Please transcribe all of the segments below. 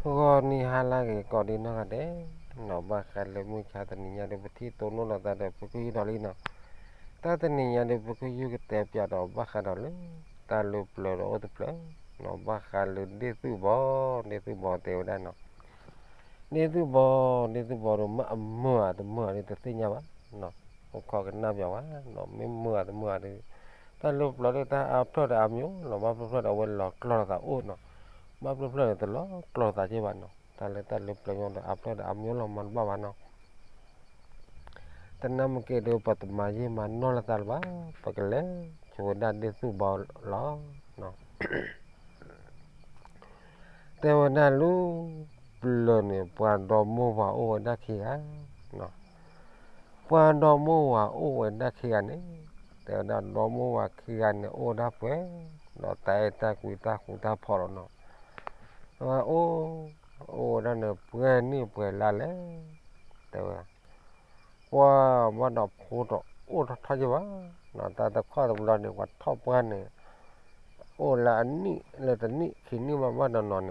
ဂီၤနံၤဟါလၢအဂ့ၤ ကိးဒံနီၢ်ဂၤဒဲး, နီၢ်ဘၣ်ဃးလၢမုၢ်ဆါတနံၤညါဒီး ပထံၣ်တိၢ်နီၣ်လိာ်သးဒီး ပကယူၢ်ဒီးလံနီၤ. တၢ်တနံၤညါဒီး ပကယူၢ်ကတဲပၠးဒီးဘၣ်ဃးဒီးလၢ တၢ်လၢပျၢၤဒီးအိၣ်တဖျၢၣ်, နီၢ်ဘၣ်ဃးလၢဒ့ၣ်သူၣ်ဘီ, ဒ့ၣ်သူၣ်ဘီတဲဝဲဒၣ်နီၤ. ဒ့ၣ်သူၣ်ဘီ, ဒ့ၣ်သူၣ်ဘီဒီး မ့ၢ်အမုာ်ဧါတမုာ်ဧါဒီးတသ့ၣ်ညါဘၣ်နီၤ. အိၣ်ခိးကနၣ်ပၠးဝဲနီၤ, မ့ၢ်မုာ်ဧါတမုာ်ဧါဒီး တၢ်လၢပျၢၤဒီးတၢ်အါဖျၢၣ်ဒီးအါမံၤလီၤ, ဘၣ်ဖျၢၣ်ဖျၢၣ်ဒီးအဝဲလီၤကျီၢ်လိာ်သးအိၣ်နီၤ. ဘၣ်ဖျၢၣ်ဖျၢၣ်ဒီးတလီၤကျီၢ်လိာ်သးက့ဘၣ်နီၤ. တၢ်လၢတၢ်လၢပျၢၤညီဒီးအါဖျၢၣ်ဒီးအါမံၤလီၤ မၤတဘၣ်ဘၣ်နီၤ. တနၢ်မ့ၢ်က့ၤဒီး ပတမၤယံာ်မၤနီၢ်လိာ်သးလၢၤဘၣ်, ပကလဲၤဆိဝဲဒၣ်ဒ့ၣ်သူၣ်ဘီလီၤ. တဲဝဲဒၣ်လၢပျၢၤန့ၣ် ပှၤဒီမိၢ်ဝၤအိၣ်ဝဲဒၣ်ခံဂၤ, ပှၤဒီမိၢ်ဝၤအိၣ်ဝဲဒၣ်ခံဂၤန့ၣ်, တဲဝဲဒၣ်ဒီမိၢ်ဝၤခံဂၤန့ၣ် အိၣ်ဝဲဒၣ်ပှဲၤ, ဒီးတၢ်အဲၣ်တၢ်ကွံတၢ်ဃူတၢ်ဖိးလီၤနီၤ. အဝဲအိၣ်, အိၣ်ဝဲဒၣ်န့ၣ် ပှဲၤနံၣ်ပှဲၤလါလဲၣ်, တဲဝဲ ပှၤဘၣ်ဒီးဖိတအိၣ်ထီၣ်ထီၣ်ယဲၢ်ဘၣ်, တၢ်တခီတဘျီ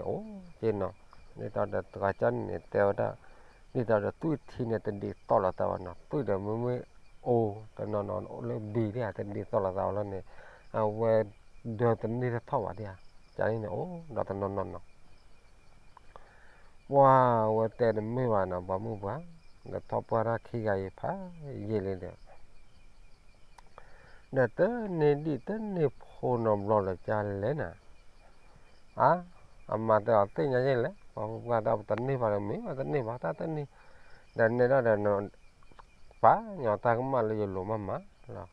န့ၣ် ပှၤထီၣ်ပှၢ်န့ၣ် အိၣ်လၢအနံၣ်လၢတနံၣ်ခံနံၣ်ဘၣ်ဘၣ်နီၤနီၤန့ၣ် အိၣ်က့နီၤ. ဒ်သိးဒီးတဂၤကၢန့ၣ်န့ၣ် တဲဝဲဒၣ်, ဒ်သိးဒီးသွံၣ်ထံန့ၣ် တဒ်သိးလိာ်သးဘၣ်နီၤ, သွံၣ်ဒီးမ့မ့ၢ်အိၣ်တနီၤနီၤလၢဘံၤဒ်ဧါ တဒ်သိးလိာ်သးဘၣ်လီၤန့ၣ်, အဝဲဒၢတန့ၢ်တထီၣ်ဘၣ်ဒ်ဧါ, ကၢန့ၣ်န့ၣ်အိၣ်ဒီးတနီၤနီၤနီၤ ပှၤဝဲတဲတမ့ၢ်ဘၣ်နီၤ ပှၤမုၣ်ပှၢ်, ဒီးထီၣ်ပှၢ်တၢ်ခံဂၤအံၤဖးယံာ်လံဒီး, ဒီးတန့ၢ်ဒံၣ်တန့ၢ်ဖိနီတဘျီလၢၤကၢလဲၣ်နၤ, အါ, အမါတဲအီၤသ့ၣ်ညါယဲၢ်လဲၣ်, ပှၤမုၣ်ပှၢ်တၢ်ပတန့ၢ်ဘၣ်ဒီးမ့ၢ်ဘၣ်တန့ၢ်ဘၣ်တၢ်တန့ၢ်, ဒီးနဲဒၣ်ဒီး ပာ်ညီတၢ်ကမၣ်လၢယလိၤမးမးလီၤ.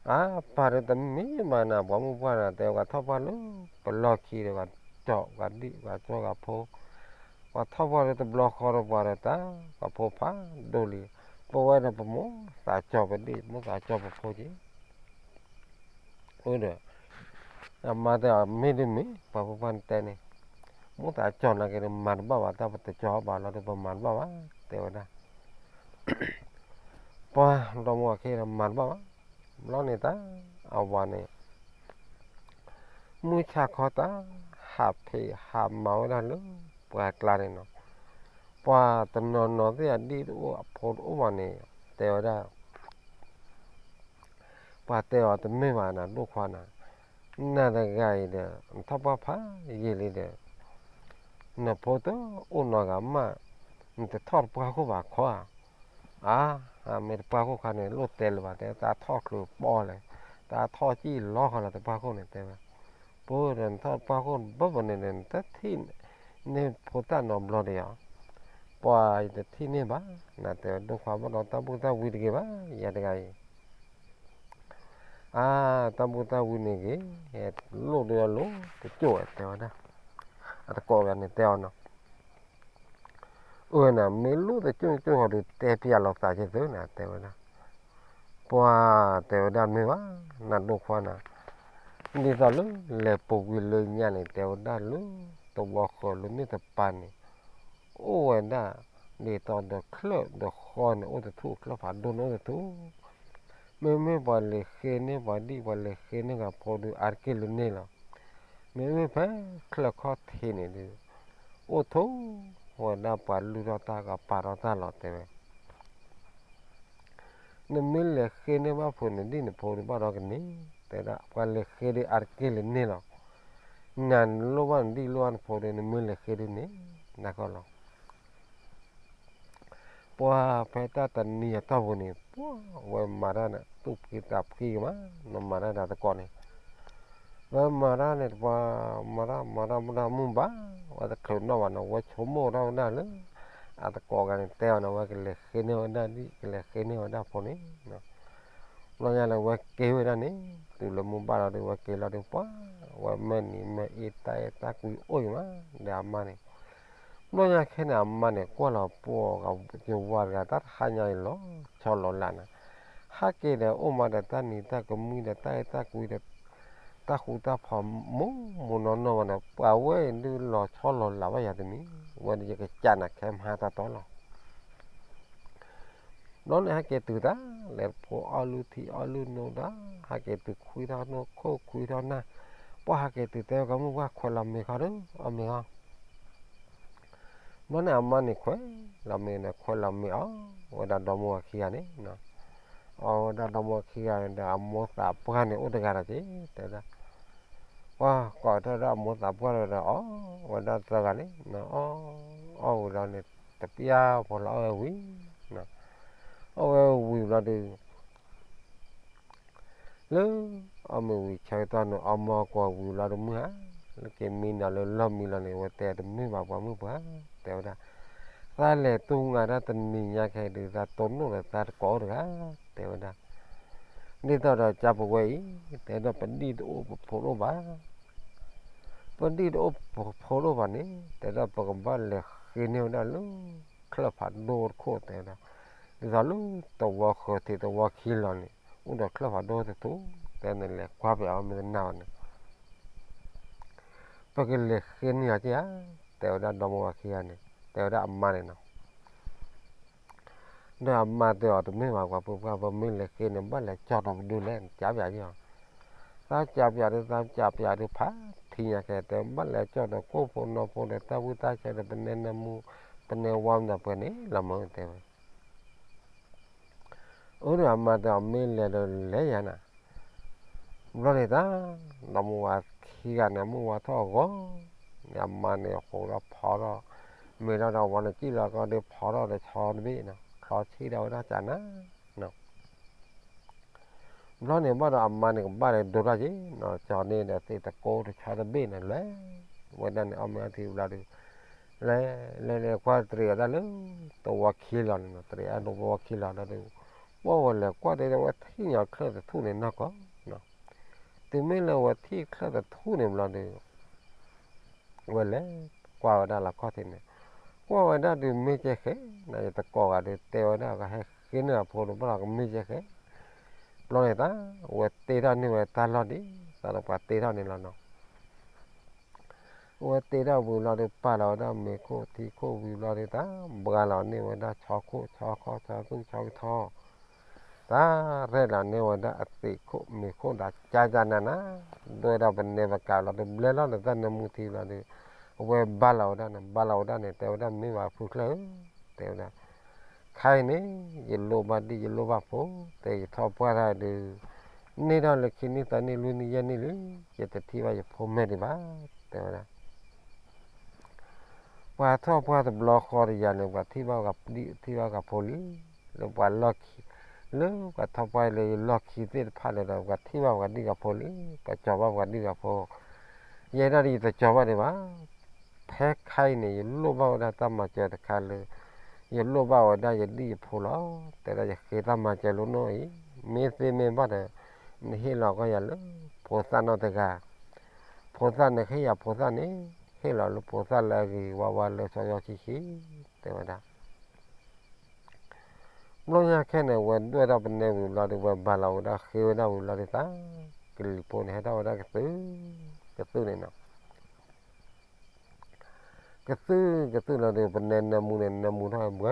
အါ, ပၢ်ဒီးတမ့ၢ်ဘၣ်နၤ ပှၤမုၣ်ပှၢ်နၤ တဲဝဲထီၣ်ပှၢ်လၢပလီၢ်ခံဒီး ပှၤကၠီၣ်ပှၤဒံၣ် ပှၤကၠီၣ်ပှၤဖိ, ပှၤထီၣ်ပှၢ်လၢတဘျီဃီဒီးပှၤဒီးတၢ် ပှၤဖိဖးဒိၣ်လံ, ပဝဲဒီးပမိၢ်သးကၠီၣ်ပဒံၣ် မိၢ်သးကၠီၣ်ပဖိက့ၤ အိၣ်ဒီး, အမါတဲအီၤမ့ၢ်ဒ်မ့ၢ် ပှၤမုၣ်ပှၢ်နတဲန့ၣ်, မိၢ်သးကၠီၣ်နာ်က့ၤဒီးမၤတဘၣ်ဘၣ် တၢ်ပတကၠီၣ်ဘၣ်လီၤဒီးပမၤတဘၣ်ဘၣ် တဲဝဲဒၣ် ပှၤဒီမိၢ်ဝၤခံဂၤဒီးမၤတဘၣ်ဘၣ်, ဘျီန့ၣ်တၢ်, အဝၤန့ၣ်, မုၢ်ဆါခီတၢ်, ဟးဖံးဟးမၤဝဲဒၣ်လၢပှၢ်ကျါန့ၣ်နီၤ, ပှၤတနီၤနီၤသ့ၣ်အဒံၣ်တအိၣ်အဖိတအိၣ်ဘၣ်န့ၣ်, တဲဝဲဒၣ် ပှၤတဲအီၤတမ့ၢ်ဘၣ်နၤဒိၣ်ခွါနၤ, နၤတဂၤအံၤဒီး နထီၣ်ပှၢ်ဖးယံာ်လံဒီး, နဖိတအိၣ်နီတဂၤမး, နတထီၣ်တပှၢ်ခိၣ်ဘၣ်ခီဧါ, အါ, မ့ၢ်တပှၢ်ခိၣ်ခါန့ၣ် လိၣ်တဲလၢၤဘၣ် တဲ တၢ်ထီၣ်ချုးပီၢ်လဲၣ်, တၢ်ထီၣ်ကံၣ်လီၤဃီလၢတပှၢ်ခိၣ်န့ၣ် တဲဝဲ, ပဒီးနထီၣ်တပှၢ်ခိၣ်ဘၣ်ဘၣ်န့ၣ်ဒီး နတထံၣ်န့ၢ်ဖိသၣ်နီတဘျီဒီးဧါ, ပှၤယတထံၣ်န့ၢ်ဘၣ်, နတဲဒိၣ်ခွါဘၣ်ဒီးတၢ်ဘူၣ်တၢ်ဝံတဂ့ၤဘၣ် ယၤတဂၤအံၤ အါ, တၢ်ဘူၣ်တၢ်ဝံန့ၣ်ဂ့ၤ, လိၣ်ဒီးလိၣ်တကၠိၣ်ဝဲ တဲဝဲဒၣ်, အတကိးဂၤန့ၣ်တဲအီၤနီၤ, အၢနၤ မ့ၢ်လိၣ်တကၠိၣ်ကၠိၣ်ဃီဒီး တဲပျးလိာ်သးက့ၤသုနၤ တဲဝဲဒၣ်, ပှၤတဲဝဲဒၣ်မ့ၢ်ဘၣ်, နၤဒိၣ်ခွါနၤ, ဒ်သိးလၢလဲၤပူၤကွံာ်လၢညါန့ၣ် တဲဝဲဒၣ်လၢ သဝီဃၢၤလၢန့ၣ်တပၤန့ၣ် အိၣ်ဝဲဒၣ်, ဒ်သိးဒီးချၢၣ်ဒီးဃီန့ၣ်အိၣ်တထူၣ် ချၢၣ်ဖးဒိၣ်န့ၣ်အိၣ်တထူၣ်, မ့မ့ၢ်ပှၤလဲၤဃ့န့ၢ်ပှၤဒံၣ် ပှၤလဲၤဃ့န့ၢ်ပှၤဖိဒီးအါတက့ၢ်လၢန့ၣ်လီၤ, မ့မ့ၢ်ဖဲချၢၣ်ခီၣ်ထံးန့ၣ်ဒီး, အိၣ်ထူၣ်ဝဲဒၣ်ပှၤလုၢ်ထီၣ်တၢ်ကပာ်ထီၣ်တၢ်လီၤ တဲဝဲ နမ့ၢ်လဲၤဃ့န့ၢ်ဘၣ်ဖိနဒံၣ်နဖိဒီးဘၣ်ဒီးကန့ၢ်, တဲဒၣ်ပှၤလဲၤဃ့ဒီးအါတက့ၢ်လၢန့ၣ်လီၤ, နၤနလိၣ်ဘၣ်နဒံၣ်လိၣ်ဘၣ်နဖိဒီး နမ့ၢ်လဲၤဃ့ဒ်န့ၣ်, နၢ်ကီၢ်လီၤ ပှၤဖဲတၢ်တနံၤအတီၢ်ပူၤန့ၣ် ပှၤဝဲမၤတၢ်န့ၣ် သူၣ်ဖှံသးဖှံကမး, နမၤတၢ်ဒီးတကိးန့ၣ်, ဝဲမၤတၢ်န့ၣ်တပှၤ, မၤတၢ်မၤတၢ်မၤတၢ်မုၢ်ဘၣ်, ဝဲတချုးနီၣ်ဘၣ်န့ၣ် ဝဲဆိကမိၣ်တၢ်ဝဲဒၣ်လၢ အတကိးဂၤန့ၣ်တဲအီၤန့ၣ် ဝဲကလဲၤဃ့န့ၢ်ဝဲဒၣ်ဒံၣ် ကလဲၤဃ့န့ၢ်ဝဲဒၣ်ဖိန့ၣ် ဘျီညါလၢဝဲက့ၤဝဲဒၣ်န့ၣ် တုၤလၢမုၢ်ဘၣ်လီၤဒီး ဝဲက့ၤလီၤဒီးပှၤ, ဝဲမ့ၢ်နံၤမ့ၢ်အ့ တၢ်အဲၣ်တၢ်ကွံအိၣ်အံၤမး, ဒီးအမါန့ၣ်, ဘျီညါခဲန့ၣ် အမါန့ၣ် ကွၢ်လီၤပှၤကဝၤတဂၤ တၢ်တဟါညါအံၤလီၤဆီလီၤလးန့ၣ်, ဟဲက့ၤဒီးအိၣ်မးဒီးတၢ်နံၤတၢ်ကမှံဒီး တၢ်အဲၣ်တၢ်ကွံဒီး တၢ်ဃူတၢ်ဖိးမူးမူးနီၢ်နီၢ်ဝဲန့ၣ် ပှၤဝဲအံၤဒုးလီၤဆီလီၤလးဘၣ်ယၤတမံၤ, ဝဲဒၣ်ယကစၢ်နၤခဲမဟါတၢ်တီလီၤ ဘျီန့ၣ်ဟဲက့ၤတုၤတၢ်, လဲၤဖိအီၣ်လုၢ်ထံအီၣ်လုၢ်နိဒီး, ဟဲက့ၤတုၤခွံထီၣ်နိၣ်ခိၣ်ခွံထီၣ်နၢ်, ပှၤဟဲက့ၤတုၤတဲဝဲကမုၣ်ပှၢ်ခွဲးလီၤမ့ၤခီဒီး အီၣ်မ့ၤခီ, ဘျီန့ၣ်အမါန့ၣ်ခွဲးလီၤမ့ၤန့ၣ် ခွဲးလီၤမ့ၤအီၣ်ဝဲဒၣ်ဒီမါဝၤခံဂၤန့ၣ်, အီၣ်ဝဲဒၣ်ဒီမါဝၤခံဂၤန့ၣ်ဒီး အမိၢ်သးပှၢ်န့ၣ်အိၣ်တဂၤဒီးက့ၤ တဲဝဲဒၣ်, ပှၤကိးထီၣ်ဒၣ်အမိၢ်သးပှၢ်ဒီး အီၣ်ဝဲဒၣ်သၢဂၤန့ၣ်, အီၣ်ဝံၤလီၤန့ၣ် တပျၢ်ဖိလီၤအီၣ်ဝဲဝံၤ, အီၣ်ဝဲဝံၤလီၤဒီး လၢအီၣ်မ့ၤဝံၤဆၢကတီၢ်န့ၣ် အီၣ်မ့ၤကွီၤဝံၤလီၤဒီးမုၢ်ဟါ, လၢက့ၤမံနီၤလၢလီၢ်မံလီၤန့ၣ် ဝဲတဲတမ့ၢ်ဘၣ်ပှၤမုၣ်ပှၢ်, တဲဝဲဒၣ်, သးလဲၤတူၢ်ငါတၢ်တနံၤညါခဲအံၤဒီး သးတိၢ်နီၣ်ဒီးသးတကိးအိၣ်တဂၤ, တဲဝဲဒၣ်, ဒ်သိးဒီးကၢ်ပဝဲအံၤ, တဲဒၣ်ပဒံၣ်တအိၣ်ပဖိးတအိၣ်ဘၣ် ပဒံၣ်တအိၣ်ပဖိးတအိၣ်ဘၣ်န့ၣ် တဲဒၣ်ပကဘၣ်လဲၤဃ့န့ၢ်ဝဲဒၣ်လၢ ချၢၣ်ဖးဒိၣ်တခိၣ် တဲဝဲဒၣ်, ဒ်သိးလၢသဝီဃၢၤထံးသဝီခံလီၤန့ၣ် အိၣ်ဒီးချၢၣ်ဖးဒိၣ်တထူၣ်, တဲန့ၣ်လဲၤကွၢ်ပယီၤမ့ၢ်တနာ်ဘၣ်န့ၣ် ပကလဲၤဃ့န့ၢ်အီၤက့ဧါ, တဲဝဲဒၣ်ဒီမါဝၤခံဂၤန့ၣ် တဲဝဲဒၣ်အမါန့ၣ်နီၤ ဒီးအမါတဲအီၤတမ့ၢ်ဘၣ်ပှၤပုၢ်ပှၢ် ပမ့ၢ်လဲၤဃ့န့ၣ် ဘၣ်လဲၤကၠီၣ်ဒီးပဒုလဲၣ် နကးပယီၤက့ၤအီၤ, သးကးပယီၤဒီး သးကးပယီၤဒီးဖးထံညါခဲ တဲဘၣ်လဲၤကၠီၣ်ဒီးကိၢ်ဖိနီၢ်ဖိဒီးတၢ်ဝံတၢ်ဆၢဒီး ပနဲနၢမူ ပနဲဝါမနုၤပှဲၤန့ၣ်လီၤမၢ် တဲဝဲ အၢ ဒီးအမါတဲအီၤ မ့ၢ်လဲၤဒီးလဲၤယၤနၤ, ဘျီန့ၣ်တၢ် ဒီမါဝၤခံဂၤန့ၣ် မုၢ်ဝါထီၣ်အဂီၢ်န့ၣ် အမါန့ၣ်အဃိဒီးဖီထီၣ် မ့ၢ်ထီၣ်ဒီးဝဲန့ၣ် စံၣ်လီၤကီဒီးဖီထီၣ်ဒီးဆီတဘ့ၣ်နီၤ ချီဆံၣ်ဒီးဝဲဒၣ်ကနၤနီၤ ဘျီန့ၣ်ဘၣ်ဒီးအမါန့ၣ်ကဘၣ်ဒီးဒိတၢ်က့ၤနီၤ ကၠီန့ၣ်ဒီးသ့ၣ်တကိးတဆီတဘ့ၣ်န့ၣ် လဲၤဝဲဒၣ်န့ၣ် အီၣ်မ့ၤအီထံဘျီဒီး လဲၤလဲၤလဲၤကွၢ်တရံးအီၤဒၣ်လၢ သဝီခံလီၤန့ၣ်နီၤ တရံးအီၤဒၣ်သဝီခံလီၤဒီး ပှၢ်ဝဲလဲၤကွၢ်တဲဒၣ်ဝဲထံၣ်ညီချၢၣ်တထူၣ်န့ၣ်နီၢ်ကီၢ်နီၤ တုၤမ့ၢ်လၢဝဲထံၣ်ချၢၣ်တထူၣ်န့ၣ်ဘျီဒီး ဝဲလဲၤကွၢ်ဝဲဒၣ်လီၤခီၣ်ထံးန့ၣ် ကွၢ်ဝဲဒၣ်ဒုးမ့ၢ်ကဲဃဲ နယတကိးဂၤဒုးတဲဝဲဒၣ်ကဟဲဃ့န့ၢ်အဖိဒီးဘၣ်လီၤကမ့ၢ်ကဲဃဲ ဘျီန့ၣ်တၢ် ဝဲတ့ထီၣ်န့ၢ်ဝဲတၢ်လီၢ်ဒ် သးဒီးပှၤတ့ထီၣ်န့ၣ်လီၤနီၤ ဝဲတ့ထီၣ်ဝံၤလီၤဒီး ပာ်လီၤဝဲဒၣ်မ့ၤခိၣ်ထံခိၣ်ဝံၤလီၤဒီး တၢ်ဘှါလီၤန့ၢ်ဝဲဒၣ်ဆီခိၣ်ဆီခီၣ်ဆီသူၣ်ဆီကထီ တၢ်ရဲၣ်လီၤန့ၢ်ဝဲဒၣ်အသံးခိၣ်မ့ၤခိၣ်ဒီး ကၢ်ကၢ်နးနး ဒိၣ်ဝဲဒၣ်ပနဲပကးလီၤဒီး ဘျဲလီၤဒီးတၢ်နၢမူထံလီၤဒီး အဝဲဘၣ်လီၤဝဲဒၣ်န့ၣ် ဘၣ်လီၤဝဲဒၣ်န့ၣ် တဲဝဲဒၣ်မ့ၢ်ဝဲဖုချၢၣ်ဧၢ တဲဝဲဒၣ် ခါအံၤန့ၣ် ယလိၣ်ဘၣ်ဒံၣ်ယလိၣ်ဘၣ်ဖိ တဲယထီၣ်ပှၢ်တၢ်ဒုး န့ၢ်ထီၣ်လၢခံနံၣ်သၢနံၣ်လွံၢ်နံၣ်ယဲၢ်နံၣ်လံ ယတထံၣ်ဘၣ်ယဖိမဲာ်ဒံးဘၣ် တဲဝဲဒၣ် ပှၤထီၣ်ပှၢ်တဘျီဃီတယၤန့ၣ် ပှၤထံၣ်ဘၣ်ပှၤဒံၣ်ထံၣ်ဘၣ်ပှၤဖိလံ လၢပှၤလီၢ်ခံ လၢပှၤထီၣ်ပှၢ်လၢယလီၢ်ခံသ့ၣ်တဖၣ်န့ၣ်ဒီး ပှၤထံၣ်ဘၣ်ပှၤဒံၣ်ပှၤဖိလံ ပှၤကၠီၤဘၣ်ပှၤဒံၣ်ပှၤဖိ ယဲဒၣ်ဒ်ယတကၠီၤဘၣ်ဒံးဘၣ် ဖဲခါအံၤန့ၣ် ယလိၣ်ဘၣ်ဝဲဒၣ်တၢ်မၤစၢၤတခါလၢ ယလိၣ်ဘၣ်ဝဲဒၣ်ယဒံၣ်ယဖိလီၤ တဲဒၣ်ယဃ့တၢ်မၤစၢၤလိာ်နီၢ်အံၤ မ့ၢ်သ့မ့ၢ်ဘၣ်ဒီး နဟ့ၣ်လီၤကီၢ်ယၤလၢ ဖိသၣ်နီၢ်တဂၤ ဖိသၣ်န့ၣ်ဟ့ၣ်ယၤဖိသၣ်န့ၣ် ဟ့ၣ်လီၤလၢဖိသၣ်လၢအဂ့ၤဝါဝါလၢစီၤယီၤဆံဆံ တဲဝဲဒၣ် ဘျီညါခဲန့ၣ် ဝဲဒွဲၣ်ထီၣ်ပနဲဝံၤဘျီဒီး ဝဲဘၣ်လီၤဝဲဒၣ်ဃ့ဝဲဒၣ်ဝံၤဘျီဒီး သးကလံၤဖိန့ၣ် ဟဲထီၣ်ဝဲဒၣ်ကသုၣ် ကသုၣ်န့ၣ်နီၤ ကသုၣ်ကသုၣ်လီၤဒီး ပနဲနၢမူန့ၣ် နၢမူထီၣ်ဝဲဘှဲ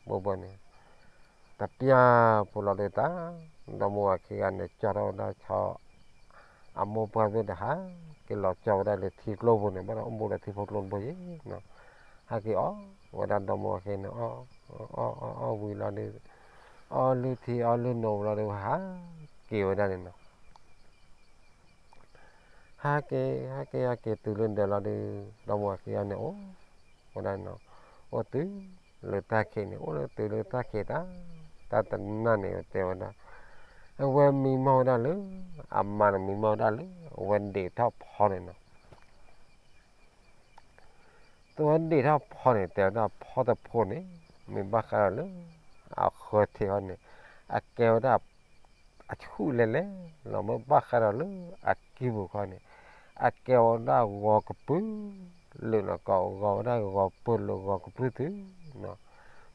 ဘှဲဘှဲန့ၣ် တပျၢ်ဖိလီၤဒီးတၢ် ဒီမါဝၤခံဂၤန့ၣ် ကၠီထီၣ်ဝဲဒၣ်ဆီ အမိၢ်ပှၢ်ဘ့ၣ်ဒီး ဟးက့ၤလီၤကၠီဝဲဒၣ်လၢထံကျိပူၤန့ၣ် ဘၣ်ဒီးအိၣ်ဘူးဒီးထံဖိကျိတဘိယ့ၣ်နီၤ ဟးက့ၤအီၣ်ဝဲဒၣ်ဒီမါဝၤခံန့ၣ် အီၣ်အီၣ်အီၣ်ဝံၤလီၤဒီး အီၣ်လုၢ်ထံအီၣ်လုၢ်နိဝံၤလီၤဒီး ဟးက့ၤဝဲဒၣ်န့ၣ်နီၤ ဟးက့ၤ ဟးက့ၤ ဟးက့ၤတုၤလၢဒၢးလီၤဒီး ဒီမါဝၤခံဂၤန့ၣ်အိၣ်ဝဲဒၣ်နီၤ အိၣ်တုၤလၢတၢ်ခံးန့ၣ် အိၣ်လၢတုၤလၢတၢ်ခံးတၢ် တၢ်တနၢ်န့ၣ်တဲဝဲဒၣ် အဝဲမံမီၢ်ဝဲဒၣ်လၢ အမါန့ၣ်မံမီၢ်ဝဲဒၣ်လၢ အဝဲဒံးထီၣ်ဖီန့ၣ်နီၤ တဝဲဒံးထီၣ်ဖီန့ၣ် တဲဝဲဒၣ်ဖီတဖိန့ၣ် မ့ၢ်ဘၣ်ဃးဒီးလၢ အဃၢၤထံးဃီန့ၣ် အကဲဝဲဒၣ် အဆူၣ်လဲၤလဲၤလီၤ မ့ၢ်ဘၣ်ဃးဒီးလၢအကံၢ်ပူၤခီန့ၣ် အကဲဝဲဒၣ်ဂီၤကပုၢ်လၢာ်နီၤ ကဂီၤဝဲဒၣ်ဂီၤပၢၢ်လၢဂီၤကပုၢ်တုၤနီၤ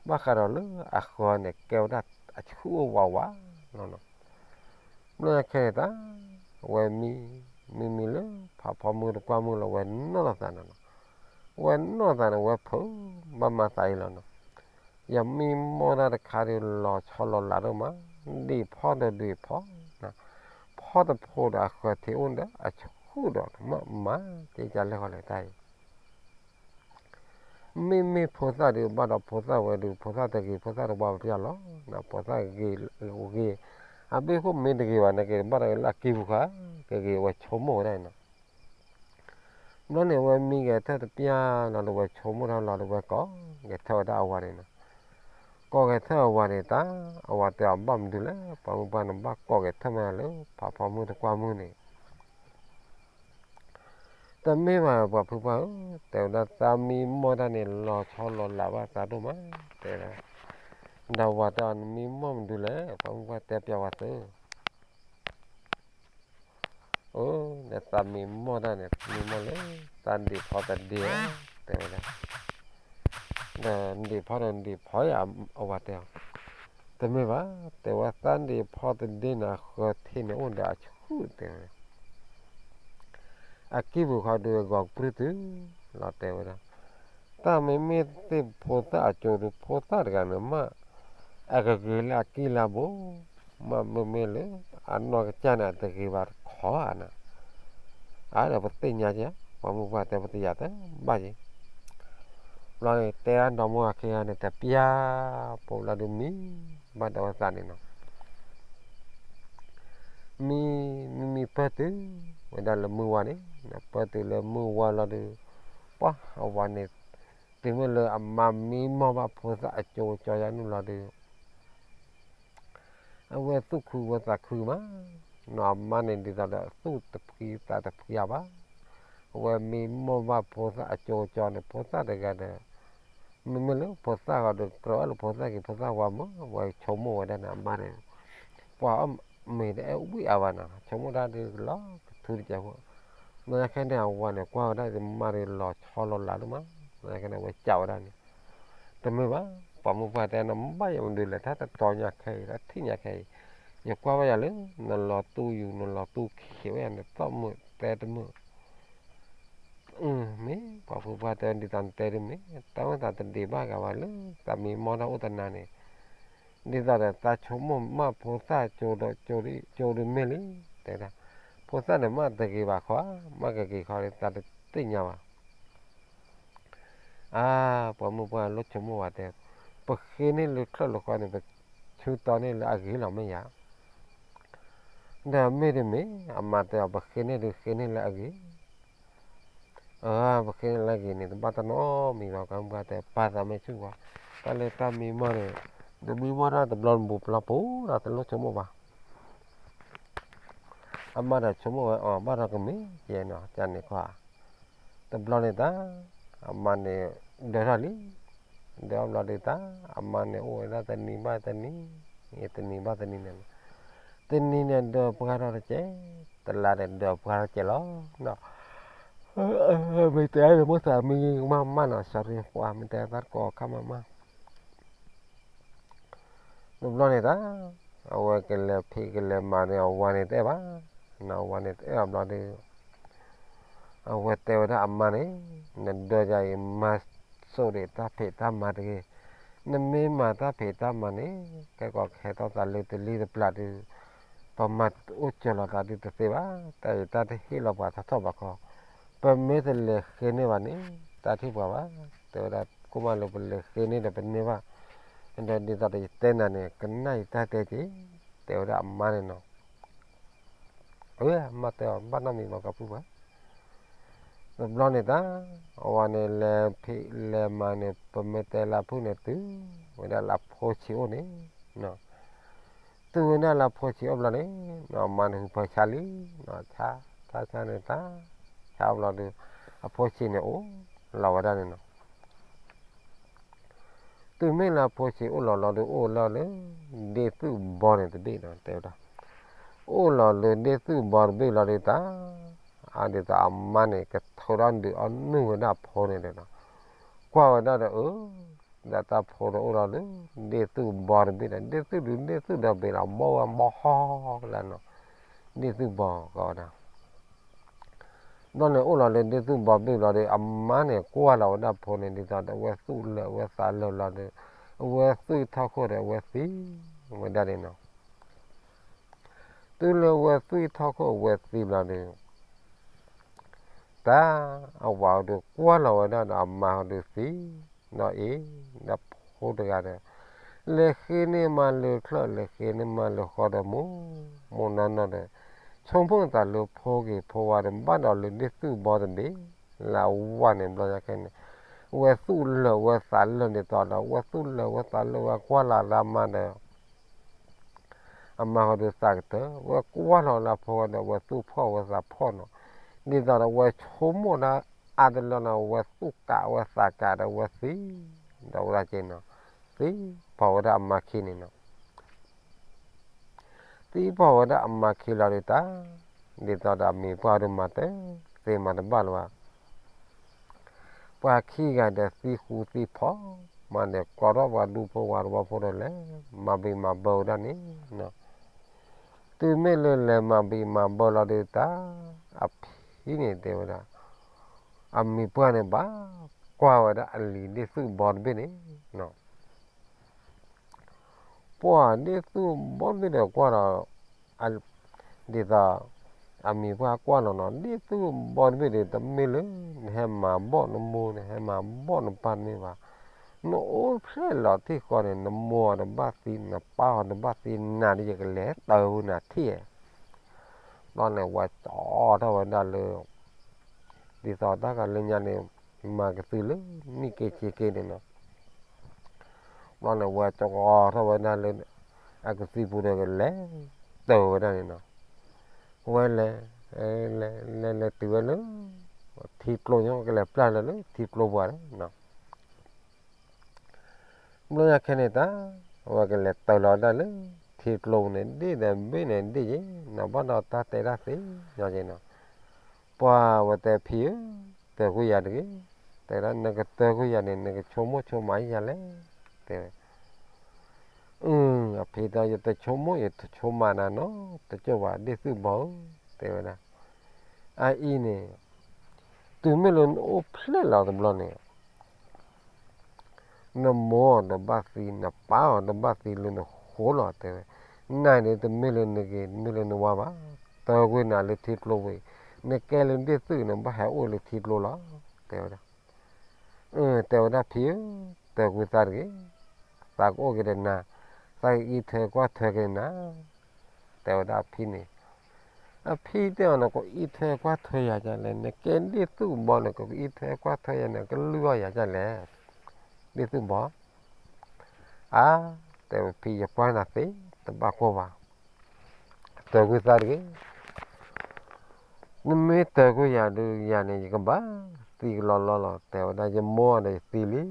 ဘၣ်ဃးဒီးလၢအဃၢၤန့ၣ် ကဲဝဲဒၣ်အဆူၣ်အိၣ်ဝးဝးလီၤနီၤ ဘျီညါခဲန့ၣ်တၢ် ဝဲမံ မံမံလၢ ဖးဖီမုၢ်တကွၢ်မုၢ်လီၤ ဝဲနီၢ်သးန့ၣ်နီၤ ဝဲနီၢ်သးန့ၣ် ဝဲဖုးဘၣ်မၤသးအံၤလီၤနီၤ ယမံမီၢ်တၢ်တခါဒီး လီၤဆီလီၤလးဒိၣ်မး ဒံးဖီဒီးဒံးဖီ ဖီတဖိဒီးအဃၢၤထံးအိၣ်ဒီး အဆူၣ်ဒီးမၤမၤ က့ကလဲၣ်ဃီလဲၣ်တၢ်အံၤ မ့မ့ၢ်ဖိသၣ်ဒုး ဘၣ်ဒီးဖိသၣ်ဝဲဒုး ဖိသၣ်တဂ့ၤ ဖိသၣ်တဝါပျၢ်လီၤ, ဖိသၣ်ဂ့ၤဂ့ၤ, အဘ့ၣ်ဃိမ့ၢ်တဂ့ၤဘၣ်နာ်က့ ဘၣ်ဒီးလၢအကံၢ်ပူၤဃီ ကဂ့ၤဝဲဆိကမိၣ်ဝဲဒၣ်န့ၣ်နီၤ. ဘျီန့ၣ် အဝဲမံဂဲၤထၢၣ်တပျၢ်လီၤဒီး ဝဲဆိကမိၣ်ထီၣ်လီၤဒီး ဝဲကိးဂဲၤထၢၣ်ဝဲဒၣ်အဝၤန့ၣ်နီၤ. ကိးဂဲၤထၢၣ်အဝၤန့ၣ်တၢ် အဝၤတဲအီၤ ဘၣ်မနုၤလဲၣ် ပှၤမုၢ်ပှၢ်န့ၣ် ဘၣ်ကိးဂဲၤထၢၣ်မးလၢ ဖးဖီမုၢ်တကွၢ်မုၢ်န့ၣ် တမ့ၢ်ဘၣ် ပှၤဖုပှၢ်ဧၢ, တဲဝဲဒၣ် သးမံမီၢ်တၢ်န့ၣ် လီၤဆီလီၤလးဘၣ်သးဒိၣ်မး, တဲဝဲဒၣ်. ဒီးဝၤတဲအီၤ နမံမီၢ်မနုၤလဲၣ် ပှၤမုၢ်ပှၢ်တဲပျးဝဲသု အၢ ဒီးသးမံမီၢ်တၢ်န့ၣ် မံမီၢ်လၢ သးဒံးဖီသဒ့ဧါ, တဲဝဲဒၣ်. ဒီးနဒံးဖီဒီးနဒံးဖီယၤ အဝၤတဲအီၤ, တမ့ၢ်ဘၣ်, တဲဝဲသးဒံးဖီသဒ့န့ၣ် အဃၢၤထံန့ၣ်အိၣ်ဒီးအဆူၣ် တဲဝဲ အကံၢ်ပူၤဃီဒုးဂီၤပြူၢ်တုၤလီၤ တဲဝဲဒၣ်. တၢ်မ့မ့ၢ်သ့ၣ်ဖိသၣ်အကၠိဒုး ဖိသၣ်တဂၤန့ၣ်မး အကဂ့ၤလၢအကံၢ်လၢအဘိ, မ့မ့ၢ်လၢအနီၢ်ကစၢ်န့ၣ် အတဂ့ၤဘၣ်တခီဧါန့ၣ်, အါဒီးပသ့ၣ်ညါက့ၤ ပှၤမုၢ်ပှၢ်တဲပသ့ၣ်ညါတဘၣ်က့ၤ. ဘျီန့ၣ် တဲဒၣ်ဒီမိၢ်အခံဂၤန့ၣ် တပျၢ် ပိာ်ဘျီဒုးမံဘၣ်ဒီးဝဲသးန့ၣ်နီၤ. မံ မံမံပၢၢ်တုၤဝဲဒၣ်လၢမုၢ်ဝါန့ၣ်, ပၢၢ်တုၤလၢမုၢ်ဝါလီၤဒုး, ပှၤအဝၤန့ၣ် တုၤမ့ၢ်လၢအမါမံမီၢ်ဘၣ်ဖိသၣ်အကၠိကၠီယါနုာ်လီၤဒုး အဝဲသူၣ်ခုဝဲသးခုမး, နီၢ်အမါန့ၣ် ဒ်သိးဒီးသူၣ်တဖှံသးတဖှံအါဘၣ်, အဝဲမံမီၢ်ဘၣ်ဖိသၣ်အကၠိကၠီန့ၣ် ဖိသၣ်တဂၤဒီး မ့မ့ၢ်လၢဖိသၣ်ဂီၤဒီး ကြၢးအလၢဖိသၣ်က့ၤဖိသၣ်ဝါမး, အဝဲဆိကမိၣ်ဝဲဒၣ်န့ၣ် အမါန့ၣ် ပှၤအီၣ်မ့ၤတအဲၣ်ဝံၣ်အါဘၣ်နီၤ, ဆိကမိၣ်တၢ်ဒုးလီၤကထူတကဲးဖိ, မ့ၢ်ခဲန့ၣ်အဝၤန့ၣ် ကွၢ်ဝဲဒၣ်မါဒုးလီၤဆီလီၤလးလၢမး, မ့ၢ်ခဲန့ၣ် အဝဲစံးဝဲဒၣ်န့ၣ် တမ့ၢ်ဘၣ်, ပှၤမုၢ်ပှၢ်တဲနဘၣ်ယၤမနုၤလဲၣ်, တၢ်တတီညါခဲအံၤ တၢ်ထံၣ်ညါခဲအံၤ, ယကွၢ်ဘၣ်ယၤလၢ နလီၤတူၢ်ယူၤ နလီၤတူၢ်ခံးဝဲယၤန့ၣ် သီၣ်မုာ်တဲတမုာ်, မ့ၢ်ပှၤဖုပှၢ်တဲဒ်သိးနတဲဒ်မ့ၢ် တၢ်အိၣ်သးတဒံးဘၣ်ဂၤဘၣ်လၢ သးမံမီၢ်တၢ်အိၣ်တနၤန့ၣ်, ဒ်သိးဒီးသးဆိကမိၣ်မးဖိသၣ်ကၠိဒီးကၠိဒုးမ့ၢ်လံ, တဲဒၣ်, ဖိသၣ်န့ၣ်မးတဂ့ၤဘၣ်ခီ, မးကဂ့ၤခီလၢသးတသ့ၣ်ညါဘၣ် အါ, ပှၤမုၢ်ပှၢ်လိၣ်ဆိကမိၣ်ဝဲတဲ, ပဃ့န့ၢ်လၢချၢၣ်လၢဃီန့ၣ် ပဆူတီန့ၢ်လၢအဂ့ၤလီၤမ့ၢ်ယၤ, ဒီးမ့ၢ်တမ့ၢ် အမါတဲအီၤ ပဃ့န့ၢ်ဒုးဃ့န့ၢ်လၢအဂ့ၤ, အၢ ပဃ့န့ၢ်လၢအဂ့ၤန့ၣ် တဘၣ်တၢ်နီတမံၤဘၣ် ပှၤမုၢ်ပှၢ်တဲ ပာ်သးမ့ၢ်ဆူၣ်ဝဲ, တၢ်လၢတၢ်မံမီၢ်န့ၣ်, နမံမီၢ်တၢ်တဘျီတဘိးဘျီပူၤဒီးတလိၣ်ဆိကမိၣ်ဘၣ် အမါဒီးဆိကမိၣ်ဝဲအီၤ ဘၣ်ဒီးကမ့ၢ်ယဲနီၤ ကန့ၣ်ကွၢ်, တဘျီန့ၣ်တၢ်, အမါန့ၣ် ဒၢထီၣ်လံ, ဒၢထီၣ်ဘျီဒုးတၢ်, အမါန့ၣ်အိၣ်ဝဲဒၣ်တနံၤဘၣ်တနံၤ, တနံၤဘၣ်တနံၤန့ၣ်, တနံၤန့ၣ်ဒၢပှၢ်ထီၣ်တကဲး, တလါဒီးဒၢပှၢ်ထီၣ်တကဲးလီၤ, မ့ၢ်တဲအါန့ၣ် မိၢ်သးမံမးမးနီၤ sorry ပှၤမ့ၢ်တဲတၢ်တကိးခါမးမး တဘျီန့ၣ်တၢ်, အဝဲကလဲၤဖံးကလဲၤမၤန့ၣ် အဝၤန့ၣ်တအဲၣ်ဘၣ်, အဝၤန့ၣ်တအဲၣ်အဘျီဒီး, အဝဲတဲဝဲဒၣ်အမါန့ၣ်, နဒၢယၤအံၤ မၤစိာ်ဒံးတၢ်ဖံးတၢ်မၤတဂ့ၤ, နမ့ၢ်မၤတၢ်ဖံးတၢ်မၤန့ၣ်, ကဲကီးကဟဲထီၣ်သးလၢတလံၣ်တပျၢ်ဒုး, ပမၤအိၣ်စၢၤလီၤသးဒုးတသ့ဘၣ်, တၢ်အံၤတၢ်တဟ့ၣ်လီၤပှၤထီၣ်ထီၣ်ဘၣ်ခီ, ပမ့ၢ်တလဲၤဃ့န့ၢ်ဘၣ်န့ၣ်, တၢ်ထံၣ်ပှၤဘၣ်, တဲဝဲဒၣ် ကိၣ်မးလၢပလဲၤဃ့န့ၢ်ဒီးပန့ၢ်ဘၣ်, ဒီးဒ်သိးဒီးယတဲနၤန့ၣ် ကနၣ်ယတၢ်တဲက့ၤ, တဲဝဲဒၣ်အမါန့ၣ်နီၤ အဝဲမၤတဲအီၤဘၣ်နီတမံၤဘၣ်ကီၢ်ပူၤဘၣ်, တဘျီန့ၣ်တၢ်, အဝၤန့ၣ်လဲၤဖံးလဲၤမၤန့ၣ် ပမ့ၢ်တဲလၢဖုၣ်န့ၣ်တုၤဝဲဒၣ်လၢအဖိဆံးအိၣ်န့ၣ်, တုၤဝဲဒၣ်လၢအဖိဆံးအိၣ်ဘျီန့ၣ်, အမါန့ၣ်ဟူးဖၢဆါလံ, ဆါဆါန့ၣ်တၢ်, ဆါဘျီဒီး, အဖိဆံးန့ၣ်အိၣ်လီၤဝဲဒၣ်န့ၣ်နီၤ တုၤမ့ၢ်လၢအဖိဆံးအိၣ်လီၤလီၤဒီးအိၣ်လီၤလၢ ဒ့ၣ်သူၣ်ဘီန့ၣ်တဘ့ၣ်ဒီး တဲဝဲဒၣ်, အိၣ်လီၤလၢဒ့ၣ်သူၣ်ဘီတဘ့ၣ်လီၤဒီးတၢ်, အဒ်သိးအမါန့ၣ် ကထုးထီၣ်ဒုးအီၣ်နုၢ်ဝဲဒၣ်အဖိန့ၣ်ဒီး, ကွၢ်ဝဲဒၣ်ဒီးအၢ, ဒီးတၢ်ဖိဒီးအိၣ်လီၤလၢ ဒ့ၣ်သူၣ်ဘီတဘ့ၣ်ဒီး ဒ့ၣ်သူၣ်ဒုးဒ့ၣ်သူၣ်ဒီးဘ့ၣ်လီၤ ဘီဝဲဘီဟီလၢနီၤ, ဒ့ၣ်သူၣ်ဘီကီးဝဲဒၣ် ဘျီန့ၣ်အိၣ်လီၤလၢဒ့ၣ်သူၣ်ဘီဘ့ၣ်ဘျီဒီး အမါန့ၣ်ကွၢ်လီၤဝဲဒၣ်ဖိန့ၣ် ဒ်သိးဒီးအဝဲသူၣ်လၢာ်အဝဲသးလၢာ်ဘျီဒီး, အဝဲသွံၣ်ထီၣ်ခိၣ်ဒီးအဝဲသံဝဲဒၣ်န့ၣ်နီၤ, တုၤလၢအဝဲသွံၣ်ထီၣ်ခိၣ်အဝဲသံဘျီဒီး တၢ်အဝၤဟီဒုးကွၢ်လီၤဝဲဒၣ်ဒီးအမါဟီဒုးသံ, ဒီးအ့ၣ်, ဒီးဖိတဂၤဒီး လဲၤဃ့န့ၢ်မါလၢချၢၣ် လဲၤဃ့န့ၢ်မါလၢဃီဒီးမိၢ်, မိၢ်နီၢ်နီၢ်ဒီး ဆိကမိၣ်သးလၢဖိဂ့ၤဖိဝါဒီး ဘၣ်ဒီးလၢဒ့ၣ်သူၣ်ဘီတဘ့ၣ်, လၢအဝၤန့ၣ်ဘျီညါခဲန့ၣ် ဝဲသူၣ်လၢာ်ဝဲသးလၢာ်န့ၣ်သိးဒီး ဝဲသူၣ်လၢာ်ဝဲသးလၢာ်ဝဲကွၢ်လီၤလၢအမါဒီး အမါဟီဒုးသးကတၢၢ် ဝဲကွၢ်လီၤလၢအဖိဝဲဒီး ဝဲသူၣ်ဖှီၣ်ဝဲသးဖှီၣ်နီၤ, ဒ်သိးဒီးဝဲဆိကမိၣ်ဒၣ်အါတလၢနီၤ ဝဲသူၣ်ကးဝဲသးကးဒီးဝဲသံ, ဒီးဝဲဒၣ်က့နီၤ, သံဖီၣ်ဝဲဒၣ်အမါခံန့ၣ်နီၤ, သံဖီၣ်ဝဲဒၣ်အမါခံလီၤဒုးတၢ်, ဒ်သိးဒီးအမံၤပှၢ်ဒုးမၤတသ့မၤတဘၣ်လၢၤဘၣ် ပှၤခံဂၤဒီးသံဃူသံဖိးမးဒီး ကိးထီၣ်ပှၤဒူဖိဝၤတဝီဖိဒီးလဲၤမၤဘံၣ်မၤဘၢဝဲဒၣ်န့ၣ်, တုၤမ့ၢ်လၢလဲၤမၤဘံၣ်မၤဘၢလီၤဒုးတၢ်, အဖံန့ၣ်တဲဝဲဒၣ်, အမံၤပှၢ်န့ၣ်ဘၣ်ကွၢ်ဝဲဒၣ်အလံၤဒ့ၣ်သူၣ်ဘီတဘ့ၣ်န့ၣ် ပှၤဒ့ၣ်သူၣ်ဘီတဘ့ၣ်ဒီးကွၢ်ဒီး, ဒ်သိး အမံၤပှၢ်ကွၢ်လီၤနီၤ ဒ့ၣ်သူၣ်ဘီတဘ့ၣ်ဒီး တမ့ၢ်လၢ နဟဲမၤဘီၣ်နမိၢ် နဟဲမၤဘီၣ်နပၢ်တမ့ၢ်ဘၣ်, နအိၣ်ဖျဲၣ်လီၤထံၣ်ဃီန့ၣ် နမိၢ်အီၤတဘၣ်သံ နပၢ်အီၤတဘၣ်သံ နၤဒီးယကလဲၤတၢ်ဝဲနၤထံၣ် ဘျီန့ၣ် ဝဲကၠီထီၣ်ဝဲဒၣ်လၢ ဒ်သိးတၢ်ကလၢညါန့ၣ် မၤကသံလၢနံၣ်က့ဆံက့န့ၣ်နီၤ, ဘျီန့ၣ် ဝဲကၠီထီၣ်ဝဲဒၣ်လၢ အကသံပူၤဒီးကလဲၤ တၢ်ဝဲဒၣ်န့ၣ်နီၤ, ဝဲလဲၤ လဲၤလဲၤလဲၤတုၤဝဲလၢ ထံကျိညါ ကလဲၤပျၢ်လၢလၢထံကျိပှၤန့ၣ်နီၤ ဘျီညါခဲန့ၣ်တၢ် အဝဲကလဲၤတၢၤလီၤဝဲဒၣ်လၢ ထံကျိန့ၣ် ဒ့ၣ်ဒီးဘ့ၣ်န့ၣ်ဒ့ၣ်ယ့ၣ်နီၤ ဘၣ်ဒီးတၢ်တဲဒၣ်သ့ၣ်ညါက့နီၤ, ပှၤဝဲတဲဖံဧၢ, တၢၤကွံာ်ယၤတဂ့ၤ, တဲဒၣ်နကတၢၤကွံာ်ယၤန့ၣ် နကဆိကမိၣ်ဆိကမးယၤလဲၣ်, တဲဝဲ အဖံတဲ ယတဆိကမိၣ်ယတဆိကမးနၤနီတကၠိၢ်ဘၣ် ဒ့ၣ်သူၣ်ဘီဧၢ, တဲဝဲဒၣ်, အအံၤန့ၣ် တုၤမ့ၢ်လၢနအိၣ်ဖျဲၣ်လီၤတဘျီန့ၣ် နမိၢ်အီၤတဘၣ်သံ နပၢ်အီၤတဘၣ်သံလၢနဃိလီၤ တဲဝဲ, နၤန့ၣ်တမ့ၢ်လၢနဂ့ၤ တမ့ၢ်လၢနဝါဘၣ်, တၢၤကွံာ်နၤလၢထံကျိဝံၤ, နကဲလၢဒ့ၣ်သူၣ်န့ၣ် ဘၣ်ဟဲအိၣ်လၢထံကျိလီၤ, တဲဝဲဒၣ် တဲဝဲဒၣ်ဖံဧၢ, တၢၤကွံာ်သးတဂ့ၤ, သးကအိၣ်က့ၤဒီးနၤ, သးကအံးထွဲကွၢ်ထွဲက့ၤနၤ, တဲဝဲဒၣ်အဖံန့ၣ်, အဖံတဲအီၤန့ၣ် ကအံးထွဲကွၢ်ထွဲယၤဒ်လဲၣ်, နကဲဒ့ၣ်သူၣ်ဘီန့ၣ် ကအံးထွဲကွၢ်ထွဲယၤန့ၣ် ကလုၢ်အီၣ်ယၤဒ်လဲၣ်, ဒ့ၣ်သူၣ်ဘီ, အါ, တဲဝဲဖံ ယကွၢ်နၤသ့ တဘၣ်ကိၢ်ဘၣ်, တၢၤကွံာ်သးတဂ့ၤ နမ့ၢ်တၢၤကွံာ်ယၤဒုး ယၤန့ၣ် ယကဘၣ်သံကလီလီလီၤ, တဲဝဲဒၣ် ယမိၢ်ဒီးယသံလံ,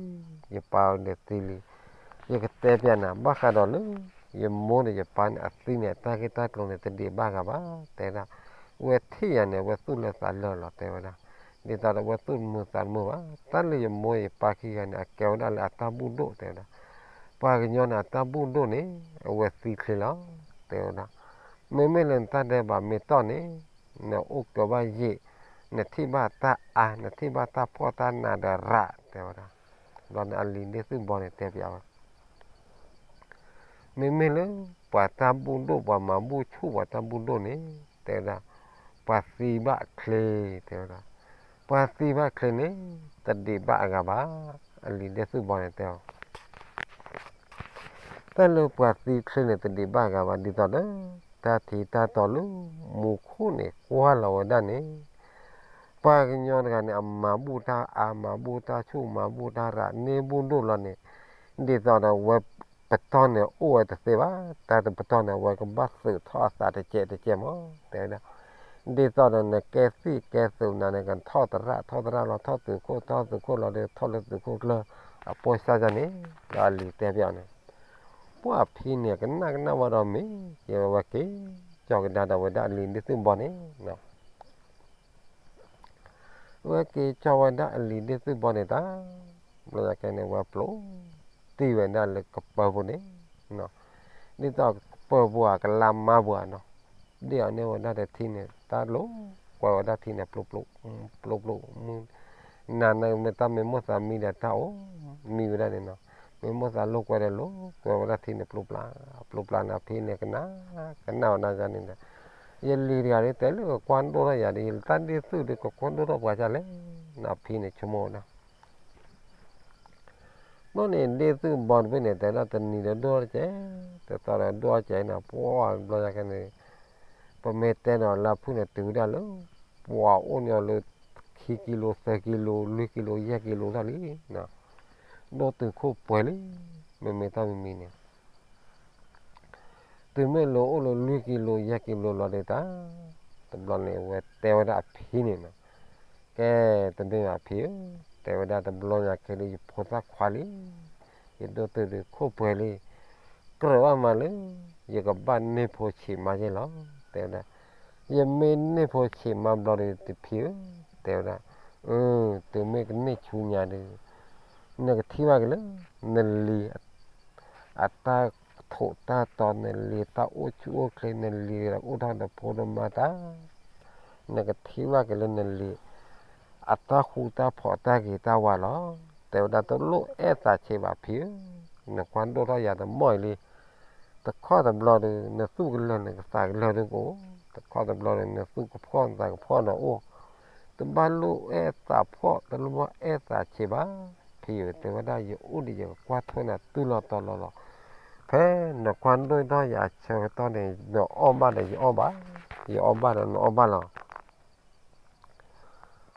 ယပၢ်ဒီးသံလံ, ယကတဲပျးနၤ ဘၣ်ဃးဒီးလၢ ယမိၢ်ဒီးယပၢ်န့ၣ် အသံန့ၣ် အတၢ်ဂ့ၢ်တၢ်ကျိၤန့ၣ် တဒံးဘၣ်ဂၤဘၣ်, တဲဒၣ်, ဝဲထံၣ်ယၤန့ၣ် ဝဲသူၣ်လၢသးလၢာ်လီၤ တဲဝဲဒၣ်, ဒ်သိးဒီးဝဲသူၣ်တမုာ်သးတမုာ်ဘၣ်, တၢ်လၢယမိၢ်ယပၢ်ခံဂၤန့ၣ် အကဲဝဲဒၣ်လၢအတၢ်ဘူၣ်ဒိၣ် တဲဝဲဒၣ်, ပှၤကညီန့ၣ် အတၢ်ဘူၣ်ဒိၣ်န့ၣ် အဝဲသံချ့လီၤ, တဲဝဲဒၣ် မ့မ့ၢ်လၢနတၢ်ဒဲးဘးမ့ၢ်တီၢ်န့ၣ်, နအိၣ်ကၢဘၣ်ယံာ်, နထံၣ်ဘၣ်တၢ်အါ, နထံၣ်ဘၣ်တၢ်ဖှီၣ်တၢ်နးဒီးရး, တဲဝဲဒၣ်, ဘျီန့ၣ်အလံၤဒ့ၣ်သူၣ်ဘီန့ၣ်တဲပျးဝဲ, မ့မ့ၢ်လၢ ပှၤတၢ်ဘူၣ်ဒိၣ် ပှၤမၤဘူၣ်ဆူၣ် ပှၤတၢ်ဘူၣ်ဒိၣ်န့ၣ်, တဲဝဲဒၣ်, ပှၤသံဘၣ်ချ့, တဲဝဲဒၣ်, ပှၤသံဘၣ်ချ့န့ၣ် တဒံးဘၣ်အဂၤဘၣ်, အလံၤဒ့ၣ်သူၣ်ဘီန့ၣ်တဲအီၤ တၢ်လၢပှၤသံချ့န့ၣ် တဒံးဘၣ်ဂၤဘၣ် ဒ်သိးဒီး တၢ်ထံးတၢ်တီၤလၢ မူခိၣ်န့ၣ် ကွၢ်လီၤဝဲဒၣ်န့ၣ်, ပှၤကညီတဂၤန့ၣ် အမၤဘူၣ်တၢ်အါ မၤဘူၣ်တၢ်ဆူၣ် မၤဘူၣ်တၢ်ရး န့ၢ်ဘူၣ်ဒိၣ်လီၤန့ၣ်, ဒ်သိးဒီးဝဲပတီၢ်န့ၣ် အိၣ်ဝဲတသ့ဘၣ်, တၢ်တပတီၢ်န့ၣ် အဝဲကဘၣ်သုးထီၣ်အသးတကဲးတကဲးမး တဲဝဲဒၣ် ဒ်သိးဒီးနကဲသံၣ်ကဲသုးနၤန့ၣ် ကထီၣ်သရၣ် ထီၣ်သရၣ်လီၤ ထီၣ်သုးခိၣ် ထီၣ်သုးခိၣ်လီၤဒီး ထီၣ်လၢသုးခိၣ်ကျၢၢ် အပိၢ်စၢ်ယၤန့ၣ် ဒီးအလံၤတဲပျးအီၤန့ၣ်, ပှၤဖံန့ၣ် ကနၣ်ကနၣ်ဝဲဒီးမ့ၢ်က့ၤဝဲ ဝဲက့ၤကၠီကဒါဒီးဝဲဒၣ်အလံၤဒ့ၣ်သူၣ်ဘီန့ၣ် ဝဲက့ၤကၠီဝဲဒၣ်အလံၤဒ့ၣ်သူၣ်ဘီန့ၣ်တၢ်, ဘျီညါကဲန့ၣ် ဝဲပျိးတံၢ်ဝဲဒၣ်လၢကပၢၤပူၤန့ၣ်, ဒ်သိးကပၢၤပူၤအကလါမါပူၤနီၤ, ဒ်အီၤန့ၢ်ဝဲဒၣ်ဒီးထံန့ၣ် တၢ်လိၤ, ကွဲးဝဲဒၣ်ထံန့ၣ် ပျိပျိ, ပျိပျိ, နၤန့ၣ်မ့ၢ်တၢ်မ့ၢ်မိၣ်သးမံဒီးတၢ်အိၣ်မံဝဲဒၣ်န့ၣ်နီၤ, မ့ၢ်မိၣ်သးလိၤကွဲးဒီးလိၤကွဲးဝဲဒၣ်ထံန့ၣ် ပျိပျါ, ပျိပျါန့ၣ် ဖံန့ၣ်ကနၣ်, ကနၣ်ဝဲဒၣ်န့ၣ်ဒီး ယလံၤတဂၤဒ်တဲလၢကကွၢ်ဒိၣ်ထီၣ်ယၤဒီး ယတၢ်ဒ့ၣ်သုၣ်ဒီးကကွၢ်ဒိၣ်ထီၣ်ပှၤဒ်လဲၣ်, အဖံန့ၣ်ဆိကမိၣ်ဝဲဒၣ်. ဘျီန့ၣ်ဒ့ၣ်သုၣ်ဘီတဘ့ၣ်န့ၣ် တဲဝဲဒၣ်တနံၤဒီးဒိၣ်ထီၣ်တကဲး, တသီဒီးဒိၣ်ထီၣ်တကဲးန့ၣ် ပှၤတဘျီညါခဲန့ၣ် ပမ့ၢ်တဲဒီးလၢအဖုၣ်န့ၣ်တုၤဝဲဒၣ်လၢ ပှၤအိၣ်န့ၢ်အီၤလၢ ခံကံလိ သၢကံလိ လွံၢ်ကံလိ ယဲၢ်ကံလိထီၣ်လံ, ဒိၣ်တုာ်ခိၣ်ပှဲၤလံ, မ့မ့ၢ်တၢ်မံၤမံၤန့ၣ် တုၤမ့ၢ်လၢအိၣ်လၢလွံၢ်ကံလိယဲၢ်ကံလိလီၤဒီးတၢ်, တဘျီန့ၣ်အဝဲတဲဝဲဒၣ်အဖံန့ၣ်နီၤ, ကဲ, တမ့ၢ်ဘၣ်ဖံဧၢ, တဲဝဲဒၣ်တဘျီညါခဲဒုး ယဖိသၣ်ခွါလံ, ယဒိၣ်တုာ်ဒုးခိၣ်ပှဲၤလံ, ကြၢးဘၣ်မးလၢ ယကဘၣ်န့ၢ်ဖိဆံးမါယဲၢ်လီၤ, တဲဝဲဒၣ်. ယမ့ၢ်န့ၢ်ဖိဆံးမါဘျီဒီးတဖံဧၢ, တဲဝဲဒၣ်, အၢ, တုၤမ့ၢ်ကန့ၢ်ဆူညါဒီး နကထံၣ်ဘၣ်က့ၤလၢ နလံၤ အတၢ်ထိးတၢ်တီၤ နလံၤတၢ်အိၣ်ဆူၣ်အိၣ်ချ့ နလံၤအိၣ်ထီၣ်ဒီးဖိဒီးမါတၢ်, နကထံၣ်ဘၣ်က့ၤလၢနလံၤ အတၢ်ဃူတၢ်ဖိးတၢ်ဂ့ၤတၢ်ဝါလီၤ, တဲဝဲဒၣ် တလိၣ်အဲၣ်သးဆံးဘၣ်ဖံဧၢ, နကွၢ်ဒိၣ်ထီၣ်ယၤတမီၢ်အံၤလံ, တခီတဘျီဒီး နသူၣ်ကလၢာ်နကသးကလၢာ်ဒီးကအိၣ်, တခီတဘျီဒီး နသူၣ်ကဖှီၣ်နသးကဖှီၣ်ဒီးအိၣ်, တဘၣ်လိၣ်အဲၣ်သးဖှီၣ် တလိၣ်ဘၣ်အဲၣ်သးဆံးဘၣ်, ဖံဧၢ တဲဝဲဒၣ် ယအိၣ်ဒီးယကကွၢ်ထွဲနၤတုၤလီၤတီၤလီၤလီၤ, ဖဲနကွၢ်ဒိၣ်ထီၣ်ယၤအဆၢကတီၢ်န့ၣ် နအီၣ်ဘၣ်ဒီးယအီၣ်ဘၣ်, ယအီၣ်ဘၣ်ဒီးနအီၣ်ဘၣ်လီၤ.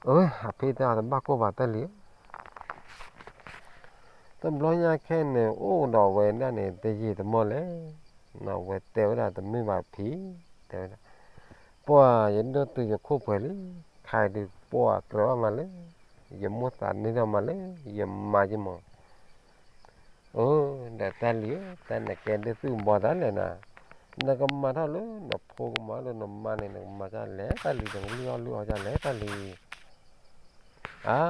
အၢ, အဖံတဲအီၤ တဘၣ်ကိၢ်ဘၣ်တၢ်လံၤဧၢ, တဘျီညါခဲန့ၣ် အိၣ်ဒီးဝဲဒၣ်န့ၣ် တယံာ်တမီၢ်လဲၣ်, နဝဲတဲဝဲဒၣ် တမ့ၢ်ဘၣ်ဖံ, တဲဝဲဒၣ်, ပှၤယဒိၣ်တုာ်ယခိၣ်ပှဲၤလံ, ခါအံၤဒုးပှၤကြၢးဘၣ်မးလၢ ယမိၣ်သးန့ၢ်ထီၣ်မးလၢ ယမါယမီၤ အၢ, ဒီးတၢ်လံၤဧၢ, တၢ်နကဲဒ့ၣ်သုၣ်ဘီတၢ်လဲၣ်နၤ, နကမၤထီၣ်လၢနဖိကမၤလၢနမါန့ၣ် နကမၤဒ်လဲၣ်, တၢ်လံၤနကလုၢ်အီၣ်လုၢ်အီတၢ်လဲၣ်, တၢ်လံၤ, အါ,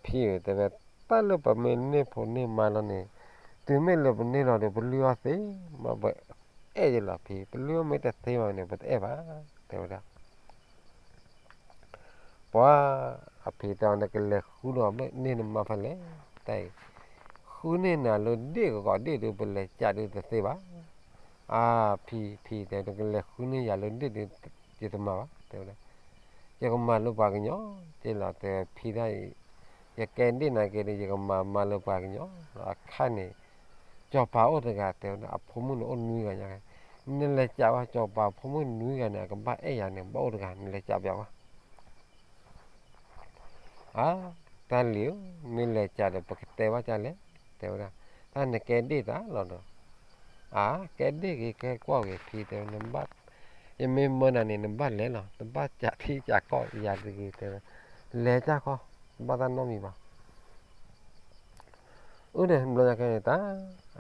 ဖံဧၢ တဲဝဲ, တၢ်လၢပမ့ၢ်န့ၢ်ဖိန့ၢ်မါလီၤန့ၣ်, တုၤမ့ၢ်လၢပန့ၢ်လီၤဒီး ပလုၢ်အီၣ်သ့, မ့ၢ်ပအဲၣ်ယလီၤဖံ, ပလုၢ်အီၣ်မ့ၢ်တသ့ဘၣ်န့ၣ် ပတအဲၣ်ဘၣ်, တဲဝဲဒၣ်. ပှၤ, အဖံတဲအီၤ နကလဲၤဃုဒီးန့ၢ်နမါဖဲလဲၣ်, တၢ်အံၤ, ဃုန့ၢ်နၤလၢဒ့ၣ်ကဂီၤဒ့ၣ်ဒုး ပလဲၤကးဒုးတသ့ဘၣ်, အါ, ဖံ, ဖံတဲ နကလဲၤဃုန့ၢ်ယၤလၢဒ့ၣ်ဒုး ယတမၤဘၣ်, တဲဝဲဒၣ်, ယကမၤလၢပှၤကညီ, က့လီၤတဲဖံဒၣ်အံၤ, ယကဲဒ့ၣ်နၤက့ဒီး ယကမၤမၤလၢပှၤကညီ, အခါန့ၣ်, စီၤပၤအိၣ်တဂၤ တဲဝဲဒၣ် အဖိမုၣ်န့ၣ်အိၣ်နွံဂၤညါ, နလဲၤကးဝဲ စီၤပၤဖိမုၣ်နွံဂၤန့ၣ် အကဘၣ်အဲၣ်ယၤန့ၣ် ဘၣ်အိၣ်တဂၤ နလဲၤကးပျးဝဲ အါ, တၢ်လံၤဧၢ, မ့ၢ်လဲၤကးဒီး ပကတဲဘၣ်ကၢ်လဲၣ်, တဲဝဲဒၣ်, တၢ်နကဲဒ့ၣ်သးလီၤဒီး, အါ, ကဲဒ့ၣ်ဂ့ၤ ကဲကွၢ်ဂ့ၤ ဖံတဲဝဲ, နဘၣ်, ယမ့ၢ်မၢနၤန့ၣ် နဘၣ်လဲၤလီၤ, နဘၣ်ကးထံကးကီၢ်ယၤတဂ့ၤ တဲဝဲ, လဲၤကၢ်ခီ, ဘၣ်တၢ်နီတမံၤဘၣ် အၢ န့ၣ် ဘျီညါခဲန့ၣ်တၢ်,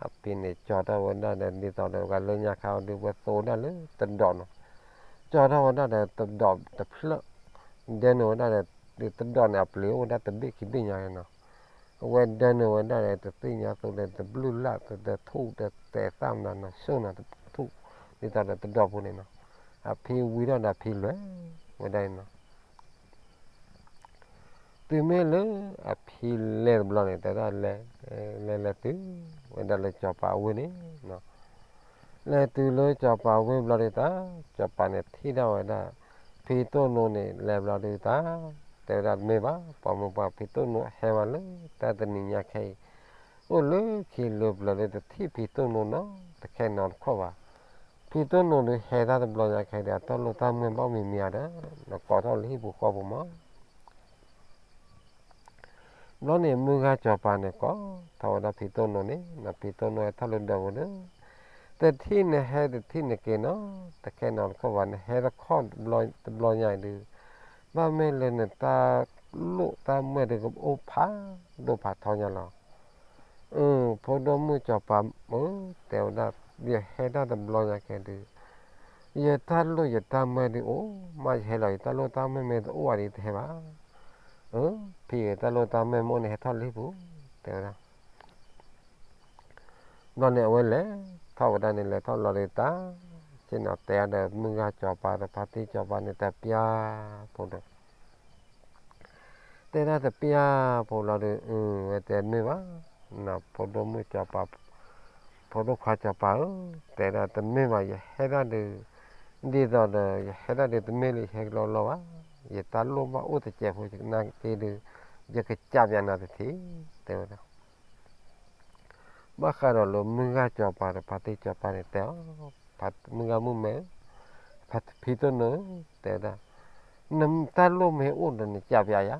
အဖံန့ၣ် ကၠီၤထီၣ်ဝဲဒၣ်ဒီး ဒ်သိးဒီး ဂၤလၢညါခါအီၤဒုး ဝဲသိးဝဲဒၣ်လၢတဒိးနီၤ, ကၠီၤထီၣ်ဝဲဒၣ်ဒီးတဒိးတဖျၢၣ်, ဒၢနုာ်ဝဲဒၣ်ဒီး တဒိးန့ၣ် အပျ့ၤအိၣ်ဝဲဒၣ်တဘ့ၣ်ခံဘ့ၣ်ညါနီၤ, အဝဲဒၢနုာ်ဝဲဒၣ်ဒီး တသ့ၣ်ညါသိးဒီး တဘျုးလၢ် တထူၣ် တတဲသၣ်မနုၤနီၤ ဆိၣ်နီၤ တထူၣ်, ဒ်သိးဒီးတဒိးဖိန့ၣ်နီၤ, အဖံဝံထီၣ်ဒီး အဖံလဲၤဝဲဒၣ်န့ၣ်နီၤ တုၤမ့ၢ်လၢအဖံလဲၤတဘျီန့ၣ် တဲဒၣ်လဲၤ, လဲၤလဲၤတုၤဝဲဒၣ်လၢစီၤပၤအဝ့ၢ်န့ၣ်, လဲၤတုၤလၢစီၤပၤအဝ့ၢ်ဘျီဒုးတၢ်, စီၤပၤန့ၣ်ထံၣ်ဒၣ်ဝဲဒၣ် ဖံတိၢ်နိန့ၣ် လဲၤဘျီဒုးတၢ်, တဲဝဲဒၣ်တမ့ၢ်ဘၣ် ပှၤမိၢ်ပှၤဖံတိၢ်နိဟဲမးလၢတၢ်တနံၤညါခဲအံၤ, အိၣ်လၢခံလၢပျၢၤလၢတထံၣ်ဖံတိၢ်နိနီတခဲနီတခီၣ်ဘၣ်, ဖံတိၢ်နိဒုးဟဲတၢ်တဘျီညါခဲဒီး အတၢ်လိၣ်တၢ်မၢဘၣ်မံၤမံၤဧါဒီး နကိးထီၣ်လၢဟံၣ်ပူၤဃီပူၤမး ဘျီန့ၣ် မုၢ်ဂၤစီၤပၤန့ၣ် ကိးထီၣ်ဝဲဒၣ်ဖံတိၢ်နိန့ၣ်, ဖံတိၢ်နိဟဲထီၣ်လၢဒၢးပူၤဒီး, တထံၣ်နဟဲတထံၣ်နက့ၤနီၤ, တခဲနီတခီၣ်ဘၣ် နဟဲတခီၣ်တဘျီညါအံၤဒုး, ဘၣ်မ့ၢ်လၢနတၢ်လိၣ်တၢ်မၢဒုးကအိၣ်ဖးဒိၣ်ဖးထီညါလီၤ. အၢ, ဖိဒိၣ်မုၣ်စီၤပၤဧၢ, တဲဝဲဒၣ်, ယဟဲတၢ်တဘျီညါခဲဒုး, ယတၢ်လိၣ်ယတၢ်မၢဒုးအိၣ်, မ့ၢ်ယဟဲလီၤ ယတၢ်လိၣ်တၢ်မၢမ့ၢ်တအိၣ်ဘၣ်ဒီးတဟဲဘၣ်. အၢ, ဖံဧၢ တၢ်လိၣ်တၢ်မၢမ့ၢ်အိၣ်န့ၣ် ဟဲထီၣ်လၢဟံၣ်ပူၤ, တဲဝဲဒၣ်. ဘျီန့ၣ်အဝဲလဲၤထီၣ်ဝဲဒၣ်န့ၣ် လဲၤထီၣ်လီၤဒီးတၢ်, ဆ့ၣ်နီၤတဲအီၤဒီး မုၢ်ဂၤစီၤပၤဒီးဖါတံၢ်စီၤပၤန့ၣ် တပျၢ်ဖိဒီး တဲဒၣ်တပျၢ်ဖိလီၤဒီး အဝဲတဲမ့ၢ်ဘၣ်, ဖိဒိၣ်မုၣ်စီၤပၤ, ဖိဒိၣ်ခွါစီၤပၤဧၢ, တဲဒၣ်တမ့ၢ်ဘၣ် ယဟဲဒၣ်ဒီး, ဒ်သိးဒီး ယဟဲဒၣ်ဒီးတမ့ၢ်လၢယဟဲကလီကလီဘၣ်, ယတၢ်လိၣ်ဘၣ်အိၣ်တစဲးဖိ ယကနၣ်က့ၤဒီး ယကစံးပၠးနၤတထံၣ် တဲဝဲဒၣ်. ဘၣ်ဃးဒီးလၢမုၢ်ဂၤစီၤပၤဒီး ဖါတံၢ်စီၤပၤန့ၣ်တဲအီၤ, မုၢ်ဂၤမုၣ်မဲ, ဖါဖံတိၢ်နိ, တဲဝဲဒၣ်, နတၢ်လိၣ်မ့ၢ်အိၣ်ဒီးနစံးပၠးယၤ,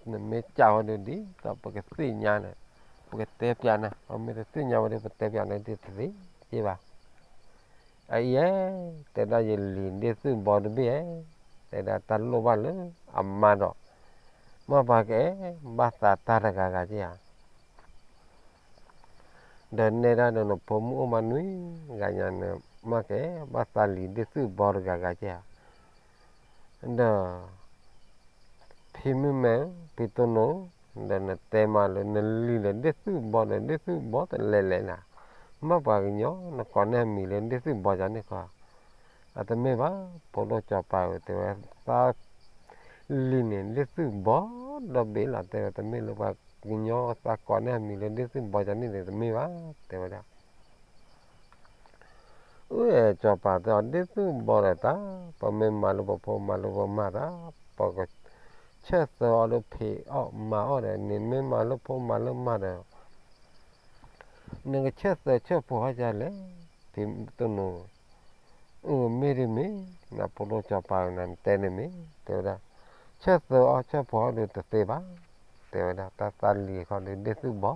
နမ့ၢ်စံးဝဲဒၣ်ဒ်သိးပကသ့ၣ်ညါန့ၣ် ပကတဲပၠးနၤ, အမ့ၢ်တသ့ၣ်ညါဝဲဒီး ပတဲပၠးနၤဒ်တသ့က့ဘၣ်. အအံၤဧၢ, တဲဒၣ်ယလံၤဒ့ၣ်သူၣ်ဘီတဘ့ၣ်ဧၢ, တဲဒၣ်တၢ်လိၣ်ဘၣ်လၢအမါဒီး မ့ၢ်ပှၤကအဲၣ်ဘၣ်သးတၢ်တဂၤဂၤက့ဧါ. ဒီးနဲဒၣ်ဒီးနဖိမုၣ်အိၣ်မးနွံဂၤညါန့ၣ် မ့ၢ်ကအဲၣ်ဘၣ်သးလံၤဒ့ၣ်သူၣ်ဘီတဂၤဂၤက့ဧါ. ဒီး ဖံမုၣ်မဲဧၢ, ဖံတိၢ်နိဧၢ, ဒီးနတဲမးလၢနလံၤလၢဒ့ၣ်သူၣ်ဘီဒီးဒ့ၣ်သူၣ်ဘီတလဲၤလဲၤနၤ, မ့ၢ်ပှၤကညီနကိးန့ၢ်အမံၤလၢဒ့ၣ်သူၣ်ဘီကန့ၣ်ခီ, အတမ့ၢ်ဘၣ်, ဖိဒိၣ်စီၤပၤဧၢ, တဲဝဲသး လံၤန့ၣ် ဒ့ၣ်သူၣ်ဘီဒီဘ့ၣ်လီၤ, တဲဝဲတမ့ၢ်လၢပှၤကညီသးကိးန့ၢ်အမံၤလၢဒ့ၣ်သူၣ်ဘီကန့ၣ်န့ၣ် တမ့ၢ်ဘၣ်, တဲဝဲဒၣ်. အၢ စီၤပၤတဲအီၤ ဒ့ၣ်သူၣ်ဘီဒီးတၢ်, ပမ့ၢ်မၤလၢပဖိမၤလၢပမါတၢ်, ပကဆၢၣ်သၢအီၤလၢဖံးအီၣ်မၤအီၣ်ဒီး နမ့ၢ်မၤလၢဖိမၤလၢမါဒီး နကဆၢၣ်သၢဆၢၣ်ဖိဟီၣ်ကလဲၣ်, ဖံတိၢ်နိဧၢ. အၢ မ့ၢ်ဒ်မ့ၢ်, နဖိဒိၣ်စီၤပၤဧၢ, နတဲန့ၣ်မ့ၢ်, တဲဝဲဒၣ်, ဆၢၣ်သၢအီၣ်ဆၢၣ်ဖိဟီၣ်ဒီးတသ့ဘၣ်, တဲဝဲဒၣ်, တၢ်သးလံၤခီဒီးဒ့ၣ်သူၣ်ဘီ.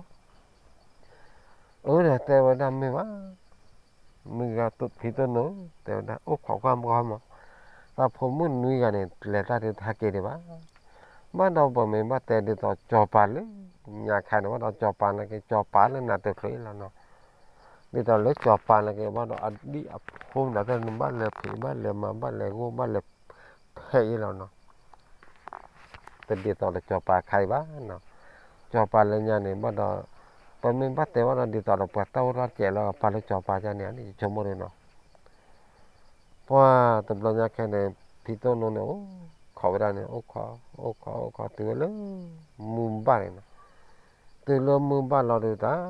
အၢ ဒီးတဲဝဲဒၣ်မ့ၢ်ဘၣ်, မုၢ်ဂၤဖံတိၢ်နိဧၢ, တဲဝဲဒၣ် အိၣ်ခိးကွၢ်မီၢ်, သးဖိမုၣ်နွံဂၤန့ၣ် လဲၤတၢ်ဒုးတဟဲက့ၤဒံးဘၣ်. ဘၣ်ဒီးပမ့ၢ်ဘၣ်တဲဒ်သိးစီၤပၤလၢညါခါန့ၣ် ဘၣ်ဒီးစီၤပၤနာ်က့ စီၤပၤလၢနၤတချုးလီၤနီၤ. ဒ်သိးလၢစီၤပၤနာ်က့ ဘၣ်ဒီးအဒံၣ်အဖိမနုၤသ့ၣ်န့ၣ် ဘၣ်လဲၤဖံးဘၣ်လဲၤမၤဘၣ်လဲၤဂိၢ်ဘၣ်လဲၤဖဲးအံၤလီၤနီၤ. တဒ်သိးဒီးစီၤပၤခါအံၤဘၣ်နီၤ. စီၤပၤလၢညါန့ၣ်ဘၣ်ဒီး ပမ့ၢ်ဘၣ်တဲဘၣ်ဒီးဒ်သိးဒီးပှၤတၢ်အိၣ်ထီၣ်စဲးလီၤကပၤလၢစီၤပၤယါန့ၣ် ယဆိကမိၣ်ဒ်နီၤ. ပှၤတဘျီညါခဲန့ၣ် ဖံတိၢ်နိန့ၣ် အိၣ်ခိးဝဲဒၣ်န့ၣ် အိၣ်ခိး အိၣ်ခိး အိၣ်ခိးတုၤဝဲလၢ မုၢ်ဘၣ်န့ၣ်နီၤ. တုၤလၢမုၢ်ဘၣ်လီၤဒုးတၢ်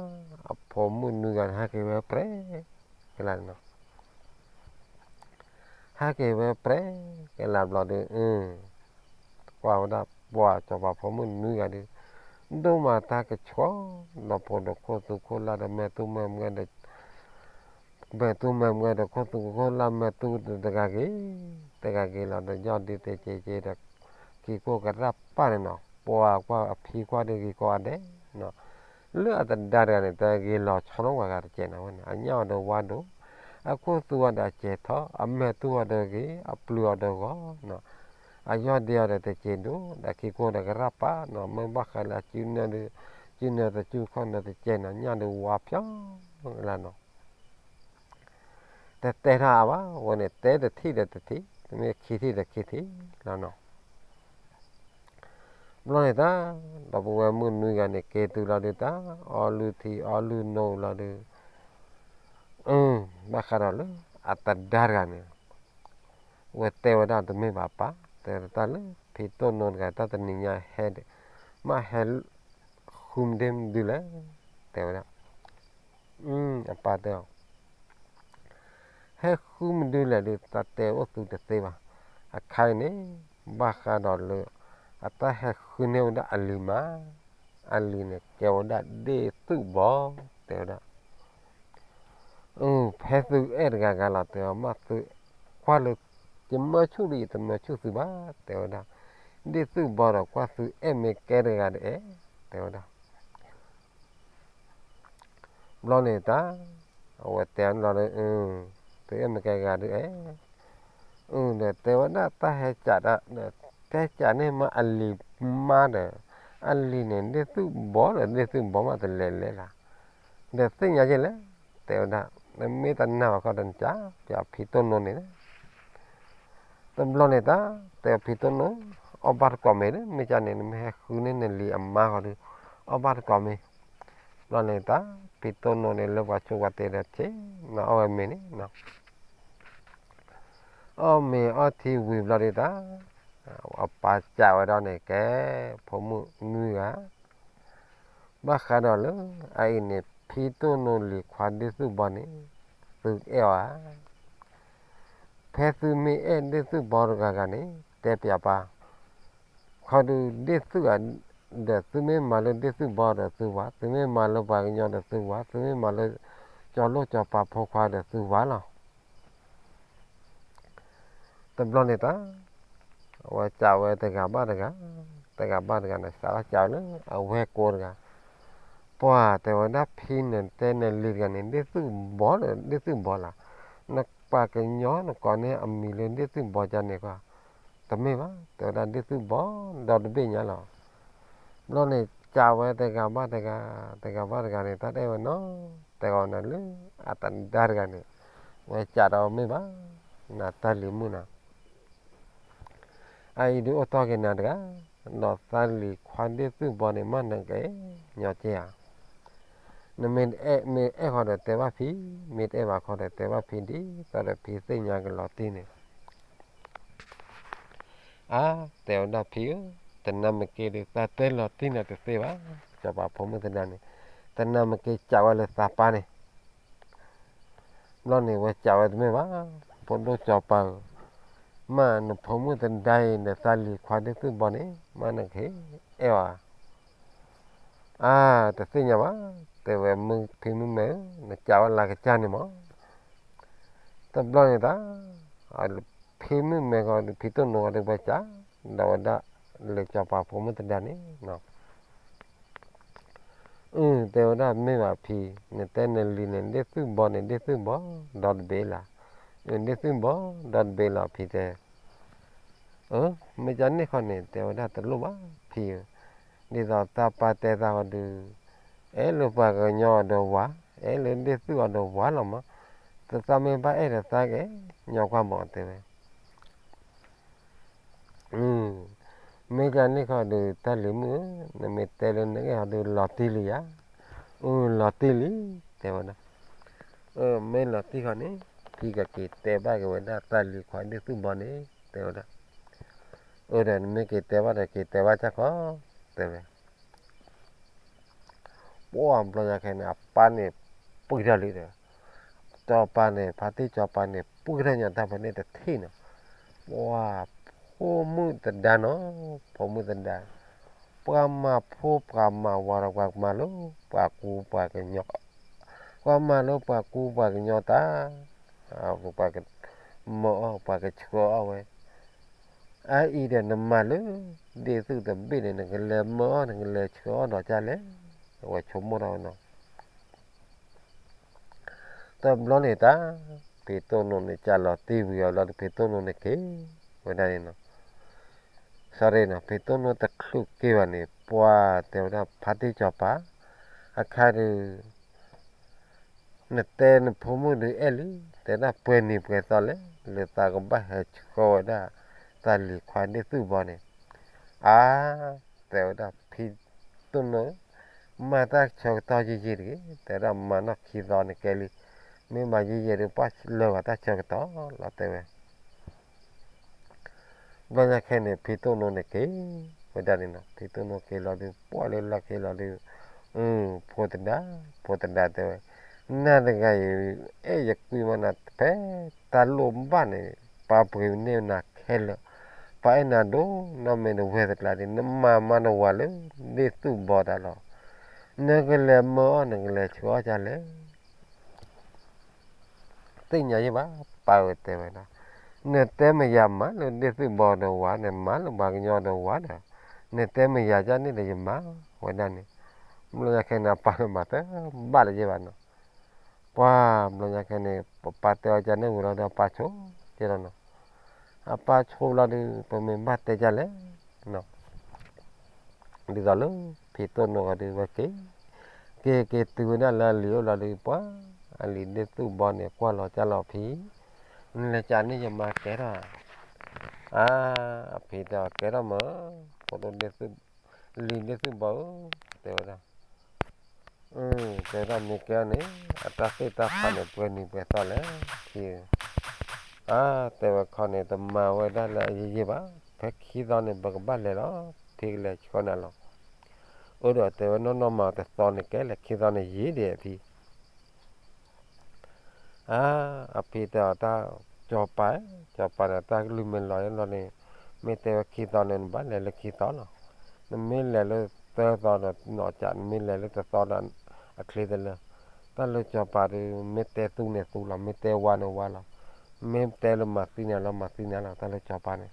အဖိမုၣ်နွံဂၤန့ၣ် ဟဲက့ၤဝဲပြဲးကလါန့ၣ်နီၤ. ဟဲက့ၤဝဲပြဲးကလါဘျီဒုး ကွၢ်ဝဲဒၣ်ပှၤစီၤပၤဖိမုၣ်နွံဂၤဒုး ဒိၣ်မးတၢ်ကဆှီ ဒီးဖိဒီးခိၣ်သူခိၣ်လၢ်ဒီးမဲာ်သူမဲာ်မှဲဒီး မဲာ်သူမဲာ်မှဲဒီးခိၣ်သူခိၣ်လၢ်မဲာ်သူတဂၤဂ့ၤ တဂၤဂ့ၤလီၤဒီး ယီၢ်ဒ့တဲက့ၤက့ၤဒီး ခံခိၣ်ကရၢ်ပၢ်န့ၣ်နီၤ ပှၤကွၢ်အဖံကွၢ်ဒီးဂ့ၤကိးဂၤဒဲးနီၤ. လၢအသဒါတဂၤန့ၣ် တၢ်ဂ့ၤလီၤဆီလိာ်ဝဲဂၤတကဲးနီၤဝဲန့ၣ် အညၣ်အီၤဒီးဝါဒိၣ် အခိၣ်သူအီၤဒီးအစဲးထီၣ် အမဲာ်သူအီၤဒီးဂ့ၤ အပျုၤအီၤဒီးဂီၤနီၤ အယီၢ်ဒ့အီၤဒီးတက့ၤဒိၣ် ဒီးခံခိၣ်ဒီးကရၢ်ပၢ်နီၤ မ့ၢ်ဘၣ်ဃးလၢအစုနၢဒီး စုနၢတစုခီၣ်နၢတကဲးနီၤ ညၣ်ဒီးဝါဖျီလၢနီၤ တတဲထီၣ်အါဘၣ် အဝဲန့ၣ် တဲတထံၣ်ဒီးတထံၣ် မ့ၢ်ခံထံၣ်ဒီးခံထံၣ်လီၤနီၤ. ဘျီန့ၣ်တၢ် ဒီပုၢ်ဝဲၢ်မုၣ်နွံဂၤန့ၣ် က့ၤတုၤလီၤဒုးတၢ် အီလုၢ်ထံအီလုၢ်နိလီၤဒုး ဘၣ်ဃးဒီးလၢ အသဒါတဂၤန့ၣ် ဝဲတဲဝဲဒၣ်တမ့ၢ်ဘၣ်ပၢ် တဲတၢ်လၢ ဖံတိၢ်နိတဂၤ တၢ်တနံၤညါဟဲ မ့ၢ်ဟဲ ဃုမ့ၢ်ဒ်လဲၣ် တဲဝဲဒၣ် အပၢ်တဲအီၤ ဟဲဃုမ့ၢ်ဒ်လဲၣ်ဒုး တၢ်တဲအိၣ်သုတသ့ဘၣ်. အခါအံၤန့ၣ် ဘၣ်ဃးဒီးလၢ အတၢ်ဟဲဃုန့ၢ်ဝဲဒၣ်အလံၤမး အလံၤန့ၣ် ကဲဝဲဒၣ်ဒ့ၣ်သူၣ်ဘီ တဲဝဲဒၣ် ဖဲသုအဲၣ်တဂၤဂၤလီၤ တဲဝဲ မ့ၢ်သုကွၢ်လၢ ယမၢဆူၣ်ဒီးယတမၢဆူၣ်သုဘၣ် တဲဝဲဒၣ်. ဒ့ၣ်သူၣ်ဘီဒီးကွၢ်သုအဲၣ်မ့ၢ်ကဲတဂၤဒီးအဲၣ် တဲဝဲဒၣ်. ဘျီန့ၣ်တၢ် အဝဲတဲလီၤဒီး သုအဲၣ်မ့ၢ်ကဲတဂၤဒီးအဲၣ် ဒီးတဲဝဲဒၣ်တၢ်ဟဲစး တၢ်ဟဲစးန့ၢ်မးအလံၤမးဒီး အလံၤန့ၣ် ဒ့ၣ်သူၣ်ဘီဒီးဒ့ၣ်သူၣ်ဘီမးတလဲၤလဲၤလၢ် ဒီးသ့ၣ်ညါက့ၤလဲၣ် တဲဝဲဒၣ်. နမ့ၢ်တနာ်ဘၣ်ခီဒီးနကး ပဖံတိၢ်နိန့ၣ် တဘျီန့ၣ်တၢ် တဲဖံတိၢ်နိ အီၣ်ဘၣ်တကိးမ့ၢ်ဒီး မ့ၢ်ကန့ၣ် နမ့ၢ်ဟဲဃုန့ၢ်နလံၤအမါဃီဒီး အီၣ်ဘၣ်တကိးမ့ၢ် ဘျီန့ၣ်တၢ် ဖံတိၢ်နိန့ၣ် လၢပှၤဆိပှၤတ့ဒီးဆ့ နအီၣ်ဝဲမ့ၤန့ၣ် အီၣ်မ့ၤအီထံဝံၤဘျီဒုးတၢ် အပၢ်စံးဝဲဒၣ်န့ၣ် ကဲ ဖိမုၣ်နွံဂၤ ဘၣ်ဃးဒီးလၢ အအံၤန့ၣ် ဖံတိၢ်နိလံၤခွါဒ့ၣ်သူၣ်ဘီန့ၣ် သုအဲၣ်အီၤဧါ. ဖဲသုမ့ၢ်အဲၣ်ဒ့ၣ်သုၣ်ဘီတဂၤဂၤန့ၣ် တဲပၠးပၢ်, ခီဒုးဒ့ၣ်သုၣ်ဧါ, ဒီးသုမ့ၢ်မၤလၢဒ့ၣ်သုၣ်ဘီဒီးသုဝၤ, သုမ့ၢ်မၤလၢပှၤကညီဒီးသုဝၤ, သုမ့ၢ်မၤလၢ ကၠီၤလိၣ်ကၠီၤပၤဖိခွါဒီးသုဝၤလီၤ. တဘျီန့ၣ်တၢ် အဝဲစံးဝဲတဂၤဘၣ်တဂၤ, တဂၤဘၣ်တဂၤန့ၣ် စးထီၣ်စံးဝဲလၢအဝဲၢ်ကိတဂၤ, ပှၤတဲဝဲဒၣ်ဖံနတဲနလံၤတဂၤန့ၣ် ဒ့ၣ်သုၣ်ဘီဒီးဒ့ၣ်သုၣ်ဘီလီၤ. နပှၤကညီနကိးန့ၢ်အမံၤလၢဒ့ၣ်သုၣ်ဘီကန့ၣ်ကွၢ်, တမ့ၢ်ဘၣ်, တဲဝဲဒၣ်ဒ့ၣ်သုၣ်ဘီဒီတဘ့ၣ်ညါလီၤ. ဘျီန့ၣ်စံးဝဲတဂၤဘၣ်တဂၤ, တဂၤဘၣ်တဂၤန့ၣ် တၢ်အဲၣ်ဝဲနီၤ, တဲဝဲန့ၣ်လၢအတဒါတဂၤန့ၣ်, ဝဲစံးဒီးမ့ၢ်ဘၣ်, နတၢ်လံၤမုၣ်နီၤ အအံၤဒုးအိၣ်တီၢ်က့ၤနၤတဂၤ, ဒီးသးလံၤခွါဒ့ၣ်သုၣ်ဘီန့ၣ် မ့ၢ်နကညီက့ဧါ. နမ့ၢ်အဲၣ်, မ့ၢ်အဲၣ်ဃီဒီးတဲဘၣ်ဖံ, မ့ၢ်တအဲၣ်ဘၣ်ဃီဒီးတဲဘၣ်ဖံဒ်သိးဒီး ဖံသ့ၣ်ညါကလီၤတံၢ်န့ၣ် အါ, တဲဝဲဒၣ်ဖံဧၢ, တနၢ်မ့ၢ်က့ဒုး သးတဲလီၤတံၢ်နၤတသ့ဘၣ်, စီၤပၤဖိမုၣ်သဒါန့ၣ်, တနၢ်မ့ၢ်က့စံးဝဲလၢသးပၢ်န့ၣ် ဘျီန့ၣ်ဝဲစံးဝဲတမ့ၢ်ဘၣ်, ဖိဒိၣ်စီၤပၤဧၢ, မ့ၢ်နဖိမုၣ်သဒါအံၤ နသးလံၤခွါဒ့ၣ်သုၣ်ဘီန့ၣ် မ့ၢ်နကဟ့ၣ်အဲၣ်အီၤဧါ. အါ, တသ့ၣ်ညါဘၣ်, တဲဝဲမုၢ်ဖံမုၢ်မဲဧၢ, နစံးဝဲလၢကစၢ်န့ၣ်မး တဘျီန့ၣ်တၢ်, ဖံမုၢ်မဲဂီၤဒီး ဖံတိၢ်နိဂီၤဒီး ဝဲစံးဒီးဝဲဒၣ်လၢစီၤပၤဖိမုၣ်သဒါန့ၣ်, အု, တဲဝဲဒၣ်မ့ၢ်ဘၣ်ဖံ, နတဲနလံၤန့ၣ် ဒ့ၣ်သုၣ်ဘီန့ၣ် ဒ့ၣ်သုၣ်ဘီဒီတဘ့ၣ်လီၤ. အု, ဒ့ၣ်သုၣ်ဘီဒီတဘ့ၣ်လီၤ ဖံတဲ. အၢ, မ့ၢ်ကန့ၣ်ခီန့ၣ် တဲဝဲဒၣ်တလိၣ်ဘၣ်ဖံဧၢ, ဒ်သိးသးပၢ်တဲသးအီၤဒုး, အဲၣ်လၢပှၤကညီအီၤဒီးဝၤ, အဲၣ်လၢဒ့ၣ်သုၣ်အီၤဒီးဝၤလီၤမး, သးမ့ၢ်ဘၣ်အဲၣ်ဒီးသးကညီကွၢ်မး တဲဝဲ မ့ၢ်ကန့ၣ်ခီဒုး တၢ်လံၤမုၣ်ဧၢ, နမ့ၢ်တဲလၢနအဲၣ်ဟီဒုး လီၤတံၢ်လံဧါ. အၢ, လီၤတံၢ်လံ, တဲဝဲဒၣ်. အၢ, မ့ၢ်လီၤတံၢ်ခီန့ၣ် ဖံကက့ၤတဲဘၣ်က့ၤဝဲဒၣ် သးလံၤခွါဒ့ၣ်သုၣ်ဘီန့ၣ်, တဲဝဲဒၣ်. အၢ, ဒီးနမ့ၢ်က့ၤတဲဘၣ်ဒီး က့ၤတဲဘၣ်ကၢ်ခီ, တဲဝဲ ပှၢ်ဘျီညါခဲန့ၣ် အပၢ်န့ၣ် ပှံၢ်ထီၣ်လံဒီး, စီၤပၤန့ၣ် ဖါတံၢ်စီၤပၤန့ၣ် ပှံၢ်ထီၣ်ညါတၢ်ဖဲန့ၣ်တထံၣ်နီၤ, ပှၢ်ဖိမုၣ်သဒါနီၤ, ဖိမုၣ်သဒါ, ပှၤမၤဖိပှၤမၤဝၤဒီး ပှၤမၤလၢ ပှၤကူပှၤကညီ, ပှၤမၤလၢပှၤကူပှၤကညီတၢ်, ပှၤကမၢအီၣ် ပှၤကဆှၢအီၣ်ဝဲ အအံၤဒီးနမၤလၢ ဒ့ၣ်သုၣ်တဘ့ၣ်န့ၣ် နကလဲၤမၢအီၣ် နကလဲၤဆှၢအီၣ်ဒီးကၢ်လဲၣ်, အဝဲဆိကမိၣ်ထီၣ်ဝဲနီၤ. တဘျီန့ၣ်တၢ်, ဖံတိၢ်နိန့ၣ် ကးလီၤတံၢ်ဝံၤအီၤလီၤဒီး ဖံတိၢ်နိန့ၣ်က့ၤဝဲဒၣ်န့ၣ်နီၤ. စီၤရ့နီၤ, ဖံတိၢ်နိတချုးက့ၤဘၣ်န့ၣ် ပှၢ်တဲဝဲဒၣ်ဖါတံၢ်စီၤပၤ, အခါဒုး နတဲနဖိမုၣ်ဒုးအဲၣ်လံ, တဲဒၣ်ပှဲၤနံၤပှဲၤသီလဲၣ် လၢသးကဘၣ်ဟဲဆှၢဝဲဒၣ် သးလံၤခွါဒ့ၣ်သုၣ်ဘီန့ၣ်, အါ, တဲဝဲဒၣ်ဖံတိၢ်နိဧၢ, မၤတၢ်ဆၢကတီၢ်ယံာ်ယံာ်တဂ့ၤ, တဲဒၣ်မၤနီၢ်ခံသီန့ၣ်ကဲလံ, မ့ၢ်မၤယံာ်ယံာ်ဒီး ပှၢ်လၢာ်ဘၣ်တၢ်ဆၢကတီၢ်လီၤ တဲဝဲ ဘျီညါခဲန့ၣ် ဖံတိၢ်နိန့ၣ်က့ၤဝဲဒၣ်န့ၣ်နီၤ, ဖံတိၢ်နိက့ၤလီၤဒုး ပှၢ်လၢလီၢ်ခံလီၤဒုး, အု, ဖိသဒါ, ဖိသဒါတဲဝဲ, နၤတဂၤအံၤ အဲၣ်ယကွံမးနၤ ဖဲတၢ်လိၣ်ဘၣ်န့ၣ် ပာ်ပှ့ၤန့ၢ်နၤခဲလၢာ်, ပာ်အဲၣ်နၤဒိၣ်နီၢ်မ့ၢ်တဝဲတကျါဒံး, နမၤမၤနဝၤလၢ ဒ့ၣ်သုၣ်ဘီတၢ်လီၤ, နကလဲၤမၢအီၣ် နကလဲၤဆှၢအီၣ်ကၢ်လဲၣ် သ့ၣ်ညါယဲၢ်ဘၣ်, ပၢ်ဝဲတဲဝဲဒၣ်, နတဲမယၤမၤလၢဒ့ၣ်သုၣ်ဘီဒီးဝၤန့ၣ် မၤလၢပှၤကညီဒီးဝၤဒီး, နတဲမယၤကၢ်န့ၣ်ဒီးယမၤဝဲဒၣ်န့ၣ်, ဘျီညါခဲန့ၣ် အပၢ်မၤတဘၣ်လၢၤယဲၢ်ဘၣ်နီၤ, ပှၢ်ဘျီညါခဲန့ၣ် ပပၢ်တဲအီၤကၢ်န့ၣ်ဝံၤလီၤဒီး အပၢ်ဆိက့ၤလီၤနီၤ, အပၢ်ဆိလီၤဒုး ပမ့ၢ်ဘၣ်တဲကၢ်လဲၣ် ဒ်သိးလၢ ဖံတိၢ်နိဂီၤဒုးဝဲက့ၤ, က့ၤက့ၤတုၤဝဲဒၣ်လၢအလံၤအိၣ်လီၤဒုး ပှၢ်အလံၤဒ့ၣ်သုၣ်ဘီန့ၣ် ကွၢ်လီၤကၢ်လီၤဖံ, နလဲၤကၢ်န့ၣ်ယမၤကဲထီၣ်, အါ, အဖံတဲအီၤကဲထီၣ်မး, ဖိဒိၣ်ဒ့ၣ်သုၣ်, လံၤဒ့ၣ်သုၣ်ဘီဧၢ, တဲဝဲဒၣ် တဲဝဲဒၣ်မ့ၢ်ကဲအီၤန့ၣ် အတၢ်သ့ၣ်တၢ်ဖးန့ၣ် ပှဲၤနံၤပှဲၤသီလဲၣ်, ဖံဧၢ, အါ, တဲဝဲခီန့ၣ် တမၤဝဲဒၣ်လၢအယံာ်ယံာ်ဘၣ်, ဖဲခံသီန့ၣ် ပကဘၣ်လဲၤလီၤ, ဖံကလဲၤဆှၢနၤလီၤ, အၢဒီးတဲဝဲနီၢ်နီၢ်မၤတသီန့ၣ်ကဲလဲၣ်, ခံသီန့ၣ်ယံာ်ဒံးအဖံ အါ, အဖံတဲအီၤတၢ်, စီၤပၤ, စီၤပၤန့ၣ် တၢ်ကလုၢ်မ့ၢ်လီၤလီၤန့ၣ်, မ့ၢ်တဲဝဲခံသီန့ၣ် နဘၣ်လဲၤလၢခံသီလီၤ. နမ့ၢ်လဲၤလၢသၢသီဒီးနီၢ်ကး, နမ့ၢ်လဲၤလၢတသီဒီးအချ့တလၢ. တၢ်လၢစီၤပၤဒီး မ့ၢ်တဲသူန့ၣ်သူလီၤ, မ့ၢ်တဲဝါန့ၣ်ဝါလီၤ, မ့ၢ်တဲလၢမၤသံန့ၣ်လီၤ, မၤသံန့ၣ်လီၤ, တၢ်လၢစီၤပၤန့ၣ်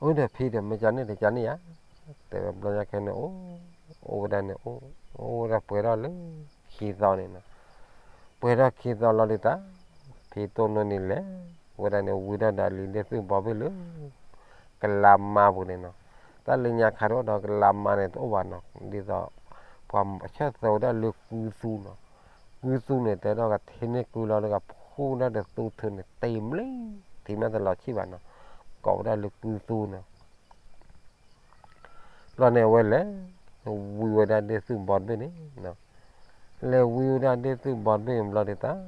အိၣ်ဒီးဖံဒီး မ့ၢ်ကန့ၣ်ဒီးကန့ၣ်ဧါ, တဲဝဲ. ဘျီညါခဲန့ၣ် အိၣ်ဝဲဒၣ်န့ၣ် အိၣ်ဝဲဒၣ်ပှဲၤထီၣ်လၢခံသီန့ၣ်နီၤ, ပှဲၤထီၣ်ခံသီလီၤဒုးတၢ်, ဖံတိၢ်နိန့ၣ်လဲၤဝဲဒၣ်န့ၣ် ဝံထီၣ်ဒၣ်လံဒ့ၣ်သုၣ်ဘီဘ့ၣ်လၢ ကလါမါပူၤန့ၣ်နီၤ. တၢ်လၢညါခါတအိၣ်ဒီးကလါမါန့ၣ်တအိၣ်ဘၣ်နီၤ, ဒ်သိး ပှၤဆၢၣ်သၢဝဲဒၣ်လၢကုသူနီၤ. ကုသူန့ၣ် တဲဒၣ်ကထံန့ၢ်ကုလီၤဒီး ကဖှူဝဲဒၣ်ဒီးသူထုးန့ၣ် တ့ၢ်မလ့ၤ, ထံမ့ၢ်တလီၤဆံၣ်ဘၣ်နီၤ, ကိးဝဲဒၣ်လၢကုသူနီၤ. ဘျီန့ၣ်အဝဲလဲၤ ဝံဝဲဒၣ်ဒ့ၣ်သုၣ်ဘီတဘ့ၣ်န့ၣ်, လဲၤဝံဝဲဒၣ်ဒ့ၣ်သုၣ်ဘီတဘ့ၣ်န့ၣ်ဘျီဒုးတၢ်,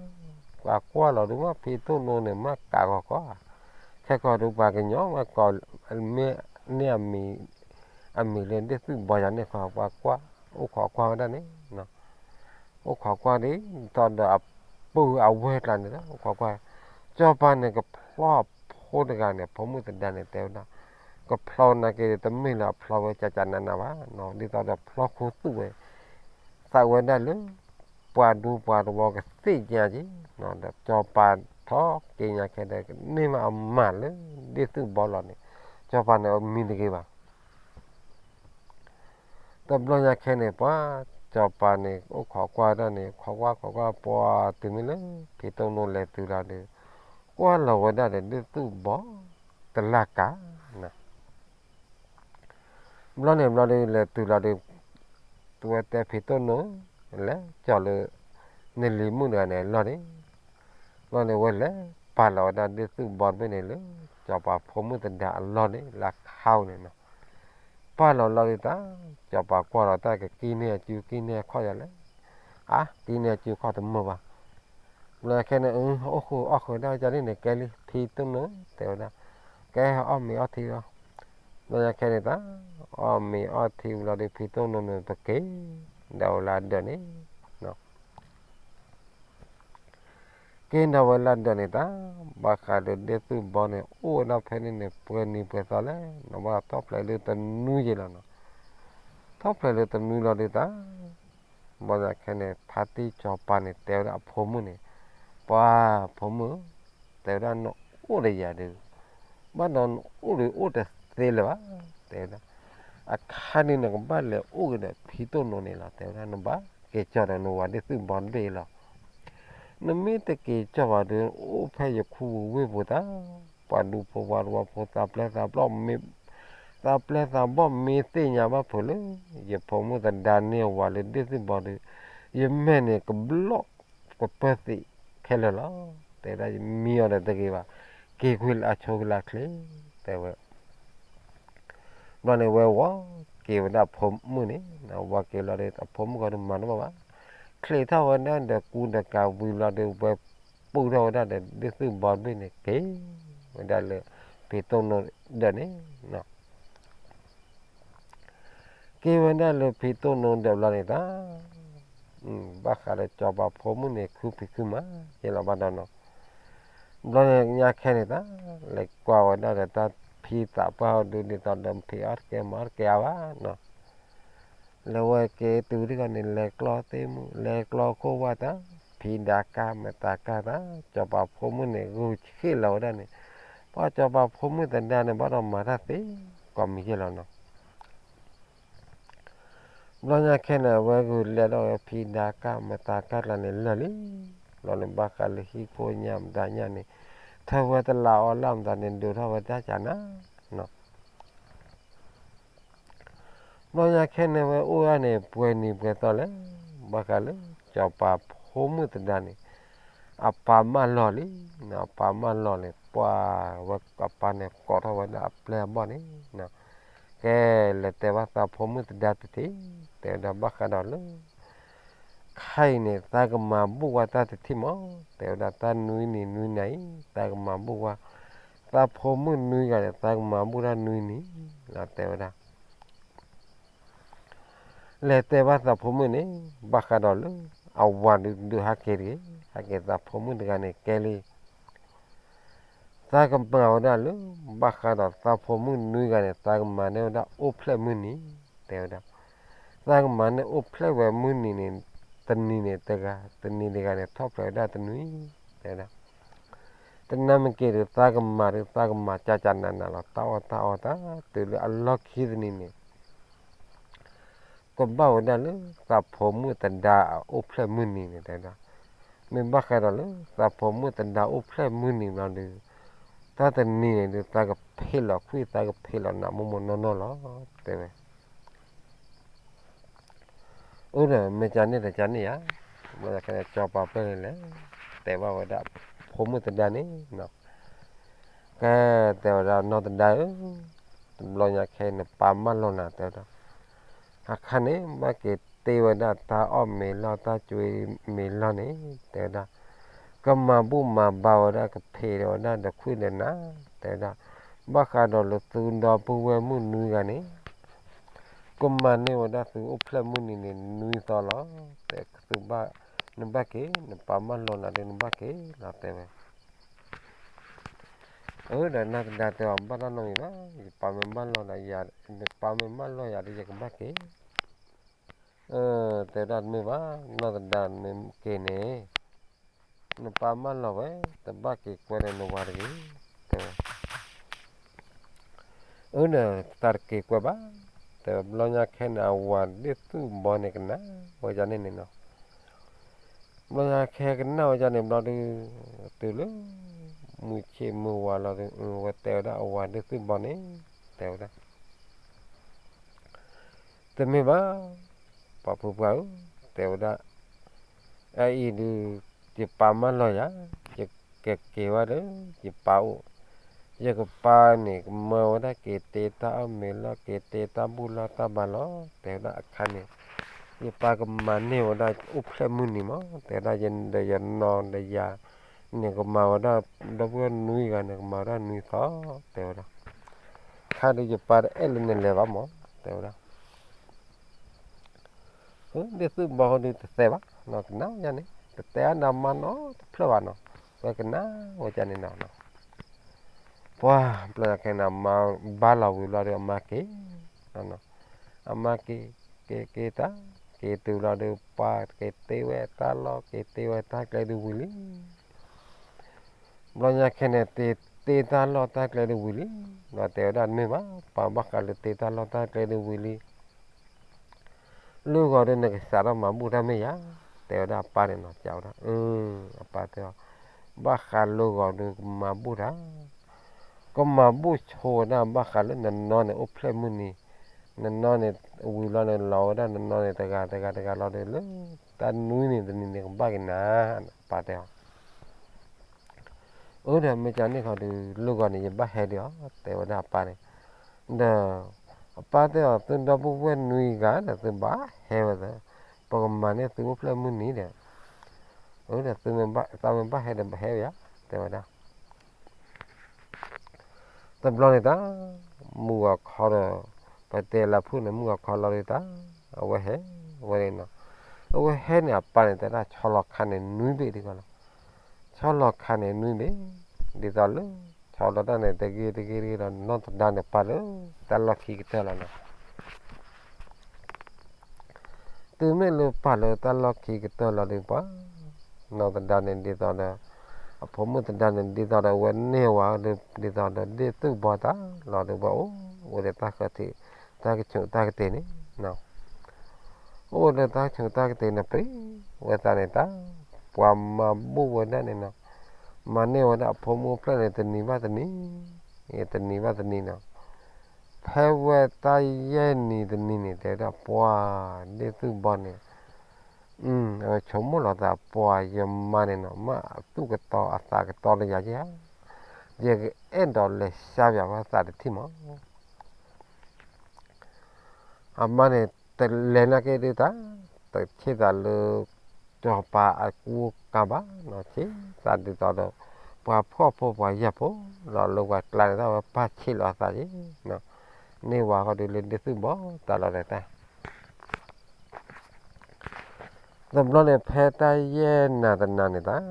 ပှၤကွၢ်လီၤဒုးမ့ၢ်ဖံတိၢ်နိန့ၣ် မ့ၢ်ကးဂီၤကီၢ်, ခဲကီၢ်ဒုးပှၤကညီမ့ၢ်ကိး မ့ၢ်န့ၢ်အမံၤ, အမံၤလၢဒ့ၣ်သုၣ်ဘီယၤန့ၣ်ခီ ပှၤကွၢ်, အိၣ်ခိးကွၢ်ဝဲဒၣ်န့ၣ် အိၣ်ခိးကွၢ်ဒ်သိးဒီးအပုၢ်အဝဲၢ်ကျါန့ၣ်လီၤ, အိၣ်ခိးကွၢ်, စီၤပၤန့ၣ်ကဖျီအဖိတဂၤန့ၣ်, ဖိမုၣ်သဒါန့ၣ် တဲဝဲဒၣ်, ကဖျီနာ်က့ၤ တမ့ၢ်လၢအဖျီဝဲကကနးနးဘၣ်, ဒ်သိးဒီးဖျီခိၣ်သူၣ်ဝဲ, သးဝဲဒၣ်လၢ ပှၤဒူပှၤသဝီကသ့ၣ်ညါက့ၤ, ဒီးစီၤပၤထီၣ်က့ၤညါခဲဒီး ကန့ၢ်မးအမၤလၢဒ့ၣ်သုၣ်ဘီလီၤန့ၣ်, စီၤပၤန့ၣ်အမံတဂ့ၤဘၣ်. တဘျီညါခဲန့ၣ် ပှၤစီၤပၤန့ၣ် အိၣ်ခိးကွၢ်ဒၣ်န့ၣ်, ခိးကွၢ်ခိးကွၢ် ပှၤတုၤမ့ၢ်လၢ ဖံတိၢ်နိလဲၤတုၤလီၤဒီး, ကွၢ်လီၤဝဲဒၣ်ဒီးဒ့ၣ်သုၣ်ဘီတလၢ်ကး, ဘျီန့ၣ်ဘျီဒီး လဲၤတုၤလီၤဒီး, တဝဲတဲဖံတိၢ်နိ, လဲၤကၠီၤလၢ နလံၤမုၣ်တဂၤန့ၣ်အလီၢ်န့ၣ်, ဘျီန့ၣ်ဝဲလဲၤပာ်လီၤဝဲဒၣ်ဒ့ၣ်သုၣ်ဘီတဘ့ၣ်န့ၣ်လၢ စီၤပၤဖိမုၣ်သဒါအလီၢ်န့ၣ် လၢခါန့ၣ်နီၤ. ပာ်လီၤလီၤဒုးတၢ်, စီၤပၤကွၢ်လီၤတၢ်ကကံန့ၢ်အစု ကံန့ၢ်အခီၣ်ယၤလဲၣ်, အါ ကံန့ၢ်အစုခီၣ်တမုာ်ဘၣ်. ဘျီခဲန့ၣ် အိၣ်ဃုာ်အီၣ်ဃုာ်ဒၣ်ကန့ၣ်န့ၣ် ကဲလံ ဖံတိၢ်နိ တဲဝဲဒၣ်, ကဲအီၣ်မ့ၤအီထံလီၤ. ဘျီခဲန့ၣ်တၢ်, အီၣ်မ့ၤအီထံဝံၤလီၤဒီး ဖံတိၢ်နိန့ၣ် ပက့ၤဒၣ်ဝဲလၢအဒၢးန့ၣ် က့ၤဒၣ်ဝဲလၢအဒၢးန့ၣ်တၢ်, ဘၣ်ဃးဒီးဒ့ၣ်သုၣ်ဘီန့ၣ် အိၣ်ဝဲဒၣ်ဖဲန့ၣ်န့ၣ် ပှဲၤနံၤပှဲၤသီလဲၣ်, နဘၣ်ထီၣ်ဖျဲးလၢတနွံယဲလီၤနီၤ. ထီၣ်ဖျဲးလၢတနွံလီၤဒုးတၢ်, ဘျီညါခဲန့ၣ် ဖါတံၢ်စီၤပၤန့ၣ် တဲဝဲဒၣ်အဖိမုၣ်န့ၣ်, ပှၤဖိမုၣ်, တဲဝဲဒၣ်နအိၣ်ဒီးယၤဒီး, ဘၣ်ဒီးနအိၣ်ဒီးအိၣ်တသ့လၢၤဘၣ်, တဲဝဲဒၣ်, အခါန့ၣ်နကဘၣ်လဲၤအိၣ်က့ၤဒီးဖံတိၢ်နိန့ၣ်လီၤ, တဲဝဲဒၣ် နဘၣ်က့ၤကၠီၤဒီးနဝၤဒ့ၣ်သုၣ်ဘီတဘ့ၣ်လီၤ. နမ့ၢ်တက့ၤကၠီၤဘၣ်ဒီး အိၣ်ဖဲယခူဝ့ၢ်ပူၤတၢ်, ပှၤဒူဖိပှၤသဝီဖိ သးပျဲၢ်သးဘီၣ်မ့ၢ်, သးပျဲၢ်သးဘီၣ်မ့ၢ်သ့ၣ်ညါဘၣ်ဖုးလၢ ယဖိမုၣ်သဒါန့ၢ်ဝၤလၢဒ့ၣ်သုၣ်ဘီဒီး, ယမဲာ်န့ၣ်ကဘျီၣ်ကပၢၢ်သံးခဲလၢာ်လီၤ. တဲဝဲဒၣ် ယမံအီၤဒီးတဂ့ၤဘၣ်, က့ၤကွံာ်လၢအဆိကလၢ်ချ့, တဲဝဲ ဘျီန့ၣ်ဝဲဝီၤက့ၤဝဲဒၣ်အဖိမုၣ်န့ၣ်, ဝီၤက့ၤလီၤဒီး အဖိမုၣ်ဃီဒုးမၤတဘၣ်ဘၣ်, ချံးထီၣ်ဝဲဒၣ်ဒီးကူဒီးကၤဝံၤလီၤဒီး ဝဲပူထီၣ်ဝဲဒၣ်ဒီးဒ့ၣ်သုၣ်ဘီတဘ့ၣ်န့ၣ် က့ၤဝဲဒၣ်လၢဖံတိၢ်နိဒၢးန့ၣ် က့ၤဝဲဒၣ်လၢဖံတိၢ်နိဒၢးဘျီန့ၣ်တၢ်, ဘၣ်ဃးဒီးစီၤပၤဖိမုၣ်န့ၣ် ခုဖံးခုမၤယဲလီၤဘၣ်ဒီးနီၤ, ဘျီန့ၣ်ညါခဲန့ၣ်တၢ်, လဲၤကွၢ်ဝဲဒၣ်ဒီးတၢ်ဖံးသးပှၢ်အီၤဒုးဒ်သိးဒီး ဖံးအီၣ်တကဲမၤအီၣ်တကဲအါဘၣ်နီၤ, လဲၤဝဲက့ၤတုၤဒ်ဂီၤန့ၣ် လဲၤကျီသ့ၣ်မုၣ် လဲၤကျီခိၣ်ဝါတၢ်, ဖံးဒါကၢ်မတၤကၢ်တၢ်, စီၤပၤဖိမုၣ်န့ၣ် ဂုာ်ဆ့ၣ်လီၤဝဲဒၣ်န့ၣ်, ပှၤစီၤပၤဖိမုၣ်သဒါန့ၣ် ဘၣ်ဒီးမၤတၢ်သ့ကိးမံၤယဲလီၤနီၤ. ဘျီညါခဲန့ၣ် အဝဲဂုာ်လဲၤဒီးဝဲဖံးဒါကၢ်မတၤကၢ်ကျါန့ၣ်လၢာ်လံ, ဘျီန့ၣ်ဘၣ်ဃးလၢဟံၣ်ခိၣ်ညၣ်မတၤညၣ်န့ၣ်, ထၢဝဲတလးအီလၢ်မတၤန့ၣ် ဒိးထီၣ်ဝဲတၢ်ကၢ်နၤနီၤ. ဘျီညါခဲန့ၣ် ဝဲအိၣ်ဒၣ်န့ၣ် ပှဲၤနံၤပှဲၤသီလဲၣ်, ဘၣ်ဃးလၢစီၤပၤဖိမုၣ်သဒါန့ၣ် အပၢ်မၢလီၤလံ, အပၢ်မၢလီၤန့ၣ် ပှၤဝဲအပၢ်န့ၣ် ကိးထီၣ်ဝဲဒၣ်အပျဲၢ်အဘီၣ်န့ၣ်, ကဲလဲၤတဲဘၣ်သးဖိမုၣ်သဒါတထံၣ်, တဲဝဲဒၣ်ဘၣ်ဃးဒီးလၢ ခဲအံၤန့ၣ် သးကမၤဘူၣ်ဝဲတၢ်တထံၣ်မး, တဲဝဲဒၣ်တၢ်နွံနံၤနွံနၤအံၤ သးကမၤဘူၣ်ဝဲ, သးဖိမုၣ်နွံဂၤန့ၣ် သးကမၤဘူၣ်တၢ်နွံနံၤလီၤ တဲဝဲဒၣ်. လဲၤတဲဘၣ်သးဖိမုၣ်န့ၣ် ဘၣ်ဃးဒီးလၢ အဝၤဒုးဒုးဟဲက့ၤတဂ့ၤ, ဟဲက့ၤသးဖိမုၣ်တဂၤန့ၣ်ကဲလံ သးကမၤဝဲဒၣ်လၢ ဘၣ်ဃးဒီးသးဖိမုၣ်နွံဂၤန့ၣ် သးကမၤန့ၢ်ဝဲဒၣ်အိၣ်ဖျဲၣ်မုၢ်နံၤ တဲဝဲဒၣ်, သးကမၤန့ၢ်အိၣ်ဖျဲၣ်ဝဲမုၢ်နံၤန့ၣ် တနံၤန့ၣ်တဂၤ, တနံၤတဂၤန့ၣ် ထီၣ်ဖျဲးဝဲဒၣ်တနွံ တဲဝဲဒၣ်, တနၤမ့ၢ်က့ၤဒီး သးကမၤဒီး သးကမၤကကနးနးလီၤ တၢ်အီၣ်တၢ်အီတၢ်တုၤလၢအလီၢ်ခံတနံၤန့ၣ် ကဘၣ်ဝဲဒၣ်လၢသးဖိမုၣ်သဒါအအိၣ်ဖျဲၣ်မုၢ်နံၤန့ၣ် တဲဝဲဒၣ်, မ့ၢ်ဘၣ်ဃးဒီးလၢသးဖိမုၣ်သဒါအိၣ်ဖျဲၣ်မုၢ်နံၤဘျီဒီး တၢ်တနံၤန့ၣ်ဒီး သးကဖံးလီၤခွံၣ် သးကဖံးလီၤနးမိၢ်မိၢ်နီၢ်နီၢ်လီၤ တဲဝဲ. အၢဒီး မ့ၢ်ကန့ၣ်တကန့ၣ်ယါ, ဘျီညါခဲန့ၣ် ကၠီၤပၤပျဲၢ်န့ၣ်လဲၣ်, တဲဘၣ်ဝဲဒၣ် ဖိမုၣ်သဒါန့ၣ်, ကဲ, တဲဝဲဒၣ် နီၢ်သဒါဧၢ, တဘျီညါခဲအံၤ နပၢ်မၢလီၤနၤ တဲဝဲဒၣ်, အခါန့ၣ် ဘၣ်က့ၤတ့ဝဲဒၣ်တၢ်အီၣ်မ့ၤလီၢ် တၢ်ကွံမ့ၤလီၢ်န့ၣ် တဲဝဲဒၣ်, ကမၤဘူၣ်မၤဘါဝဲဒၣ် ကဖံးဝဲဒၣ်ဒီးခွံၣ်ဒီးနး တဲဝဲဒၣ်, ဘၣ်ဃးဒီးလၢသုဒီပုၢ်ဝဲၢ်မုၣ်နွံဂၤန့ၣ် ကမၤန့ၢ်ဝဲဒၣ်သုအိၣ်ဖျဲၣ်မုၢ်နံၤန့ၣ် နွံသီလီၤ, တဲသုဘၣ်, နဘၣ်က့ၤ, နပၢ်မၢလီၤနၤဒီး နဘၣ်က့ၤလီၤ တဲဝဲ. အၢဒီး နီၢ်သဒါတဲအီၤ ဘၣ်တၢ်နီတမံၤဘၣ်, ယပၢ်မ့ၢ်မၢလီၤနၤ, နပၢ်မ့ၢ်မၢလီၤယၤဒီး ယကဘၣ်က့ၤ တဲဝဲဒၣ်တမ့ၢ်ဘၣ်, နီၢ်သဒါမ့ၢ်က့ၤန့ၣ် နပၢ်မၢလီၤဝဲ, တဘၣ်က့ၤကွဲဒီးနဝၤတဂ့ၤ, တဲဝဲ. အၢဒီး တၢ်တက့ၤကွဲဘၣ်, တဲဝဲ. ဘျီညါခဲန့ၣ် အဝၤဒ့ၣ်သူၣ်ဘီန့ၣ်ကနၣ်ဝဲဒၣ်န့ၣ်န့ၣ်နီၤ. ဘျီညါခဲကနၣ်ဝဲဒၣ်န့ၣ်ဘျီဒီး တုၤလၢ မုၢ်ဆ့ၣ်မုၢ်ဝါလီၤဒီး ဝဲတဲဝဲဒၣ်အဝၤဒ့ၣ်သူၣ်ဘီန့ၣ်, တဲဝဲဒၣ် တမ့ၢ်ဘၣ်, ပှၤဖုပှၢ်ဧၢ, တဲဝဲဒၣ်, အအံၤဒုး ယပၢ်မၢလီၤယၤ, ယကက့ၤဝဲဒီး ယပၢ်အိၣ်, ယကပၢ်န့ၣ် ကမၢဝဲဒၣ်က့ၤတ့တၢ်အီၣ်မ့ၤလီၢ် က့ၤတ့တၢ်ဘူၣ်လီၢ်တၢ်ဘါလီၤ, တဲဝဲဒၣ်အခါန့ၣ်, ယပၢ်ကမၤန့ၢ်ဝဲဒၣ်အိၣ်ဖျဲၣ်မုၢ်နံၤမး, တဲဝဲဒၣ် ယဒီးယနီၢ်ဒီးယၤန့ၣ် ကမၤဝဲဒၣ် ဒီပုၢ်ဝဲၢ်နွံဂၤန့ၣ် ကမၤဝဲဒၣ်နွံသီ, တဲဝဲဒၣ်. ခါဒီးယပၢ်တအဲၣ်လၢနလဲၤဘၣ်မး, တဲဝဲဒၣ်. ဒ့ၣ်သူၣ်ဘီဒုးတတဲဘၣ်နီၤ, ကနၣ်ဝဲဒၣ်န့ၣ် တတဲအါဒီးမါနီတဖျၢၣ်ဘၣ်နီၤ, ဝဲကနၣ်ဝဲဒၣ်န့ၣ်နီၤ. ပှၤဘျီညါခဲန့ၣ် မါဘါလီၤဝံၤဘျီဒီး အမါက့ၤ, အမါက့ၤ, က့ၤက့ၤတၢ်, က့ၤတုၤလီၤဒီး ပှၤက့ၤတ့ဝဲတၢ်လီၢ် က့ၤတ့ဝဲတၢ်ကျဲဒုးဝံၤလံ ဘျီညါခဲန့ၣ် တ့တ့တၢ်လီၢ်တၢ်ကျဲဒုးဝံၤလံ, ဒီးတဲဝဲဒၣ်တမ့ၢ်ဘၣ်, ပၢ်ဘၣ်ဃးလၢတ့တၢ်လီၢ်တၢ်ကျဲဒုးဝံၤလံ, လၢဂီၤဒီးနကစးထီၣ်မၤဘူၣ်တၢ်မ့ၢ်ယၤ, တဲဝဲဒၣ်အပၢ်န့ၣ်နီၤ, ကဝဲဒၣ်, အပၢ်တဲအီၤ, ဘၣ်ဃးလၢဂီၤဒီးကမၤဘူၣ်တၢ် ကမၤဘူၣ်ဆိဝဲဒၣ်ဘၣ်ဃးလၢနနီၢ်န့ၣ် အိၣ်ဖျဲၣ်မုၢ်နံၤ, နနီၢ်န့ၣ် ဝံၤလီၤန့ၣ် လီၤဝဲဒၣ်နနီၢ်န့ၣ် တဂၤတဂၤတဂၤလီၤဒီး လၢတၢ်နွံန့ၣ် တနံၤန့ၣ်ကဘၣ်က့ၤနၤ, ပၢ်တဲအီၤ. အၢဒီး မ့ၢ်ကန့ၣ်ခီဒီး လၢဂီၤန့ၣ် ယဘၣ်ဟဲဒံးအီၤ တဲဝဲဒၣ်အပၢ်န့ၣ်, ဒီး အပၢ်တဲအီၤ သုဒီပုၢ်ဝဲၢ်နွံဂၤဒီး သုဘၣ်ဟဲဝဲသၢ, ပကမၤန့ၢ်သုအိၣ်ဖျဲၣ်မုၢ်နံၤဒီး, အၢဒီး သးမ့ၢ်ဘၣ်ဟဲဒီး ပဟဲဝဲယါ, တဲဝဲဒၣ်. တဘျီန့ၣ်တၢ် မုၢ်ဂီၤခီဒီး ပတဲလၢဖုၣ်န့ၣ် မုၢ်ဂီၤခီလီၤဒုးတၢ် အဝဲဟဲဝဲန့ၣ်နီၤ, အဝဲဟဲန့ၣ် အပၢ်န့ၣ် တဲဒၣ်ဆီလီၤခါန့ၣ်နွံဘ့ၣ်ဒံးကီလီၤ, ဆီလီၤခါန့ၣ်နွံဘ့ၣ်, ဒ်သိးလၢ ဆီလီၤတၢ်န့ၣ် တဂ့ၤတဂ့ၤတဂ့ၤဒီး နီၢ်သဒါန့ၣ်ပာ်လၢ တၢ်လီၢ်ခံကတၢၢ်လီၤနီၤ. တုၤမ့ၢ်လၢပာ်လၢတၢ်လီၢ်ခံကတၢၢ်လီၤဒုးပှၤ, နီၢ်သဒါန့ၣ်ဒ်သိးဒီး, အဖိမုၣ်သဒါန့ၣ်ဒ်သိးဒီး အဝဲန့ၢ်ဝၤဒီး ဒ်သိးဒီးဒ့ၣ်သူၣ်ဘီတၢ်လီၤဒုး ဝဲအိၣ်ဝဲဒီးတၢ်ဃၢၤထံး, တၢ်ကဆူးတၢ်ကတ့ၤန့ၣ်, အိၣ်ဝဲဒီးတၢ်ကဆူးတၢ်ကတ့ၤန့ၣ် ပှ့ၤဝဲသးန့ၣ်တၢ်, ပှၤမၤဘူၣ်ဝဲဒၣ်န့ၣ်နီၤ, မၤန့ၢ်ဝဲဒၣ်အဖိမုၣ်အိၣ်ဖျဲၣ်န့ၣ် တနံၤဘၣ်တနံၤ, တနံၤဘၣ်တနံၤနီၤ. ဖဲဝဲတၢ်ယဲၢ်နံၤတနံၤန့ၣ် တဲဝဲဒၣ်ပှၤဒ့ၣ်သူၣ်ဘီန့ၣ်, အဝဲဆိကမိၣ်လီၤသး ပှၤယမါန့ၣ်နီၤ မ့ၢ်အသူၣ်ကတီၤအသးကတီၤလၢယၤဧါ, ယကအဲၣ်ဒိးလဲၤစါယၤဝဲသးတထံၣ်မး. အမါန့ၣ် တလဲၤနာ်က့ဒုးတၢ်, တဆ့သးလၢ စီၤပၤအကူအကၤဘၣ်နီၤ, ဆ့သးဒ်သိးဒီး ပှၤဖှီၣ်ဖိပှၤယာ်ဖိလီၤ လၢပှၤကျါန့ၣ် တၢ်ဝဲပၢ်ဆံးလီၤအသးက့ၤ, န့ၢ်ဝၤဃီဒုးလၢဒ့ၣ်သူၣ်ဘီတၢ်လီၤဒီးတၢ် တဘျီန့ၣ် ဖဲတၢ်ယဲၢ်နၤတနၤန့ၣ်တၢ်,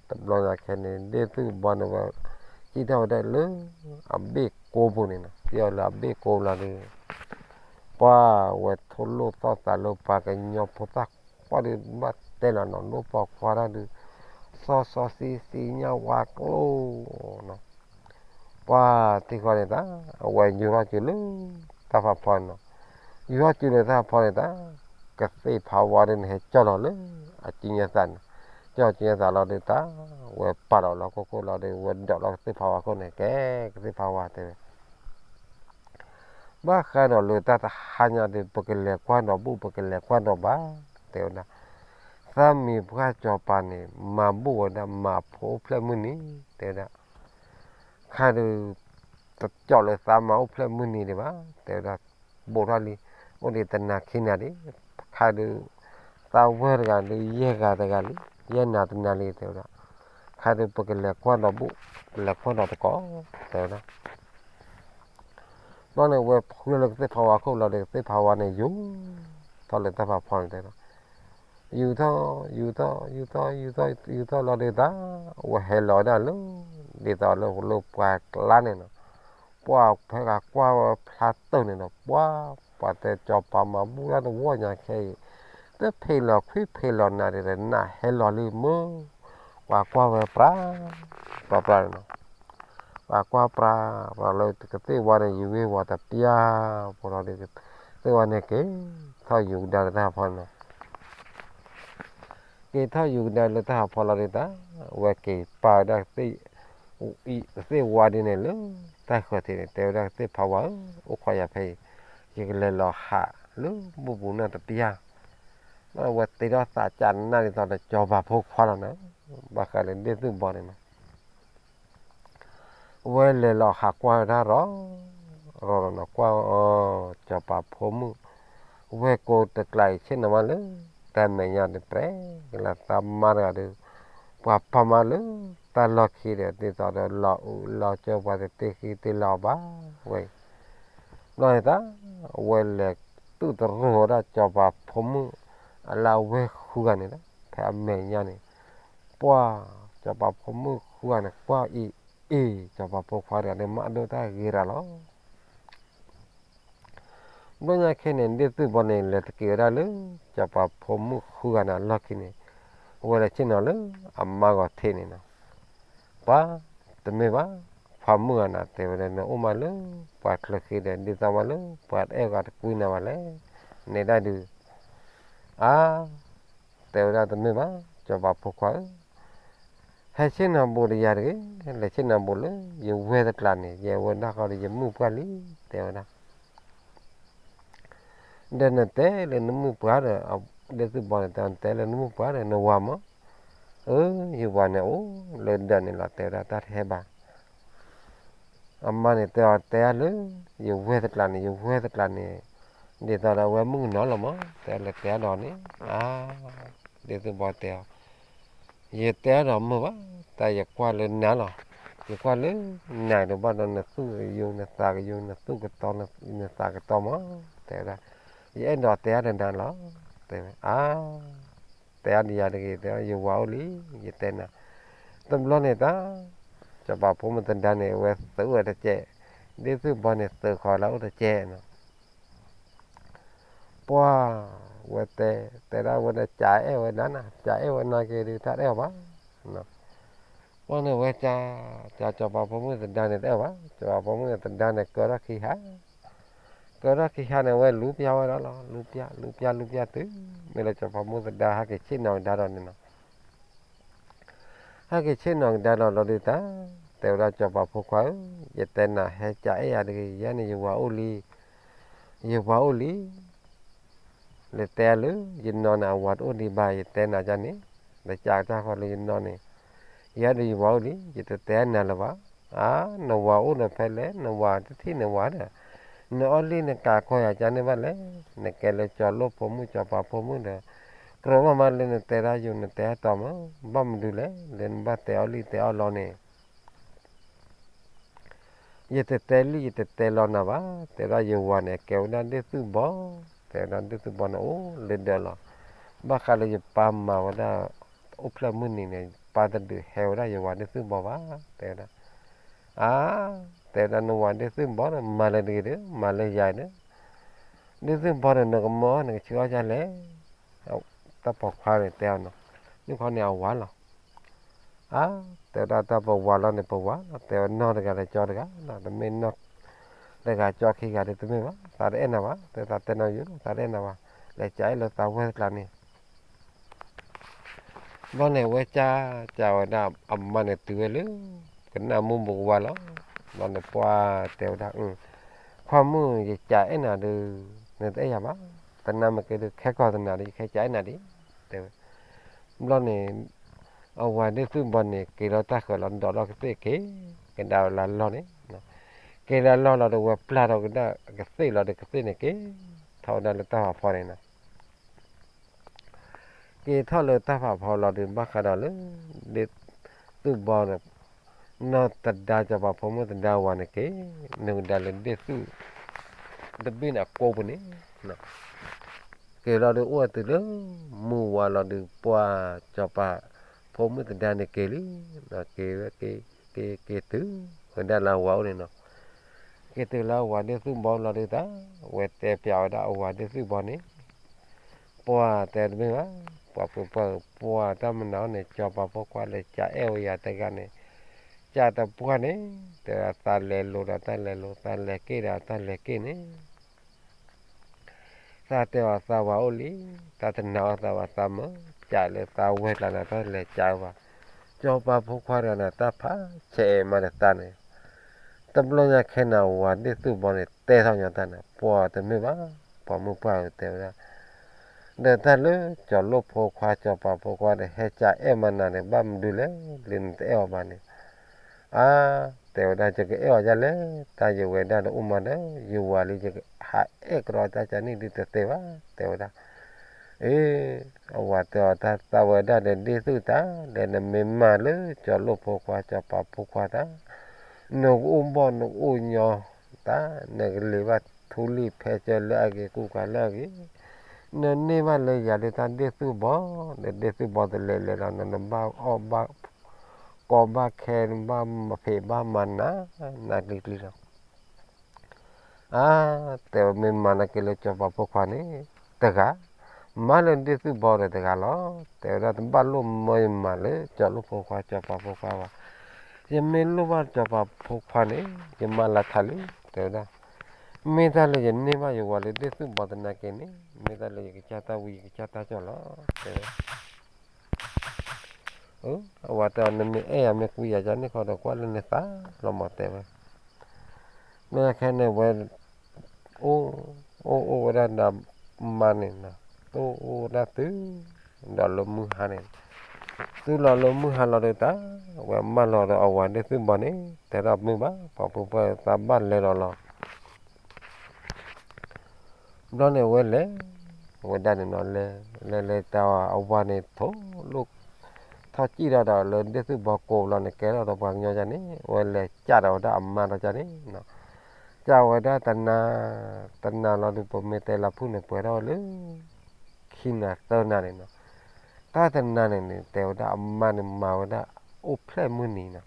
တဘျီညါခဲန့ၣ် ဒ့ၣ်သုၣ်ဘီန့ၣ်ဝဲ စံၣ်ထီၣ်ဝဲဒၣ်လၢ အဘ့ၣ်ကိပူၤန့ၣ်နီၤ, စံၣ်ထီၣ်လၢအဘ့ၣ်ကိပူၤလီၤဒီး ပှၢ်ဝဲထိၣ်လိာ်သီၣ်သးလၢပှၤကညီဖိသၣ်ခွါဒီး ဘၣ်တဲလီၤနီၤ လိၣ်ပိာ်ခွါတၢ်ဒုး စီစီဆှံဆှံညၣ်ဝါကျိနီၤ, ပှၢ်သ့ၣ်ဃီန့ၣ်တၢ် အဝဲယူၤထီၣ်စုလၢ တၢ်ဖးဖီန့ၣ်နီၤ, ယူၤထီၣ်စုလၢတၢ်ဖးဖီန့ၣ်တၢ် ကသ့ၣ်ဖးဝါဒုးန့ၣ် ဟဲကၠီၣ်လီၤလၢ အစုညါသးန့ၣ်, ကၠီၣ်စုညါသးလီၤဒုးတၢ် ဝဲပာ်လီၤလၢဟီၣ်ခိၣ်လီၤဒီး ဝဲဒိးလီၤကသ့ၣ်ဖးဝါခိၣ်န့ၣ် ကဲ ကသ့ၣ်ဖးဝါတဲဝဲ ဘၣ်ဃးဒီးလၢတၢ်တဟါညါဒီး ပကလဲၤကွၢ်ဒီးဘူၣ် ပကလဲၤကွၢ်ဒီးဘါ တဲဝဲဒၣ်, သးမံၤပှၢ်စီၤပၤန့ၣ် မၤဘူၣ်ဝဲဒၣ်မၤဖိအိၣ်ဖျဲၣ်မုၢ်နံၤ တဲဝဲဒၣ်, ခါဒုး တကၠီၣ်လၢသးမၤအိၣ်ဖျဲၣ်မုၢ်နံၤဒံးဘၣ် တဲဝဲဒၣ်, ဘူးထီၣ်လံ အိၣ်ဒံးတနၤခံနၤဒံး, ခါဒုး သးဝဲၢ်တဂၤဒုး ယဲၢ်ဂၤတဂၤလံ ယဲၢ်နၤတနၤလံ တဲဝဲဒၣ်, ခါဒုး ပကလဲၤကွၢ်ဒီးဘူၣ် ပလဲၤကွၢ်ဒီးတကိး တဲဝဲဒၣ် ဘျီန့ၣ် ဝဲဖုလၢကသ့ၣ်ဖးဝါခိၣ်လီၤဒီး ကသ့ၣ်ဖးဝါန့ၣ် ယူၤထီၣ်လၢတၢ်ဖးဖီန့ၣ်တဲလီၤ, ယူၤထီၣ် ယူၤထီၣ် ယူၤထီၣ် ယူၤထီၣ် ယူၤထီၣ်လီၤဒီးတၢ် ဝဲဟဲလီၤဝဲဒၣ်လၢ ဒ်သိးလၢ လၢပှၤကျါန့ၣ်နီၤ, ပှၢ်ဖဲဂၤကွၢ်ဝဲဖျါတၢၢ်န့ၣ်ဒီး ပှၢ် ပှၤတဲစီၤပၤမၤဘူၣ်တၢ်တဝီညါခဲအံၤ တဖံးလီၤခွံဖံးလီၤနၤဒ်ဒီး နးဟဲလီၤလံမ့ၢ်, ပှၤကွၢ်ဝဲပြး ပြးပြးန့ၣ်နီၤ ပှၤကွၢ်ပြး ပြးလၢကသ့ၣ်ဝါန့ၣ် ယူၤဝ့ၤဝီၤတပျၢ် ပှၤလီၤဒီး ကသ့ၣ်ဝါန့ၣ်က့ၤထီၣ်ယူၤကဒါလၢတၢ်ဟးဖီန့ၣ်နီၤ, က့ၤထီၣ်ယူၤကဒါလၢတၢ်ဟးဖီလီၤဒီးတၢ် ဝဲက့ၤပာ်ဝဲဒၣ်ကသ့ၣ်ဝါဒ်န့ၣ်လၢတၢ်ဃၢၤထံးန့ၣ် တဲဝဲဒၣ်ကသ့ၣ်ဖးဝါဧၢ အိၣ်ခိးယၤဖဲအံၤ ယကလဲၤလီၤဟးလၢဘူၣ်ပူၤနီၢ်တပျၢ် ဝဲတ့ထီၣ်သးကနၣ်ဒ်သိးဒီးစီၤပၤဖိခွါလီၤန့ၣ်, ဘၣ်ဃးလၢဒ့ၣ်သုၣ်ဘီန့ၣ်နီၤ ဝဲလဲၤလီၤဟးကွၢ်ဝဲဒၣ်ရီၤ ရီၤလီၤနီၤ ကွၢ်အီၤ စီၤပၤဖိမုၣ် ဝဲၢ်ကိတကျးအံၤဆ့ၣ်နီၤမးလၢ တၢ်မဲာ်ညါန့ၣ် ပြဲကလၢသးမါတဂၤဒီး ပှၤဖးမါလၢတၢ်လီၢ်ခံဒီး ဒ်သိးဒီးလီၤအုးလီၤကၠိ ပှၤတတ့ဃံတ့လီၤအီၤဘၣ်ဝဲအံၤ ဘျီန့ၣ်တၢ် ဝဲလဲၤတူၢ်တရိၤဝဲဒၣ်စီၤပၤဖိမုၣ် အလၢအဝဲၢ်ဃုဂၤန့ၣ်ဒီး ဖဲအမဲာ်ညါန့ၣ် ပှၢ် စီၤပၤဖိမုၣ်ဃုဂၤန့ၣ် ကွၢ်အံၤ အ့ၣ် စီၤပၤဖိခွါတဂၤန့ၣ် မၤဒိၣ်တၢ်ဂ့ၤရၤလီၤ ဘျီညါခဲန့ၣ် ဒ့ၣ်သုၣ်ဘီန့ၣ် လဲၤတက့ၤဝဲဒၣ်လၢ စီၤပၤဖိမုၣ်ဃုဂၤန့ၣ်အလီၢ်ခံန့ၣ် ဝဲလဲၤဆ့ၣ်နီၤလၢအမါဂီၤထံးန့ၣ်နီၤ ပှၤ တမ့ၢ်ဘၣ် ခွါမုၣ်ဂၤန့ၣ် တဲဝဲဒၣ် နအိၣ်မးလၢပှၤချၢဃံဒီး ဒ်သိးမးလၢပှၤတအဲၣ်ဂီၤတကွံနၤဘၣ်လဲၣ် နဲဒၣ်ဒုး အါ တဲဝဲဒၣ်တမ့ၢ်ဘၣ် စီၤပၤဖိခွါဧၢ, ဟဲဆ့ၣ်နီၤဘူးဒီးယၤတဂ့ၤ, လဲၤဆ့ၣ်နီၤဘူးလၢယဝဲၢ်တကျးန့ၣ် ယဝဲၢ်ဒၣ်ဃီဒီးယမုၢ်ပှၢ်လံ တဲဝဲဒၣ် ဒီးနတဲလၢနမုၢ်ပှၢ်ဒီး ဒ့ၣ်သုၣ်ဘီန့ၣ် တဲနတဲလၢနမုၢ်ပှၢ်ဒီး နဝၤမး, အၢ ယဝၤန့ၣ်အိၣ်လၢဒၢးန့ၣ်လီၤ တဲဝဲဒၣ်တၢ်တဟဲဘၣ် အမါန့ၣ်တဲအီၤ တဲအါလၢ ယဝဲၢ်တကျးန့ၣ် ယဝဲၢ်တကျးန့ၣ် ဒ်သိးဒီးအဝဲမုၣ်ကနီၤလီၤမး တဲလဲၤတဲအါဒီးန့ၣ် အါ ဒ့ၣ်သုၣ်ဘီတဲအီၤ ယတဲအါဒီးမုၢ်ဘၣ် တၢ်ယကွၢ်လၢနၤလီၤ, ယကွၢ်လၢနၤဒီးဘၣ်ဒီး နသူၣ်ကယိာ် နသးကယိာ် နသူၣ်ကတီၤ နသးကတီၤမး တဲဝဲဒၣ် ယအဲၣ်ဒိးတဲအါဒီးနၤလီၤ တဲဝဲ အါ တဲအါဒီးယၤတဂ့ၤ တဲ ယဝၤအိၣ်လံ ယတဲနၤ တဘျီန့ၣ်တၢ် စီၤပၤဖိမုၣ်သဒါန့ၣ် အဝဲသုးဝဲတကဲး, ဒ့ၣ်သုၣ်ဘီန့ၣ် သုးဃီၤလၢအိၣ်တကဲးနီၤ ပှၢ် ဝဲတဲ တဲဒၣ်ဝဲဒၣ် ကအဲၣ်ဝဲနၤနၤ ကအဲၣ်ဝဲနၤက့ၤဒုး တၢ်တအဲၣ်အီၤဘၣ် ပှၢ်န့ၣ်ဝဲက ကစီၤပၤဖိမုၣ်သဒါန့ၣ်တအဲၣ်ဘၣ်, စီၤပၤဖိမုၣ်သဒါန့ၣ် ကၢထီၣ်ခံဟါ, ကၢထီၣ်ခံဟါန့ၣ် ဝဲလူပျၢ်ဝဲဒၣ်လီၤ, လူပျၢ် လူပျၢ် လူပျၢ်တုၤ မ့ၢ်လၢစီၤပၤဖိမုၣ်သဒါ ဟဲက့ၤဆ့ၣ်နီၤကဒါဒီးန့ၣ်နီၤ ဟဲက့ၤဆ့ၣ်နီၤကဒါဒီးလီၤဒုးတၢ်, တဲဝဲဒၣ်စီၤပၤဖိခွါဧၢ, ယတဲနၤ ဟဲကအဲၣ်ယၤတဂ့ၤ, ယဲန့ၣ်ယဝၤအိၣ်လံ, ယဝၤအိၣ်လံ, လဲၤတဲလၢ ယနီၢ်န့ၣ် အဝၤတအိၣ်ဒံးဘၣ်, ယတဲနၤဒ်န့ၣ်, လဲၤကကၢ်ဃီလၢယနီၢ်န့ၣ်, ယဲဒီးယဝၤအိၣ်လံ, ယတတဲနၤလၢၤဘၣ်. အါ, နဝၤအိၣ်ဒီးဖဲလဲၣ်, နဝၤတထံၣ်နဝၤဒီး, နအီၣ်လံနကးခီယၤကန့ၢ်ဘၣ်လဲၣ်, နကဲလၢစီၤလိၣ်ဖိမုၣ်စီၤပၤဖိမုၣ်ဒီး, ကြၢးမးမးလၢနတဲတၢ်ယိာ်နတဲတၢ်တီမး, ဘၣ်မနုၤလဲၣ်, လၢနဘၣ်တဲအီၣ်လံတဲအီၣ်လီန့ၣ် ယတတဲလံ ယတတဲလီနၤဘၣ်, တဲဒၣ်ယဝၤန့ၣ် ကဲဝဲဒၣ်ဒ့ၣ်သုၣ်ဘီ, တဲဝဲဒၣ်ဒ့ၣ်သုၣ်ဘီန့ၣ်အိၣ်လၢဒၢးလီၤ. ဘၣ်ဃးလၢယပၢ်မၤဝဲဒၣ် အိၣ်ဖျဲၣ်မုၢ်နံၤန့ၣ် ပၢ်တဒုးဟဲဝဲဒၣ်ယဝၤဒ့ၣ်သုၣ်ဘီဘၣ် တဲဝဲဒၣ်. အါ, တဲဝဲဒၣ် နဝၤဒ့ၣ်သုၣ်ဘီန့ၣ် မၤလၢတဂ့ၤဒီး မၤလၢယၤဒီး ဒ့ၣ်သုၣ်ဘီန့ၣ် နကမၢနကဆှၢအီၣ်ဒ်လဲၣ်. တၢ်ပိာ်ခွါန့ၣ်တဲအီၤနီၤ, မ့ၢ်ခီန့ၣ်အဝၤလီၤ. အါ, တဲဝဲဒၣ် တၢ်ပဝၤလီၤန့ၣ် ပဝၤလီၤ, တဲဝဲ နီၢ်တဂၤလၢကၠီတဂၤလီၤ, တမ့ၢ်နီၢ်တဂၤကၠီခံဂၤဒီး တမ့ၢ်ဘၣ်, သးတအဲၣ်နၤဘၣ်, တဲသးတဲနီၣ်ယိလီၤ, သးတအဲၣ်နၤဘၣ်, လဲၤကးအဲၣ်လၢသးဝဲၢ်တကျါန့ၣ် ဘျီန့ၣ် ဝဲကၠီကးဝဲဒၣ်အမါန့ၣ်တုၤဝဲလၢ ကနၣ်မူးဘိးကဝါလီၤ. ဘျီန့ၣ်ပှၢ်တဲဝဲဒၣ်, ခွါမုၣ် ယကးအဲၣ်နၤဒီး နတအဲၣ်ယၤဘၣ်, သနာ်မ့ၢ်ကဲဒီး ခဲကီၢ်သနာ်ဒီး ယခဲကးအဲၣ်နၤဒံး, တဲဝဲ. ဘျီန့ၣ် အဝၤဒ့ၣ်သုၣ်ဘီန့ၣ် က့ၤလီၤတၢ်ဃၢၤလီၤ ဒိးထီၣ်ကသ့ၣ်က့ၤ ကဒါလၢလီၢ်န့ၣ်, က့ၤလၢလီၢ်လီၤဒီး ဝဲပျၢ်ထီၣ်ကဒါကသ့ၣ်လီၤဒီး ကသ့ၣ်န့ၣ်က့ၤ ထီၣ်ဝဲဒၣ်လၢတၢ်ဖးဖီန့ၣ်နီၤ. က့ၤထီၣ်လၢတၢ်ဖးဖီလီၤဒီး ဘၣ်ဃးဒီးလၢ ဒ့ၣ်သုၣ်ဘီန့ၣ် နီၢ်သဒါ စီၤပၤဖိမုၣ်သဒါဝၤန့ၣ်က့ၤ နုာ်ကဒါလၢဒ့ၣ်သုၣ် တဘ့ၣ်န့ၣ်အကိးပူၤန့ၣ် က့ၤလီၤဒီး အိၣ်ဝဲတုၤလၢ မုၢ်ဝါလီၤဒီး ပှၢ်စီၤပၤဖိမုၣ်သဒါန့ၣ်က့ၤလံ, က့ၤဝဲက့ၤ က့ၤက့ၤတုၤဝဲဒၣ်လၢအဝၤအိၣ်န့ၣ်နီၤ. က့ၤတုၤလၢအဝၤဒ့ၣ်သုၣ်ဘီလီၤဒီး တၢ်ဝဲတဲပျးဝဲဒၣ်အဝၤဒ့ၣ်သုၣ်ဘီန့ၣ် ပှၢ်တဲတမ့ၢ်ဘၣ်, ပှၤပှဲၤပှၢ်ပှၢ်တၢ်မနုၤန့ၣ် စီၤပၤဖိခွါလဲၤကးအဲၣ်ဝဲယၤတဂၤန့ၣ် ကးတပှၢ်န့ၣ် တဲဝဲဒၣ် သးလဲၤလိာ်ဒီးတၢ်လဲၤလိာ် သးလဲၤက့ၣ်ဒီးတၢ်လဲၤက့ၣ်န့ၣ် သးတဲအီၤသးဝၤအိၣ်လံ, သးတနာ်အီၤသးဝၤ သးမၢကးလၢသးဝဲၢ်ကျါန့ၣ် တၢ်လဲၤကးဝဲဘၣ်, စီၤပၤဖိခွါတဂၤန့ၣ် တၢ်ဖးဆဲးအဲၣ်မးဒီးသးန့ၣ် တဘျီညါခဲန့ၣ် အဝၤဒ့ၣ်သုၣ်ဘီန့ၣ် တဲထီၣ်ညီတၢ်န့ၣ် ပှၢ်တမ့ၢ်ဘၣ်, ပှၤမုၢ်ပှၢ်ဧၢ တဲဝဲဒၣ်, ဒီးတၢ်လၢစီၤလိၣ်ဖိခွါ စီၤပၤဖိခွါဒီး ဟဲကးအဲၣ်မးနၤန့ၣ် ဘၣ်မနုၤလဲၣ် လၢနတအဲၣ်အီၤဘၣ်န့ၣ်, အါ, တဲဝဲဒၣ် ယကအဲၣ်အီၤဒ်လဲၣ်, တၢ်ယဝဲဒၣ်ဒီးအိၣ်မးဒီး ယဝၤလံ ယကဟးအဲၣ်ကဒီးတၢ်ကန့ၣ်ဒ်တသ့ဘၣ် တဲဝဲဒၣ်. အ့, အဝၤတဲအီၤ တၢ်သးဝဲဒၣ်ဒီးဒ့ၣ်သုၣ်တၢ် ဒီးနမ့ၢ်မၤလၢစီၤလိၣ်ဖိခွါ စီၤပၤဖိခွါတၢ် နကအိၣ်ဘီၣ်နကအိၣ်ညီတၢ် နကလ့ၤဘၣ်ထူလံာ်ဖဲကၢလၢအဂ့ၤ ကူၣ်ကၤလၢအဂ့ၤ, နန့ၢ်ဘၣ်လၢယၤဒ်တၢ်ဒ့ၣ်သုၣ်ဘီ, ဒီးဒ့ၣ်သုၣ်ဘီတလဲၤလဲၤဒီး နဘၣ်အီၣ်ဘၣ်ကီဘၣ်ခဲ နဘၣ်ဖံးဘၣ်မၤနး နးကျံၤကျံၤလီၤ. အါ, တဲဝဲ မ့ၢ်မၤနၤက့ၤလၢစီၤပၤဖိခွါန့ၣ် တဂၤ, မၤလၢဒ့ၣ်သုၣ်ဘီဒီးတဂၤလီၤ. တဲဝဲဒၣ် တဘၣ်လိၣ်မၢယမၤလၢစီၤလိၣ်ဖိခွါ စီၤပၤဖိခွါဘၣ်, ယမ့ၢ်လိၣ်ဘၣ်စီၤပၤဖိခွါန့ၣ် ယမၤလၢထးလံ တဲဝဲဒၣ်. မ့ၢ်တၢ်လၢယန့ၢ်ဘၣ်ယဝၤလၢဒ့ၣ်သုၣ်ဘီသနာ်က့န့ၣ် မ့ၢ်တၢ်လၢယကစၢ်တၢ်ဝံ ယကစၢ်တၢ်ကၠီၣ်လီၤ တဲဝဲ. အဝၤတဲအီၤ နမ့ၢ်အဲၣ်ယၤမ့ၢ်ကွံယၤ ကန့ၣ်ခီဒီး ကွၢ်လၢနသးလီၤမး တဲဝဲ. မ့ၢ်ခဲန့ၣ်ဝဲ အိၣ်, အိၣ်အိၣ်ဝဲဒၣ်ဒီးမါန့ၣ်, အိၣ်အိၣ်ဝဲဒၣ်တုၤဒီးလၢမုၢ်ဟါန့ၣ်, တုၤလီၤလၢမုၢ်ဟါလီၤဒီးတၢ်, ဝဲမၢလီၤဒီးအဝၤဒ့ၣ်သုၣ်ဘီန့ၣ် တဲဒၣ်မုၢ်ဘၣ် ပှၤဖိပှၢ်သးဘၣ်လဲၤဒီးလီၤ ဘျီန့ၣ်ဝဲလဲၤ, ဝဲဒၣ်န့ၣ်နီၤ လဲၤ, လဲၤလဲၤတၢ်အဝၤန့ၣ်ထိၣ်လိၣ်, ထီၣ်စံၣ်ထီၣ်ဒီးလၢဒ့ၣ်သုၣ်ဘီကိးဘျီန့ၣ် ကဲထီၣ်ဒီးပှၤကညီကန့ၣ် ဝဲလဲၤကးဒီးဝဲဒၣ်အမါဒီးကန့ၣ်, ကးဝဲဒၣ်တနၤ, တနၤလီၤဒီး ပမ့ၢ်တဲလၢဖုၣ်န့ၣ် ပှဲၤထီၣ်ဝဲလၢ ခံနၤသၢနၤန့ၣ်နီၤ, တၢ်တနၤန့ၣ်န့ၣ် တဲဝဲဒၣ်အမါန့ၣ် မၤဝဲဒၣ်အိၣ်ဖျဲၣ်မုၢ်နံၤနီၤ,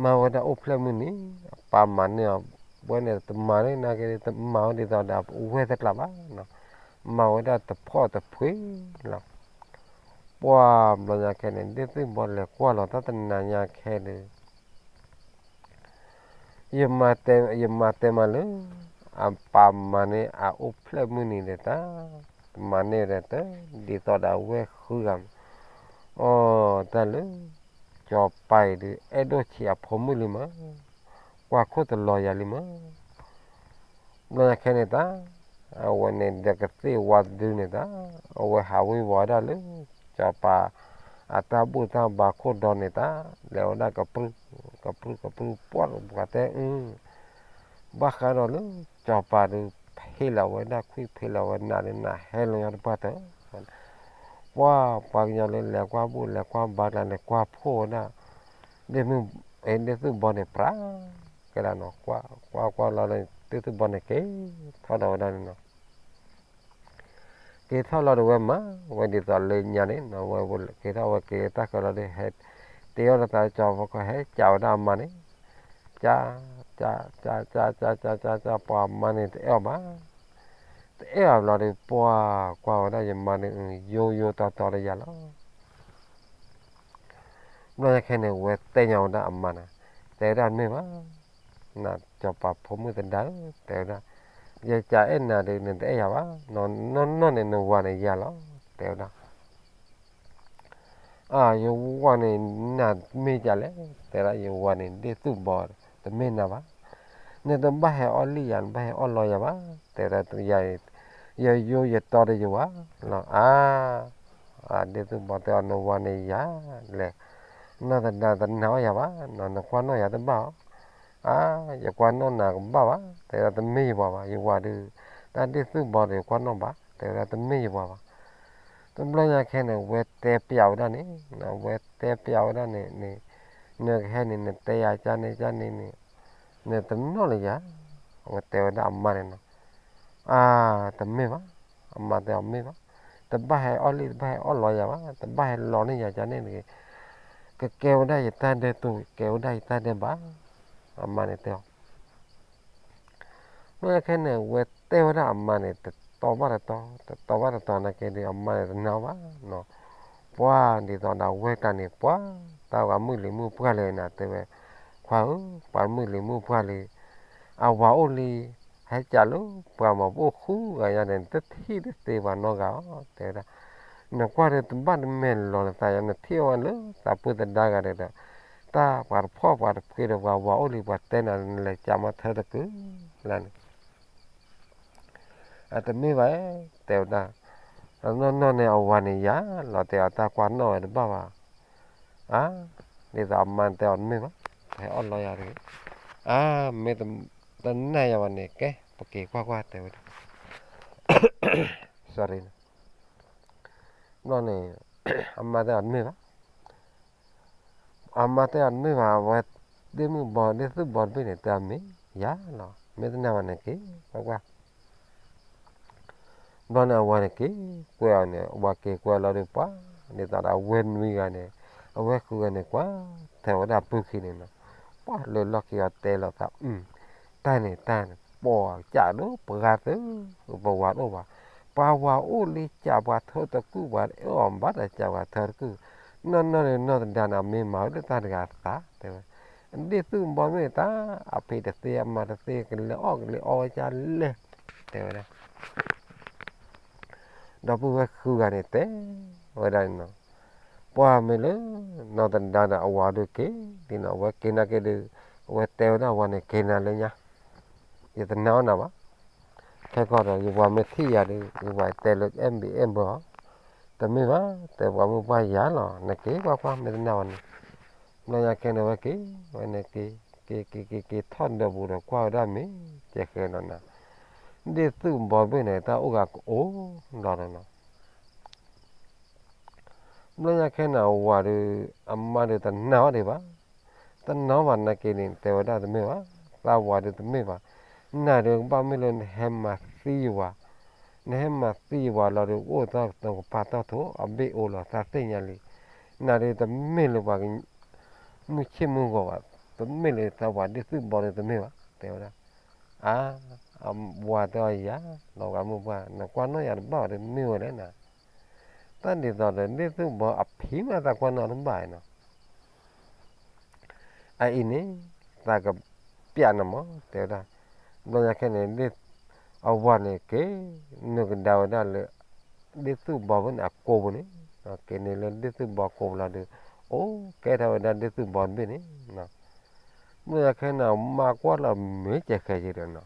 မၤဝဲဒၣ်အိၣ်ဖျဲၣ်မုၢ်နံၤ, အပၢ်မၤန့ၢ်အီၤ, ဝဲန့ၣ်တမၤန့ၢ်နာ်က့ တမၤဝဲဒ်သိးဒီးအဝဲၢ်တကျါဘၣ်နီၤ, မၤဝဲဒၣ်တဖှီၣ်တဖှ့လီၤ. ပှၢ်ဘျီညါခဲန့ၣ် ဒ့ၣ်သုၣ်ဘီလဲၤကွၢ်လီၤတၢ်တနၤညါခဲဒီး ယမၤတဲမးလၢ အပၢ်မၤန့ၢ်အအိၣ်ဖျဲၣ်မုၢ်နံၤဒီးတၢ်, မၤန့ၢ်ဒီးတၢ် ဒ်သိးဒီးအဝဲၢ်ဃုဂၤ, အိ တၢ်လၢ စီၤပၤအံၤဒီး အဲၣ်ဒိၣ်ဆံးအဖိမုၣ်လံမး, ကွၢ်ခိၣ်တလီၤယၤလံမး ဘျီညါခဲန့ၣ်တၢ်, အဝဲန့ၣ်ဒီးကသ့ၣ်ဝါတဒုန့ၣ်တၢ်, အဝဲဟးဝ့ၤဝီၤဝဲဒၣ်လၢ စီၤပၤအတၢ်ဘူၣ်တၢ်ဘါခိၣ်ဒီန့ၣ်တၢ်, လဲၤဝဲဒၣ်ကပြုၢ်, ကပြုၢ်ကပြုၢ်ပှၢ်ပှၢ်တဲအု, ဘၣ်ဃးဒီးလၢ စီၤပၤဒီး ဖ့လီၤဝဲဒၣ်ခွံၣ်ဖ့လီၤဝဲနးဒီးနးဟဲလီၤညီတပှၢ်တၢၢ် ပှၢ်ပှၤကညီလၢလဲၤကွၢ်ဘူၣ်လဲၤကွၢ်ဘါကျါန့ၣ် ကွၢ်ဖှိၣ်ဝဲဒၣ်, ဒ့ၣ်မုၣ်, ဒ့ၣ်သုၣ်ဘီန့ၣ် ပြးကဲဒၣ်နီၤ, ကွၢ်ကွၢ်ကွၢ်လီၤလၢ ဒ့ၣ်သုၣ်ဘီန့ၣ်က့ၤထီၣ်ဒီးဝဲဒၣ်န့ၣ်နီၤ, က့ၤထီၣ်လီၤဒီးဝဲမၤဝဲဒ်သိးလၢညါန့ၣ် ဝဲက့ၤထီၣ်ဝဲက့ၤတၢ်ဃၢၤလီၤဒီး ဟဲတ့အီၣ်လၢသးကၠီၤဖီခိၣ် ဟဲကးဝဲဒၣ်အမါန့ၣ်, ကး, ကး, ကး, ကး, ကး, ကး, ကး, ကး, ပှၤအမါန့ၣ်တအဲၣ်အီၤဘၣ်. တအဲၣ်အီၤဘျီဒီး ပှၤကွၢ်ဝဲဒၣ်ယမါန့ၣ် ယိယိတီတီဒီးယၤလီၤ. ဘျီညါခဲန့ၣ် ဝဲတဲညါဝဲဒၣ်အမါန့ၣ်, တဲဝဲဒၣ်မ့ၢ်ဘၣ်, နစီၤပၤဖိမုၣ်သဒါဧၢ, တဲဝဲဒၣ်, ယကအဲၣ်နၤဒီး နတအဲၣ်ယၤဘၣ်, နီၢ်နီၢ်န့ၣ် နဝၤန့ၣ်ယၤလီၤ, တဲဝဲဒၣ်. အၢ ယဝၤန့ၣ် နမ့ၢ်ကလဲၣ်, တဲဒၣ် ယဝၤန့ၣ် ဒ့ၣ်သူၣ်ဘီ တမ့ၢ်နၤဘၣ်. နတဘၣ်ဟဲအီၣ်လံၣ်ယၤ နဘၣ်ဟဲအီၣ်လီယၤဘၣ်, တဲဒၣ် ယၤ ယယိယတီဒီးယဝၤလီၤ. အၢ ဒ့ၣ်သူၣ်ဘီတဲအီၤ နဝၤန့ၣ်ယၤလဲၣ်, နီၢ်သဒါတနာ်အီၣ်ယၤဘၣ်, နကွၢ်နီၣ်ယၤတဘၣ်အီၤ. အၢ ယကွၢ်နီၣ်နၤကဘၣ်ဘၣ်, တဲဒၣ် တမ့ၢ်ယဝၤဘၣ်, ယဝၤဒီး တၢ်ဒ့ၣ်သူၣ်ဘီဒီး ယကွၢ်နီၣ်ဘၣ်, တဲဝဲဒၣ် တမ့ၢ်ယဝၤဘၣ်. တဘျီညါခဲန့ၣ် ဝဲတဲပျးဝဲဒၣ်န့ၣ်, ဝဲတဲပျးဝဲဒၣ်န့ၣ်န့ၣ်, နကဟဲန့ၣ် နတဲယၤကန့ၣ်ကန့ၣ်န့ၣ်, နတနီၣ်လၢယၤ, ဝဲတဲဝဲဒၣ်အမါန့ၣ်နီၤ. အၢ တမ့ၢ်ဘၣ်, အမါတဲအီၤမ့ၢ်ဘၣ်, တဘၣ်ဟဲအီၣ်လံၣ် တဘၣ်ဟဲအီၣ်လီယၤဘၣ်, တဘၣ်ဟဲလီန့ၢ်ယၤကန့ၣ်တဂ့ၤ, ကကဲဝဲဒၣ်ယတၢ်ဒဲးတိၢ်, ကကဲဝဲဒၣ်ယတၢ်ဒဲးဘး, အမါန့ၣ်တဲအီၤ. ဘျီညါခဲန့ၣ် ဝဲတဲဝဲဒၣ်အမါန့ၣ် တတီဘၣ်တတီ, တတီဘၣ်တတီနာ်က့ဒီး အမါန့ၣ်တနာ်ဘၣ်နီၤ. ပှၤဒ်သိးဒီးဝဲတၢ်န့ၣ် ပှၤတၢ်ဝၤမုၢ်လံၤမုၢ်ပှၢ်လံနၤ တဲဝဲ, ခွါဧၢ, ပှၤမုၢ်လံၤမုၢ်ပှၢ်လံ, အဝၤအိၣ်လံ, ဟဲကးလၢပှၤမၤပအိၣ်ဃုဂၤညါန့ၣ် တထံၣ်တသ့ပှၤနီတဂၤအီၤ တဲဝဲဒၣ်. နကွၢ်ဒီးတဘၣ်တမဲာ်လီၤနသးယါ နထံၣ်အီၤဝဲလၢသးပှၢ်သဒါဂၤဒီး တၢ်ပှၤတဖှီၣ်ပှၤတဖှ့ဒီးပှၤဝၤအိၣ်လံ ပှၤတဲနၤ နလဲၤကးမၤထၢတကုာ်လၢန့ၣ် အတမ့ၢ်ဘၣ်, တဲဝဲဒၣ်, နီၢ်နီၢ်န့ၣ်အဝၤန့ၣ်ယၤလီၤ တဲအီၤ တၢ်ကွၢ်နီၣ်ဝဲတဘၣ်ဘၣ်. အါ, ဒ်သိးအမါတဲအီၤတမ့ၢ်ဘၣ်, ဟဲအီၣ်လီယၤတဂ့ၤ. အါ, မ့ၢ်တနာ်ယၤဘၣ်န့ၣ် ကဲ ပက့ၤကွၢ်ကွၢ် တဲဝဲဒၣ်. ဘျီန့ၣ် အမါတဲအီၤတမ့ၢ်ဘၣ် အမါတဲအီၤတမ့ၢ်ဘၣ်, အဝဲဒ့ၣ်မုၣ်ဘီ ဒ့ၣ်သူၣ်ဘီတဘ့ၣ်န့ၣ် တဲအီၤမ့ၢ်ယၤလီၤ, မ့ၢ်တနာ်ဘၣ်န့ၣ်က့ၤကွၢ်ကွၢ်. ဘျီန့ၣ်အဝၤန့ၣ်က့ၤကွဲအီၤန့ၣ် အဝၤက့ၤကွဲလီၤဒီးပှၤ, ဒ်သိးဒီးအဝဲနွံဂၤန့ၣ်, အဝဲဃုဂၤန့ၣ် ကွၢ်ထဲဝဲဒၣ်ပုၢ်ခံန့ၣ်နီၤ, ပှၤလၢလီၢ်ခံအီၤတဲလိာ်သး, တၢ်န့ၣ်တၢ်န့ၣ် ပှၤကးဒိၣ်ပှၤသု, ပဝၤတအိၣ်ဘၣ်, ပှၤဝၤအိၣ်လံကးပှၤထၢတကုာ် ပှၤအီၣ်ဘၣ်တၢ်ကးပှၤထၢတကုာ်, နီၢ်နီၢ်န့ၣ်နီၢ်သဒါန့ၣ် မ့ၢ်မၤဝဲလၢတၢ်တဂၤသး တဲဝဲ, ဒ့ၣ်သူၣ်ဘီမ့ၢ်တၢ် အဖံးတသ့အမၤတသ့ ကလဲၤအီၣ်ကလဲၤအီဝဲကလဲၣ်, တဲဝဲဒၣ်. ဒီပုၢ်ဝဲၢ်ဃုဂၤန့ၣ်တဲဝဲဒၣ်န့ၣ်နီၤ, ပှၤမ့ၢ်လၢ နီၢ်သဒါဒီးအဝၤဒုးက့ၤ, ဒ်နီၤ အဝဲက့ၤနာ်က့ၤဒုး, အဝဲတဲဝဲဒၣ်အဝၤန့ၣ် က့ၤနၤလၢညါ, ယတနာ်အီၣ်နၤဘၣ်, ခဲကီၢ်ဒီး ယဝၤမ့ၢ်ထံၣ်ယၤဒုး ယဝၤတဲလၢအဲၣ်ဘံအဲၣ်ဘၢအီၤ, တမ့ၢ်ဘၣ်, တဲပှၤမုၢ်ပှၢ်ယၤလီၤ နက့ၤကွၢ်ကွၢ်မ့ၢ်တနာ်ဝဲန့ၣ်, ဘျီညါခဲန့ၣ်ဝဲက့ၤ, ဝဲန့ၣ်က့ၤ, က့ၤက့ၤက့ၤက့ၤထီၣ်ဒီးပူၤဒီးကွၢ်ဝဲဒၣ်မ့ၢ်ကဲဃဲလီၤနၤ, ဒ့ၣ်သူၣ်ဘီဘ့ၣ်န့ၣ် တၢ်အိၣ်ဂၤကအိၣ်လီၤဒီးနီၤ ဘျီညါခဲန့ၣ် အဝၤဒီး အမါဒီးတနာ်အီၤဒံးဘၣ်, တနာ်အီၤဘၣ်နာ်က့န့ၣ် တဲဝဲဒၣ်တမ့ၢ်ဘၣ်, သးဝၤဒီးတမ့ၢ်ဘၣ်, နၤဒီးကဘၣ်မ့ၢ်လၢနဟဲမၤသံယဝၤ, နဟဲမၤသံယဝၤလီၤဒီး အိၣ်သီတကပၤတီၢ်ထိး အဘ့ၣ်အိၣ်လီၤ သးသ့ၣ်ညါလံ, နၤဒီးတမ့ၢ်လၢပှၤ မုၢ်ဆ့ၣ်မုၢ်ဂီၤဘၣ်, တမ့ၢ်လၢသးဝၤဒ့ၣ်သူၣ်ဘီဒီးတမ့ၢ်ဘၣ်, တဲဝဲဒၣ်, အါ အဝၤတဲအီၤယၤ, လီၤဂာ်မုၢ်ပှၢ် နကွၢ်နီၣ်ယၤတဘၣ်ဒီးမ့ၢ်ဝဲလဲၣ်နၤ, တၢ်ဒ်သိးဒီး ဒ့ၣ်သူၣ်ဘီအဖံးမးသးကွၢ်နီၣ်တဘၣ်နီၤ, အအံၤန့ၣ် သးကပျးနၤမး တဲဝဲဒၣ်, ဘျီညါခဲန့ၣ် အဝၤန့ၣ်က့ၤ နုာ်ကဒါဝဲဒၣ်လၢ ဒ့ၣ်သူၣ်ဘီဖဲန့ၣ်အကိာ်ပူၤန့ၣ်, က့ၤန့ၢ်လၢဒ့ၣ်သူၣ်ဘီကိာ်ပူၤလီၤဒီး အိၣ်ကဲထီၣ်ဝဲဒၣ်ဒ့ၣ်သူၣ်ဘီတဘ့ၣ်န့ၣ်, ဘျီညါခဲန့ၣ် မါကွၢ်လီၤမ့ၢ်ကဲဃဲယံၤဒီးနီၤ,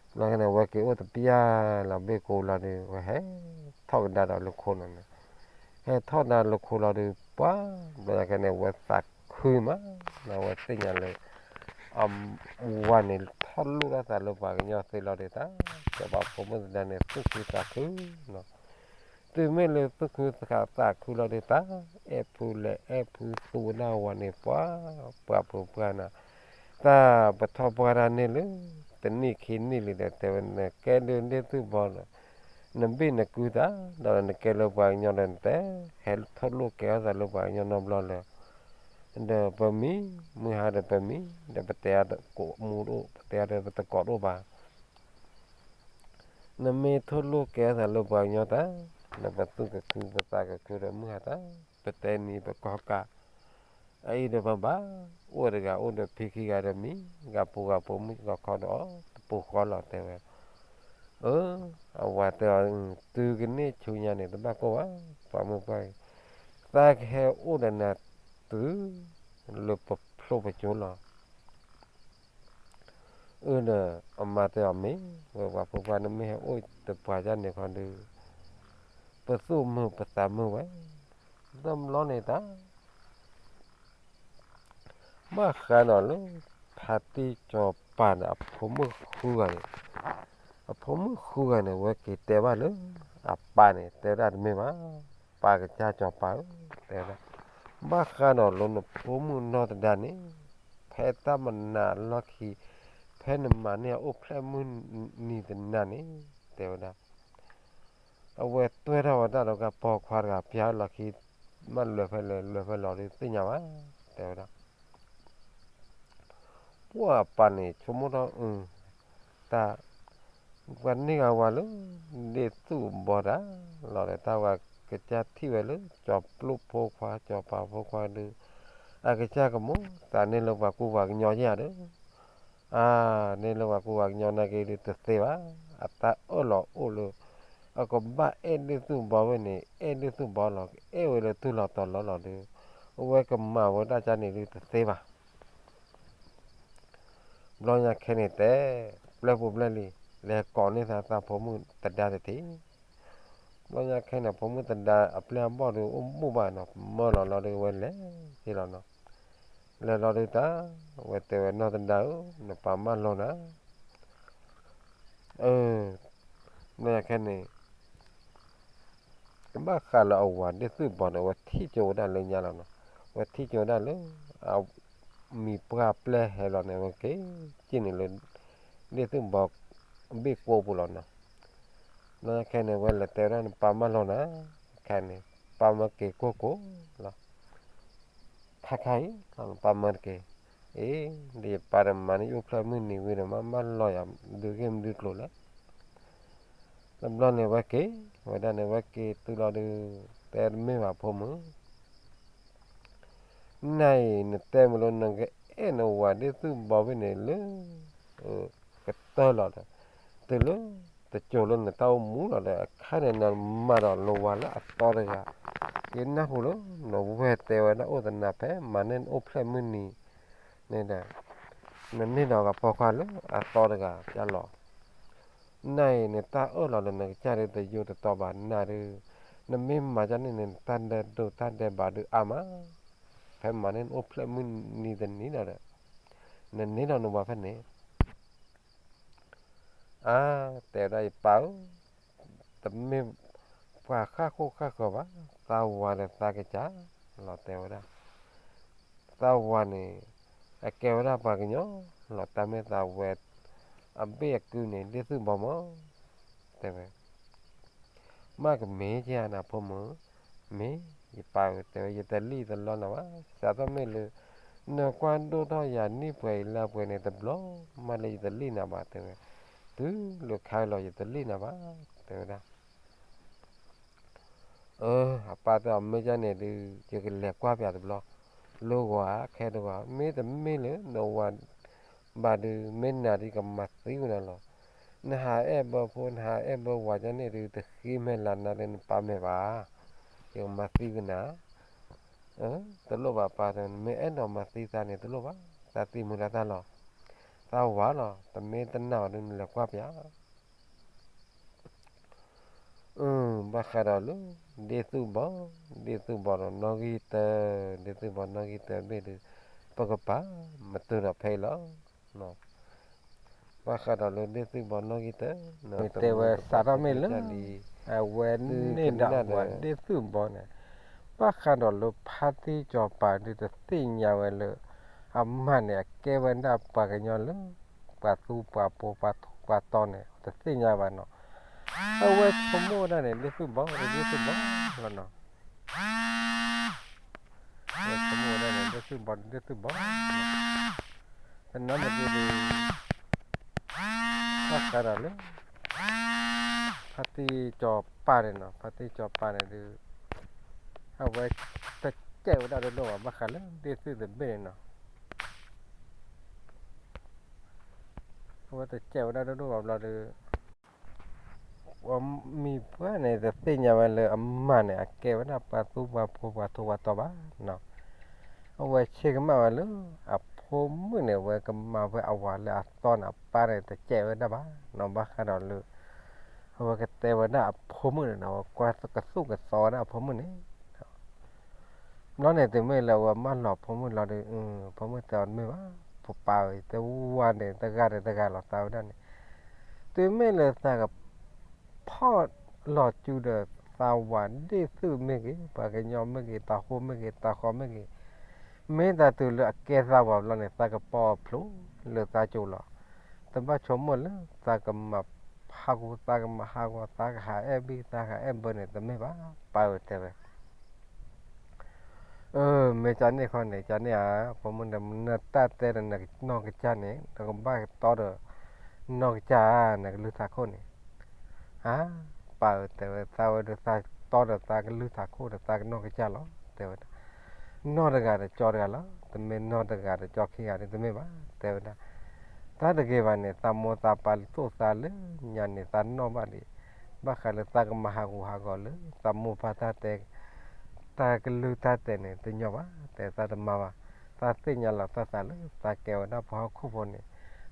ဘျီညါခဲန့ၣ် ဝဲက့ၤအိၣ်တပျၢ်လီၤဘ့ၣ်ကိာ်ပူၤလီၤဒီး ဝဲဟဲထီၣ်ကဒါဒီးလၢခိနီၤန့ၣ်, ဟဲထီၣ်ကဒါလၢခိလီၤဒီး ပှၤ ဘျီညါခဲန့ၣ် ဝဲသးခုမး, ဝဲသ့ၣ်ညါလၢ အဝၤန့ၣ် ထီၣ်လိၣ်ထီၣ်သးလၢပှၤကညီသ့လီၤဒီး တၢ်စီၤပၤဖိမုၣ်သဒါန့ၣ် သူၣ်ခုသးခုနီၤ, တုၤမ့ၢ်လၢသူၣ်ခုသးခုလီၤဒီး တၢ် အဲၣ်ဖုလဲၤအဲၣ်ဖုသူဝဲဒၣ်ဝၤန့ၣ် ပှၤ ပှၤပှၤပှၤနီၤ, တၢ်ပထီၣ်ပှၢ်တၢ်န့ၣ်လၢ တနံၣ်ခံနံၣ်လံဒီး တဲဝဲန့ၣ် ကဲဒုးဒ့ၣ်သူၣ်ဘီဒီး နဘ့ၣ်နကုသး ဒီးနကဲလၢပှၤကညီဒီးနတဲ, ဟဲထိၣ်လိၣ်ကဲထီၣ်သးလၢပှၤကညီနီတဘျီလၢၤ, ဒီးပမံ, မုၢ်ဟါဒီးပမံ, ဒီးပတဲအကိးမူတအိၣ်, ပတဲအဒီးပတကိးတအိၣ်ဘၣ်. နမ့ၢ်ထိၣ်လိၣ်ကဲထီၣ်သးလၢပှၤကညီတၢ်, ဒီးပသူၣ်ကခုပသးကခုဒီးမုၢ်ဟါတၢ်, ပတဲနံၤပကီၢ်ကး, အအံၤဒီးပဘၣ်, အိၣ်တဂၤအိၣ်ဒီးဖံခံဂၤဒီးမံ, ဂၤပူၤဂၤပူၤမုၣ်ဂၤခီဒီးအီၤ, တပူၤဃီလီၤတဲဝဲ. အၢ, အဝၤတဲအီၤ, တုၤကန့ၢ်ဆူညါန့ၣ် တဘၣ်ကိၢ်ဘၣ်, ပှၤမုၣ်ပှၢ်, သးကဟဲအိၣ်ဒီးနၤတုၤလၢပဖျိပကၠိလီၤ. အၢဒီး အမါတဲအီၤမ့ၢ်, ဝဲပှၤဖိခွါနမ့ၢ်ဟဲအိၣ်တပှၤဒ်န့ၣ်ခီဒီး, ပသူၣ်မုာ်ပသးမုာ်ဝဲ, တဘျီန့ၣ်တၢ် ဘၣ်ဃးဒီးလၢ ဖါတံၢ်စီၤပၤန့ၣ် အဖိမုၣ်ဃုဂၤန့ၣ်, အဖိမုၣ်ဃုဂၤန့ၣ် ဝဲက့ၤတဲဘၣ်လၢ အပၢ်န့ၣ် တဲဝဲဒၣ်တမ့ၢ်ဘၣ်, ပၢ်ကစၢ်စီၤပၤဧၢ, တဲဝဲဒၣ်, ဘၣ်ဃးဒီးလၢနဖိမုၣ်နီၢ်သဒါန့ၣ်, ဖဲတၢ်မနုၤအလီၢ်ခံ, ဖဲနမၤန့ၢ်အအိၣ်ဖျဲၣ်မုၢ်နံၤသနၤန့ၣ်, တဲဝဲဒၣ် အဝဲတွဲထီၣ်ဝဲဒၣ်ဒီးကပိာ်ခွါတဂၤ ပျၢလီၢ်ခံ, မ့ၢ်လဲၤဖဲလဲၣ်လဲၤဖဲလဲၣ်ဒီးသ့ၣ်ညါဘၣ်, တဲဝဲဒၣ်. ပှၢ်ပၢ်န့ၣ်ဆိကမိၣ်ထီၣ်အု, တၢ်, ပှၤန့ၢ်ဂၤဝၤလၢ ဒ့ၣ်သူၣ်ဘီတၢ်လီၤဒီး တၢ်ဝၤကစၢ်ထံၣ်ဝဲလၢ စီၤပျိၣ်ဖိခွါ စီၤပၤဖိခွါဒီး, အကစၢ်ကမိၣ်သးန့ၢ်လၢပှၤကူပှၤကညီယဲၢ်ဧါဒီး အါ, န့ၢ်လၢပှၤကူပှၤကညီနာ်က့ဒီးတသ့ဘၣ်, အတၢ်အၢၣ်လီၤအိၣ်လၢ အကဘၣ်အဲၣ်ဒ့ၣ်သူၣ်ဘီဝဲန့ၣ် အဲၣ်ဒ့ၣ်သူၣ်ဘီလီၤ, ကအဲၣ်ဝဲလၢသူၣ်လီၤတီၤလီၤလီၤဒီး, အဝဲကမၤဝဲဒၣ်ကန့ၣ်ဒီးတသ့ဘၣ်. ဘျီညါခဲန့ၣ်တဲ, ပျဲၢ်ပူၤပျဲၢ်လံၤ, လဲၤကိးန့ၢ်သးသးဖိမုၣ်သဒါတထံၣ် ဘျီညါခဲန့ၣ် ဖိမုၣ်သဒါအပျဲၢ်အဘီၣ်ဒီးအိၣ်ဘူၣ်ဘၣ်နီၤ, မၢလီၤလီၤဒီးဝဲလဲၤက့ၤလီၤနီၤ. လဲၤလီၤဒုးတၢ်, ဝဲတဲဝဲနီၢ်သဒါဧၢ, နပာ်မၢလိာ်နၤ. အၢ, ဘျီညါခဲန့ၣ် ဘၣ်ဃးလၢအဝၤဒ့ၣ်သူၣ်ဘီန့ၣ် အဝဲထံၣ်ကၠိဝဲဒၣ်လၢညါလီၤနီၤ, အဝဲထံၣ်ကၠိဝဲဒၣ်လၢ အမံၤပှၢ်ပျဲၢ်ဟဲလီၤန့ၣ် အဝဲက့ၤက့ၤန့ၣ်လၢ ဒ့ၣ်သူၣ်ဘီ ဘ့ၣ်ကိာ်ပူၤလီၤနီၤ. ဘျီညါခဲန့ၣ် ဝဲလဲၤတဲဝဲဒၣ်နပာ်မၢလိာ်နၤ, ခဲန့ၣ် ပာ်မၢက့ၤကိၢ်ကိၢ်လီၤ. ခါခါအံၤ ပာ်မၢတက့ၢ်. အ့, ဒ်ယပၢ်ဒီးမၤန့ၢ်ယအိၣ်ဖျဲၣ်မုၢ်နံၤဝံၤဒီး မၤမၢလီၤယၤ ဒုးဂ့ၢ်မနုၤကျိၤလဲၣ်. တဘျီန့ၣ်ဝဲက့ၤ, ဝဲဒၣ်န့ၣ်ဝဲက့ၤတုၤလီၤဒီး, တဲတမ့ၢ်ဘၣ်ဖိမုၣ် နၤအံၤ နတဲမုၢ်လၢနကအဲၣ်နဝၤဒ့ၣ်သူၣ်ဘီဖဲန့ၣ်လၢ ကတၢၢ်လီၤဒီး, တုၤလၢတစိၤလၢနတၢ်အိၣ်မူလီၤဒီး အခါန့ၣ်နမၤဒီးနဝၤလၢအသီတဂၤ, ယနၢ်ဟူလၢ နဝဲၢ်တဲဝဲဒၣ်အိၣ်သနၤဖဲ မၤန့ၢ်နအိၣ်ဖျဲၣ်မုၢ်နံၤန့ၣ်ဒီး, နန့ၢ်ဒီးကပိာ်ခွါလၢအသီတဂၤကလီၤ. နၤအံၤ နတၢ်အၢၣ်လီၤလၢနကစၢ်ဒုးတယိတတီဘၣ်နၤဒုး, နမ့ၢ်မၤကန့ၣ်န့ၣ် နတၢ်ဒဲးဒိးတၢ်ဒဲးဘးဒုးအါမး, ဖဲမၤန့ၢ်နအိၣ်ဖျဲၣ်မုၢ်နံၤတနံၤဒီး, နန့ၢ်ဒီးနဝၤဖဲန့ၣ် အါ, တဲဝဲဒၣ်ယပၢ်ဧၢ, တမ့ၢ်ပှၤဃၣ်ဃိၣ်ဃၣ်ဃၢၤဘၣ်, သးဝၤဒီးသးကစၢ်လီၤတဲဝဲဒၣ်. သးဝၤန့ၣ် အကဲဝဲဒၣ်ပှၤကညီလီၤ, တၢ်မ့ၢ်သးဝဲအဘ့ၣ်အကုန့ၣ် ဒ့ၣ်သူၣ်ဘီမး တဲဝဲ မ့ၢ်ကမ့ၢ်ကနၤဖိမုၣ်, မ့ၢ်ယပၢ်ဧၢ တဲဝဲ ယတလံၣ်တလီနၤဘၣ်, စးထီၣ်မ့ၢ်လၢ နကွၢ်ဒိၣ်ထီၣ်ယၤနံၣ်ပှဲၤအံၤလါပှဲၤန့ၣ် တဘျီမးလၢယတလံၣ်နၤဘၣ် တဲဝဲ, တုၤလၢခါလီၤယတလံၣ်နၤဘၣ် တဲဝဲဒၣ်. အၢ အပၢ်တဲအီၤမ့ၢ်ကန့ၣ်ဒုး ယကလဲၤကွၢ်ပၠးတဘျီ, လၢဂီၤခဲတဂီၤ မ့တမ့ၢ်လၢနဝၤ ဘၣ်ဒုး မ့ၢ်နၤဒုးကမၤသံကွံာ်နၤလီၤ. နဟးအဲၣ်ဘၢဖိ နဟးအဲၣ်ဘၢဝၤကန့ၣ်ဒုး တဃ့မဲာ်လၤနၤလၢနပၢ်မဲာ်ဘၣ်, ယကမၤသံကွံာ်နၤ. အၢ တလိၣ်ဘၣ်ပၢ်တဲ နမ့ၢ်အဲၣ်ဒိးမၤသံသးန့ၣ်တလိၣ်ဘၣ်, သးသံမုာ်လၢတၢ်လီၤ. သးဝၤလီၤ, တမ့ၢ်တနာ်ဘၣ်ဒုး နလဲၤကွၢ်ပၠး ဘၣ်ဃးဒီးလၢ ဒ့ၣ်သူၣ်ဘီ, ဒ့ၣ်သူၣ်ဘီဒီးနီၣ်ဂံၢ်တၢ, ဒ့ၣ်သူၣ်ဘီနီၣ်ဂံၢ်တၢဘ့ၣ်ဒုး ပကပာ်မတုၤဒီးဖဲအံၤလီၤ. ဘၣ်ဃးဒီးလၢဒ့ၣ်သူၣ်ဘီနီၣ်ဂံၢ်တၢ, တဲဝဲစးထီၣ်မ့ၢ်လၢ အဝဲန့ၣ်ဒီးအဝၤဒ့ၣ်သူၣ်ဘီန့ၣ်, ဘၣ်ဃးဒီးလၢဖါတံၢ်စီၤပၤဒုးတသ့ၣ်ညါဝဲလၢ အမါန့ၣ် အကဲဝဲဒၣ်ပှၤကညီလၢ ပှၤသူပှၤပိာ်ပှၤထူးပှၤတီၤန့ၣ် တသ့ၣ်ညါဘၣ်နီၤ. အဝဲဆိကမိၣ်ဝဲဒၣ်န့ၣ် ဒ့ၣ်သုၣ်ဘီ ဒ့ၣ်သုၣ်ဘီလီၤနီၤ. အဝဲဆိကမိၣ်ဝဲဒၣ်န့ၣ် ဒ့ၣ်သုၣ်ဘီ ဒ့ၣ်သုၣ်ဘီလီၤ. တနီၤမ့ၢ်ဒ်န့ၣ် ဘၣ်ဃးဒီးလၢ ဖါတံၢ်စီၤပၤန့ၣ်နီၤ, ဖါတံၢ်စီၤပၤန့ၣ်ဒုး အဝဲတစဲးဝဲဒၣ်ဒိၣ်ဒိၣ်ဘၣ် ဘၣ်ဃးလၢဒ့ၣ်သုၣ်တဘ့ၣ်န့ၣ်နီၤ. အဝဲတစဲးဝဲဒၣ်ဒိၣ်ဒိၣ်ဘၣ်ဘျီဒီး ပှၤမံၤပှၢ်န့ၣ် တသ့ၣ်ညါဝဲလၢအမါန့ၣ် အကဲဝဲဒၣ်ပှၤသူပှၤဖိ ပှၤထိပှၤတီၤဘၣ်နီၤ. အဝဲဆ့ကမၣ်ဝဲလၢ အဖိမုၣ်န့ၣ် အဝဲကမၤဝဲအဝၤလၢအသီန့ၣ် အပၢ်န့ၣ် တစဲးဝဲဒၣ်ဘၣ်နီၤ. ဘၣ်ဃးဒီးလၢ အဝဲကတဲဝဲဒၣ်အဖိမုၣ်န့ၣ်နီၤ, အဝဲကွၢ်ကသူၣ်ကသီဝဲဒၣ်အဖိမုၣ်န့ၣ် ဘျီန့ၣ် တုၤမ့ၢ်လၢအဝဲမၢလီၤဖိမုၣ်လီၤဒီး ဖိမုၣ်တဲအီၤတမ့ၢ်ဘၣ်, ပပၢ်ဧၢ, တဝၤန့ၣ် တဂၤဒီးတဂၤလီၤသးဝဲဒၣ်န့ၣ်, တုၤမ့ၢ်လၢသးက ဖီၣ်လီၤစုဒီးသးဝၤဒ့ၣ်သုၣ်မ့ၢ်ဂ့ၤ, ပှၤကညီမ့ၢ်ဂ့ၤ, တၤဟိမ့ၢ်ဂ့ၤ, တၤဃီမ့ၢ်ဂ့ၤ, မ့ၢ်တၢ်တုၤလၢအကဲသးဝၤဘျီန့ၣ် သးကပီာ်ဖျိလၢသးကၠိလီၤ. တဘၣ်ဆိကမိၣ်လၢသးကမၤဟးဂီၤ, သးကမၤဟးဂီၤ, သးကဟးအဲၣ်ဘံၣ်, သးဟးအဲၣ်ဘၢန့ၣ် တမ့ၢ်ဘၣ်, ပၢ်ဧၢတဲဝဲ အၢ မ့ၢ်ကန့ၣ်ခီန့ၣ် ကန့ၣ်ဧါ, ဖိမုၣ်န့ၣ် နတၢ်တဲဒီးနနီၢ်ကစၢ်န့ၣ် နကဘၣ်တီဒီးနီၢ်ကစၢ်ဧါ, နကလုၢ်သးခိၣ်န့ၣ်, အၢ ပၢ်ဧၢတဲဝဲ သးဝဲဒီးသးတီဒီးသးကလုၢ်သးခိၣ်ဒီးသးကနီၢ်ကစၢ်လီၤ တဲဝဲဒၣ်. နီၢ်တဂၤဒီးကၠီတဂၤလီၤ, တမ့ၢ်နီၢ်တဂၤဒီးကၠီခံဂၤဒီးတမ့ၢ်ဘၣ် တဲဝဲဒၣ်. တၢ်တဂ့ၤဘၣ်န့ၣ် သးမိၢ်သးပၢ်လၢသိၣ်သးလၢညါန့ၣ် သးနီၢ်ဘၣ်ဒံး, ဘၣ်ဃးလၢသးကမၤဟးဂူာ်ဟးဂီၤလၢ သးမိၢ်ပၢ်တၢ်တဲ တၢ်ကလုၢ်တၢ်တဲာ်န့ၣ် တညီဘၣ်, တဲသးတမၤဘၣ်, သးသ့ၣ်ညါလီၤသးသးလၢ သးကဲဝဲဒၣ်ပှၤဟီၣ်ခိၣ်ဖိန့ၣ်,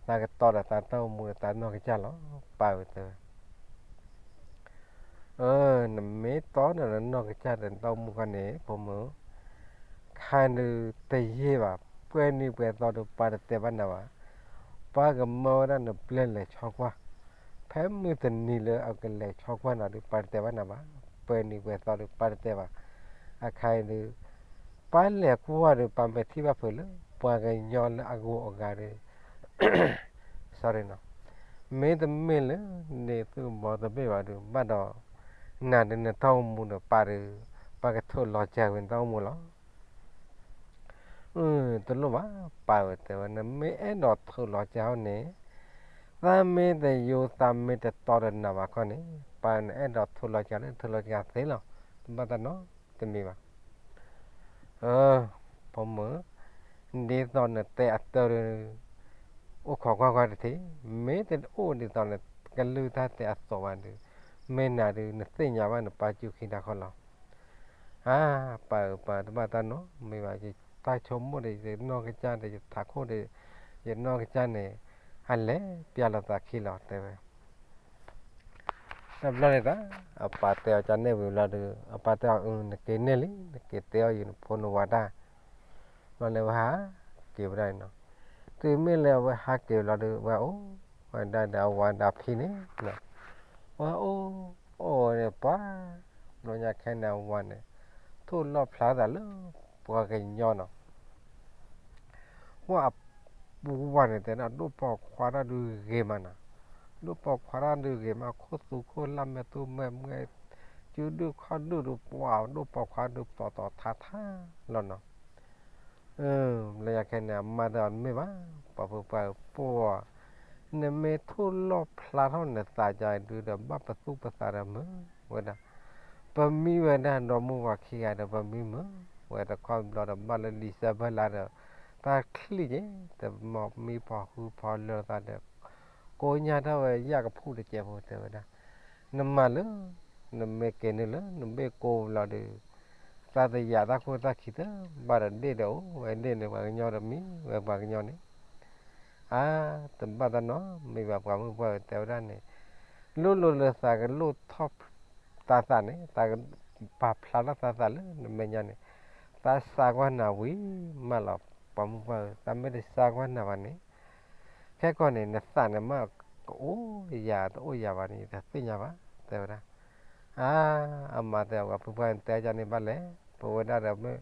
သးကတီဒီးသးတၢ်အိၣ်မူဒီးသးနီၢ်ကစၢ်လီၤ, ပၢ်ဧၢတဲဝဲ အၢ နမ့ၢ်တီဒီးနနီၢ်ကစၢ်ဒီးနတၢ်အိၣ်မူခီန့ၣ် ဖိမုၣ်, ခါဒုးတယံာ်ဘၣ်, ပှဲၤနံၤပှဲၤသီဒီး ပၢ်တတဲဘၣ်နၤဘၣ်, ပၢ်ကမၢဝဲဒၣ်နပျဲၢ်လဲၤဆီကွၢ်, ဖဲမုၢ်တနံၤလၢအကလဲၤဆီကွၢ်နၤဒီး ပၢ်တတဲဘၣ်နၤဘၣ်, ပှဲၤနံၤပှဲၤသီဒီး ပၢ်တတဲဘၣ်, အခါအံၤဒုး ပၢ်လဲၤကွၢ်ဒီး ပၢ်မဲာ်ထံၣ်ဘၣ်ဖုးလၢ ပှၤကညီလၢအဂုၤအဂၤဒီး sorry နီၤ, မ့တမ့ၢ်လၢဒ်သိးဘီသဘ့ၣ်ဘၣ်ဒီး ဘၣ်ဒီး နၤဒီးနတၢ်အိၣ်မူဒီးပၢ်ဒီး ပၢ်ကထိၣ်လီၤစၢၤဝဲနတၢ်အိၣ်မူလီၤ. အၢ တလိၣ်ဘၣ် ပၢ်ဧၢတဲဝဲ နမ့ၢ်အဲၣ်ဒိးထိၣ်လီၤစၢၤဟီန့ၣ်, သးမ့ၢ်တယိ သးမ့ၢ်တတီဒီးနၤဘၣ်ခီန့ၣ်, ပၢ်နအဲၣ်ဒိးထိၣ်လီၤစၢၤလၢ ထိၣ်လီၤစၢၤသ့လီၤ, တဘၣ်တၢ်နီတမံၤဘၣ်. အၢ ဖိမုၣ်, ဒ်သိးနတဲအတၢ်ဒီး အိၣ်ခိးကွၢ်ကွၢ်တထံၣ်, မ့ၢ်တအိၣ်ဒ်သိးနကလုၢ်တၢ်တဲအသိးဘၣ်ဒီး, မ့ၢ်နၤဒီး နသ့ၣ်ညါဘၣ်နပၢ်စုခံတၢ်ခီလီၤ. အါ ပၢ်ဧၢပၢ် တဘၣ်တၢ်နီတမံၤဘၣ်, ယတၢ်ဆိကမိၣ်ဒီး ယနီၢ်ကစၢ်ဒီး ယထးခိၣ်ဒီး ယနီၢ်ကစၢ်န့ၣ် အလဲၤပျၢ်လိာ်သးခံလီၤ တဲဝဲ တဘျီန့ၣ်သး အပၢ်တဲအီၤကန့ၣ်ဝံၤလီၤဒီး အပၢ်တဲအီၤ အၢ နက့ၤန့ၢ်လံ နက့ၤတဲအီၤယဖိနဝၤတၢ်, ဘျီန့ၣ်အဝဲဟးက့ၤဝဲဒၣ်န့ၣ်နီၤ, တုၤမ့ၢ်လၢအဝဲဟးက့ၤလီၤဒီး အဝဲအိၣ်ဝဲဒၣ်ဒီးအဝၤဒီးအဖံန့ၣ်, အဝဲအိၣ် အိၣ်ဝဲန့ၣ်ပှၤ ဘျီညါခဲန့ၣ်အဝၤန့ၣ် ထိၣ်လီၣ်ဖျါသးလၢ ပှၤကညီနီၤ ပှၤဝၤန့ၣ်တဲဒၣ် ဒိၣ်ပိာ်ခွါတၢ်ဒုးဂ့ၤမးနီၤ, ဒိၣ်ပိာ်ခွါတၢ်ဒုးဂ့ၤမး ခိၣ်သူခိၣ်လၢ် မဲာ်သူမဲာ်မှဲ စုဒုၣ်ခီၣ်ဒုၣ်ဒုး ပှၤဒိၣ်ပိာ်ခွါဒုး တီတီထါထါလီၤနီၤ. လၢယၤခဲန့ၣ် အမါတဲအီၤတမ့ၢ်ဘၣ်, ပှၤဖိပှၤဧၢ ပှၤ နမ့ၢ်ထိၣ်လီၣ်ဖျါထီၣ်နသးကဒုးဒီး ဘၣ်ပသူၣ်ပသးဒီးမုာ်ဝဲဒၣ်, ပမံဝဲဒၣ်ဒီမုၢ်ဝၤခံဂၤဒီး ပမံမုာ်ဝဲတခီဘျီဒီး ဘၣ်လၢလံာ်စဲဘၢလါဒီး တၢ်ချံၣ်က့ၤ တမီၤမံဖီဃုဖီလၢသးဒီး ကိးညါထီၣ်ဝဲယၣ်ကဖူၣ်တစဲးဖိတဲဝဲဒၣ်, နမၤလၢ နမ့ၢ်က့ၤနုာ်လၢ နဘ့ၣ်ကိးလီၤဒီး သးတယာ်တၢ်ခိၣ်သၣ်ခံတဘၣ်ဒီး ဒ့ၣ်ဒီးအိၣ်ဝဲဒ့ၣ်န့ၣ် ပှၤကညီဒီးမံဝဲပှၤကညီန့ၣ် အါ တဘၣ်တၢ်နီတမံၤဘၣ် ပှၤမုၣ်ပှၢ်ဧၢ တဲဝဲဒၣ်န့ၣ်, လိၣ်လိၣ်လၢသးကလိၣ်ထီၣ်သးသးန့ၣ် သးကပာ်ဖျါထီၣ်သးသးလၢနမဲာ်ညါန့ၣ်, သးစၢ်ကွၢ်နၤဝံၤမးလီၤ ပှၤမုၣ်ပှၢ်ဧၢ, သးမ့ၢ်တစၢ်ကွၢ်နၤဘၣ်န့ၣ်, ခဲကီၢ်န့ၣ် နသးန့ၣ်မ့ၢ်ကအိၣ်ယၤတအိၣ်ယၤဘၣ်န့ၣ် ယတသ့ၣ်ညါဘၣ် တဲဝဲဒၣ်. အါ အမါတဲ ပှၤမုၣ်ပှၢ်ဧၢ နတဲကန့ၣ်ဘၣ်လဲၣ်, ပဝဲဒၣ်ဒီးမ့ၢ်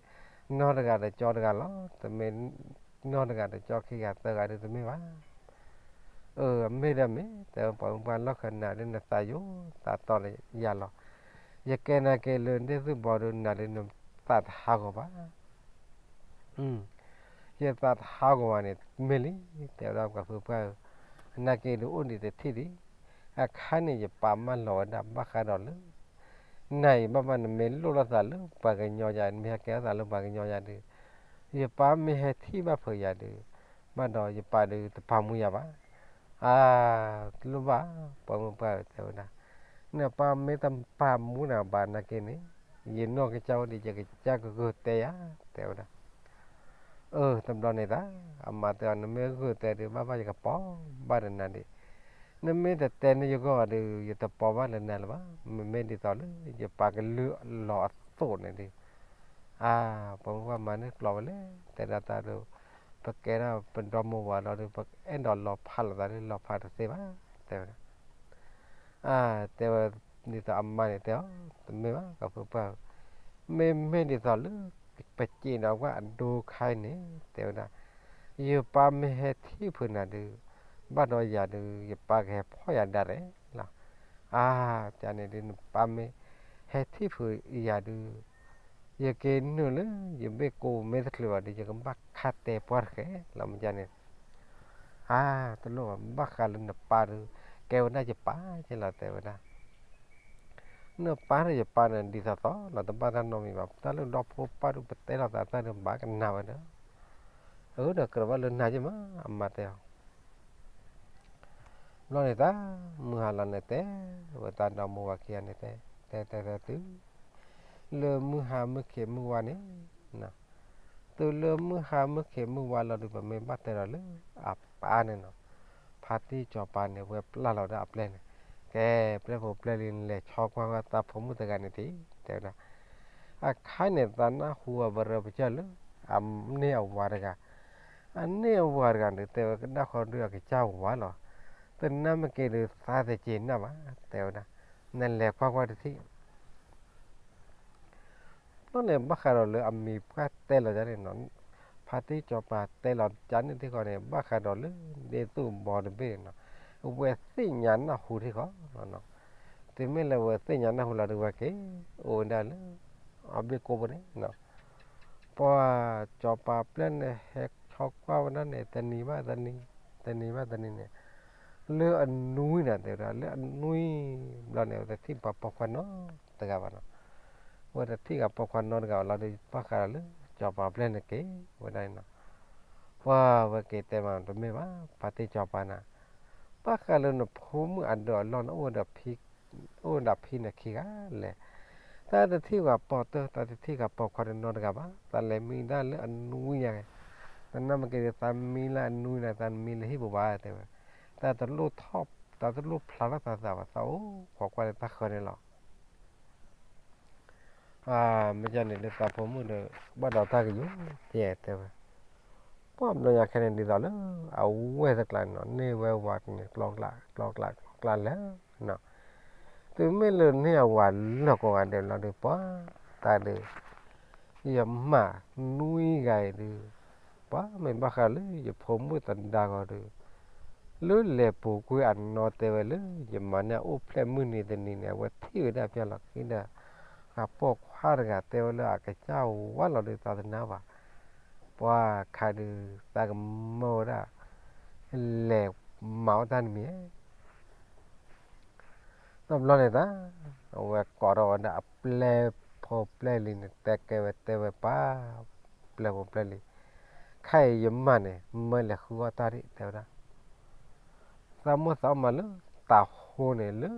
နီၢ်တဂၤဒီးကၠီတဂၤလီၤ, တမ့ၢ်နီၢ်တဂၤဒီးကၠီခံဂၤသၢဂၤဒုးတမ့ၢ်ဘၣ်. အမ့ၢ်ဒီးမ့ၢ် တဲဝဲ ပှၤမုၢ်ပှၢ်လီၢ်ခၢၣ်နၤဒုး နသးယိၤသးတီလၢယၤလီၤ. ယကဲနာ်က့ၤလၢဒ့ၣ်သုဘီဒုး နၤဒုးနသးတဟးဂီၤဘၣ်. ယသးတဟးဂီၤဘၣ်န့ၣ် မ့ၢ်လံ, တဲဝဲဒၣ် ပှၤမုၢ်ပှၢ်ဧၢ, နာ်က့ၤဒုးအိၣ်ဒံးတထံၣ်ဒံး, အခါန့ၣ်ယပၢ်မၢလီၤဝဲဒၣ် ဘၣ်ဃးဒီးလၢ နၤအံၤဘၣ်ဘၣ် နမ့ၢ်လိၣ်လိာ်သးလၢပှၤကညီယၤ နမ့ၢ်ဟဲကဲထီၣ်သးလၢပှၤကညီယၤဒုး, ယပၢ်မ့ၢ်ဟဲထံၣ်ဘၣ်ဖုးယၤဒုး, ဘၣ်ဒီးယပၢ်ဒုးတပာ်မူယၤဘၣ်. အါ, တလိၣ်ဘၣ်, ပှၤမုၢ်ပှၢ်ဧၢ တဲဝဲဒၣ်, နပၢ်မ့ၢ်တပာ်မူနၤဘၣ်နာ်က့ၤန့ၣ်, ယနီၢ်ကစၢ်အိၣ်ဒံး ယကစၢ်ကဂုာ်တဲယၤ, တဲဝဲဒၣ်. အၢ တဘျီန့ၣ်တၢ် အမါတဲအီၤ နမ့ၢ်ဂုာ်တဲဒုး ဘၣ်ဘၣ်ယကပိာ်ဘၣ်ဒီးနၤဒံး, နမ့ၢ်တတဲန့ၢ်ယဂီၢ်ဒုး ယတပိာ်ဘၣ်လၢနၤလၢၤဘၣ်. မ့မ့ၢ်ဒ်သိးလၢ ယပၢ်ကလုၢ်လီၤအသိးန့ၣ်ဒုး, အါ, ပှၤမုၢ်ပှၢ်မၤန့ၢ်ကျိာ်ဝဲလဲၣ်, တဲဒၣ်တၢ်ဒုး, ပကဲထီၣ်ပဒီမါဝၤလီၤဒုး ပအဲၣ်ဒိးလီၤဖးလိာ်သးဒုး လီၤဖးတသ့ဘၣ်, တဲဝဲဒၣ်. အါ, တဲဝဲဒ်သိးအမါန့ၣ်တဲအီၤ, တမ့ၢ်ဘၣ် ပှၤမုၢ်ပှၢ်ဧၢ, မ့မ့ၢ်ဒ်သိးလၢ ပစံးဒီးကွၢ်အဒိခါအံၤန့ၣ် တဲဝဲဒၣ်, ယပၢ်မ့ၢ်ဟဲထံၣ်ဖုးနၤဒုး, ဘၣ်ဒီးယၤဒုး ယပၢ်ကဟဲဖီၣ်ယၤဒၣ်လဲာ်လီၤ. အါ, ကန့ၣ်ဒုး နပၢ်မ့ၢ်ဟဲထံၣ်ဖုးယၤဒုး, ယက့ၤနုာ်လၢယဘ့ၣ်ကိးမ့ၢ်တချုးဘၣ်ဒုး ယကဘၣ်ခးတဲပှၢ်တဃဲလီၤ မ့ၢ်ကန့ၣ်. အါ, တလိၣ်ဘၣ် ဘၣ်ဃးလၢနပၢ်ဒုး ကဲဝဲဒၣ်ယပၢ်ကဲလီၤ တဲဝဲဒၣ်. နပၢ်ဒီးယပၢ်န့ၣ် ဒ်သိးသိးလီၤ တဘၣ်တၢ်နီတမံၤဘၣ်, တၢ်လၢဒီဖိပၢ်ဒုး ပတဲလိာ်သးတၢ်ဒုး ဘၣ်ကနၣ်ဝဲဒီး, အၢ ဒီးကြၢးဘၣ်လၢနၤက့ၤမး အမါတဲအီၤ. ဘျီန့ၣ်တၢ် မုၢ်ဟါလီၤန့ၣ်တဲ, ဝဲတၢ်ဒီမါဝၤခံဂၤန့ၣ်တဲ, တဲတဲတဲတုၤ လၢမုၢ်ဟါမုၢ်ခ့မုၢ်ဝါန့ၣ်, တုၤလၢမုၢ်ဟါမုၢ်ခ့မုၢ်ဝါလီၤဒုး ပမ့ၢ်ဘၣ်တဲဒီးလၢအပၢ်န့ၣ်နီၤ, ဖါတံၢ်စီၤပၤန့ၣ် ဝဲပျၢ်လီၤဒၣ်အပျဲၢ်န့ၣ်, ကဲ ပျဲၢ်ဖိပျဲၢ်လံ လဲၤဆီကွၢ်ဝဲသးဖိမုၣ်တဂၤန့ၣ်တက့ၢ် တဲဝဲဒၣ်. အခါန့ၣ် သးနၢ်ဟူအပရၢပကၢၢ်လၢ အန့ၢ်အဝၤတဂၤ, အန့ၢ်အဝၤတဂၤဒုး တဲဝဲကဒၣ်ဃီဒုး အကစၢ်ဝၤလီၤ, တနၢ်မ့ၢ်က့ၤဒုး သးတက့ၤနၢ်ဘၣ် တဲဝဲဒၣ်, နလဲၤကွၢ်ကွၢ်တထံၣ် ဘျီန့ၣ် ဘၣ်ဃးဒီးလၢအမံၤပှၢ်တဲလီၤဒ်န့ၣ်နီၤ, ဖါတံၢ်စီၤပၤတဲလီၤကန့ၣ်ထံဃီန့ၣ် ဘၣ်ဃးဒီးလၢ ဒ့ၣ်သူၣ်ဘီတဘ့ၣ်န့ၣ်နီၤ, အဝဲသ့ၣ်ညါနၢ်ဟူထံဃီ, တုၤမ့ၢ်လၢအဝဲသ့ၣ်ညါနၢ်ဟူလီၤဒုး ဝဲက့ၤအိၣ်ဝဲဒၣ်လၢ အဘ့ၣ်ကိးပူၤန့ၣ်နီၤ, ပှၤစီၤပၤပျဲၢ်န့ၣ် ဟဲဆီကွၢ်ဝဲဒၣ်န့ၣ် တနံၤဘၣ်တနံၤ, တနံၤဘၣ်တနံၤန့ၣ်, လၢအနွံန့ၣ် တဲဝဲဒၣ် လၢအနွံဘျီန့ၣ် ဝဲတထံၣ်ပှၤပိာ်ခွါနီတဂၤဘၣ်နီၤ, ဝဲတထံၣ်ပှၤပိာ်ခွါနီတဂၤဘၣ်လီၤဒုး ဘၣ်ဃးဒီးလၢ စီၤပၤပျဲၢ်န့ၣ်က့ၤဝဲဒၣ်န့ၣ်နီၤ, ပှၤဝဲက့ၤတဲမး တမ့ၢ်ဘၣ် ဖါတံၢ်စီၤပၤနၤ, ဘၣ်ဃးလၢနဖိမုၣ်အဒၢးအလီၢ်န့ၣ် အိၣ်ဒီးဖံန့ၣ်ခံဂၤလဲၣ်, တၢ်တထံၣ်ဂၤပိာ်တၢၢ် တၢ်တထံၣ်ဂၤပိာ်ခွါတနီတဂၤဘၣ်, သးလဲၤမံဒၣ်လၢအနွံညါ, တနၢ်မ့ၢ်က့ၤဒုး သးမံလၢအနွံန့ၣ် သးမံလၢဟံၣ်ပူၤဘၣ် တဲဝဲ, တၢ်တလိၣ်ထီၣ် တၢ်တလိၣ်ဖျါထီၣ်သးသးဘၣ် သးအိၣ်ခိးကွၢ်လၢတၢ်ဃၢၤန့ၣ်လီၤ. မ့ၢ်ကန့ၣ်လၢသးဖိမုၣ်ဒီး ဘၣ်ဒီးတၢ်ကယိၤကဲတဲဝဲ, ပှၢ်ဘျီညါခဲန့ၣ် ဒ်သိးလၢ အဝဲတကျါန့ၣ်နီၤ န့ၢ်ဝဲဝၤန့ၣ် ကျီကျါ ကျီကျါ ကျီကျါလဲၣ်, တုၤမ့ၢ်လၢန့ၢ်အဝၤလၢာ်ကိးဂၤဒဲးလီၤဒုး ပှၤတၢ်ဒုး ယမၤနွံဂၤအံၤဒုး ပှၤမ့ၢ်ဘၣ်ဃးလၢယဖိမုၣ်သဒါဂီၤဒုး လၢလဲၤပူၤကွံာ်အနီၢ်တဲဝဲလၢ ယမၤန့ၢ်အအိၣ်ဖျဲၣ်မုၢ်နံၤတနံၤန့ၣ် အဝဲထံၣ်ဝဲဒၣ်ဖျါလီၤဃံဒီး ဂၤပိာ်ခွါတဂၤတဲဝဲလၢအကစၢ်ဝါလီၤဒုး သးတနာ်ဘၣ်, ပှၤခါဒုး သးကမၢဝဲဒၣ် လဲၤမၤအီၣ်တၢ်တမံၤ တဘျီန့ၣ်တၢ် အဝဲကိးထီၣ်ဝဲဒၣ်အပျဲၢ်ဖိပျဲၢ်လံၤန့ၣ် တဲကဲဝဲတဲဝဲပၢ် ပျဲၢ်ဖိပျဲၢ်လံၤ, ခဲအံၤယမၤန့ၣ် မၢလဲၤဃုအီၣ်တၢ်ဒံး တဲဝဲဒၣ်, သးမိၣ်သးအီၣ်မးလၢတၤဟိန့ၣ် လၢ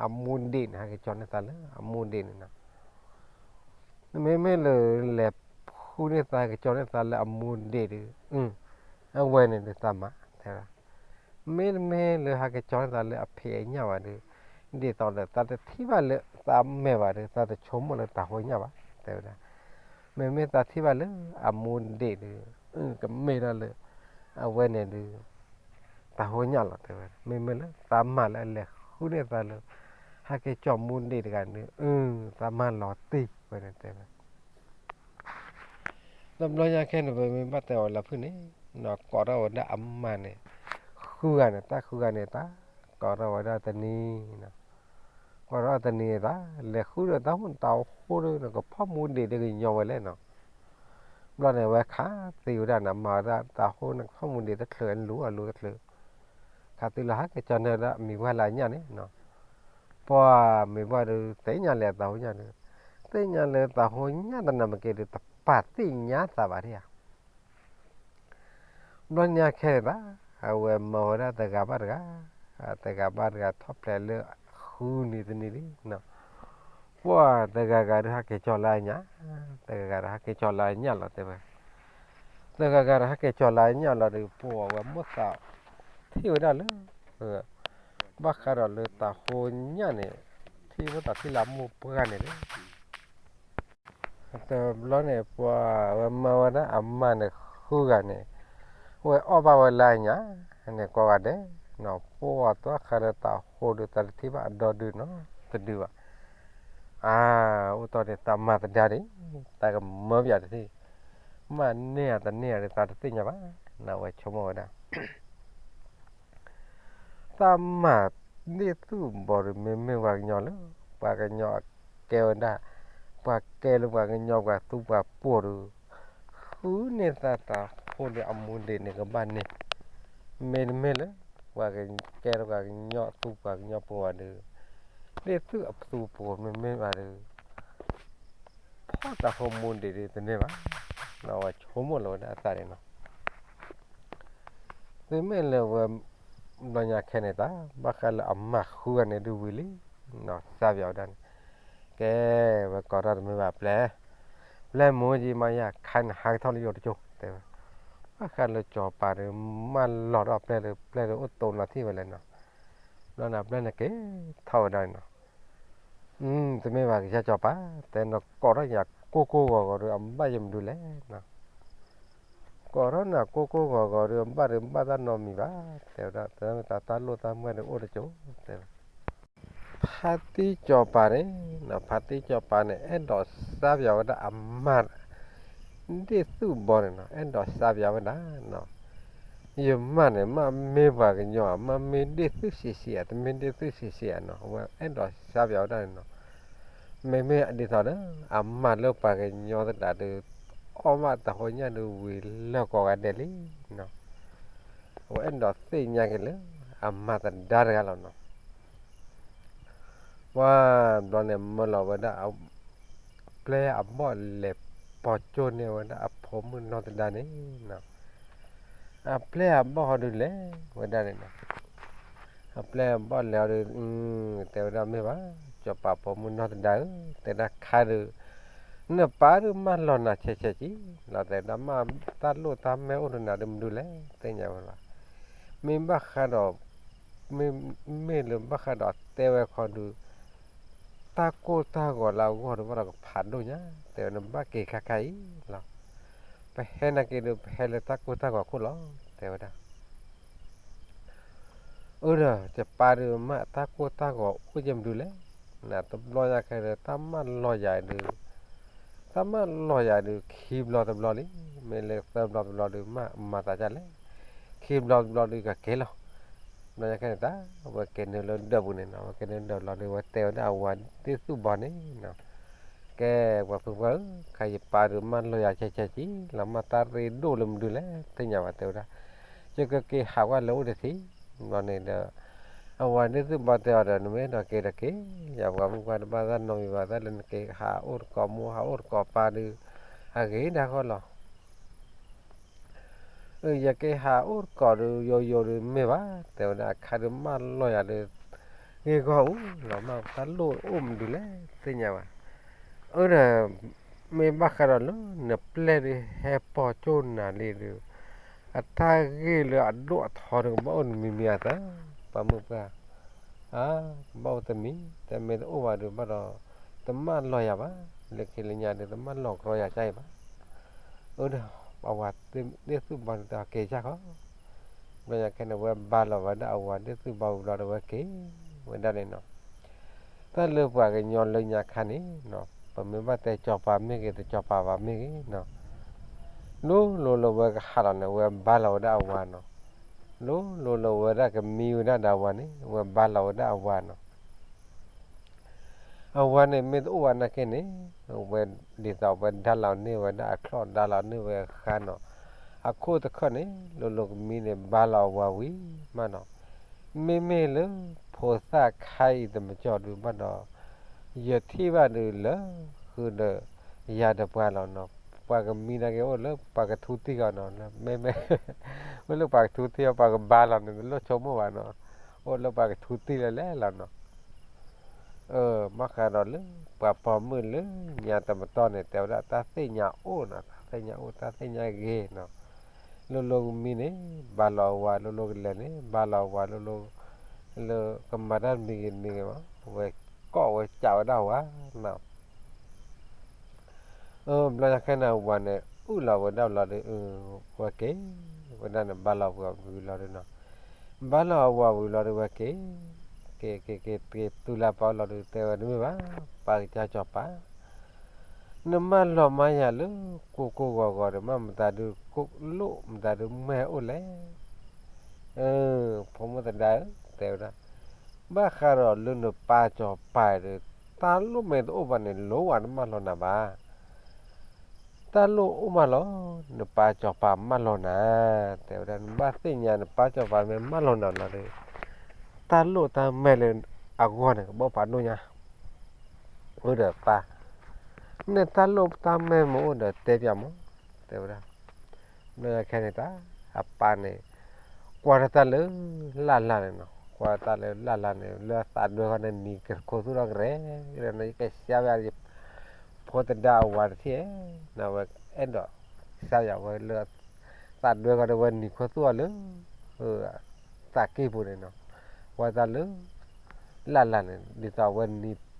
အမူဒံးန့ၣ် ဟဲက့ၤကၠီန့ၢ်သးလၢအမူဒံးန့ၣ်နီၤ နမ့မ့ၢ်လၢလဲၤဃုန့ၢ်သး ကၠီန့ၢ်သးလၢအမူဒံးဒုး အဝဲန့ၣ်ဒုးသးမၤ တဲဝဲဒၣ်, မ့တမ့ၢ်လၢဟဲကၠီန့ၢ်သးလၢအဖံးအညၣ်ဘၣ်ဒုး ဒ်သိးဒီးသးတထံၣ်ဘၣ်လၢသးမဲာ်ဘၣ်ဒုး သးတဆိကမိၣ်လၢတၤဟိညၣ်ဘၣ် တဲဝဲဒၣ်, မ့မ့ၢ်သးထံၣ်ဘၣ်လၢအမူဒံးဒုး ကမ့ၢ်ဒၣ်လၢ အဝဲန့ၣ်ဒုး တၤဟိညၣ်လီၤ တဲဝဲ, မ့မ့ၢ်လၢသးမၤလၢအလဲၤဃုန့ၢ်သးလၢ ဟဲက့ၤကၠီမူဒံးတဂၤန့ၣ် အသးမၤလီၤတံၢ်ဝဲန့ၣ်တဲဝဲ တဘျီညါခဲန့ၣ် ပမ့ၢ်ဘၣ်တဲအီၤလၢဖုၣ်န့ၣ် ကိးထီၣ်ဝဲဒၣ်အမါန့ၣ် ဃု ဃုဂၤန့ၣ် တၢ်ဃုဂၤန့ၣ်တၢ် ကိးထီၣ်ဝဲဒၣ်တနံၤနီၤ, ကိးထီၣ်တနံၤတၢ် လဲၤဃုဒီးတၢ်ဟူတၢ်ဟိဒီး နကဖီၣ်မူဒံးဒီးကညီဝဲလဲၣ်နီၤ. ဘျီန့ၣ် အဝဲခးသံဝဲဒၣ်န့ၣ် မၤဝဲဒၣ်တၢ်ဟူ နကဖီၣ်မူဒံးတချုး နလူၤအလူၤတချုး, ခးသံလီၤ ဟဲက့ၤကၠီၤနၢၤဒၣ်မံၤဝဲလၢအညၣ်န့ၣ်နီၤ. ပှၢ်မံၤဝဲဒီး သ့ၣ်ညါလၢတၢ်ဟူညၣ်ဒီး, သ့ၣ်ညါလၢတၢ်ဟူညၣ်တနီၤမ့ၢ်က့ၤဒီး တပာ်သ့ၣ်ညါသးဘၣ်ဒံးဧါ. ဘျီညါခဲန့ၣ်တၢ် အဝဲမၤဝဲဒၣ်တဂၤဘၣ်တဂၤ, တဂၤဘၣ်တဂၤထီၣ်ဖျဲးလၢဃုနံၤတနံၤလံနီၤ. ပှၢ်တဂၤဂၤဒီးဟဲက့ၤကၠီၤလၢအညၣ်, တဂၤဂၤဒီးဟဲက့ၤကၠီၤလၢအညၣ်လီၤတဲဝဲ, တဂၤဂၤဒီးဟဲက့ၤကၠီၤလၢအညၣ်လီၤဒီး ပှၢ်ဝဲမိၢ်သးထံၣ်ဝဲဒၣ်လၢ ဘၣ်ဃးဒီးလၢတၢ်ဟူညၣ်န့ၣ် ထံၣ်မိၢ်သးထံၣ်လၢအမိၢ်ပှၢ်န့ၣ်လံ. တဘျီန့ၣ် ပှၢ်ဝဲမၤဝဲဒၣ်အမါန့ၣ်ဃုဂၤန့ၣ်, ဝဲအီၣ်ဘၣ်ဝဲလၢအညၣ်န့ၣ်ကိးဂၤဒဲးနီၤ, ပှၢ်သီခါဒီးတၢ်ဟူဒီးတၢ်တထံၣ်ဘၣ်အဒီဒုနီတဒုဘၣ်. အါ, အိၣ်တီန့ၣ် တၢ်မၤသဒါဒံး, တၢ်ကမၢပယီၤတထံၣ်, မၤန့ၢ်ဧါတန့ၢ်ဧါဒီးတၢ်တသ့ၣ်ညါဘၣ်နီၤ, ဝဲဆိကမိၣ်ဝဲဒၣ် တၢ်မၤဒ့ၣ်သူၣ်ဘီဒီး မ့မ့ၢ်ပှၤကညီလၢ ပှၤကညီအကဲဝဲဒၣ်, ပှၤကဲလၢပှၤကညီပှၤသူပှၤပိာ်ဒီး ဃုန့ၢ်သးတၢ်ဟူဒီးအမူဒံးန့ၣ်ကဘၣ်န့ၣ်, မ့တမ့ၢ်လၢ ပှၤကကဲလၢပှၤကညီသူပှၤကညီပိာ်ဘၣ်ဒီး ဒ့ၣ်သူၣ်အသူပိာ်မ့မ့ၢ်ဘၣ်ဒီး ဖီၣ်တၢ်ဟူမူဒံးဒီးတန့ၢ်ဘၣ်, ဝဲဆိကမိၣ်လီၤဝဲဒၣ်အသးန့ၣ်နီၤ. သုမ့ၢ်လၢဝဲ ဘျီညါခဲန့ၣ်တၢ် ဘၣ်ဃးလၢအမါဃုဂၤန့ၣ်ဒုးဝံၤလံ, စၢ်ပၠးဝဲဒၣ်န့ၣ်, ကဲ, ဝဲကိးထီၣ်တမ့ၢ်ဘၣ်ပျဲၢ်, ပျဲၢ်မိၢ်ကံမါယၤခါန့ၣ် ဟးကထီၣ်လၢယိာ်တကၠိ တဲဝဲ, ဘၣ်ဃးလၢစီၤပၤဒီး မၢလီၤဒီးပျဲၢ်ဒီး ပျဲၢ်ဒီးအိၣ်တိၤနီၤထံၣ်ဝဲလဲၣ်နီၤ, ဘျီန့ၣ်ပျဲၢ်န့ၣ်က့ၤထီၣ်ဝဲဒၣ်န့ၣ်နီၤ. တမ့ၢ်ဘၣ်ကစၢ်စီၤပၤ, တဲနကိးထီၣ်ယၤကိၢ်ကိၢ်ဂီၤဂီၤဒီး အဘၣ်ယမနုၤလဲၣ်နီၤ. ကိးထီၣ်နၤကိၢ်ကိၢ်ဂီၤဂီၤဒီး ဘၣ်ဒီးဘၣ်တၢ်နီတမံၤဘၣ်, တဲဝဲဒၣ်, တၢ်တၢ်လိၣ်တၢ်မၢဒီးအိၣ်တကၠိ, တဲဝဲ, ဖါတံၢ်စီၤပၤန့ၣ်, ဖါတံၢ်စီၤပၤန့ၣ် အဲၣ်ဒိးစၢ်ပၠးဝဲဒၣ်အမါ ဒ့ၣ်သူၣ်ဘီန့ၣ်နီၤ, အဲၣ်ဒိးစၢ်ပၠးဝဲဒၣ်နီၤ, ယမါန့ၣ် မ့မ့ၢ်ပှၤကညီဧါ, မ့မ့ၢ်ဒ့ၣ်သူၣ်ဆံးဆံးဧါ, တမ့ၢ်ဒ့ၣ်သူၣ်ဆံးဆံးဧါနီၤ, အဝဲအဲၣ်ဒိးစၢ်ပၠးဝဲဒၣ်န့ၣ်နီၤ. မ့မ့ၢ်ဒ်သိးဒီး အမါလၢပှၤကညီသတးဒီး အီၣ်ဘၣ်တၢ်ဟူညၣ်ဒီးဝံၤလၢကိးဂၤဒဲးလံနီၤ, အဝဲအဲၣ်ဒိးသ့ၣ်ညါက့ၤလၢ အမါသဒါတဂၤလီၤနီၤ. ပှၢ်ဘျီန့ၣ် မၢလီၤဝဲဒၣ် ပျဲၢ်အဘီၣ်လဲၤပိာ်ကၠိန့ၢ်ဝဲဒၣ်အဖိမုၣ်နီၢ်သဒါန့ၣ်နီၤ, အပျဲၢ်အဘီၣ်ဟီဒုးလဲၤဝဲဒၣ်န့ၣ်နီၤ, အပျဲၢ်အဘီၣ်လဲၤဟီဒုး တဲဝဲဒၣ်မ့ၢ်ဘၣ်, စီၤပၤဖိမုၣ်နီၢ်သဒါဧၢ, တဲဒၣ်ခါဒီး နပၢ်ဒီးမၢလီၤနၤဆဲးဆဲးကံလီၤ, တဲဒၣ်မ့ၢ်တၢ်လိၣ်တၢ်မၢအိၣ်ဒီးနၤဒီးမနုၤလဲၣ် သ့ၣ်ညါဝဲလီၤ. မ့ၢ်ဘၣ်ဃးဒီး မ့ၢ်လၢဘၣ်ဃးဒီးတဲဝဲခီဒုး တၢ်ကိၢ်တၢ်ဂီၤလၢအဂီၢ်ဒီးဘၣ်ဒီးကဖးဒိၣ်ညါ, တဲဝဲနဘၣ်က့ၤခါခါအံၤလီၤ. ပဟဲနာ်က့ၤဒီး ပဟဲလၢတၢ်ကိၢ်တၢ်ဂီၤခိၣ်လီၤ, တဲဝဲဒၣ်. အၢဒီး ယပၢ်ဒီးမ့ၢ်တၢ်ကိၢ်တၢ်ဂီၤအိၣ်ယဲၢ်မနုၤလဲၣ်, နတဘျီညါခဲဒီး တၢ်မၢလီၤယၤဒီး တၢ်မၢလီၤယၤဒီး ခံဘျီတဘျီလံ, မ့ၢ်လၢသၢဘျီတဘျီဒီး မၤမၤသးဒ်လဲၣ်, ခံဘျီတဘျီဒီးကက့ၤလီၤ. ဘျီညါခဲန့ၣ်တၢ် အဝဲက့ၤနုာ်လၢဒၢးပူၤန့ၣ်နီၤ, အဝဲက့ၤနုာ်လၢဒၢးလီၤဒီး အဝဲတဲဝဲဒၣ်အဝၤဒ့ၣ်သူၣ်ဘီန့ၣ်နီၤ, ကဲ ပှၤဖုပှၢ်ဧၢ, ခဲအံၤယပၢ်ဒီးမၢလီၤယၤဆဲးဆဲးကံလီၤ, မ့ၢ်တၢ်ရ့ဒိၣ်လၢမနုၤလဲၣ် သ့ၣ်ညါဘၣ် တဲဝဲဒၣ်. ယကက့ၤဟးဝဲလၢအိၣ်တထံၣ်, ဘျီန့ၣ်ဒီး အဝၤဒ့ၣ်သူၣ်ဘီတဲအီၤဒီး နမ့ၢ်အဲၣ်ဒိးက့ၤဒီးက့ၤ, ယပှၤဖုပှၢ်တဘၣ်တၢ်နီတမံၤဘၣ်, တၢ်လၢနက့ၤဟးအိၣ်တကိးမိၢ် ဟးအိၣ်တကိးပၢ်ဒီး အဂ့ၤဒၣ်ဃီလီၤ. အၢ ယက့ၤဟးအိၣ်တကိးဒီး ယိယိဒီးမ့ၢ်ဘၣ်, တဲဝဲဒၣ်အခါဒီးမၢလီၤယၤဒီး ဂ့ၢ်ဂီၢ်အိၣ်လီၤ, မ့ၢ်တၢ်လိၣ်အိၣ်မနုၤလဲၣ် သ့ၣ်ညါဘၣ်. အၢဒီး မ့ၢ်ဘၣ်ဃးဒီးလၢနပျဲၢ်ဒီးဟဲပိာ်ကၠိနၤလံဒီး အတၢ်ဂ့ၢ်လၢအဒိၣ်အထီဒီးကဘၣ်အိၣ်တမံၤမံၤအသး, ပှၤမုၣ်ပှၢ် အါ, ကဘၣ်အိၣ်တမံၤ, တမ့ၢ်တအိၣ်ဘၣ်ဒီးဘၣ်ဒီး တမၢလီၤယၤဘၣ်, လၢခံလၢညါဒီး တမၢလီၤကရီယၤကါအံၤဘၣ်. အၢဒီး အဝၤဒ့ၣ်သူၣ်ဘီန့ၣ်တၢ်က့ၤစၢ်ခီ, ဘျီညါခဲန့ၣ် ဝဲဘါလီၤဝဲဒၣ်အဝၤဒ့ၣ်သူၣ်ဘီဝံၤဘျီဒီး ဝဲက့ၤဝဲဒၣ်န့ၣ်နီၤ. တၢ်လၢပှၤကညီလၢညါခါန့ၣ်နီၤ, ပမ့ၢ်ဘၣ်တဲစီၤပၤမ့ၢ်ဂ့ၤ တစီၤပၤဘၣ်မ့ၢ်ဂ့ၤနီၤ, လိၤလိၤလၢဝဲကဟးလီၤန့ၣ် ဝဲဘါလီၤဝဲဒၣ်အဝၤနီၤ. လိၤလိၤလၢဝဲဒၣ်ကမံဝဲဒၣ်ဒီးအဝၤန့ၣ် ဝဲဘါလီၤဝဲဒၣ်အဝၤနီၤ. အဝၤန့ၣ်မ့ၢ်တအိၣ်ဝဲနာ်က့န့ၣ် ဝဲဒ်သိးဝဲဒါလီၤန့ၢ်ဝဲဒၣ်အချီၣ် ဒါလီၤန့ၢ်ဝဲအဃါနီၤ. အခိၣ်တခၢၣ်န့ၣ် လိၤလိၤကမံန့ၣ် ဘါလီၤအဝၤဝံၤမးနီၤ. မ့မ့ၢ်လၢ ဖိသၣ်ခါအံၤတမကၠီဒုးဘၣ်ဒီး ယထံၣ်ဘၣ်ဒုးလၢ ဃုာ်ဒီး ယၤဒီးပှၤလီၤနီၤ. ပှၤကမံနာ်က့အိၣ်လၢပှၤကထူတံၢ်အီၤနီၤ, လၢမ့မ့ၢ် အိၣ်လၢပှၤကထူတံၢ်အီၤ ပှၤကဘါလီၤန့ၣ် တလိၣ်ဆိကမိၣ်ဘၣ်နီၤ. အိၣ်လၢပှၤကထူတံၢ်လၢလဲၣ်လီၤနီၤ. ဘၣ်ဃးဒီးလၢ ပှၤပိာ်မုၣ်လၢညါတမတီၢ်န့ၣ် တဲဝဲဒၣ်တၢ်သ့ၣ်ညါအိၣ်နီၤ, တၢ်သ့ၣ်ညါအိၣ် တၢ်သ့ၣ်ညါဂ့ၤနီၤ. လိၤလိၤကမံန့ၣ် ဘါလီၤအဝၤ လိၤလိၤကလဲၤန့ၣ် ဘါလီၤအဝၤလိၤလိၤ လၢကမၤတၢ်တမံၤဂ့ၤတမံၤဂ့ၤမး ဝဲကိးဝဲကးဝဲဒၣ်ဝၤနီၤ. ဘျီညါခဲန့ၣ် ဝၤန့ၣ် အုၣ်လီၤဝဲဒၣ်လီၤဒီး ဝဲက့ၤ ဝဲဒၣ်န့ၣ် ဘါလီၤဝဲအဝၤဝံၤလီၤဒုးနီၤ. ဘါလီၤအဝၤဝံၤလီၤဒီး ဝဲက့ၤ က့ၤက့ၤက့ၤက့ၤတုၤလၢပှၢ်လီၤဒုး တဲဝဲတမ့ၢ်ဘၣ် ပၢ်ကစၢ်စီၤပၤ နမၢလီၤမၢယၤလၢ ကိၢ်ကိၢ်ဂီၤဂီၤဒီး မ့ၢ်မတၤဒုး ကိၢ်လိၣ်မတၤဒုး မ့ၢ်ဟဲအိၣ်လဲၣ်. ဖိမုၣ်သဒါဧၢ တဲဝဲဒၣ်, ဘၣ်ဃးဒီးလၢနပၢ်စီၤပၤဒီး တၢ်လိၣ်မ့ၢ်တအိၣ်ဘၣ်န့ၣ် လိၣ်ဝဲနမၢလီၤနၤဘၣ်. တၢ်လိၣ်အိၣ်မးလီၤ, နပၢ်စီၤပၤမၢလီၤနၤ, တဲဝဲဒၣ် နဘၣ်သ့ၣ်ညါနပၢ်စီၤပၤမ့ၢ်မၢလီၤနၤလီၤဒီး တၢ်လိၣ်တၢ်မဲာ်လၢအဂီၢ်န့ၣ် ကဘၣ်ဖးဒိၣ်ညါ အိၣ်ဒီးပၢ်, နတၢ်လိၣ်တၢ်မဲာ်မ့ၢ်အိၣ်ဒီးတဲပၠးမး, တဲဝဲဒၣ်. ဘျီခဲန့ၣ်တၢ် အပၢ်န့ၣ် ကွၢ်တၢ်လၢ လၢ်လၢ်န့ၣ်နီၤ, ကွၢ်တၢ်လၢလၢ်လၢ်န့ၣ် လၢအသးဒွဲဃီန့ၣ် နံၤကခိၣ်သူၣ်ထီၣ်ကရဲကရဲနီၤ, ယကစၢ်ဝဲ ဖိသဒါအဝၤတထံၣ်, နဝဲအဲၣ်ဒိး ကစၢ်ယွၤဝဲလၢ သးဒွဲဃီဒီးဝဲနံၤခိၣ်သူၣ်အီၤလၢ သးကံၢ်ပူၤန့ၣ်နီၤ, ကွၢ်တၢ်လၢ လၢ်လၢ်န့ၣ် ဒ်သိးအဝဲနံၤ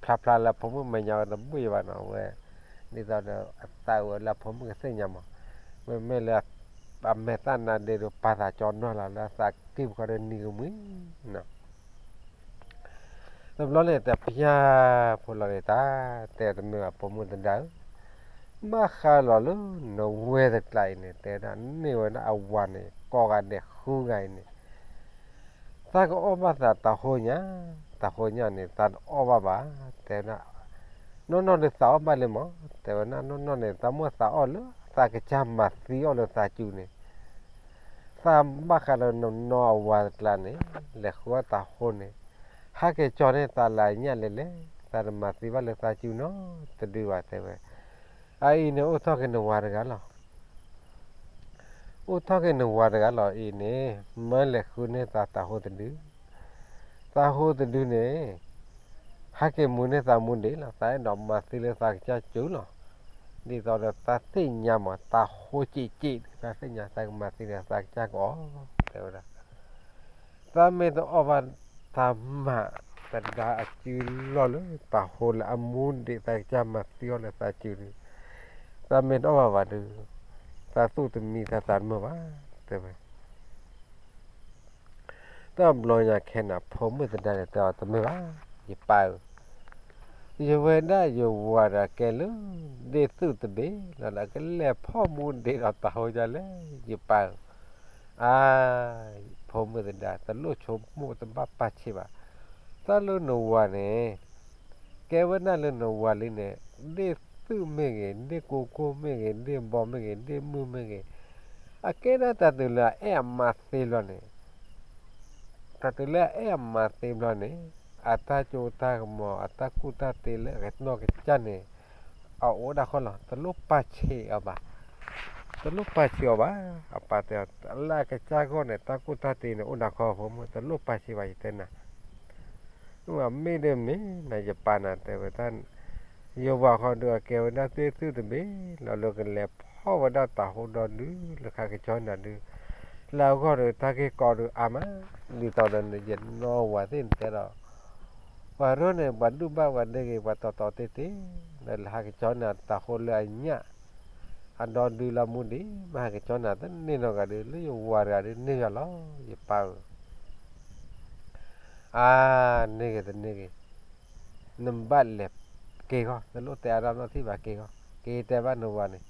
ဖျါဖျါလၢဖိမုၣ်မဲာ်ညါဝဲတဘၣ်ဘၣ်နီၤ, အဝဲ ဒ်သိးဒီးအသးဝဲလၢအဖိမုၣ်ကသ့ၣ်ညါမး, မ့မ့ၢ်လၢ အမဲာ်သၣ်နါဒ့ဒီးပာ်သးကၠီနီၢ်လီၤ လၢအသးကံၢ်ပူၤဃီဒီးနံၤကမှံနီၤ. တဘျီန့ၣ် တၢ်ပၠၢ်ဖိလီၤန့ၣ် တၢ်တဲတမ့ၢ်ဘၣ် ဖိမုၣ်သဒါဧၢ, ဘၣ်ဃးလီၤလၢနဝဲၢ်တကျါအံၤန့ၣ် တဲဒၣ်န့ၢ်ဝဲဒၣ်အဝၤန့ၣ် ကိးဂၤဒဲးဃုဂၤအံၤန့ၣ် သးကအီၣ်ဘၣ်သးတဟိညါ, တဟိညါန့ၣ် သးတအီၣ်ဘၣ်ဘၣ်, တဲဝဲဒၣ် နီၢ်နီၢ်ဒုးသးအီၣ်ဘၣ်လံမး, တဲဝဲဒၣ်နီၢ်နီၢ်န့ၣ် သးမိၣ်သးအီၣ်လၢသးကစၢ်မၤသံအီၤလၢသးစူၤန့ၣ် သးဘၣ်ဃးလၢနနီၢ်အဝၤတကျါန့ၣ် လဲၤဃုအီၣ်တဟိန့ၣ် ဟဲက့ၤကၠီန့ၢ်သးလၢညၣ်လဲၣ်လဲၣ်, သးတမၤသံဘၣ်လၢသးစူၤနီတဒုဘၣ် တဲဝဲ. အအံၤန့ၣ် အိၣ်ထီၣ်က့ၤနဝၤတဂၤလီၤ. အိၣ်ထီၣ်က့ၤနဝၤတဂၤလီၤ အံၤန့ၣ် မၢလဲၤဃုန့ၢ်သးတဟိတဒု, တဟိတဒုန့ၣ် ဟဲက့ၤမူန့ၢ်သးမူဒံးလီၤ, သးအဲၣ်ဒိးမၤသံလၢသးကစၢ်စူၤလီၤ. ဒ်သိးဒီးသးသ့ၣ်ညါမး တဟိက့ၤက့ၤ သးသ့ၣ်ညါ သးကမၤသံဒီးသးကစၢ်ကအီၣ် တဲဝဲဒၣ်. သးမ့ၢ်တအီၣ်ဘၣ် သးမၤသဒါအစုလီၢ်လၢတဟိလၢအမူဒံး သးကစၢ်မၤသံအီၤလၢသးစူၤဒီး သးမ့ၢ်တအီၣ်ဘၣ်ဘၣ်ဒီး သးသူၣ်တမံသးသးတမုာ်ဘၣ် တဲဝဲ. တဘျီညါခဲန့ၣ် ဖိမုၣ်သဒါန့ၣ် တဲအီၤတမ့ၢ်ဘၣ် ယပၢ်ဧၢ, ယဝဲဒၣ်ယဝၤဒီးကဲလၢ ဒ့ၣ်သုၣ်တဘ့ၣ်လီၤဒီး ကလဲၤဖီၣ်မူဒံးဒီးတဟိဒ်လဲၣ် ယပၢ်ဧၢ. အါ, ဖိမုၣ်သဒါ တလိၣ်ဆိကမိၣ်တဘၣ်ပာ်ဆံးဘၣ်. တၢ်လၢနဝၤန့ၣ် ကဲဝဲဒၣ်လၢနဝၤလံန့ၣ် ဒ့ၣ်သုၣ်မ့ၢ်ဂ့ၤ, ဒ့ၣ်ကိကိၢ်မ့ၢ်ဂ့ၤ, ဒ့ၣ်ဘီမ့ၢ်ဂ့ၤ, ဒ့ၣ်မုၢ်မ့ၢ်ဂ့ၤ, အကဲဒၣ်တၢ်တုၤလၢအအဲၣ်အမါသ့ဘျီန့ၣ်, တၢ်တုၤလၢအအဲၣ်အမါသ့ဘျီန့ၣ် အတၢ်စိတၢ်ကမီၤ အတၢ်ကူၣ်တၢ်တ့လၢအကနီၢ်ကစၢ်န့ၣ် အအိၣ်ဒၣ်ဃီလီၤ. တလိၣ်ပာ်ဆံးအီၤဘၣ်, တလိၣ်ပာ်ဆံးအီၤဘၣ်. အပၢ်တဲအီၤ လၢအကစၢ်ဂီၢ်န့ၣ် တၢ်ကူၣ်တၢ်တ့န့ၣ် အိၣ်ဒၣ်ဃီဖိမုၣ် တလိၣ်ပာ်ဆံးဘၣ် ယတဲနၤ မ့ၢ်ဒီးမ့ၢ်နၤ ယပၢ်နၤတဲဝဲဒၣ်, ယဝၤဃီဒုးအကဲဝဲဒၣ်သ့ၣ်သုၣ်တဘ့ၣ်လီၤ လၢကလဲၤဖီၣ်ဝဲဒၣ်တၤဟိဒီဒု လၢခါကစီနၤဒုး, လၢအဂီၢ်ဒီးတၢ်ဂ့ၢ်ကီဒုးအါမး, ဒ်သိးဒီးယနီၢ်ဝၤသ့ၣ်နတဲဒီး ပှၤရိၣ်န့ၣ် ပှၤဒုၣ်ဘၣ်ပှၤဒ့ဂ့ၤ ပှၤတီတီတ့ၢ်တ့ၢ်, ဒီးလၢဟါကစီနၤတၤဟိလၢအညၣ် အဒီဒုလၢမူဒံး မ့ၢ်ဟါကစီနၤတန့ၢ်နီတဂၤဒုး လၢယဝၤတဂၤဒုးန့ၢ်ယၤလီၤ ယပၢ်ဧၢ. အါ, န့ၢ်ဂ့ၤတန့ၢ်ဂ့ၤ, နဘၣ်လဲၤက့ၤဃီ, နလိၣ်တဲအါဒၣ်နီတထံၣ်ဘၣ်က့ၤဃီ, က့ၤတဲဘၣ်နဝၤန့ၣ်,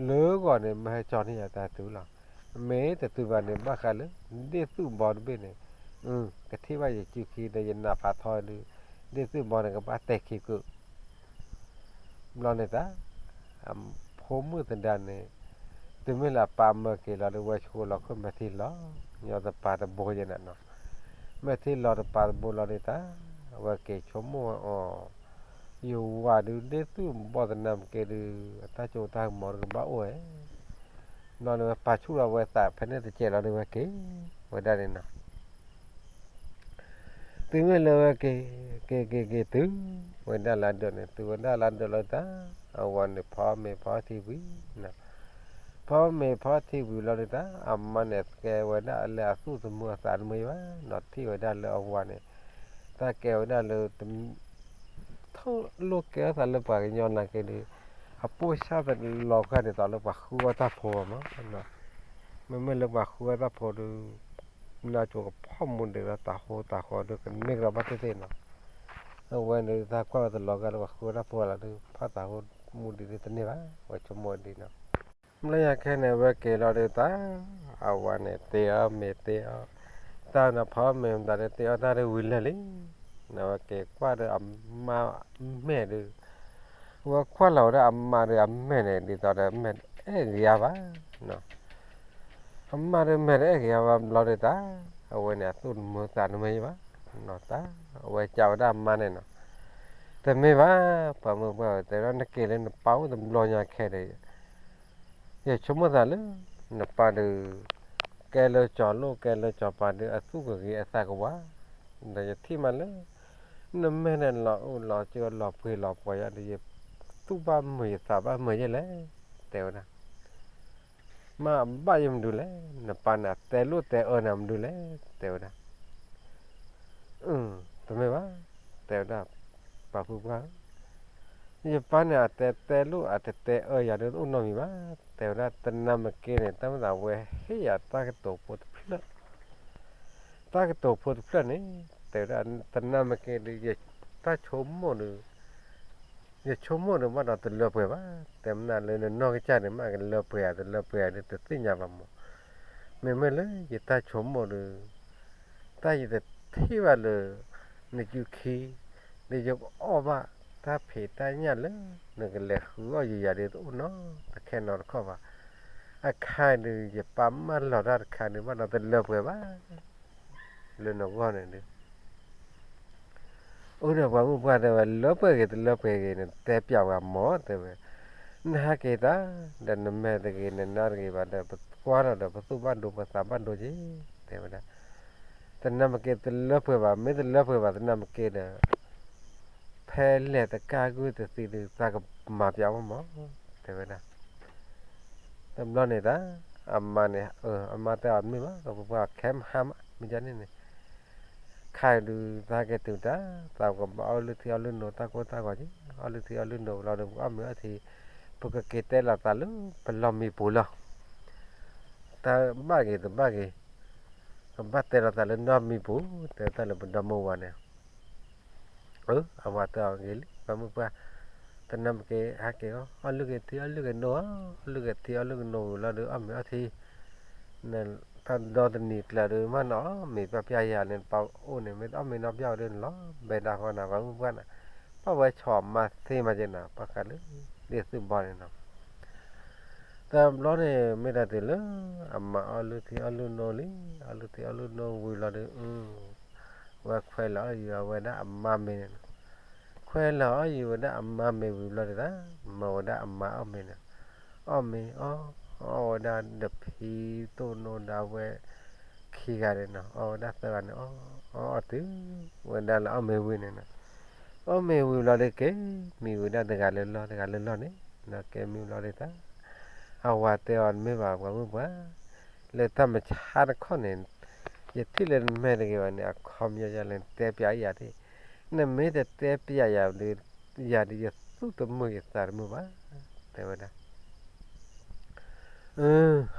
လၢဂီၤန့ၣ် မ့ၢ်ဟဲကၠီန့ၢ်ယၤတၢ်တုၤလီၤ. မ့ၢ်တတုၤဘၣ်န့ၣ် ဘၣ်ဃးလၢ ဒ့ၣ်သူၣ်ဘီတဘ့ၣ်န့ၣ်, ကထံၣ်ဘၣ်ယစုခံဒီးယနးဖးထီဒုး, ဒ့ၣ်သူၣ်ဘီန့ၣ် ကဘၣ်တဲာ်ခံးကုာ် ဘျီန့ၣ်တၢ် အဖိမုၣ်သဒါန့ၣ်, တုၤမ့ၢ်လၢအပၢ်မၢက့ၤလီၤဒီး ဝဲဆိလီၤခိၣ်မဲာ်ထံလီၤ, ညီတပၤတဘိယဲနနီၤ, မဲာ်ထံလီၤတပၤတဘိလီၤဒီးတၢ်, အဝဲက့ၤဆိကမိၣ်ဝဲအီၤ, ယဝၤဒုးဒ့ၣ်သူၣ်ဘီသနာ်က့ဒုး, အတၢ်ကၠိတၢ်ကမီၤဒုးကဘၣ်အိၣ်ဝဲ, ဘျီန့ၣ်ဝဲပာ်ဆူၣ်လီၤဝဲသးဖဲန့ၣ်တစဲးလီၤဒီးဝဲက့ၤ, ဝဲဒၣ်န့ၣ်နီၤ တုၤမ့ၢ်လၢဝဲက့ၤ, က့ၤက့ၤက့ၤတုၤ, ဝဲဒၣ်လၢဒၢးန့ၣ် တုၤဝဲဒၣ်လၢဒၢးလီၤတၢ်, အဝၤန့ၣ်ဖီမ့ၤဖီထံဝံၤ, ဖီမ့ၤဖီထံဝံၤလီၤဒုးတၢ်, အမါန့ၣ်သကဲဝဲဒၣ်လၢအသူၣ်တမုာ်အသးတမုာ်ဘၣ်, ဒီးထံၣ်ဝဲဒၣ်လၢအဝၤန့ၣ်, တၢ်ကဲဝဲဒၣ်လၢ ထိၣ်လိာ်ကဲထီၣ်သးလၢပှၤကညီနာ်က့ဒုး, အပိၢ်ဆၣ်သလီၤခါန့ၣ် သိးလၢပှၤဃုအီၣ်တၢ်ဖိမး, မ့မ့ၢ်လၢပှၤဃုအီၣ်တၢ်ဖိဒုး, နၢ်ကၠိကဖီၣ်မူဒံးဒီးတၤဟိတၤဃီဒုး ကန့ၢ်ကဒီးဘၣ်သ့ၣ်သ့ၣ်နီၤ, အဝဲန့ၣ်တၢ်ကွၢ်ဝဲတလီၤဂာ်လၢပှၤဃုအီၣ်တၢ်ဖိလီၤဒုး ဖီၣ်တၤဟိမူဒံးဒုးတန့ၢ်ဘၣ် ဝဲဆိကမိၣ်ဒ်နီၤ, ဘျီယၤခဲန့ၣ် အဝဲက့ၤလီၤဒုးတၢ်, အဝၤန့ၣ်တ့အီၣ်မ့ၤတ့အီၣ်, တၢ်နီၤဖီမ့ၤမတၤဒုး တ့အီၣ်တၢ်ဒုးဝံၤလၢာ်လံ, အဝဲက့ၤကွၢ်ဒီးအမါမဲာ်ဒုး, အဝဲကွၢ်လီၤဝဲဒၣ်အမါဒုးအမဲာ်န့ၣ် ဒ်သိးဒီးမဲာ်အဲၣ်ဂ့ၤအါဘၣ် အမါဒုးမဲာ်တအဲၣ်က့ၤအီၤဘၣ်ဘျီဒုးတၢ်, အဝဲန့ၣ်အသူၣ်တမုာ်သးတမုာ်ဘၣ်, နီၤတၢ်, အဝဲကးဝဲဒၣ်အမါန့ၣ်နီၤ, တမ့ၢ်ဘၣ်, ပှၤမုၢ်ပှၢ်ဝဲ တဲဒၣ်နက့ၤလၢနပၢ်အိၣ်တဘျီညါခဲဒီး, ယဆိကမိၣ်သးလၢ နပၢ်ဒုး, ကဲလၢကၠီၤလိၣ်ကဲလၢကၠီၤပၤဒုး အသူၣ်ကဂ့ၤအသးကဝါ, ဒီးယထံၣ်မးလၢ နမဲာ်န့ၣ်လီၤအိၣ်လီၤကၠိလီၤပှ့ၤလီၤပှီၤယၤဒီး ယသူၣ်ဘၣ်မုာ်ယသးဘၣ်မုာ်ယဲလဲၣ်, တဲဝဲဒၣ် မ့ၢ်အဘၣ်ယဲမနုၤလဲၣ်, နပၢ်န့ၣ်အတဲလိာ်တဲအၢနၤမနုၤလဲၣ်, တဲဝဲဒၣ်, တမ့ၢ်ဘၣ်, တဲဝဲဒၣ်, ပှၤဖုပှၢ်ဧၢ, ယပၢ်န့ၣ်အတဲတဲလိာ်အတတဲအၢယၤဒုးတအိၣ်နီတမံၤဘၣ်, တဲဝဲဒၣ် သနာ်က့န့ၣ် တၢ်မ့ၢ်သးဝဲဟ့ၣ်ယၤတၢ်ကတိၤဖိတဖျၢၣ် တၢ်ကတိၤဖိတဖျၢၣ်န့ၣ်, တဲဝဲဒၣ် သနာ်က့ဒီး ယတၢ်ဆိကမိၣ်ဒီး ယဆိကမိၣ်ဒီးဘၣ်ဒီးတလၢပှဲၤဘၣ်, တဲမနုၤလၢနနီၢ်ကစၢ်န့ၣ် မ့ၢ်ကလၢပှဲၤဧါ တလၢပှဲၤဧါဒုးတသ့ၣ်ညါဘၣ်မး, မ့မ့ၢ်လၢယတၢ်ဆိကမိၣ်ဒီး တၢ်ယတထံၣ်ဘၣ်လၢ နစုခံ ဒီးယကအီၣ်ဘၣ်တၢ်ဖံးတၢ်ညၣ်လၢ နကလဲၤဃုအီၣ်ယၤဒီးတအိၣ်နီတခဲနီတခီၣ်ဘၣ်, အခါဒုး ယပၢ်မၢလီၤတၢ်တခါဒုး ဘၣ်ဒီးတလၢပှဲၤဘၣ် လၢနဂီၢ်န့ၣ်ဒုး အိၣ်ဒီးပှၤမုၢ်ပှၢ်တဲဝဲ လၢပှဲၤဂ့ၤတလၢပှဲၤဂ့ၤန့ၣ် တဲပျးဝဲမး တဲဝဲ, နဟးက့ၤတၢ် ဒီးနမဲာ်တဂ့ၤ နနါတဂ့ၤဘၣ်ဒီး ပကွၢ်ထီၣ်ဒီး ပသူၣ်ဘၣ်ဒိပသးဘၣ်ဒိက့ၤ တဲဝဲဒၣ်, သနာ်က့တလၢပှဲၤဘၣ် မ့ၢ်တလၢပှဲၤဘၣ်သနာ်က့ဒီး ဖဲလဲၤတကၢ်ဂုၢ်တသံဒီး သးကမၤပျးဝဲမး တဲဝဲဒၣ် တဘျီန့ၣ်တၢ် အမါန့ၣ် အမါတဲအီၤတမ့ၢ်ဘၣ် ပှၤခဲမဟါမး မ့ၢ်ဒ်န့ၣ်န့ၣ် ခါဒုး သးက့ၤတုၤတၢ် သးကဘၣ်အီၣ်လုၢ်ထံအီၣ်လုၢ်နိတၢ်ကိၢ်တၢ်ဂီၤက့ၤ အီၣ်လုၢ်ထံအီၣ်လုၢ်နိလီၤဒီး ပကအီၣ်မ့ၤအီထံ ပကက့ၤတဲလီၤသးလၢပလီၢ်မံပူၤလီၤ တၢ်ဘၣ်ဂ့ၤတဘၣ်ဂ့ၤ ကဘၣ်တဲလီၤသးလၢနီၢ်မံပူၤ တဲတၢ်လၢပဒီမါဝၤန့ၣ် အဝၤတဲအီၤဂ့ၤလံ ပှၤမုၢ်ပှၢ် သနာ်က့ ဟဲက့ၤအီၣ် အီၣ်လုၢ်က့ၤထံအီၣ်လုၢ်က့ၤနိ အီၣ်လုၢ်က့ၤထံအီၣ်လုၢ်က့ၤနိဝံၤလီၤဒီး အီၣ်မ့ၤအီထံ တၢ်ဒီတနံၤကျၢၤဒီး မ့ၢ်နအီၣ်မ့ၤပျၢ်ပျၢ်ယၤန့ၣ် ပအိၣ်န့ၣ် မ့ၢ်တအီၣ်မ့ၤနီၢ်ပျၢ်ဝဲဒၣ်န့ၣ်လီၤ ဘဲဒၣ်ဃီနၤ ပှၤမုၢ်ပှၢ်န့ၣ် ပှၤဝဲဆီၣ်မါသ့မးက့ၤနၤ ပှၤဃးလၢ ဒ့ၣ်သုးဘီန့ၣ်နီၤ တဘျီန့ၣ် မ့ၢ်တၢ်တုၤလၢ အမါအီၣ်လုၢ်ထံအီၣ်လုၢ်နိလံ အီၣ်လုၢ်ထံအီၣ်လုၢ်နိဝံၤလီၤဒီး ဝဲခွဲးလီၤအီၣ်ယံၤအဝဲဒၣ်အမါမ့ၤန့ၣ်နီၤ ခွဲးလီၤအီၣ်ယံၤဝဲဒၣ်အမါမ့ၤဝံၤဘျီဒုး မၢဝဲဒၣ်အမါအီၣ်မ့ၤန့ၣ် အီၣ်မ့ၤအီၣ် အီၣ်ဝဲဒၣ်ဒီးဖံတိၢ်နိဒီးအဝဲ ခံဂၤန့ၣ်နီၤ အီၣ်ဝဲဒၣ်သၢဂၤန့ၣ် အီၣ်အီၣ်တုၤ ဝဲဒၣ်လၢအီၣ်မ့ၤဝံၤန့ၣ်နီၤ အီၣ်မ့ၤဝံၤဘျီဒုးက့ၤ မံဝဲဒၣ်တဂၤလၢလီၢ် တဂၤလၢလီၢ်န့ၣ် နီၤ က့ၤမံဘျီဒုးတၢ် အဝၤတဲအီၤတမ့ၢ်ဘၣ် ပှၤမုၢ်ပှၢ် လၢတၢ်မဆါတခီန့ၣ် ယထံၣ်လၢနမဲာ်တဂ့ၤဘၣ်န့ၣ် အခီပညီယလဲၣ် နတဲပျးယၤဒၣ် နမ့ၢ်တတဲပျးယၤဒၣ် ယၤဒၣ် ယသူၣ်တမုာ်ယသးတမုာ်ဘၣ် တဲဝဲဒၣ်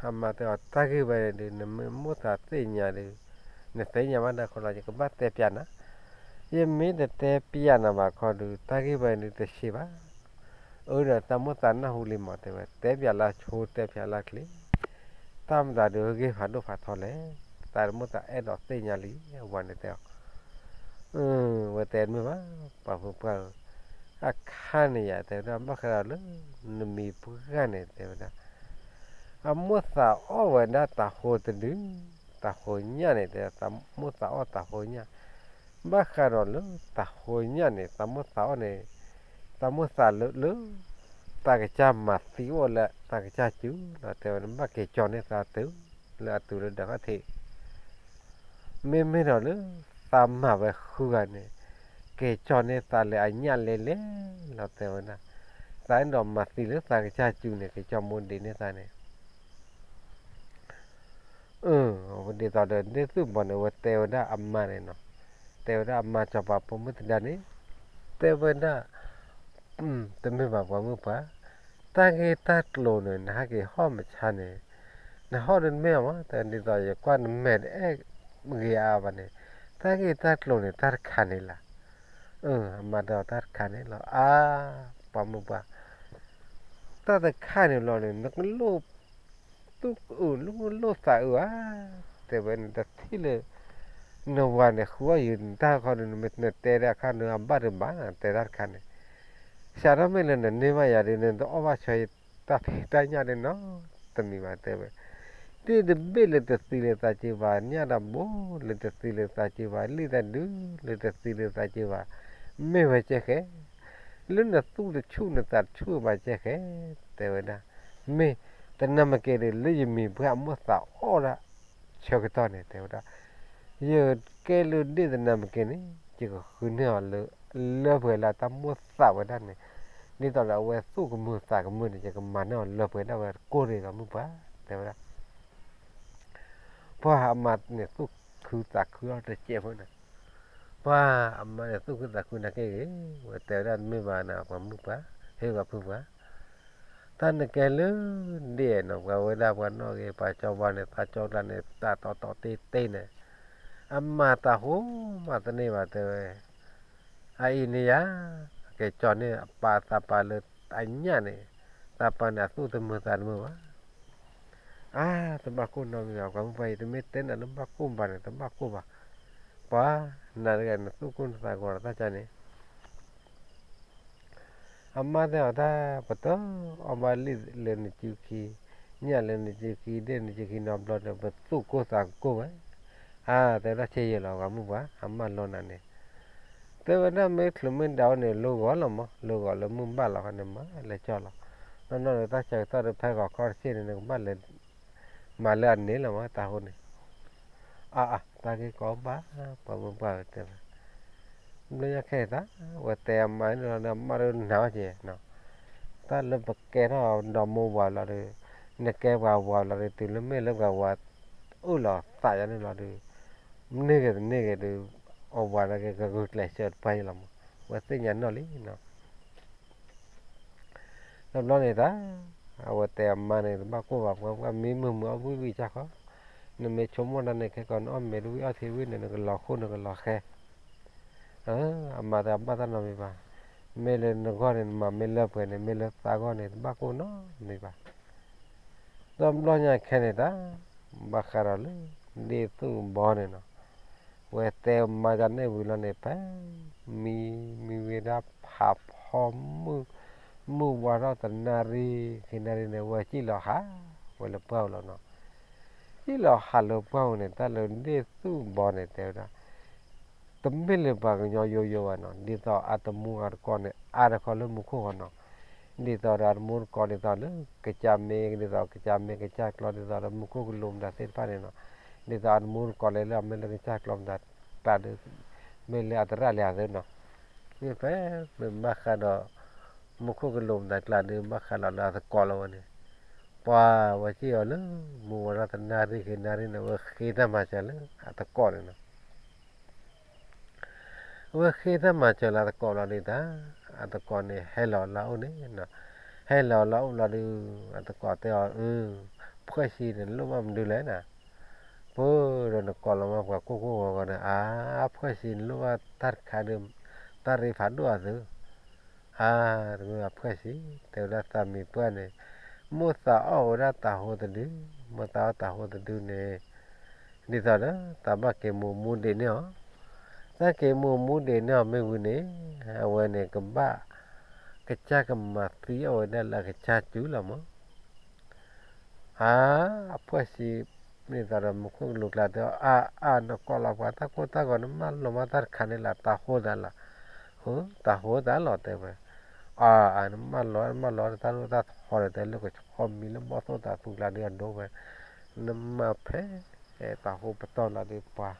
အမါတဲအီၤ တၢ်ဂ့ၢ်ဝဲန့ၣ်ဒုး နမ့ၢ်မိၣ်သးသ့ၣ်ညါဒုး နသ့ၣ်ညါဘၣ်တၢ်ခီလီၤ ယကဘၣ်တဲပျးနၤ ယမ့ၢ်တတဲပျးနၤဘၣ်ခီဒုး တၢ်ဂ့ၢ်ဝဲန့ၣ်ဒုးတဆံးဘၣ် အၢဒီးတၢ်မိၣ်သးနၢ်ဟူလံမး တဲဝဲ တဲပျးလၢဆိတဲပျးလၢချ့ တၢ်မတၤဒုးဂ့ၢ်ဖးဒိၣ်ဖးထီလဲၣ်, သးတမိၣ်သးအဲၣ်ဒိးသ့ၣ်ညါလံ, အဝၤန့ၣ်တဲအီၤ, ဝဲတဲတမ့ၢ်ဘၣ်, ပှၤမုၣ်ပှၢ်ဧၢ, အခါန့ၣ်ယၤ တဲဝဲဒၣ် ဘၣ်ဃးဒီးလၢ နမံၤပှၢ်န့ၣ် တဲဝဲဒၣ် အမိၣ်သးအီၣ်ဝဲဒၣ်တၤဟိတဒု, တၤဟိညၣ်န့ၣ် တဲသးမိၣ်သးအီၣ်တၤဟိညၣ်, ဘၣ်ဃးဒီးလၢတၤဟိညၣ်န့ၣ် သးမိၣ်သးအီၣ်န့ၣ်, သးမိၣ်သးလၢလၢ သးကစၢ်မၤသံအိၣ်လၢသးကစၢ်စုလီၤ, တဲဝဲန့ၣ် ဘၣ်က့ၤကၠီန့ၢ်သးတုၤလၢအတုၤလၢဒၢးခီၣ်ထံး, မ့မ့ၢ်ဒီးလၢ သးမၤဝဲဃုဂၤန့ၣ် က့ၤကၠီန့ၢ်သးလၢအညၣ်လဲလဲလီၤ တဲဝဲဒၣ်, သးအဲၣ်ဒိးမၤသံလၢသးကစၢ်စုန့ၣ် က့ၤကၠီမိၢ်ဒ့န့ၢ်သးန့ၣ် ဒ်သိးဒီးဒ့ၣ်သူၣ်ဘီန့ၣ် အဝဲတဲဝဲဒၣ်အမါန့ၣ်နီၤ, တဲဝဲဒၣ်အမါစီၤပၤဖိမုၣ်သဒါန့ၣ်, တဲဝဲဒၣ်, တမ့ၢ်ဘၣ်ပှၤမုၣ်ပှၢ်, တၢ်ဂ့ၢ်တၢ်ကျိၤန့ၣ် နဟဲက့ၤဟီၣ်မဆါန့ၣ်, နဟီၣ်ဒ်နမဲာ်မး, တဲဒ်သိးယကွၢ်နမဲာ်တအဲၣ်ဂ့ၤအါဘၣ်န့ၣ်, တၢ်ဂ့ၢ်တၢ်ကျိၤန့ၣ် တၢ်တခါန့ၣ်လီၤ. အမါတဲအီၤတၢ်တခါန့ၣ်လီၤ, အါ, ပှၤမုၣ်ပှၢ် တၢ်တခါန့ၣ်လီၤန့ၣ် နကလိၣ်သူၣ်အုး နကလိၣ်သးအုးဧါ, တဲဝဲန့ၣ် တထံၣ်လၢ နဝၤန့ၣ် ဃုအီၣ်ယံၤ နတၢ်ခီဒုး နမ့ၢ်နတဲဒၣ်အခါန့ၣ် အဘၣ်ဒုးဘၣ် တဲတၢ်တခါန့ၣ်, စးထီၣ်မ့ၢ်လၢနန့ၢ်ဘၣ်ယၤဒုး နတအီၣ်ဘၣ်ဆၢယတၢ်ဖံးတၢ်ညၣ်ဒုးနီတမံၤဘၣ် တဲဝဲ, တ့ၢ်တဘ့ၣ်လၢတသံလၢသးစုဘၣ် ညၣ်တဘိလၢတသံလၢသးစုဘၣ် လံၣ်တဒုလၢတသံလၢသးစုဘၣ်, မ့ၢ်ဝဲကဲဃဲ လၢနသူၣ်တဆူၣ်နသးတဆူၣ်ဘၣ်ကဲဃဲ, တဲဝဲဒၣ်, မ့ၢ်တနၤမ့ၢ်ကဲဒုး လၢယမံၤပှၢ်အမိၣ်သးအီၣ်ဒၣ်ဆၢကတီၢ်န့ၣ် တဲဝဲဒၣ်, ယကဲလၢဒ့ၣ်တနၤမ့ၢ်ကဲန့ၣ် ယကဃုန့ၢ်အီၤလၢ လၢပှဲၤလၢတၢ်မိၣ်သးဝဲဒၣ်န့ၣ်, ဒ်သိးဒီးအဝဲသူၣ်ကမုာ်သးကမုာ်န့ၣ် ယကမၤန့ၢ်အီၤလၢပှဲၤဒၣ်ဝဲကိၢ်ရ့ၣ်လီၤမုၣ်ပှၢ် တဲဝဲဒၣ် ပှၤအမါန့ၣ်သူၣ်ခုသးခုအီၤတစဲးဖိန့ၣ်, ပှၤအမါန့ၣ်သူၣ်ခုသးခုနာ်က့ဂ့ၤ, ဝဲတဲဝဲဒၣ်တမ့ၢ်ဘၣ်န့ၣ် ပှၤမုၣ်ပှၢ်, ဟ့ၣ်ပှၤဖုပှၢ်, တၢ်နကဲလၢဒ့ၣ်နီၤ ပှၤဝဲဒၣ်ပှၤနီၣ်ဂ့ၤ ပှၤကၠီပှၤန့ၣ် သးကၠီကျါန့ၣ် တၢ်တီတီတ့တ့န့ၣ်, အမၤတၢ်ဟိမၤတန့ၢ်ဘၣ်တဲဝဲ အအံၤန့ၣ်ယၤ, ကဲကၠီန့ၢ်အပၢ်သးပၢ်လၢအညၣ်န့ၣ်, သးပၢ်န့ၣ်အသူၣ်တမုာ်သးတမုာ်ဘၣ်. အါ, တဘၣ်ကိၢ်နီတမံၤဘၣ်, ပှၤမုၣ်ပှၢ်အံၤ တမ့ၢ်တဲနၤလၢဘၣ်ကိၢ်ဘၣ်န့ၣ် တဘၣ်ကိၢ်ဘၣ်. ပှၤနၤတဂၤနသူၣ်ကိၢ်နသးဂီၤဒီးတၢ်ကါန့ၣ် အမါတဲအီၤတၢ် ပတအီၣ်ဘၣ်လံၣ်လၢနစုခံ, ညၣ်လၢနစုခံ, ဒ့ၣ်နစုခံနီတဘျီဒီး ပသူၣ်ကိၢ်သးကကိၢ်ဝဲ. အါ, တဲဒၣ်ဆ့ယဲၢ်လီၤ ပှၤမုၣ်ပှၢ်, အမါလီၤနၤန့ၣ်. တဲဝဲဒၣ်မ့ၢ်ချုးမ့ၢ်ဒၣ်အိၣ်န့ၣ် လိၣ်ဂီၤလီၤမး, လိၣ်ဂီၤလၢမုၢ်ဘၣ်လီၤခီန့ၣ် မၤလဲၤကၠီလီၤ. နီၢ်နီၢ်ဒီးတၢ်ဆၢကတီၢ်ဒီးဖဲဂီၤခီတဆ့န့ၣ် နကဘၣ်လဲၤ မၤလၢအန့ၣ်လီၤမး တၢ်ဟိန့ၣ်. အါအါ တၢ်ဂ့ၢ်ကီဘၣ် ပှၤမုၣ်ပှၢ်တဲဝဲ ဘျီညါခဲအံၤသး ဝဲတဲအမါန့ၣ်လီၤဒီး အမါဒီးနၤဝဲက့ၤနီၤ, တၢ်လၢပကဲထီၣ်ဒီးမိၢ်ဝၤလီၤဒီး နကဲပှၤဝၤလီၤဒီး တုၤလၢမ့ၢ်လၢပှၤဝၤအိၣ်လီၤသးယါန့ၣ်လီၤဒီး န့ၢ်ဂ့ၤတန့ၢ်ဂ့ၤဒီး အဝၤနာ်က့ ကဂုာ်ကျဲးစၢးတပှၢ်ယလီၤမး ဝဲသ့ၣ်ညါနီၢ်လံနီၤ. တဘျီန့ၣ်တၢ် အဝဲတဲအမါန့ၣ် တဘၣ်ကိၢ်ဘၣ် ပှၤမံမုာ်မုာ်အီၣ်ဝံၣ်ဝံၣ်ကၢ်ခီ, နမ့ၢ်ဆိကမိၣ်တၢ်န့ၣ် ခဲကီးနအီၣ်မ့ၤတဝံၣ်အီၣ်ထံဝံၣ်န့ၣ် နကလီၤခိၣ်နကလီၤဃဲ, အမါတဘၣ်တၢ်နီတမံၤဘၣ်, မ့ၢ်လၢနဂီၢ်န့ၣ် နမၤမ့ၢ်လၢပှဲၤန့ၣ် မ့ၢ်လၢသးဂီၢ်န့ၣ် တဘၣ်ကိၢ်နီတမံၤဘၣ်. တဘျီညါခဲန့ၣ်တၢ် ဘၣ်ဃးဒီးလၢ ဒ့ၣ်သူၣ်ဘီန့ၣ်နီၤ, ဝဲတဲမါကန့ၣ်ဝံၤလီၤန့ၣ် ဖဲ မံ မံဝဲဒၣ်ဖးဖီမုၢ် မုၢ်ဝါထီၣ်တနၣ်ရံၣ် ခံနၣ်ရံၣ်န့ၣ် ဝဲစံၣ်လီၤဟး ဝဲလၢပှၢ်ပူၤလီၤနီၤ. စံၣ်လီၤဟးလၢပှၢ်ပူၤန့ၣ် တၢ်လၢဒ့ၣ်သူၣ်ဘီန့ၣ် တဲဝဲဒၣ် တမ့ၢ်လၢပှၤကညီယိယိဘၣ်နီၤ, ဒ်သိးအတမူအတကိးန့ၣ် အါတခီလၢမူခိၣ်ဃီနီၤ, ဒ်သိးဒီးအတမူတကိး ဒ်သိးလၢကစၢ်မ့ၢ် ဒ်သိးကစၢ်မ့ၢ်ကစၢ်ကျီ ဒ်သိးဒီးမူခိၣ်ကလူးမတၤသ့ၣ်တဖၣ်န့ၣ်နီၤ, ဒ်သိးအတမူတကိးလၢ လၢအမ့ၢ်လၢကစၢ်ကျီမတၤတၢ်ဒီး မ့ၢ်လၢအတရၣ်လၢအသးနီၤ, မ့ၢ်ဖဲ မ့ၢ်ဘၣ်ဃးဒီး မူခိၣ်ကလူးမတၤကျါဒီး ဘၣ်ဃးလီၤလၢအသကိးလီၤဝဲန့ၣ်, ပှၤဝဲစံၣ်အီၤလၢ မူဝဲဒၣ်တနၣ်ရံၣ်ခံနၣ်ရံၣ်န့ၣ် ဝဲဃ့တၢ်မၤစၢၤလၢအသကိးန့ၣ်နီၤ ဝဲဃ့တၢ်မၤစၢၤလၢအသကိးလီၤဒ်တၢ်, အသကိးန့ၣ် ဟဲလီၤလၢအအိၣ်န့ၣ်, ဟဲလီၤလၢအအိၣ်လီၤဒုး အသကိးတဲအီၤ, ဖှဲၣ်ဆံန့ၣ်လိၣ်ဘၣ်မနုၤလဲၣ်နၤ, ပၢ်ဒီးနကိးလီၤမးပှၤကိၢ်ကိၢ်ဂီၤဂီၤန့ၣ် အါ, ဖှဲၣ်ဆံနလိၣ်ဘၣ်တၢ်တခါဒီး တၢ်ရ့ဖးဒိၣ်အသု, အါ, တမ့ၢ်ဘၣ်ဖှဲၣ်ဆံ, တဲဝဲဒၣ်သးမံၤပှၢ်န့ၣ် မိၣ်သးအီၣ်ဝဲဒၣ်တၤဟိတဒု မိၢ်သးအီၣ်တၤဟိတဒုန့ၣ် ဒ်သိးဒီး သးဘၣ်က့ၤမူးမူဒံးန့ၢ်အီၤ, သးက့ၤမူးမူဒံးန့ၢ်အီၤမ့ၢ်ဝံၤန့ၣ် အဝဲန့ၣ်ကဘၣ် ကစၢ်ကမၤသံအီၣ်ဝဲဒၣ်လၢအကစၢ်စုလီၤမး. အါ, အဖှီၣ်ဆံး မ့ၢ်သးဒီးမူခိၣ်ကလူးကျါတဲအီၤ အါအါ နကွၢ်လီၤပှၤတၢ်ကိၢ်တၢ်ဂီၤ နမၢလီၤမးတၢ်တခါန့ၣ်လၢတၤဟိသးလီၤ. ဟိ တၤဟိသးလီၤတဲဝဲ. အါအါ နမၢလီၤ နမၢလီၤတၢ်လိၣ်တၢ်ထီဒီး တဲလၢကဆီမံၤလၢဘီၣ်သိၣ်တၤသူကျါဒုးအဒိဝဲ, နမၢဖဲ တၤဟိပတီၢ်လီၤဒုးပှၤ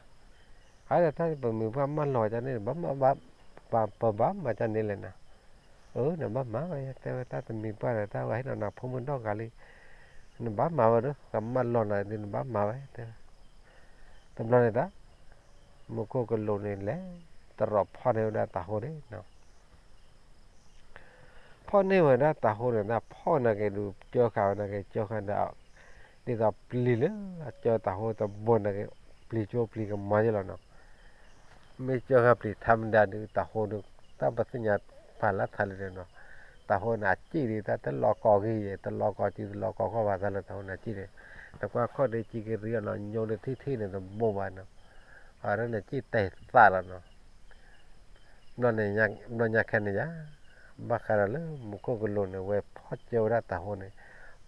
အါဒီးတၢ်ပမုာ်ပှၢ်မၢလီၤကန့ၣ် ဘၣ်မၤဘၣ် ပဘၣ်မၤကန့ၣ်လဲၣ်နၤ. အၢ နဘၣ်မၤဝဲ တဲဝဲတၢ်တမံၤပှၢ်ဒီး တၢ်ဝဲဟ့ၣ်လီၤနၤဖိမုၣ်ဒီဂၤလံ, နဘၣ်မၤဝဲဒီး ကမၢလီၤနၤဒုး နဘၣ်မၤဝဲ တဲဝဲ. တဘျီန့ၣ်တၢ် မူခိၣ်ကလူးန့ၣ်လဲၤ တရီးဖီၣ်န့ၢ်ဝဲဒၣ်တၤဟိန့ၣ် ဖီၣ်န့ၢ်ဝဲဒၣ်တၤဟိန့ၣ် တၢ်ဖီၣ်နာ်က့ဒုး ကၢဃာ်ဝဲနာ်က့ ကၢဃာ်ဒီး ဒ်သိးပျံၤလၢအကၢတၤဟိတဘိနာ်က့ ပျံၤကၠိပျံၤကမီၤယဲလီၤနီၤ. မ့ၢ်ကၢဃာ်ပျံၤထါမတၤဒုး တၤဟိဒုး တၢ်ပသ့ၣ်ညါပာ်လၢထးလံန့ၣ်နီၤ. တၤဟိန့ၣ်အစံၣ်ဒုး တၢ်တလီၤကီၤဂ့ၤယဲ တလီၤကီၤစု တလီၤကီၤခီၣ်ဘၣ်သးလၢတၤဟိန့ၣ်အစံၣ်န့ၣ်, နကွၢ်ခီၣ်ဒုး ကံကရံအီၤနီၤ ညိဒုးထံၣ်ထံၣ်န့ၣ် တဘိဘၣ်နီၤ. အါန့ၣ်စံၣ်တဲာ်သးလီၤနီၤ. ဘျီန့ၣ် ဘျီညါခဲန့ၣ်ယါ, ဘၣ်ဃးဒီးလၢမူခိၣ်ကလူးန့ၣ် ဝဲဖီၣ်ကၢဝဲဒၣ်တၤဟိန့ၣ်,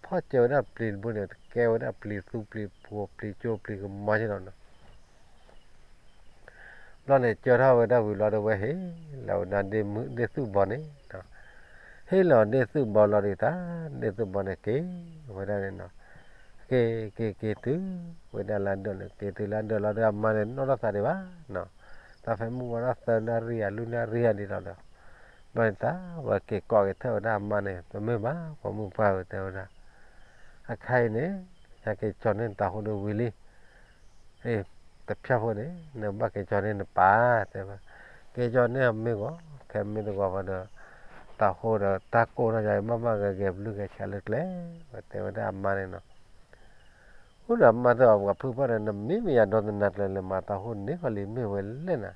ဖီၣ်ကၢဝဲဒၣ်ပျံၤတဘိန့ၣ် တကဲဝဲဒၣ်ပျံၤသူပျံၤပှိၤ ပျံၤကၠိပျံၤကမီၤယဲလီၤနီၤ. ဘျီန့ၣ် ကၢထီၣ်ဝဲဒၣ်ဝံၤလီၤဒီး ဝဲဟ့ၣ်လီၤဝဲဒၣ်ဒ့ၣ်မုၣ်ဒ့ၣ်သူၣ်ဘီန့ၣ်, ဟ့ၣ်လီၤဒ့ၣ်သူၣ်ဘီလီၤဒုးတၢ်, ဒ့ၣ်သူၣ်ဘီန့ၣ်က့ၤဝဲဒၣ်န့ၣ်နီၤ. က့ၤက့ၤက့ၤတုၤဝဲဒၣ်လၢဒၢးန့ၣ် က့ၤတုၤလၢဒၢးလီၤဒီး အမါန့ၣ်နီၣ်ထီၣ်သးဒံးဘၣ်နီၤ. တၢ်ဖဲမုၢ်ဝါထီၣ်သၢနၣ်ရံၣ်ဧါ လွံၢ်နၣ်ရံၣ်ဧါဒ်လီၤဒီး ဘျီန့ၣ်တၢ် ဝဲက့ၤကိးက့ၤထၢၣ်ဝဲဒၣ်အမါန့ၣ် တမ့ၢ်ဘၣ် ပိာ်မုၣ်ပှၢ်ဧၢ တဲဝဲဒၣ်. အခါအံၤန့ၣ် ယက့ၤကၠီၤန့ၢ်နတၤဟိဒုးဝံၤလံ တဖျၢၣ်ဖိန့ၣ် နဘၣ်က့ၤကၠီၤန့ၢ်နပၢ် တဲဝဲ. က့ၤကၠီၤန့ၢ်အမ့ၢ်ဂီၤ ခဲမ့ၢ်တဂီၤဘၣ်ဒီး တၤဟိဒီးတၢ်ကိၢ်ထီၣ်ယၤ ဘၣ်ဘၣ်ဂဲၤဂဲၤဘျုးဂဲၤဆှးလၢကျဲ ဝဲတဲဝဲဒၣ်အမါန့ၣ်နီၤ. အိၣ်ဒီးအမါတဲအီၤ ပှၤဖုပှၢ်ဒီး နမ့ၢ်မ့ၢ်ယၤဒီးနနၤကျဲလဲၣ် မၤတၤဟိန့ၣ်ဃီလံ မ့ၢ်ဝဲလဲၣ်နၤ.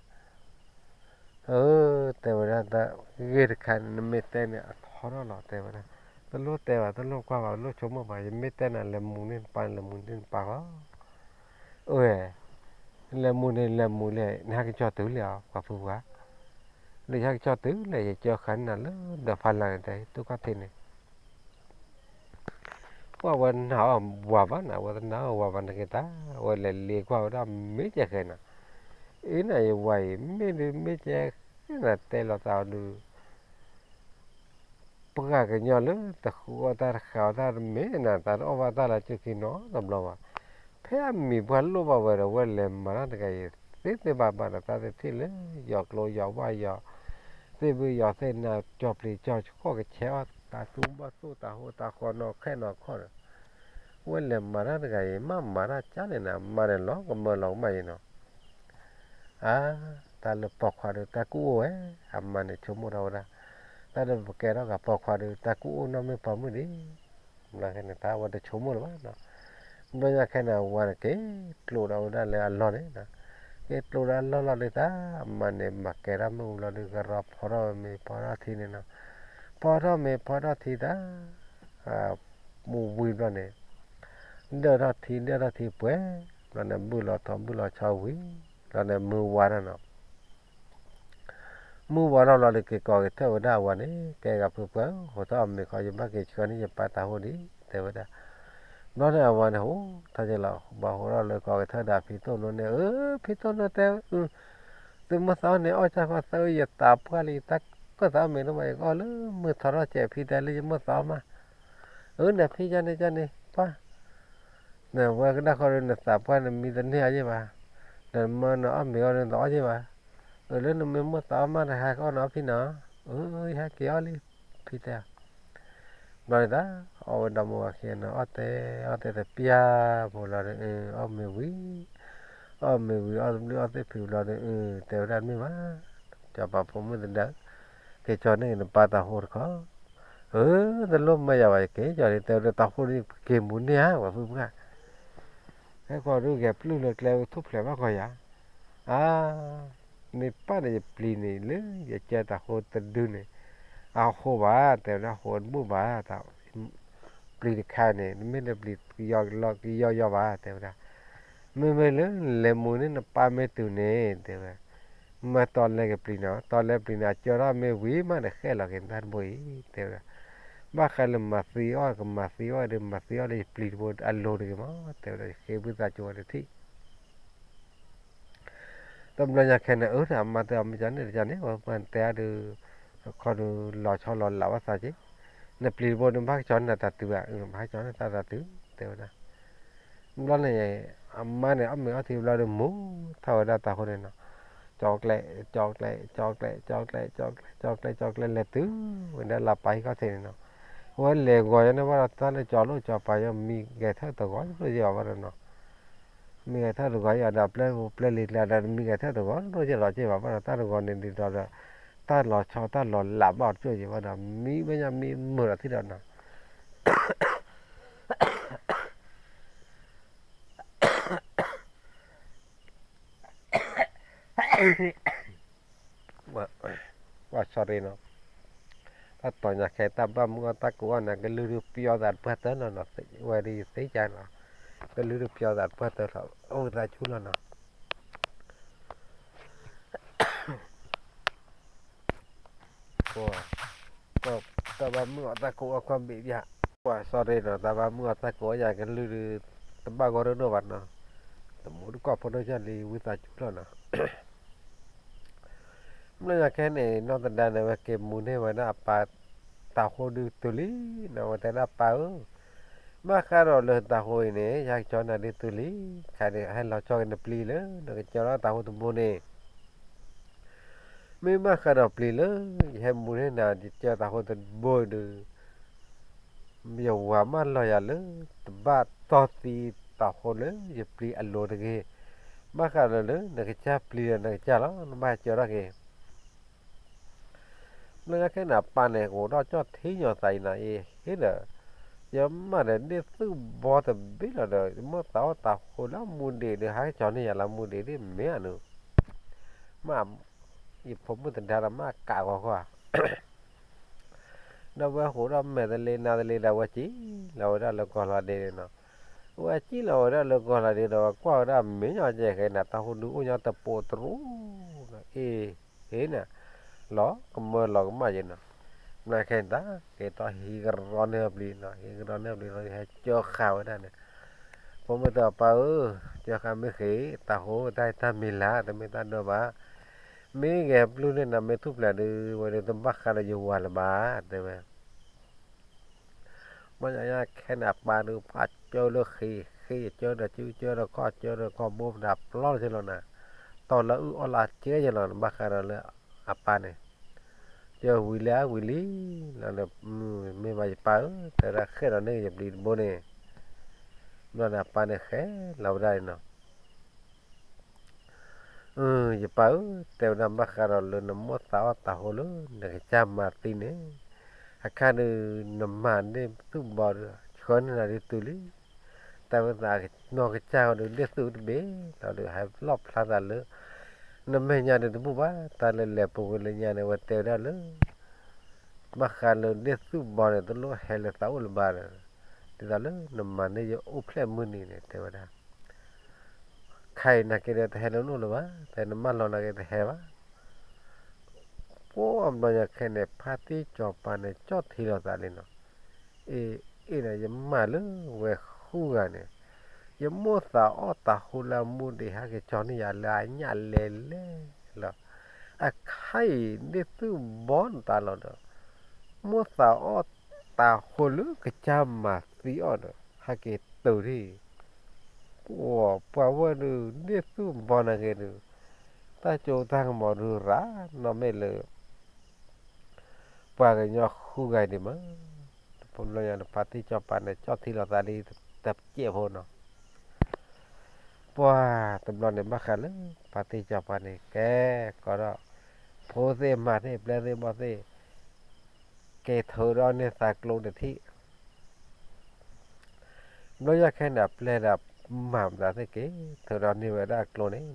အၢ တဲဝဲဒၣ် တၢ်ဂ့ၢ်တခါန့ၣ် နမ့ၢ်တဲန့ၣ် အထီထီၣ်လီၤ တဲဝဲဒၣ်. တလိၣ်တဲဘၣ် တလိၣ်ကွၢ်ဘၣ် တလိၣ်ဆိကမိၣ်ဘၣ် ယမ့ၢ်တဲနၤ လဲၤမူန့ၢ်နပၢ် လဲၤမူန့ၢ်နပၢ်လီၤ. အၢ လဲၤမူန့ၣ် လဲၤမူလဲၣ် နဟဲက့ၤကၠီၤတုၤလဲၣ် ပှၤဖုပှၢ်, ဒီးယဟဲက့ၤကၠီၤတုၤလဲၣ် ယကၠီၤဃာ်န့ၢ်နၤလၢဒၢးဖးလၢ်န့ၣ် တဲတူၢ်ခီၣ်ထံးန့ၣ် ပှၢ်ဝဲနာ်အီၤဝၤဘၣ်နၤ ဝဲတနာ်အီၤဝၤဘၣ်နာ်က့ၤတၢ် ဝဲလဲၤလ့ကွၢ်ဝဲဒၣ်မ့ၢ်ကဲဃဲနၤ, အ့ၣ်နၤယဝၤအံၤ မ့ၢ်ဒုးမ့ၢ်ကဲဃဲနၤ တဲလီၤသးအီၤဒုး ပှၤကညီလၢတဃုအီၣ်တၢ်တဃုအီတၢ်တမ့ၢ်နၤ တၢ်တအီၣ်ဘၣ်တၢ်လၢကၠိခံနီတဘျီဘၣ်. ဖဲအမံၤပှၢ်လိၣ်ဘၣ်ဝဲဒီး ဝဲလဲၤမၤတၢ်တဂၤအံၤ သ့သ့ဘၣ်ဘၣ်ဒီး တၢ်သ့ၣ်ထံၣ်လၢယီၤကျိယီၤဝၣ်ယီၤ သ့ၣ်ဘုယီၤသ့ၣ်နၤ ကၠီၤပျံၤကၠီၤဃီၣ်ကဆဲးအီၣ် တၤသူဘီၣ်သိၣ်တၤဟိတၤဃီနီၢ်ခဲနီၢ်ခီၣ်ဒီး ဝဲလဲၤမၤတၢ်တဂၤအံၤ မ့ၢ်မၤတၢ်ကၢ်န့ၣ်နၤ မၤန့ၣ်လီၤကမၢလီၤကမၣ်ယံၤနီၤ. အါ တၢ်လၢပိာ်ခွါဒီးတၢ်ကူၣ်အိၣ်ဝဲ အမါန့ၣ်ဆိကမိၣ်ထီၣ်ဝဲဒၣ် တၢ်လၢပကဲထီၣ်က့ၤပိာ်ခွါဒီး တၢ်ကူၣ်အိၣ်နီၢ်မ့ၢ်ပိာ်မုၣ်ဒံး ဘျီန့ၣ်တၢ်ဝဲတဆိကမိၣ်လၢၤဘၣ်နီၤ. ဘျီညါခဲန့ၣ် အဝၤန့ၣ်က့ၤကျိးဒီးဝဲဒၣ်လၢအလီၢ်န့ၣ်နီၤ. က့ၤကျိးဒီးအလီၢ်လီၤဒုးတၢ် အမါန့ၣ် မၤကဲထီၣ်မ့ၣ်အူလီၤဒုး ကရီဖီထီၣ်ဝဲမ့ၤဖီထီၣ်ထံန့ၣ်နီၤ. ဖီထီၣ်မ့ၤဖီထီၣ်ထံတၢ် မူဝံၤဘျီန့ၣ် ဒၢၣ်ထီၣ်ထံဒၢၣ်ထီၣ်ထံပှဲၤ ဘျီန့ၣ် ဘုၣ်လီၤထီဘုၣ်လီၤဆီဝံၤ ဘျီန့ၣ် မုၢ်ဝါထီၣ်နီၤ. မုၢ်ဝါထီၣ်ဘျီန့ၣ် က့ၤကိးက့ၤထၢၣ်ဝဲဒၣ်အဝၤန့ၣ် ကဲဂၤဖုပှၢ်ဧၢ ဟိးထီၣ်အီၣ်မ့ၤခီ ယဘၣ်က့ၤဆှၢန့ၢ်ယပၢ်တၤဟိဒံး တဲဝဲဒၣ်. ဘျီန့ၣ်အဝၤန့ၣ် ဟိးထီၣ်က့ၤလီၤ ဘၣ်ဟိးထီၣ်လၢကိးက့ၤထၢၣ်ဒီးဖံသိၣ်နိန့ၣ် အၢ ဖံသိၣ်နိတဲ သုမုၢ်သးအီၣ်န့ၣ် အီၣ်ကၢ်ဃီသၢ ယသးပှၢ်လံ ယတၢ်ကၢၣ်သးအီၣ်မ့ၤဒိၣ်မး ယကအီၣ်လၢမုၢ်ထီထီၣ်ကဲး ဖံတဲလၢယမုၢ်သးအီၣ်မး. အၢ နဖံကၢ်န့ၣ်ကၢ်န့ၣ် ပှၢ် နဝဲကဒါဃီဒီး နသးပှၢ်နမံတန့ၢ်အါယဲၢ်ဘၣ်, နမၢနအီၣ်မ့ၤအီၣ်န့ၣ် နအီၣ်ယဲၢ်ဘၣ်. အၢ လၢနမ့ၢ်မုၢ်သးအီၣ်မး နဟဲကအီၣ်နအီၣ်ဖံနီၤ. အၢ ယဟဲက့ၤအီၣ်လံ ဖံတဲ. ဘျီန့ၣ်တၢ် အီၣ်ဝဲဒီမါဝၤခံဂၤန့ၣ် အီၣ်တဲ အီၣ်တဲတပျၢ်ဖိလီၤဒီး အီၣ်မ့ၤဝံၤ အီၣ်မ့ၤဝံၤ အီၣ်တဘျုးအီၣ်သ့ၣ်ဖံးဘျီဒီး အၢ တဲဝဲဒၣ်မ့ၢ်ဘၣ် စီၤပၤဖိမုၣ်သဒါ က့ၤကၠီၤန့ၢ်နပၢ်တၤဟိတခီ, အၢ တလိၣ်မၢယၤဘၣ် ယက့ၤကၠီၤန့ၢ် တဲဝဲဒၣ်တၤဟိဒ်က့ၤမူန့ၢ်ဧါ ပှၤဖုပှၢ်, ဟဲကီးဒုးဂဲၤပျုၢ်လၢကျဲဝဲထူၣ်ဖျဲးဘၣ်ကီးယၤ, အါ န့ၣ်ပၢ်န့ၣ်ယပျံၤန့ၣ်လၢယကဲတၤဟိတဒုန့ၣ်, အဟိဘၣ် တဲဝဲဒၣ်ဟိတဘူၣ်ဘၣ်, တၢ် ပျံၤတခါန့ၣ် တမ့ၢ်လၢပျံၤကယီကယီဘၣ် တဲဝဲဒၣ်. မ့မ့ၢ်လၢလဲၤမူန့ၣ် နပၢ်မ့ၢ်တုၤန့ၣ် တဲဝဲ, မ့ၢ်တီလဲကပျံၤနီၤ, တီလဲပျံၤန့ၣ် အကၠီထီၣ်မ့ၢ်ဝံၤမးန့ၣ် ဃဲၣ်လီၤက့ၤတၢ်တဘိအံၤ တဲဝဲဒၣ်. ဘၣ်ဃးလၢမၤသံအီၣ် ကမၤသံအီၣ်ဒီး မၤသံအီၣ်ဒီးယပျံၤတဘိအလိၤတဂ့ၤမး တဲဝဲဒၣ်. ယဃ့ဝံသးစူၤဝဲတထံၣ် တဘျီညါခဲန့ၣ် အၢ တၢ်အမါတဲအီၤ မ့ၢ်ကန့ၣ်တကန့ၣ် ဝဲပှၤတဲအါဒုး ခီဒုးလီၤဆီလီၤလးဘၣ်သးက့, နပျံၤတဘိန့ၣ် ဘၣ်ကၠီန့ၢ်တၢ်တုၤဘၣ်, ဘၣ်ကၠီန့ၢ်တၢ်တၢ်တုၤ တဲဝဲဒၣ်. ဘျီန့ၣ် အမါန့ၣ် အီၣ်မ့ၤအီထံဘျီဒီး မူထီၣ်ဝဲဒၣ်တၢ်ဃိန့ၣ်နီၤ, ကၠီကျဲး ကၠီကျဲး ကၠီကျဲး ကၠီကျဲး ကၠီကျဲး ကၠီကျဲး ကၠီကျဲး လဲၤတုၤဝဲဒၣ်လၢပၢ်ဟံၣ်ခီၣ်ထံးန့ၣ်နီၤ. အဝဲလဲၤဂီၤယၤန့ၣ်ဘၣ်ဒီး တၢ်လၢကၠီလိၣ်ကၠီပၤယီၤ မံဂဲၤထၢၣ်တဂီၤလိၣ်ယဲၢ်အီၤဘၣ်ဒီးနီၤ မံဂဲၤထၢၣ်တဂီၤယဲၢ်ဒီး ပျဲပူၤပျဲလံၤကျါဒီး မံဂဲၤထၢၣ်တဂီၤဒိၣ်ယဲၢ်လီၤက့ၢ်ဘၣ်ဘၣ်ဒီး တၢ်တဂီၤန့ၣ်ဒ်ဒီး တၢ်လီၤဆီတၢ်လီၤလးဘၣ်အီၤတကၠိၢ်ယဲၢ်ဘၣ်ဒီး မံဝဲညါမံမုာ်ဒီးထံၣ်ဒီးနီၤ ပှၤဆီရ့နီၤ, တၢ်တီၤညါခဲ တၢ်ဘၣ်မုၢ်အီၣ်တၢ်ကိးအီၣ်န့ၣ် ကလုၢ်ဒုးပျီသးတပှၢ်တၢၢ်လီၤနီၤ, ဝဲဒၣ်ယသ့ၣ်ညါနီၤ, ကလုၢ်ဒုးပျီသးတပှၢ်တၢၢ်လီၤ အိၣ်သးဆူလီၤနီၤ. တၢ်ဘၣ်မုၢ်အီၣ်တၢ်ကိးအီၣ်ကွၢ်ဘ့ၣ်ယၤ, ပှၤဆီရ့နီၤ, တၢ်ဘၣ်မုၢ်အီၣ်တၢ်ကိးအီၣ်ယၤ ကလုၢ်ဒုး တဘၣ်ဂီၢ်ရၢၢ်ဒိၣ်ဘၣ်နီၤ, တမူတကိးဖိဒိၣ်ယၤလံ ဝံသးစူၤလီၤနီၤ. ဘျီညါခဲန့ၣ် နီၢ်သဒါန့ၣ် ဝဲက့ၤမူန့ၢ်ဝဲဒၣ်အပၢ်တၢ်ဃိဒုးတုၤလံနီၤ, ဝဲတဲဒၣ်ပၢ်ဧၢ, ဘၣ်ဃးဒီးလၢတၢ်ဃိအံၤန့ၣ် ယကၠီနၤဒုးတုၤလံ, ခဲန့ၣ်ဟဲလီၤဆီက့ၤနပျံၤလၢ နကကၠီထီၣ်တၢ်ဃိတဘိန့ၣ် မ့ၢ်ဘၣ်ဃးဒီးပျံၤလၢ ယဟဲမူန့ၢ်နၤ ယကၠီတၢ်ဃိတဘိဒီး ယဝၤမၢလီၤယၤလၢ တဘၣ်တီၢ်သံတၢ်ဃိလၢယပျံၤအလိၤတဂ့ၤ, ဘၣ်ဃးဒီးလၢ နကစၢ်ပျံၤဒီးနကစၢ်လီၤ နဘၣ်ဟဲကၠီထီၣ်က့ၤ ဘျီညါခဲန့ၣ် အပၢ်န့ၣ် ကအိၣ်ဒီးကၠီၣ်ထံညီသးအံၤနီၤ, အ့ ဟ့ဒီး ယမၢဒီးဒ့ၣ်သုၣ်ဘီတဘ့ၣ်လီၤဒီး ယမိၢ်သးအီၣ်တၢ်ဃိလၢအမူဒံးဒီး ဟးကၠီန့ၢ်ယၤလၢအမူဒံးဒ်မ့ၢ်ဧါနုၤ, မ့ၢ် ယဖိမုၣ်သဒါဒီးမ့ၢ်ကးဂီၤဃီဧါ ဒီးဝဲဃိးဒီးမဲာ်တလ့နါတလ့ဒီး ဝဲစံၣ်လီၤဝဲဒၣ်လၢကီၢ်လီၤဒ့န့ၣ်နီၤ, ဝဲစံၣ်လီၤဝဲဒၣ်လၢကီၢ်လီၤဒ့ဒီး ဝဲကွၢ်ဝဲဒၣ်မဲာ်ညါကဲဃဲန့ၣ် တၢ်ဃိဒုးအိၣ်ညီတပိာ်တရူးနီၤ, အ့ ဟ့န့ၣ် လီၤကမၢလီၤကမၣ်ယဲနီၤ, ဘျီခဲန့ၣ်တၢ် ကဲထီၣ်ဟံးကရီန့ၢ်ပျံၤနီၤ, ဟံးကရီန့ၢ်ပျံၤဒီး ဟဲကၠီဃာ်ဝဲဒၣ်န့ၣ်, ဖိမုၣ်တဲအပၢ်ဧၢ, ကၠီဃာ်မ့ၢ်ဃ့ တၢ်ဃိတၢ်တၢ်မံၤလၢ် တမ့ၢ်တၢ်ဒိၣ်ဘၣ်, မ့ၢ်ဂဲၤပျုၢ်န့ၢ်နၤမ့ၢ်ထူၣ်ဖျဲးဒုး ဝဲဒၣ်တဘၣ်ဃးဒီးယဝၤလၢၤဘၣ် တဲဝဲ ဘျီညါခဲန့ၣ် အပၢ်ဒုး ပှၤကၢလၢဃ့ ဃ့ကၢဒီးစုကၢဒီးခီၣ်ကၢဒီးခီၣ်ဘိမတၤပျီလီၤက့ၤလီၤနၤ, တီၢ်လၢအုၣ်အီၣ်လၢကဲယဲလီၤ ဘၣ်ဃးဒီးလၢအပၢ်န့ၣ်, ကၢဝံၤလံဝံၤလံ, လၢ မ့ၢ်ဘၣ်ယပၢ်ဧၢ, တဲဝဲဒၣ်ဃဲဒီးန့ၢ်ယပျံၤတဘိန့ၣ်, ဘျီန့ၣ်အပၢ်န့ၣ်ဃဲလီၤဝဲဒၣ်န့ၣ်နီၤ ယပၢ်ဧၢ, တဲဝဲဒၣ်ဘၣ်ဃးဒီးလၢနမိၢ်သးအီၣ်တၢ်ဃိလၢ နကစၢ်မၤသံန့ၣ်, အခါဒုး နမၤန့ၢ်သူၣ်ဘီဒီး ဆှၢန့ၢ်နၤဒုးတုၤလံ, တၢ်ဝဲသးနီၢ်ကစၢ်ဃီဒုး ဒ့ၣ်သူၣ်တဘ့ၣ်လီၤဒုး ဟဲလီၣ်ဖျါသးလၢ နမဲာ်ညါဒုးတဘူၣ်ဘၣ်, တၢ်လၢလဲၤပူၤကွံာ်လၢညါန့ၣ် ဝဲတဲဝဲဒၣ်လၢ ဘၣ်ဃးလၢဒ့ၣ်သူၣ်ဘီန့ၣ် တလိၣ်ဟဲလၢသးအိၣ်လၢၤဘၣ်ဒီး, ဒ်သိးလၢနမၤန့ၢ်ယအိၣ်ဖျဲၣ်မုၢ်နံၤန့ၣ် တဲဝဲဒၣ် ခါအံၤနာ်က့ဒီးတဟဲလၢနအိၣ်လၢၤဘၣ်, ဖဲနမၢလီၤနာ်က့တဟဲဘၣ်. ပှၤဘျီညါခဲန့ၣ် ဖါတံၢ်စီၤပၤန့ၣ် ကၠီၣ်ထံလီၤသးလံနီၤ, အ့ အ့ၣ်န့ၣ် ယမၢလၢဝဲဃုဂၤန့ၣ်, ယမိၢ်သးအီၣ်တၢ်ဃိလၢအမူဒံး ဟဲက့ၤကၠီန့ၢ်ယၤလၢအညၣ်လဲၤလဲၤလီၤ. အခါအံၤ ဒ့ၣ်သူၣ်ဘီနတၢ်လီၤဒီး မိၢ်သးအီၣ်တၢ်ဃိလၢကစၢ်မၤသံအီၤဒီး ဟဲက့ၤတုၤဒံး, ပှၤဝဲဒုး ဒ့ၣ်သူၣ်ဘီနာ်က့ဒုး တၢ်စိတၢ်ကမီၤဒုးရၤ နီၢ်မ့ၢ်လၢ ပှၤကညီဃုဂၤဒံးမး, တဘျီညါန့ၣ်ဖါတံၢ်စီၤပၤန့ၣ် ကၠီၣ်ထံလီၤသးလံတစဲးဖိနီၤ ပှၤတဘျီန့ၣ် ဘၣ်ဃးလၢ ဖါတံၢ်စီၤပၤန့ၣ် ကဲကီးဒီး ဖိသ့ၣ်မါသ့ၣ် ပျဲသ့ၣ်ဘီၣ်သ့ၣ် က့ၤထုးဒီးန့ၢ်သးကျိတထံၣ်, ဘျီညါခဲန့ၣ် အပျဲၢ်ဒီးမၤမတၤသ့ၣ်က့ၤ ထုးဒီးန့ၢ်ဝဲဒၣ်ကျိန့ၣ်,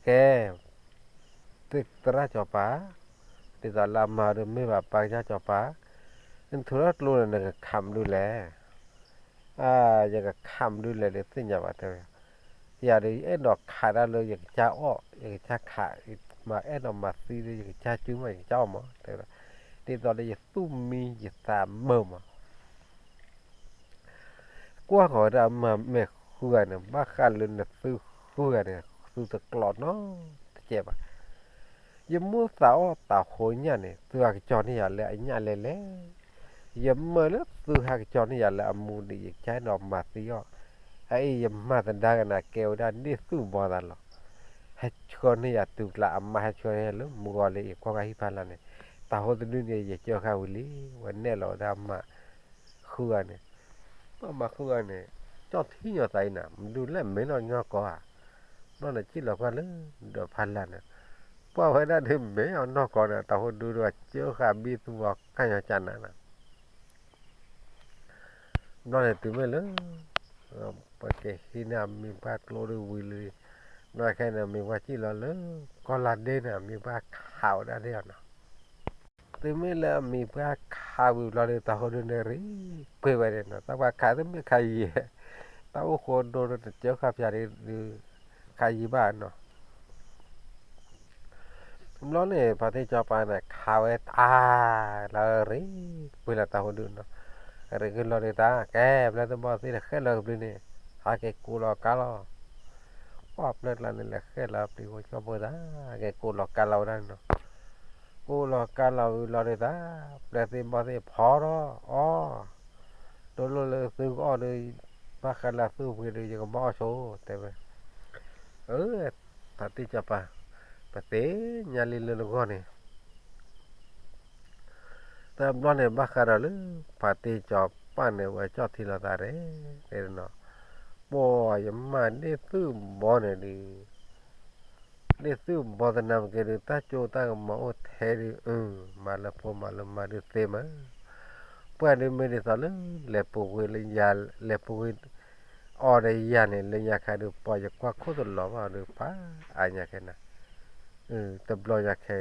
ကဲ သရၣ်စီၤပၤ, ဒ်သိးလၢအမၤဒီးမ့ၢ်ဘၣ်ပၢ်ကစၢ်စီၤပၤ, နထုးဒီးကျိန့ၣ် နကခးမနုၤလဲၣ် ယကခးမနုၤလဲၣ်ဒီးသ့ၣ်ညါဘၣ် တဲဝဲ. ယၤဒီး ယအဲၣ်ဒိးခးဒၣ်လၢယကစၢ်အီၣ် ယကစၢ်ခး, မၤအဲၣ်ဒိးမၤသံဒီး ယကစၢ်စုမး ယကစၢ်အီၣ်မး တဲဝဲဒၣ်. ဒ်သိးဒီးယသူၣ်မံယသးမုာ်မး ကွၢ်ဃီၤဝဲဒၣ်အမါမဲာ်ဃုဂၤန့ၣ် ဘၣ်ဃးလၢနသုဃုဂၤန့ၣ် သုတကျိးနီတစဲးဘၣ်. ယမိၣ်သးအီၣ်သးဟိညၣ်န့ၣ် သုဟးကၠီန့ၢ်ယၤလၢအညၣ်လဲၣ်လဲၣ်. ယမၢလၢသုဟးကၠီန့ၢ်ယၤလၢအမူဒံး ယကစၢ်အဲၣ်ဒိးမၤသံအီၣ်. အအံၤယမၤသဒါကနၤ ကဲဝဲဒၣ်ဒ့ၣ်သူၣ်ဘီသးလီၤ. ဟဲဆှၢန့ၢ်ယၤတုၤကျါ အမါဟဲဆှၢန့ၢ်ယၤလၢမုၢ်ဂီၤလၢယကွၢ်ကဟံၣ်ဖးလၢ်န့ၣ် တၢ်ဟိတဒုန့ၣ် ယကၢဃာ်ဝံၤလံ. ဝဲနဲၣ်လီၤဝဲဒၣ်အမါ ဃုဂၤန့ၣ်, အမါဃုဂၤန့ၣ် ကၠီၣ်ထံၣ်ညီသးအံၤနၤ မဒုးလဲၣ်မ့ၢ်နီၢ်ညီကီဧါ. ဘျီန့ၣ်စံၣ်လီၤကွၢ်လၢဒီးဖးလၢ်န့ၣ် ပှၢ်ဝဲဒၣ်ဒုးမ့ၢ်အီၤနီၢ်ကီန့ၣ် တၢ်ဟိဒုဒီးကၢဃာ်ဘံၣ်သူၣ်ဘီကၢ်ညီကၢ်နၤနၤ ဘျီန့ၣ်တုၤမ့ၢ်လၢ ပကဟံးန့ၢ်အမံၤပှၢ်ကျိဒုးဝံၤလံ, ဘျီခဲန့ၣ် မံၤပှၢ်စံၣ်လီၤလၢ ကီၢ်လါဒ့န့ၣ် အမံၤပှၢ်ခးဝဲဒၣ်ဒ်အီၤနီၤ. တုၤမ့ၢ်လၢအမံၤပှၢ်ခးဝံၤဘျီဒီး တၢ်ဟိဒုန့ၣ်ရံၣ်ကွ့ၢ်ဝဲန့ၣ်နီၤ, တၢ်ပှၤခးတမ့ၢ်ခးယံာ်, တၢ်အိၣ်ဃိဒိဒီးတစၢဃာ်ဖၠးဒုး ခးယံာ်ဘၣ်နီၤ. ဘျီန့ၣ် ဖါတံၢ်စီၤပၤန့ၣ် ခးဝဲတၢ်လၢရ့ၣ်ကွ့ၢ်လၢတၢ်ဟိဒုနီၤ, ရ့ၣ်ကွ့ၢ်လီၤဒုးတၢ် ကဲ ပျဲသ့ၣ်ဘီၣ်သ့ၣ်တဃဲၣ်လၢကပျံၤန့ၣ် ဟးက့ၤကိးလီၤကါလီၤ, ပှၢ်ပျဲကျါန့ၣ် လဲၤဃဲၣ်လီၤပျံၤဝဲကၠီၣ်ပၢတၢ် က့ၤကိးလီၤကါလီၤဝဲဒၣ်န့ၣ်နီၤ, ကိးလီၤကါလီၤဝံၤလီၤဒုးတၢ် ပျဲသ့ၣ်ဘီၣ်သ့ၣ်ဖီထီၣ်အီၣ်, ဒိၣ်လိၣ်လၢသုကအီၣ်ဒီး ဘၣ်ဃးလၢသုပှ့ၤဒီး ယကဘၣ်အီၣ်ဆိ တဲဝဲ အၢ ဖါတံၢ်စီၤပၤ, ပသ့ၣ်ညါလံလၢနဂီၢ်န့ၣ်, တဘျီန့ၣ် ဘၣ်ဃးဒီးလၢ ဖါတံၢ်စီၤပၤန့ၣ် ဝဲကၠီၣ်ထံလီၤသးရဲၣ်, တဲနီၤ, ပှၤယမၤဒ့ၣ်သုၣ်ဘီန့ၣ်ဒုး ဒ့ၣ်သုၣ်ဘီသနာ်က့ဒုး တၢ်စိတၢ်ကမီၤအိၣ်ထဲဒုး အၢ မၤလၢဖိမၤလၢမါဒုးသ့မး, ပှၤဒုးမ့ၢ်ဒ်သိးလၢ လဲၤပူၤကွံာ်လၢယၤ လဲၤပူၤကွံာ် အီၤဒီးယၤန့ၣ် လၢညါခါဒုး ပှၤယကွၢ်ခိၣ်တလီၤဘၣ်ဒုး ဖးအါညါခဲနၤ, တဘျီညါခဲ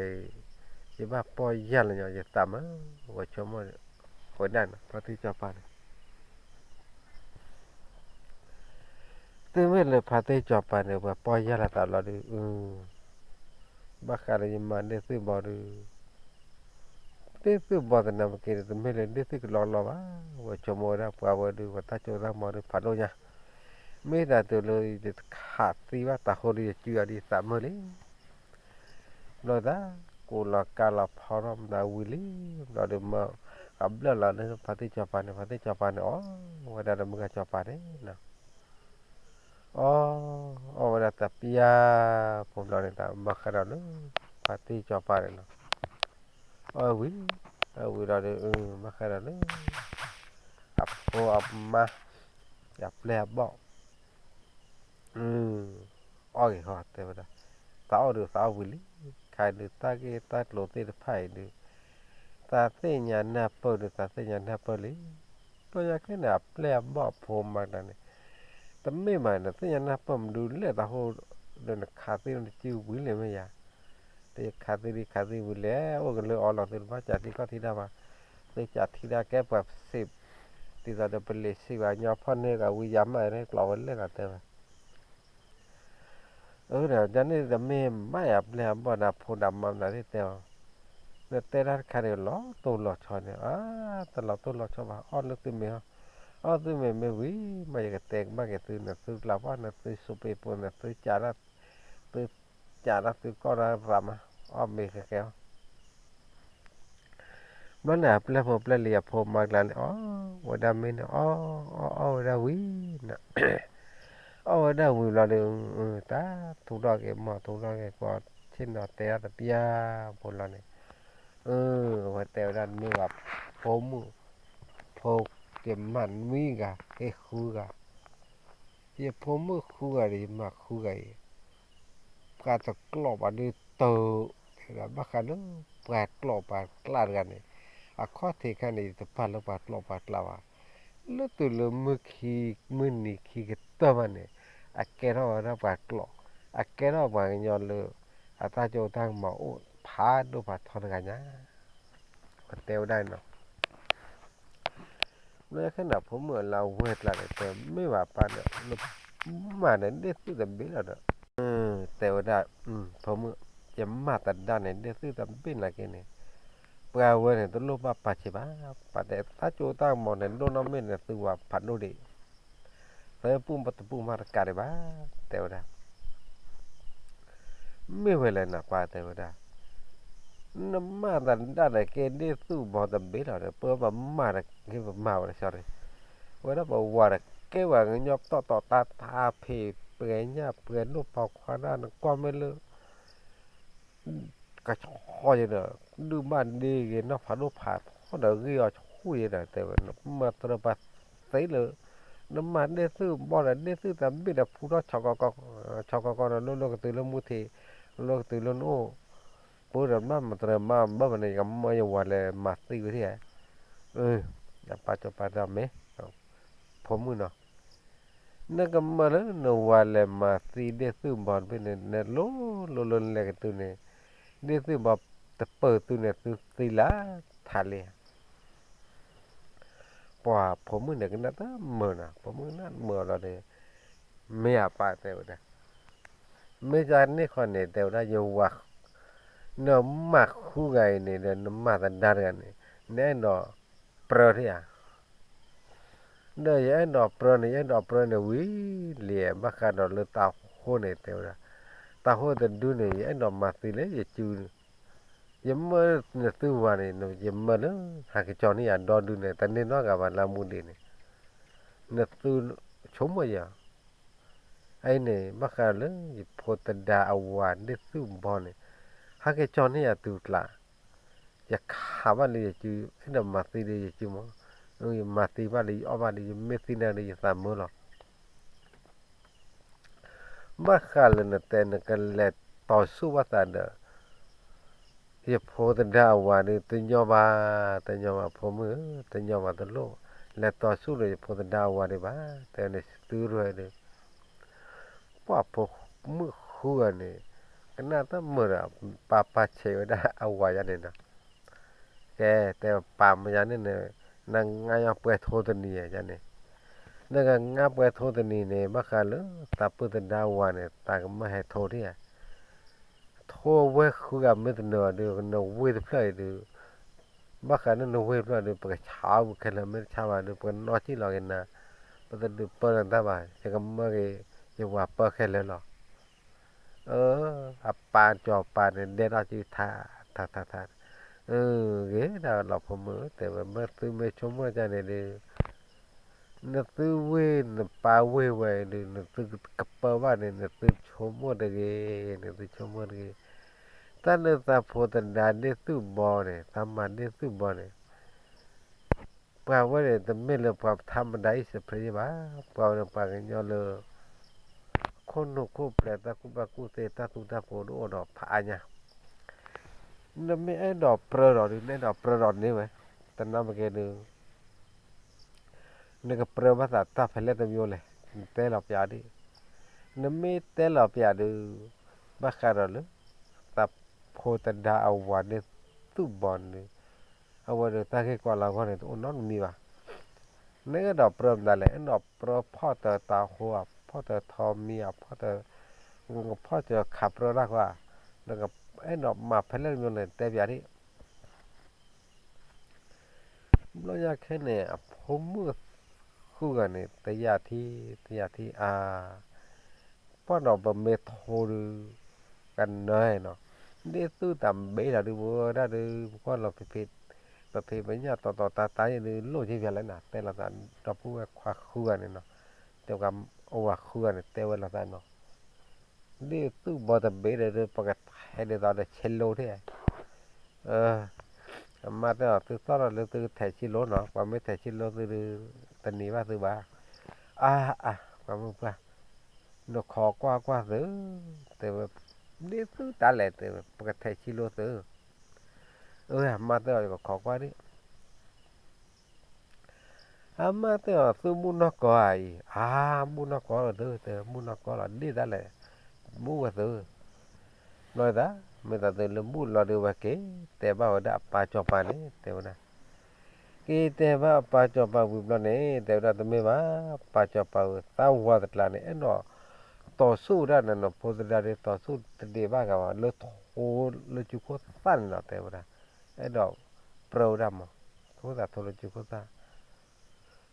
အံၤ ယဘၣ်ပီၢ်ယၢ်လီၤညီ ယသးမး ဝဲဆိကမိၣ်ဝဲဒၣ်န့ၣ် ဖါတံၢ်စီၤပၤန့ၣ် တုၤမ့ၢ်လၢဖါတံၢ်စီၤပၤန့ၣ် ဝဲပီၢ်ယၢ်လီၤသးလီၤဒုး ဘၣ်ဃးဒီးယမၤဒ့ၣ်သုၣ်ဘီဒုး ဒ့ၣ်သုၣ်ဘီသနာ်က့ဒုး တမ့ၢ်လၢဒ့ၣ်သုၣ်ကလီကလီဘၣ်, ဝဲဆိကမိၣ်ဝဲဒၣ်ပှၤဝဲဒုး ပှၤတၢ်စိတၢ်ကမီၤဒုး ဖးဒိၣ်ညါ, မ့ၢ်တၢ်တုၤလၢယတခးသံဘၣ်တၢ်ဟိဒုး ယစုအီၤဒ်ယသးမုာ်လံ ဘျီတၢ် ကိးလီၤကါလီၤဖီထီၣ်မတၤဝံၤလံ, ဘျီဒုးမၢ ကဘျၢၣ်လီၤလၢဖါတံၢ်စီၤပၤန့ၣ် ဖါတံၢ်စီၤပၤန့ၣ် အီၣ်ဝဲဒၣ်ဒီးမုၢ်ဂၤစီၤပၤန့ၣ်နီၤ, အီၣ် အီၣ်ဝဲဒၣ်တပျၢ်ဖိဘျီန့ၣ် တၢ်ဘၣ်ဃးဒီးလၢ ဖါတံၢ်စီၤပၤန့ၣ်နီၤ, အီၣ်ဝံၤ အီၣ်ဝံၤလီၤဒီး ဘၣ်ဃးဒီးလၢ အဖိအမါ အပျဲၢ်အဘီၣ် အီၣ်ဂ့ၤဃီ တဲဝဲဒၣ်, သးအီၣ်ဒုးသးအီၣ်ဝံၤလံ, ခါဒုးတၢ်ဂ့ၢ်တၢ်ကျိၤသ့ၣ်တဖၣ်အံၤဒုး သးသ့ၣ်ညါနၢ်ပၢၢ်ဒုး သးသ့ၣ်ညါနၢ်ပၢၢ်လံ, ဘျီညါခဲန့ၣ် အပျဲၢ်အဘီၣ်အဖိမါတၢ်န့ၣ် တမ့ၢ်မး နသ့ၣ်ညါနၢ်ပၢၢ်မနုၤလဲၣ် တၢ်ဟိဒီးနခးသံနစုဝံၤလံမ့ၢ်ယၤ, တခးသံဒ်ခးသံဝံၤလဲၣ် အိၣ်ကလၢအီလီၤသုတဘၣ်စးထံကီၢ်ထံတၢ်ဘၣ်, သုစးထံတၢ်ကဲပှၤစံး ဒ်သိးဒီးပလံးစံးဘၣ်ညီဖီၣ်န့ၢ်က့ၤဝံယၤမး ကျိးဝဲလဲၣ်လီၤတဲဝဲ အၢ ဒီးန့ၣ်တမ့ၢ်ဘၣ်ယၤ ပျဲၢ်အဘီၣ်ဒီးဖိဒီးမါမတၤသ့ၣ်တဲအီၤ, နတဲတၢ်တခါန့ၣ် လီၤတိၢ်လီၤဆီန့ၣ် အါ တလီၤတိၢ်လီၤဆီဘၣ် အီၣ်လၢသုမဲာ်ဟီ, အီၣ်သုမဲာ်မ့ၢ်ဝံၤ မ့ၢ်ယကတဲဘၣ်က့ၤသု နသုကျးပှၢ် နသုစိပ့ၤပူၤ နသုကး သုကးတၢ်သုကီၢ်တၢ်သးမး အီၣ်မ့ၤဃဲဃဲအီၣ် ဘျီန့ၣ် အပျဲၢ်ဖိပျဲၢ်လံၤအဖိမါကျါန့ၣ် အီၣ်ဝဲဒၣ်မ့ၤန့ၣ် အီၣ် အီၣ် အီၣ်ဝဲဒၣ်ဝံၤန့ၣ် အီၣ်ဝဲဒၣ်ဝံၤဘျီဒီး တၢ်ထူထီၣ်က့ၤမီၢ်ထူထီၣ်က့ၤကီၢ် ဆ့ၣ်နီၤတဲဒၣ်တပျၢ်ဖိလီၤန့ၣ် အဝဲတဲဝဲဒၣ်မ့ၢ်ဘၣ် ဖိမုၣ် ဖိက့ၤမးနွံဂၤ က့ၤဃုဂၤ ယဖိမုၣ်ဃုဂၤဒီး ယမါဃုဂၤအံၤ ပှၤတကျိးဘၣ်ဒုးတၢ် တဲဝဲဒၣ် ဘၣ်ဃးလၢ ပှၤကျိးပှၤကျးတဂၤန့ၣ် အခီၣ်ထံးခါန့ၣ် ယတပာ်လၢပှၤကျိးပှၤကျးဘၣ်. လၢတုၤလၢမုၢ်ခံ မုၢ်နံၤခံကတၢၢ်မးန့ၣ် အကဲထီၣ်ဝဲဒၣ်ပှၤကျိး အကဲထီၣ်ပှၤကညီလၢ အတၢ်စိတၢ်ကမီၤအိၣ်ဖးဒိၣ်ဖးထီတဂၤညါ ပတဲဝဲဒၣ်န့ၣ်လီၤ. ဘျီယဲခဲန့ၣ် ဖိမုၣ်လၢအဝဲၢ်ကျါန့ၣ် တဲမ့ၢ်ဘၣ်ပၢ်ဒီး နမၢ်န့ၣ်ဒ့ၣ်သုၣ်တဘ့ၣ်လီၤဒီး တဲဝဲဒၣ်, ဖိမုၣ်, ယမၢ်သဒါန့ၣ် ဒ့ၣ်သုၣ်တဘ့ၣ်နာ်က့န့ၣ် ပှၤဝဲန့ၣ် တလိၣ်ဘၣ်ပာ်ဆံးဘၣ်, ပာ်တဲသးကၠိတၢ်ကမီၤန့ၣ် ဒိၣ်နီၢ်မ့ၢ်န့ၣ် သုဝၤဖးဒိၣ်ဒံး, သုပူၣ်တပူၣ်မးတကးဒံးဘၣ်, တဲဝဲဒၣ် မ့ၢ်ဝဲလဲၣ်နပၢ် တဲဝဲဒၣ်, နမၢ်သဒါန့ၣ်က့ ဒ့ၣ်သုၣ်ဘီတဘ့ၣ်လီၤဒီး ပၢ်ပမၢ်ဒီးက့ပမၤဝဲဒၣ်ဆီန့ၣ်, ဝဲဒၣ်ပဝၤဒီးကဲဝဲကညီပတီၢ်တီၤတၢ်တၢ်ဖံး ပှဲၤညၣ်ပှဲၤဒိၣ်ဖီခွါဒၣ် နကွၢ်မ့ၢ်လၢ ကဆီယဒီး ဒုၣ်ဘၣ်ဒ့ဂ့ၤ နီၢ်ဖးဒိၣ်ဖးထီဒီး ဂ့ၢ်အီၤဆူၣ်ယဒီး တဲဝဲ နမၤတရၢပှၤသ့လၢ နမၤဒ့ၣ်သုၣ်ဘီဒီး ဒ့ၣ်သုၣ်တဘ့ၣ်ဒီး ဖူထီၣ် ဆီကီကီဒီး လိၣ်လိၣ်ကတုၤလၢမူထံး, လိၣ်လိၣ်ကတုၤလၢနအိၣ်, ပၢ်ဒီးမၢ်မတရၢမၤဘၣ်ဘၣ်န့ၣ် ယကမၢယဝၤလဲၤမၤသံဝဲဒၣ်, အပၢ်ကၠီပၢ်တၢ်မ့ၢ် ဖိမုၣ်နီၤ နကမၢလၢနဝၤလဲၤမၤသံဒ့ၣ်သုၣ်ဘီတဘ့ၣ်န့ၣ် နလိၤလိၤလၢနလဲၤကတုၤန့ၣ် ဒ့ၣ်သုၣ်ဘီတပၢၢ်သုန့ၣ် သုသံလၢထးလံဧါ. ပှၤဖိမုၣ်န့ၣ်ကနၣ်တမုာ်နီၤ, ဖိမုၣ်ကနၣ်တမုာ်လီၤဒီး, မ့ၢ်အပၢ်တဲဝဲဒၣ်, မ့ၢ်ကန့ၣ်ဃီန့ၣ် တဲဝဲဒၣ်ယဝၤ, နမၢ်ဃုဂၤအံၤန့ၣ်ဒီး နမၢ်သဒါတဂၤန့ၣ် နအဲၣ်ဒိးပြၢထံၣ်ဧါ ဒီးယအဲၣ်ဒိးပြၢန့ၣ် ယအဲၣ်ဒိးပြၢန့ၣ်ဝံၤလံ, ဘၣ်ဃးဒီးလၢတၢ်ဟိန့ၣ် တဲဝဲဒၣ်, တၢ်ဟိတဒုန့ၣ် ယအဲၣ်ဒိးမၤသံလၢယစု, ယမၢနသုဝၤန့ၣ် ယမၢလၢ ဟးက့ၤကၠီၤန့ၢ်ယၤဒီဒုန့ၣ် တန့ၢ်နီတဂၤဘၣ်လၢအမူဒံးန့ၣ်, နသုဆိကမိၣ်ယၤ အအံၤန့ၣ် ဘၣ်ဃးလၢယဖိသဒါအဝၤဒ့ၣ်သုၣ်ဘီန့ၣ်, ဟးက့ၤကၠီၤန့ၢ်ယၤတုၤကျး, ယခးဘၣ်လၢယစု, အဲၣ်ဒိးမၤသံဒီးယစုမး, ယမၤသံဘၣ်ဒီးယအီၣ်ဘၣ်ဒီး ယမ့ၢ်သံန့ၣ်ဒီးယသးမုာ်လီၤ. ဘၣ်ဃးလၢနတဲနကလဲၤတီၤဆူၣ်ဘၣ်သးဒီး ယဖိသဒါအဝၤဒီး တညီဘၣ်, တညီဘၣ်ဖိမုၣ်ဧၢ, တညီဘၣ်တလိၣ်, လဲၤတီၤဆူၣ်ဒီးယဖိသဒါအဝၤဒံးဘၣ်, တဲန့ၣ်သုရဲၣ်ဒီး, ပှၤဖိမုၣ်ဃုဂၤန့ၣ်, ကနၣ်တမုာ်ဒီး ပၢ်ပၢ်ဆဲးဝဲဒၣ်အဝၤယၤန့ၣ်ဒီး, ကဲ, တဲပၢ်မယၤန့ၣ်န့ၣ်, နငါယီၤပှဲၤထိတနံၤယၤန့ၣ်, နကငါပှဲၤထိတနံၤန့ၣ် ဘၣ်ဃးလၢ သးပုၢ်သဒါဝၤန့ၣ် သးကမၢဟဲထိဒံးဧါ ထိဝဲဃုဂၤမ့ၢ်တနၢၤဒီး နဝ့ၢ်တဖျၢၣ်အံၤဒီး, ဘၣ်ဃးန့ၣ်နဝ့ၢ်တဖျၢၣ်ဒီး ပကဆါအီၣ်ပူၤခဲလၢာ် မ့ၢ်တဆါဘၣ်ဒီး ပကနီၣ်စံၣ်လီၤက့ၤနၤ, ပတဒုးပၢနတၢ်ဘၣ်, ယကမၢက့ၤ ယဝၤပၢခဲလၢာ်လီၤ. အပၢ်စီၤပၤန့ၣ် ဒဲထီၣ်စုထါ, ထါထါထါ, ဂ့ၤဒၣ်လီၤဖိမုၣ်ဧၢ, တဲဝဲမ့ၢ်သုမ့ၢ်ဆိကမိၣ်တၢ်န့ၣ်ဒီး နသုဝ့ၢ်နပၢ်ဝ့ၢ်ဝဲဒီး နသုကပၢဘၣ်န့ၣ် နသုဆိကမိၣ်တဂ့ၤ, နသုဆိကမိၣ်တဂ့ၤ. တၢ်လၢသးဖိသဒါဒ့ၣ်သုၣ်ဘီန့ၣ် သးမၤဒ့ၣ်သုၣ်ဘီန့ၣ် ပှၤဝဲန့ၣ် တမ့ၢ်လၢပှၤထါမဒါအံၣ်စဖရ့ယဲဘၣ်, ပှၤဝဲန့ၣ်ပှၤကညီလၢ ခိၣ်နူာ်ခိၣ်ပျဲၤ တၢ်ကူၣ်ဘၣ်ကူၣ်သ့ တၢ်သူတၢ်ဖိတအိၣ်ဒီးဖးအါညါ, နမ့ၢ်အဲၣ်ဒိးပြၢဒီးဒုး နအဲၣ်ဒိးပြၢဒီးန့ၢ်ဝဲ, တနၢ်မ့ၢ်ကဲဒုး နကပြၢဘၣ်သးတၢ်ဖဲလဲၣ်တမံၤလဲၣ်, နတဲလီၤပျးဒ်, နမ့ၢ်တဲလီၤပျးဒုး ဘၣ်ဃးဒီးလၢ သးဖိသဒါအဝၤဒ့ၣ်သုၣ်ဘီန့ၣ်, အဝဲဒီးတၢ်ဂ့ၢ်ကွၢ်လီၤဂီၢ်န့ၣ် တအိၣ်နီတမံၤဘၣ်. နအဲၣ်ဒိးပြၢမနုၤလဲၣ်, အဲၣ်ဒိးပြၢဖီၣ်တၢၤတၤဟိဧါ, ဖီၣ်တၢၤထီမံၤဧါ, ဖီၣ်တၢၤ, နကဖီၣ်တၢၤခးပြၢတၢ်ဃီဧါ, နကအဲၣ်ဒိးမၤဖဲလဲၣ်တမံၤန့ၣ် တဲပျးဒ် ဘျီညါခဲန့ၣ် အဖိမုၣ်ဃုဂၤန့ၣ် တယာ်ထံ, တယာ်ထံအါ, ပှၢ်ဒီးပမ့ၢ်ထိဒုး ကနၢၤနီၤ, ဒ့ၣ်သုၣ်တဘ့ၣ်လီၤဒုး ပဝဲဒၣ်ဒုး ပကွၢ်လီၤဖံးဖံး, ပဖံးပညၣ်တီတီတၢ်တၢ်ယဲဒုး လိၣ်က့ၤပျးလဲၣ်နီၤ, တဲလိာ်သး ဒီပုၢ်ဝဲၢ်ခွါဃုဂၤန့ၣ်နီၤ, တဲဝဲအဝၤဃုဂၤန့ၣ် တဲဝဲလိာ်သးနီၤ ဒ်သုၣ်ဘီတဘ့ၣ်ဒီး ပကထဲးဒ်သိးဒီးဆ့လိထံၣ်, အမါတဲအီၤ သုသီၣ်ထီၣ်လၢသုကထဲးဆ့လိနီၤ, ပှၤမ့ၢ်ထဲးဆ့လိသုဒီး တနံၤဘၣ်သုဘၣ်, အါအါ ပှၤမုၣ်ပှၢ်, နခိးကွၢ်ကွၢ်သု, တဲဝဲ, ဒ်သုတၢ်လဲၣ်တဲဝဲ ပကထဲးဆ့လိသု, အမါတဲအီၤ ယကခိးကွၢ်ဒံး အမါတဲအီၤ သုဘူၣ်နီၢ်ကီၢ်ဧါအံၤ, အါ ဘူၣ်နီၢ်ကီၢ်လီၤသု, တဲ ဘူၣ်နီၢ်ကီၢ်လီၤ ဒ်တၢ်လဲၣ်, ဘူၣ်ဝဲသု, ဘျီသး မ့ၢ်သးသုလၢဘူၣ်လီၤဒုးဝဲက့ၤ, တဲဘၣ်ဝဲဒၣ်အပၢ်စီၤပၤန့ၣ် တဲဝဲဒၣ်, က က့ၤတဲဘၣ်ပၢ်စီၤပၤဝံၤဘျီန့ၣ် တဲဝဲဒၣ်တမ့ၢ်ဘၣ်, ပၢ်စီၤပၤဝံၤသးဝးတကျါန့ၣ် အဲၣ်ဒိးတီၤဆူၣ်ဝဲဒၣ်န့ၣ်နီၤ ဖိသဒါဒီး တီၤဆူၣ်တဒံးဘၣ်ဂၤဘၣ် လၢထိလၢကၠူခိၣ်သၣ်န့ၣ်နီၤ တဲဝဲဒၣ်, အဲၣ်ဒိးပြၢဝဲဒၣ်မး, ထိသးထိလၢကၠူခိၣ်သၣ်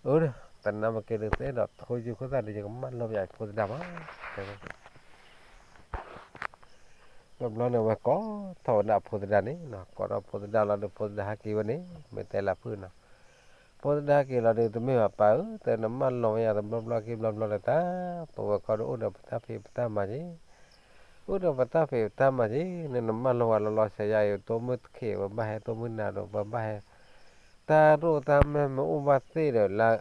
အၢ တနၢ်မ့ၢ်က့ၤဒီး သုအဲၣ်ဒိးထိကၠူခိၣ်သၣ်ဒီး ယကမၢလီၤဘၣ်ယဖိသဒါမး, တဲဝဲ ဘျီဘျီန့ၣ် အဝဲကိးထီၣ်ဝဲဒၣ်အဖိသဒါန့ၣ်နီၤ, ကိးထီၣ်ဖိသဒါလီၤဒီး ဖိသဒါဟဲက့ၤဝဲန့ၣ် မ့ၢ်တဲလၢဖုၣ်နီၤ, ဖိသဒါဟဲက့ၤလီၤဒီး တမ့ၢ်ဘၣ်ပၢ်ဧၢ, တဲနမၢလီၤဝဲယၤတဘျီဘျီက့ၤဘျီဘျီဒီးတၢ်, ပဝဲခီဒီးအိၣ်ဒီးပတၢ်ဖံးပတၢ်မၤက့ၤ, အိၣ်ဒီးပတၢ်ဖံးပတၢ်မၤက့ၤ, နနမၢလီၤဝဲလီၤလီၤဆဲးယါအံၤ တိၢ်မုၢ်တခ့ၣ် ပဘၣ်ဟဲတိၢ်မုၢ်နၤဒီး ပဘၣ်ဟဲ တၢ်ရိၣ်တၢ်မဲာ်မ့ၢ်အိၣ်ဘၣ်သ့ၣ်ဒီး လၢ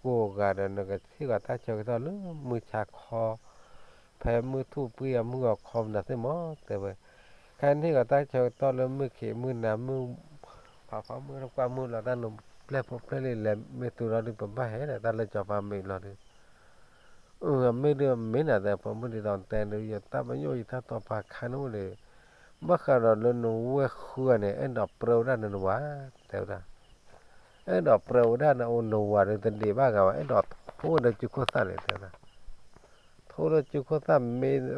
ကိးဂၤဒီး နကထံၣ်ဂီၤတၢ်ဆၢကတီၢ်လၢမုၢ်ဆါခီ, ဖဲမုၢ်ထူၣ်ပှံၢ်အမုၢ်ဂီၤခီမနုၤသ့ၣ်မး တဲဝဲ, ခဲနထံၣ်ဂီၤတၢ်ဆၢကတီၢ်လၢမုၢ်ခံးမုၢ်နၤမုၢ်, ဖးဖီမုၢ်တကွၢ်မုၢ်လီၤ တၢ်နပျဲၢ်ဖိပျဲၢ်လံၤလဲၤမ့ၢ်တုၤလီၤဒုး ပဘၣ်ဟဲဒီး တၢ်လၢစီၤပၤမ့ၢ်လီၤဒုး အမ့ၢ်ဒုးမ့ၢ်နၤတဲ ဖိမုၣ်ဒ်သိးတဲဒုး ယတၢ်ပညိၣ်ယတၢ်တိာ်ပာ်ခါန့ၣ်အိၣ်ဒီး ဘၣ်ဃးဒီးလၢနဝဲၢ်ဃုဂၤန့ၣ် အဲၣ်ဒိးပြၢဝဲဒၣ်နနဝၤ တဲဝဲဒၣ်, အဲၣ်ဒိးပြၢဝဲဒၣ်နအိၣ်နဝၤဒီး တဒံးဘၣ်ဂၤဘၣ် အဲၣ်ဒိးထိဒီးကၠူခိၣ်သၣ်န့ၣ် တဲဝဲဒၣ်, ထိဒီးကၠူခိၣ်သၣ်မ့ၢ်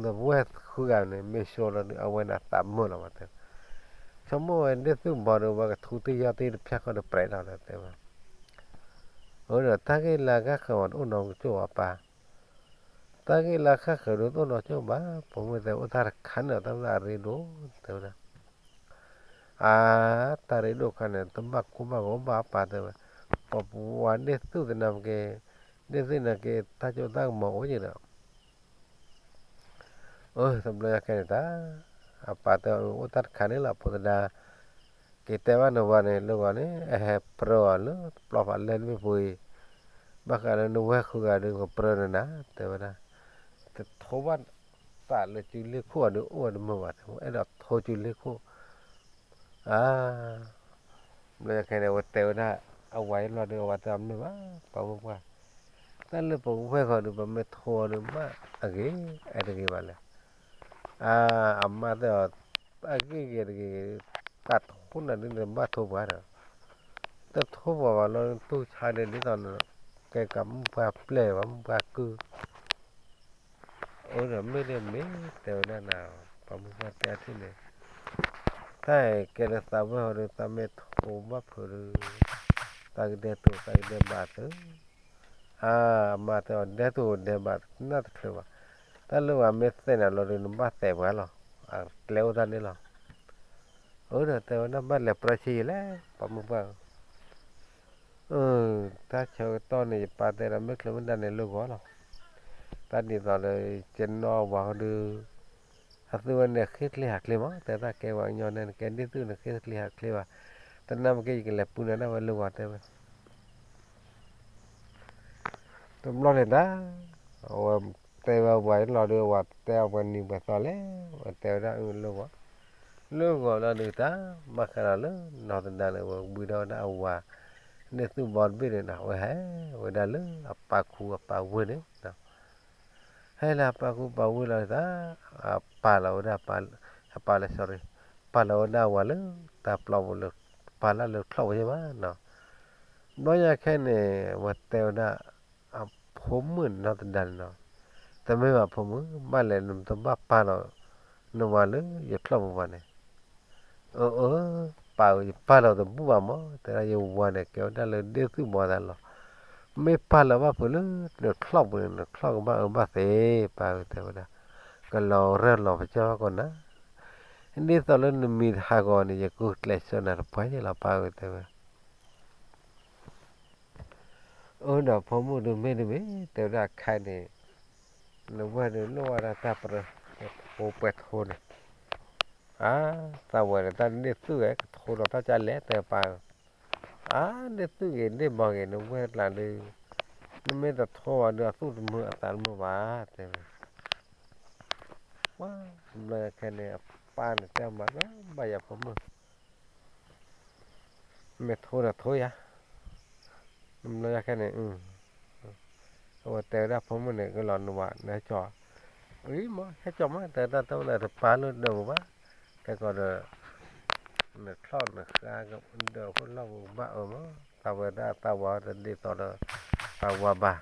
နဝဲၢ်ဃုဂၤန့ၣ် မ့ၢ်ဆိလီၤဒီး အဝဲန့ၣ်အသးမုာ်လီၤဝဲတဲ, ဆိကမိၣ်ဝဲဒ့ၣ်သုၣ်ဘီဒီး ဝဲကထူတ့ၢ်ယီၢ်တ့ၢ်တဖျၢၣ်ဃီဒီးပြဲးလီၤဒီးတဲဝဲ, အၢဒီးတၢ်ဂ့ၢ်လၢအဂၤဃၢၤဝဲတအိၣ်နီတကၠိၢ်ဘၣ်ပၢ်, တၢ်ဂ့ၢ်လၢအဂၤဃၢၤဒုးတအိၣ်နီတကၠိၢ်ဘၣ်, ဖိမုၣ်တဲအိၣ်တၢ်တခါန့ၣ် တၢ်ဝဲဒၣ်အရ့ဒိၣ် တဲဝဲဒၣ် အါ, တၢ်ရ့ဒိၣ်ခါန့ၣ် တဘၣ်ကိၢ်ဘၣ်ဂီၤဘၣ်ပၢ်တဲဝဲ, ပပဝၤဒ့ၣ်သုၣ်သနာ်က့, ဒ့ၣ်သုၣ်နာ်က့ တၢ်ကၠိတၢ်ကမီၤအိၣ်က့ၤဒီး, အၢ တဘျီညါခဲန့ၣ်တၢ်, အပၢ်တဲအီၤ အိၣ်တၢ်တခါန့ၣ်လီၤ ဖိသဒါ, က့ၤတဲဘၣ်နဝၤန့ၣ် လၢဂီၤန့ၣ် အဟဲပြၢအီၤလၢပျီဖးလဲၢ်တဘ့ၣ်ပူၤအံၤ, ဘၣ်ဃးလၢနဝဲၢ်ဃုဂၤဒီး ကပြၢနနၤ တဲဝဲဒၣ်, တထိဘၣ်သးလၢကၠူလ့ၢ်ခိၣ်အီၤဒီး အိၣ်ဝဲတမုာ်ဘၣ်တဲ, အဲၣ်ဒိးထိကၠူလ့ၢ်ခိၣ် အါ, ဘျီညါခဲန့ၣ် အဝဲတဲဝဲဒၣ် အဝၤအံၤလီၤဒီး အဝၤတဲအီၤမ့ၢ်ဘၣ် ပှၤမုၣ်ပှၢ်, တၢ်လၢပဝဲၢ်ဃီဒီး ပမ့ၢ်ထိအီၤဒီး မ့ၢ်အဂ့ၤ အဲၣ်တဂ့ၤဘၣ်လဲၣ်, အါ, အမါတဲအီၤ, အဂ့ၢ်ဂ့ၤတဂ့ၤ, တၢ်ထိနၤဒ်န့ၣ် ဘၣ်ထိပှၤဒီး, တထိပှၤဘၣ်လီၤ တူၢ်ဆါဒီးဒ်သိးန့ၣ်, ကဲကးမုၣ်ပှၢ်ပျဲၢ်ဘၣ် မုၣ်ပှၢ်ကုၢ် အၢဒီးမ့ၢ်ဒ်မ့ၢ်တဲဝဲဒၣ်နၤ, ပှၤမုၣ်ပှၢ်တဲအထံၣ်န့ၣ်, တၢ်အံၤကဲလၢသးဝဲၢ်ဟီဒီး သးမ့ၢ်ထိဘၣ်ဖုးဒီး, သးကဒဲတိာ်သးကဒဲဘးသု, အါ, အမါတဲအီၤဒဲတိာ်ဒဲဘးနၢ်တချုးဘၣ်, တၢ်လၢပှၤမ့ၢ်သဲးနၤလီၤဒီး နဘၣ်သဲးပှၤလီၤ, အကျဲအိၣ်တၢ်န့ၣ်လီၤ. အၢဒီးတဲဝဲဒၣ်ဘၣ်လဲၤပြၢဆံးယံာ်လဲၣ် ပှၤမုၣ်ပှၢ် တၢ်ဆၢကတီၢ်န့ၣ် ယပၢ်တဲဒီး မ့ၢ်ချုးမ့ၢ်ဒၣ်န့ၣ်လၢဂီၤလီၤ. တၢ်ဒ်သိးဒီး ယနီၢ်ဝၤဟီဒီး အသုဝဲန့ၣ်ဃ့ချ့ဟးချ့မး တဲတၢ်ကဲဝဲကညီန့ၣ် နကဲဒ့ၣ်သုၣ်န့ၣ်ဃ့ချ့ဟးချ့ဘၣ်. တနၢ်မ့ၢ်က့ ယကလဲၤပူၤနၤဒၣ်ဝဲလၢဂီၤတဲဝဲ တဘျီန့ၣ်တၢ် အဝဲတဲဝဲဝၤလီၤဒီး ဝၤတဲအဝဲနံၤပှဲၤသီလဲၣ်, ဝဲတဲဝဲဒၣ်အၢလၢဂီၤ, လၢဂီၤလီၤဒီးတၢ် ဘၣ်ဃးဒီးလၢနီၢ်သဒါန့ၣ် ဝဲဝံၤဒီးဝဲဒၣ်အဝၤ ဒ့ၣ်သုၣ်ဘီတဘ့ၣ်န့ၣ်နီၤ ဝဲဟဲဝဲဒၣ်လၢအပၢ်ခူအပၢ်ဝ့ၢ်န့ၣ် ဟဲလၢအပၢ်ခူပၢ်ဝ့ၢ်လီၤတၢ် အပာ်လီၤဝဲဒၣ် အပာ်လီၤ sorry ပာ်လီၤဝဲဒၣ်အဝၤလၢတၢ်ပျီပူၤလၢ ပာ်လၢလၢချီၣ်ဝဲယဲၢ်မးနီၤ. ဘျီညါခဲန့ၣ် ဝဲတဲဝဲဒၣ် အဖိမုၣ်နီၢ်သဒါန့ၣ်နီၤ, တမ့ၢ်ဘၣ်ဖိမုၣ် ဘၣ်လဲၣ်နတဘၣ်ပာ်လီၤ နဝၤလၢယချီၣ်ပူၤဘၣ်န့ၣ် အၢ အၢ ပၢ်ဧၢ ယပာ်လီၤတဘူၣ်ဘၣ်မး တဲဒၣ်ယဝၤန့ၣ် ကဲဝဲဒၣ်လၢဒ့ၣ်သုၣ်ဘီသးလီၤ. မ့ၢ်ပာ်လီၤဘၣ်ဖုးလၢနချီၣ်ပူၤန့ၣ် နချီၣ်ကဘၣ်အၢဘၣ်သီ ပၢ်ဧၢ တဲဝဲဒၣ်. ကလီၤရၢၢ်လီၤပကၠီၣ်ကိးနၤ, ဒ်သိးလၢနမံၤတဟးဂီၤန့ၣ် ယကကျဲးစၢးနၤတပှၢ်ယဲၢ်လီၤ ပၢ်ဧၢ တဲဝဲ အၢဒီးဖိမုၣ်ဒုးမ့ၢ်တမ့ၢ် တဲဝဲဒၣ်ခဲအံၤန့ၣ် နဝဲၢ်ဒုးလိၣ်ဝဲဒၣ်တၢ်ပၢ ပှဲၤထိပှဲၤထိန့ၣ်, အါ သးဝဲဒီးတၢ်ဒ့ၣ်သုၣ်ဝဲ ကထိဒီးတၢ်ကလဲၣ် တဲပၢ်ဧၢ, အါ ဒ့ၣ်သုၣ်ဂ့ၤ ဒ့ၣ်ဘီဂ့ၤ နဝဲၢ်ကျါဒုး နမ့ၢ်တထိဘၣ်ဒီး အသူၣ်တမုာ်အသးတမုာ်ဘၣ် တဲဝဲ ပှၤ တဘျီခဲန့ၣ် အပၢ်န့ၣ်တဲမၤလၢဘၣ်ယၤဖိမုၣ် မ့ၢ်ထိဒီးထိယၤ, တဘျီခဲန့ၣ် အဝဲတဲဝဲဒၣ်ဖိမုၣ်န့ၣ် ကလီၤနဝၤ နဟဲကၠီ, အံၤမး ဟဲကၠီမး တဲတၢ်တဝဲလၢတပာ်လၢဒၢးပူၤဘၣ်, တဲကီးဒီး နချီၣ်နဃါဒီးဃိလီၢ်ပူၤကဘၣ်အၢမး, သးဝဲဒၣ်သးဝါတဒ်သိးဒီး သးဝါဘၣ်,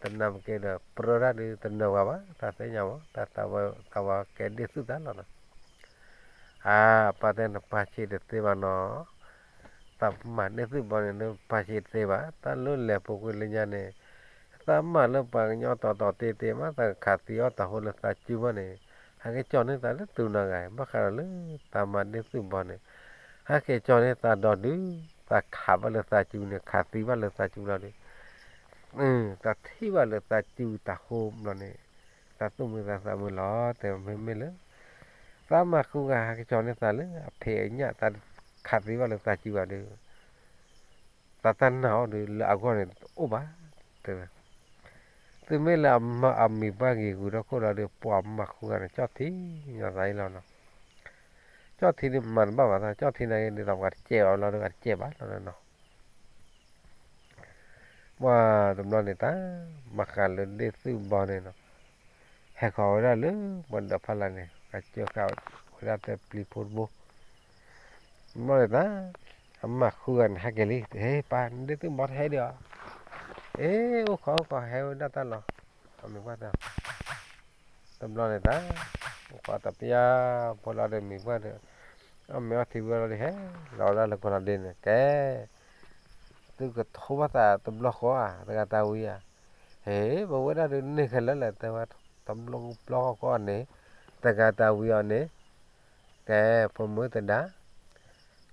တနၢ်ပက့ဒီး ပြၢတၢ်ဒုးတနၢၤဝဲဘၣ်, တၢ်သ့ၣ်ညါမး တၢ်သးဝါ သးဝါကဲဒ်သိးတၢ်လီၤနီၤ. အါ, ပၢ်တဲနပၢ်ဆံးတသ့ဘၣ်နီၤ, သးမၤဒ်သိးဘီန့ၣ် နပၢ်ဆံးတသ့ဘၣ်, တၢ်လၢလဲၤပူၤကွံာ်လၢညါန့ၣ် သးမၤလၢပှၤကညီတီတီတ့တ့မး သးကခးသံအီၣ်တၢ်ဟိလၢသးစုဘၣ်န့ၣ်, ဟဲက့ၤကၠီန့ၢ်သးလၢသူနၤဂၤ, ဘၣ်ဃးဒီးလၢသးမၤဒ်သိးဘီန့ၣ်, ဟဲက့ၤကၠီန့ၢ်သးဒီးဒုး, သးခးဘၣ်လၢသးစုန့ၣ် ခးသံဘၣ်လၢသးစုလီၤဒုး, သးထံၣ်ဘၣ်လၢသးစုတၢ်ဟိဘျီန့ၣ်, သးသူၣ်မုာ်သးသးမုာ်လီၤ, တဲမ့မ့ၢ်လၢ သးမၤဃုဂၤဟဲက့ၤကၠီန့ၢ်သးလၢအဖံးအညၣ် သးခးသံဘၣ်လၢသးစုဘၣ်ဒုး သးတၢ်နာ်အီၤဒုး လၢအဂီၢ်န့ၣ်တအိၣ်ဘၣ်, တဲဝဲ. သုမ့ၢ်လၢအမၤအမံၤပှၢ်ဂ့ၤဂုၤထီၣ်ခိၣ်လီၤဒီး ပှၤမၤဃုဂၤန့ၣ် ကၠီၣ်ထံညါသးအံၤလီၤနီၤ. ကၠီၣ်ထံန့ၣ်မၤတဘၣ်ဘၣ်သး, ကၠီၣ်ထံန့ၣ်ဂ့ၤ ဒ်သိးပှၤတစဲးအီၤလီၤဒီး အတစဲးဘၣ်လီၤနီၤ. ပှၤတဘျီန့ၣ်တၢ် ဘၣ်ဃးလၢဒ့ၣ်သုၣ်ဘီန့ၣ်နီၤ, ဟဲဃီၤဝဲဒၣ်လၢပှၤဒီးဖးလၢ်န့ၣ် ကစၢဃာ်ဝဲဒၣ်တပျံၤဖိတဘိ ဘျီန့ၣ်တၢ် အမၤဃုဂၤန့ၣ် ဟဲက့ၤလံ, ဟဲပၢ် ဒ့ၣ်သုၣ်ဘီတဟဲဒံးဧါ, အ့ အိၣ်ခိးအိၣ်ခိး ဟဲဝဲဒၣ်တၢ်လီၤ, အမံၤပှၢ်တၢ်, တဘျီန့ၣ်တၢ် အိၣ်ခိးတပျၢ်ဖိလီၤဒီးမံၤပှၢ်ဒီး, အမ့ၢ်အီထံဝံၤလီၤဒီး ဟဲလီၤဝဲဒၣ်လၢကီၢ်လီၤဒ့န့ၣ် ကဲ သုကထိဘၣ်သးတဘျီဃီဧါ တဂၤတၢ်ဝံဧါ, ဟဲ ပဝဲဒၣ်ဒုးန့ၢ်ခဲလၢာ်လဲၣ် တဲဝဲ, တဘျီဃီဃီန့ၣ် တဂၤတၢ်ဝံအီၤန့ၣ်, ကဲ ဖိမုၣ်သဒါ,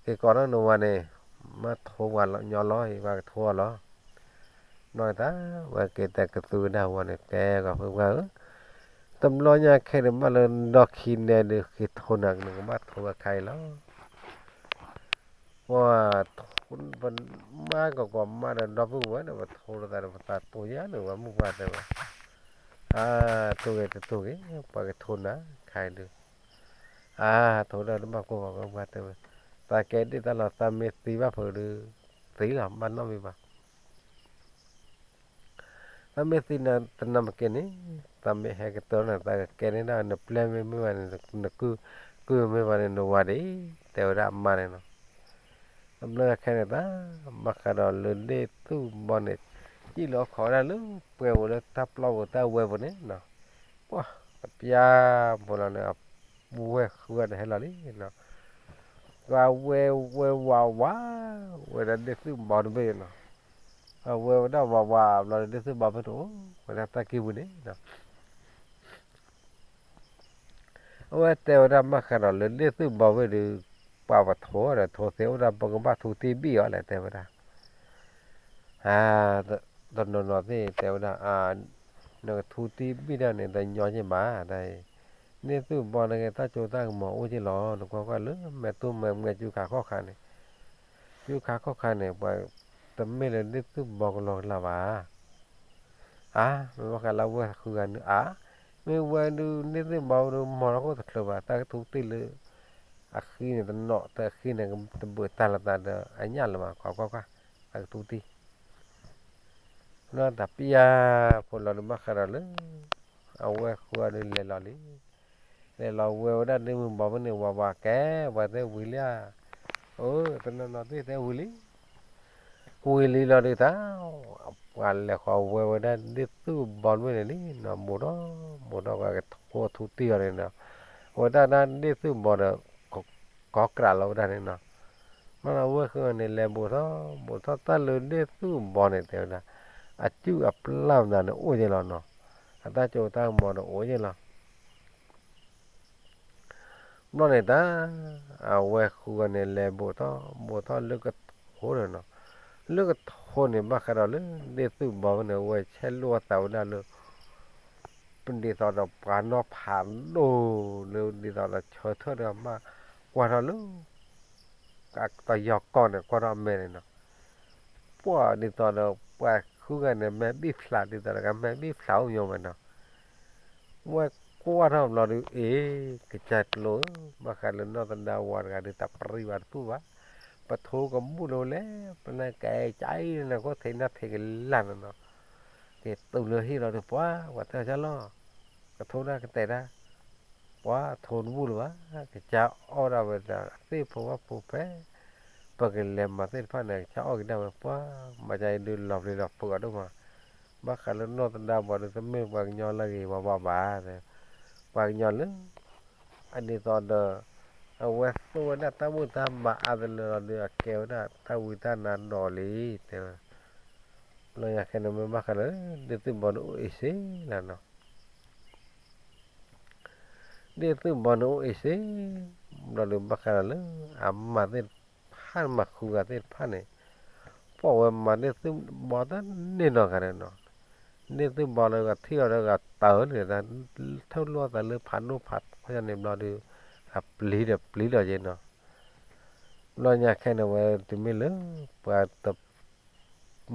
က့ၤကိးထီၣ်နဝၤန့ၣ်, မ့ၢ်ထိပှၤညီလီၤအံၤ ပှၤကထိအီၤလီၤ, ဘျီတၢ် ဝဲက့ၤတဲကသူဝဲဒၣ်ဝၤန့ၣ် ကဲ ကီၢ်ဖုပှၢ်ဧၢ, တဘျီညါခဲန့ၣ် ဘၣ်လၢဒီခံန့ၣ်ဒုး က့ၤထိနၤ နကဘၣ်ထိဝဲခါအံၤလီၤ ပှၤ ပမါကီၢ်ကီၢ်မါဒီးဒီပုၢ်ဝဲၢ်ဒီး ပထိလိာ်သးဒီးပသးတိၢ်ယါန့ၣ် ဝဲမုၢ်ပှၢ်တဲဝဲ, အါ တိၢ်ဂ့ၤတတိၢ်ဂ့ၤ ပှၤကထိနၤခါအံၤဒုး, အါ ထိဒၣ်တဘၣ်ကိၢ်ဘၣ် ဝဲမုၢ်ပှၢ်တဲဝဲ, သးကဲဒ်တၢ်လီၤ သးမ့ၢ်သံဘၣ်ဖုးဒုး, သံလီၤ ဘၣ်နီတမံၤဘၣ် သးမ့ၢ်သံနၤတနၢ်မ့ၢ်က့န့ၣ်, သးမ့ၢ်ဟဲကတၢၢ်န့ၣ် သးကကဲန့ၢ်ဒၣ်နပျဲၢ်မ့ၢ်မ့ၢ်ဘၣ်န့ၣ် နကုၢ်, ကုၢ်မ့ၢ်ဘၣ်န့ၣ် နဝၤဒံး, တဲဝဲဒၣ်အမါန့ၣ်နီၤ. တဘျီခဲန့ၣ်သး, ဘၣ်ဃးဒီးလၢဒ့ၣ်သူၣ်ဘီန့ၣ်, ယံာ်လီၤခိးဝဲဒၣ်လၢပှဲၤပူၤလၢတၢ်ပျီပူၤတၢ်ဝဲပူၤန့ၣ်နီၤ, ပှၤတပျၢ်ဖိလီၤန့ၣ် အဝဲၢ်ဃုဂၤန့ၣ်ဟဲလီၤလံနီၤ. ဝဲဝဲဝးဝး, ဝဲဒၣ်ဒ့ၣ်သူၣ်ဘီတဘ့ၣ်နီၤ, အဝဲဝဲဒၣ်ဝးဝးဘျီဒီး ဒ့ၣ်သူၣ်ဘီမ့ၢ်တအိၣ်ဝဲဒၣ်တၢ်ကံၢ်ပူၤန့ၣ်နီၤ. အဝဲတဲဝဲဒၣ်ဘၣ်ဃးဒီးလၢဒ့ၣ်သူၣ်ဘီဝဲဒီး, ပှၤပထိဒီးထိသ့အိၣ်ဒၣ် ပကဘၣ်ထူတံၢ်ဘံၣ်အီၤလဲၣ် တဲဝဲဒၣ်. တနီၤနီၤသ့ၣ်တဲဝဲဒၣ်, နကထူတံၢ်ဘံၣ်တၢ်န့ၣ် တညီက့ဘၣ်, ဒ့ၣ်သူၣ်ဘီန့ၣ်က့ တၢ်စိတၢ်ကမီၤအိၣ်က့လီၤ. နကွၢ်ကွၢ်လၢမဲာ်တူမဲာ်မွဲ စုခါခီၣ်ခါန့ၣ်, စုခါခီၣ်ခါန့ၣ် ပှၤတမ့ၢ်လၢဒ့ၣ်သူၣ်ဘီကလီကလီဘၣ်. အါ, မ့ၢ်ဘၣ်ဃးလၢဝဲၢ်ဃုဂၤန့ၣ် အါ, မ့ၢ်ဝဲဒုး ဒ့ၣ်သူၣ်ဘီဒုး မီၤလီၤခိၣ်တချုးဘၣ်, တၢ်ကထူတံၢ်လၢ အဃံန့ၣ်တနီၤ, တၢ်အဃံန့ၣ် တဘၣ်တၢ်လီၤသးဒီးအညၣ်လၢၤဘၣ်, ကွၢ်ကွၢ်ကွၢ်, တၢ်ကထူတံၢ် တပျၢ်ဖိလီၤဒုး ဘၣ်ဃးဒီးလၢ အဝဲၢ်ဃုဂၤဒုးလဲၤလီၤလံ. လဲၤလီၤဝဲဝဲဒၣ်ဒ့ၣ်မုၣ်ဘီမ့ၢ်န့ၣ် ဝးဝးကဲ, ပှၤတဲဝံၤလံဧါ. အၢ, တနီၤနီၤသ့ၣ်တဲဝံၤလံ. ဝံၤလံလီၤဒုးတၢ်, ပှၤလဲၤဃီၤဝဲဝဲဒၣ်ဒ့ၣ်သူၣ်ဘီတဘ့ၣ်န့ၣ်လံနီၤ, ဘူးထီၣ်, ဘူးထီၣ်ပှၤကထိထူတံၢ်အီၤန့ၣ်ဒီး, အဝဲဒၣ်ဒ့ၣ်သူၣ်ဘီဒီး ကီကရးလီၤဝဲဒၣ်န့ၣ်နီၤ. မ့ၢ်လၢဝဲၢ်ဃုဂၤန့ၣ် လဲၤဘူးထီၣ်, ဘူးထီၣ်တၢ်လၢဒ့ၣ်သူၣ်ဘီန့ၣ် တဲဝဲဒၣ်, အစုၣ်အပျၢ်မတၤန့ၣ်အိၣ်က့လီၤနီၤ, အတၢ်စိတၢ်ကမီၤဒီးအိၣ်က့လီၤ. ဘျီန့ၣ်တၢ်, အဝဲၢ်ဃုဂၤန့ၣ် လဲၤဘူးထီၣ်, ဘူးထီၣ်လၢကထိန့ၣ်နီၤ, လၢကထိန့ၣ် ဘၣ်ဃးဒီးလၢဒ့ၣ်သူၣ်ဘီဝဲန့ၣ် အဝဲဆဲးလိာ်အသးဝဲဒၣ်လၢ ပဒ်သိးဒီးပှၤနီၢ်ဖးဒိၣ်လၢ ဒ်သိးဒီးဆၢထၢၣ်ဒီးမး ကွၢ်ထီၣ်လၢ တယီၤကီၢ်န့ၣ် ကွၢ်ထီၣ်အမဲာ်န့ၣ်နီၤ, ပှၤဒ်သိးဒီးပှၤဃုဂၤန့ၣ် မဲာ်ဘံၣ်ဖျး ဒ်သိးဒီးကမဲာ်ဘံၣ်ဖျးအိၣ်ညီဝဲနီၤ, ဝဲကွၢ်ထီၣ်ဘျီဒုး အ့ ကစၢ်ကျိဧၢ, ဘၣ်ဃးလၢနီၢ်သဒါဝၤတဂၤဒုး တၢ်ပရံဝဲတပူၤဘၣ်, ပထိကဘူၣ်လၢလဲၣ်, ပနကဲကၠဲနကိၣ်ထံးနၢ်ထံးကလၢ်န့ၣ်နီၤ, က့ၤတုၤလၢဟံၣ်လီၤဒုး ပှၤ ပှၤတဲအီၤလီၤ, ကထိဒၣ်ကတဲာ်ဒၣ်, ပှၤထိတဘူၣ်လၢၤဘၣ်, ကစၢ်အီၣ်ဒၣ်ဝဲဒၣ်သ့ၣ်ဖိဝၣ်ဖိဖဲ ပကလဲၤမၤသ့ၣ်တဖၣ်န့ၣ် ကစၢ်အီၣ်က့ၤဒၣ်ဝဲပှၤ, မၤကါအံၤဒုးလီၤပျံၤလီၤဖုးအီၤဒိၣ်မး, ဘၣ်ဃးလၢနီၢ်သဒါပှၤဒုး တမ့ၢ်ပှၤကညီလၢအဂ့ၤဝါဝါဘၣ်, ပှၤကညီလၢ အဒ်သိးဒီး အဝဲသိၣ်ဝဲဒၣ်တၢ်မုၢ်တၢ်ဘၣ်အါတလၢလီၤဒုး အကဲဝဲဒၣ်တၢ်ဝံတၢ်နါဒီးလံ တဲဝဲ, ဘျီညါခဲန့ၣ်မ့ၢ်ဘၣ်ဃးဒီး ဒ့ၣ်သုၣ်ဘီန့ၣ်အိၣ်အ့ၣ်စ့လီၤနီၤ ဒ့ၣ်သုၣ်ဘီန့ၣ်အိၣ်အ့ၣ်စ့, ဘျီဒုးဘၣ်ဃးဒီးလၢ အမၤသ့ၣ်တဖၣ်မၤဃုဂၤသ့ၣ်တဖၣ်န့ၣ်, ပိာ်ဝဲမၤဒ့ၣ်သုၣ်ဘီတန့ၢ်နီတဂၤန့ၣ်နီၤ, ဒ့ၣ်သုၣ်ဘီလၢဂၤထံၣ်အီၤဒီးဂၤတၢၢ်လံ, ထုးလိာ်သးလၢဖးဒိၣ်ဖးထီန့ၣ်ဘျီဒုး, အပျံၤဒီးပျံၤလီၤက့နီၤ, ဘျီညါခဲန့ၣ်ဝဲတမ့ၢ်လၢ ပှၤတ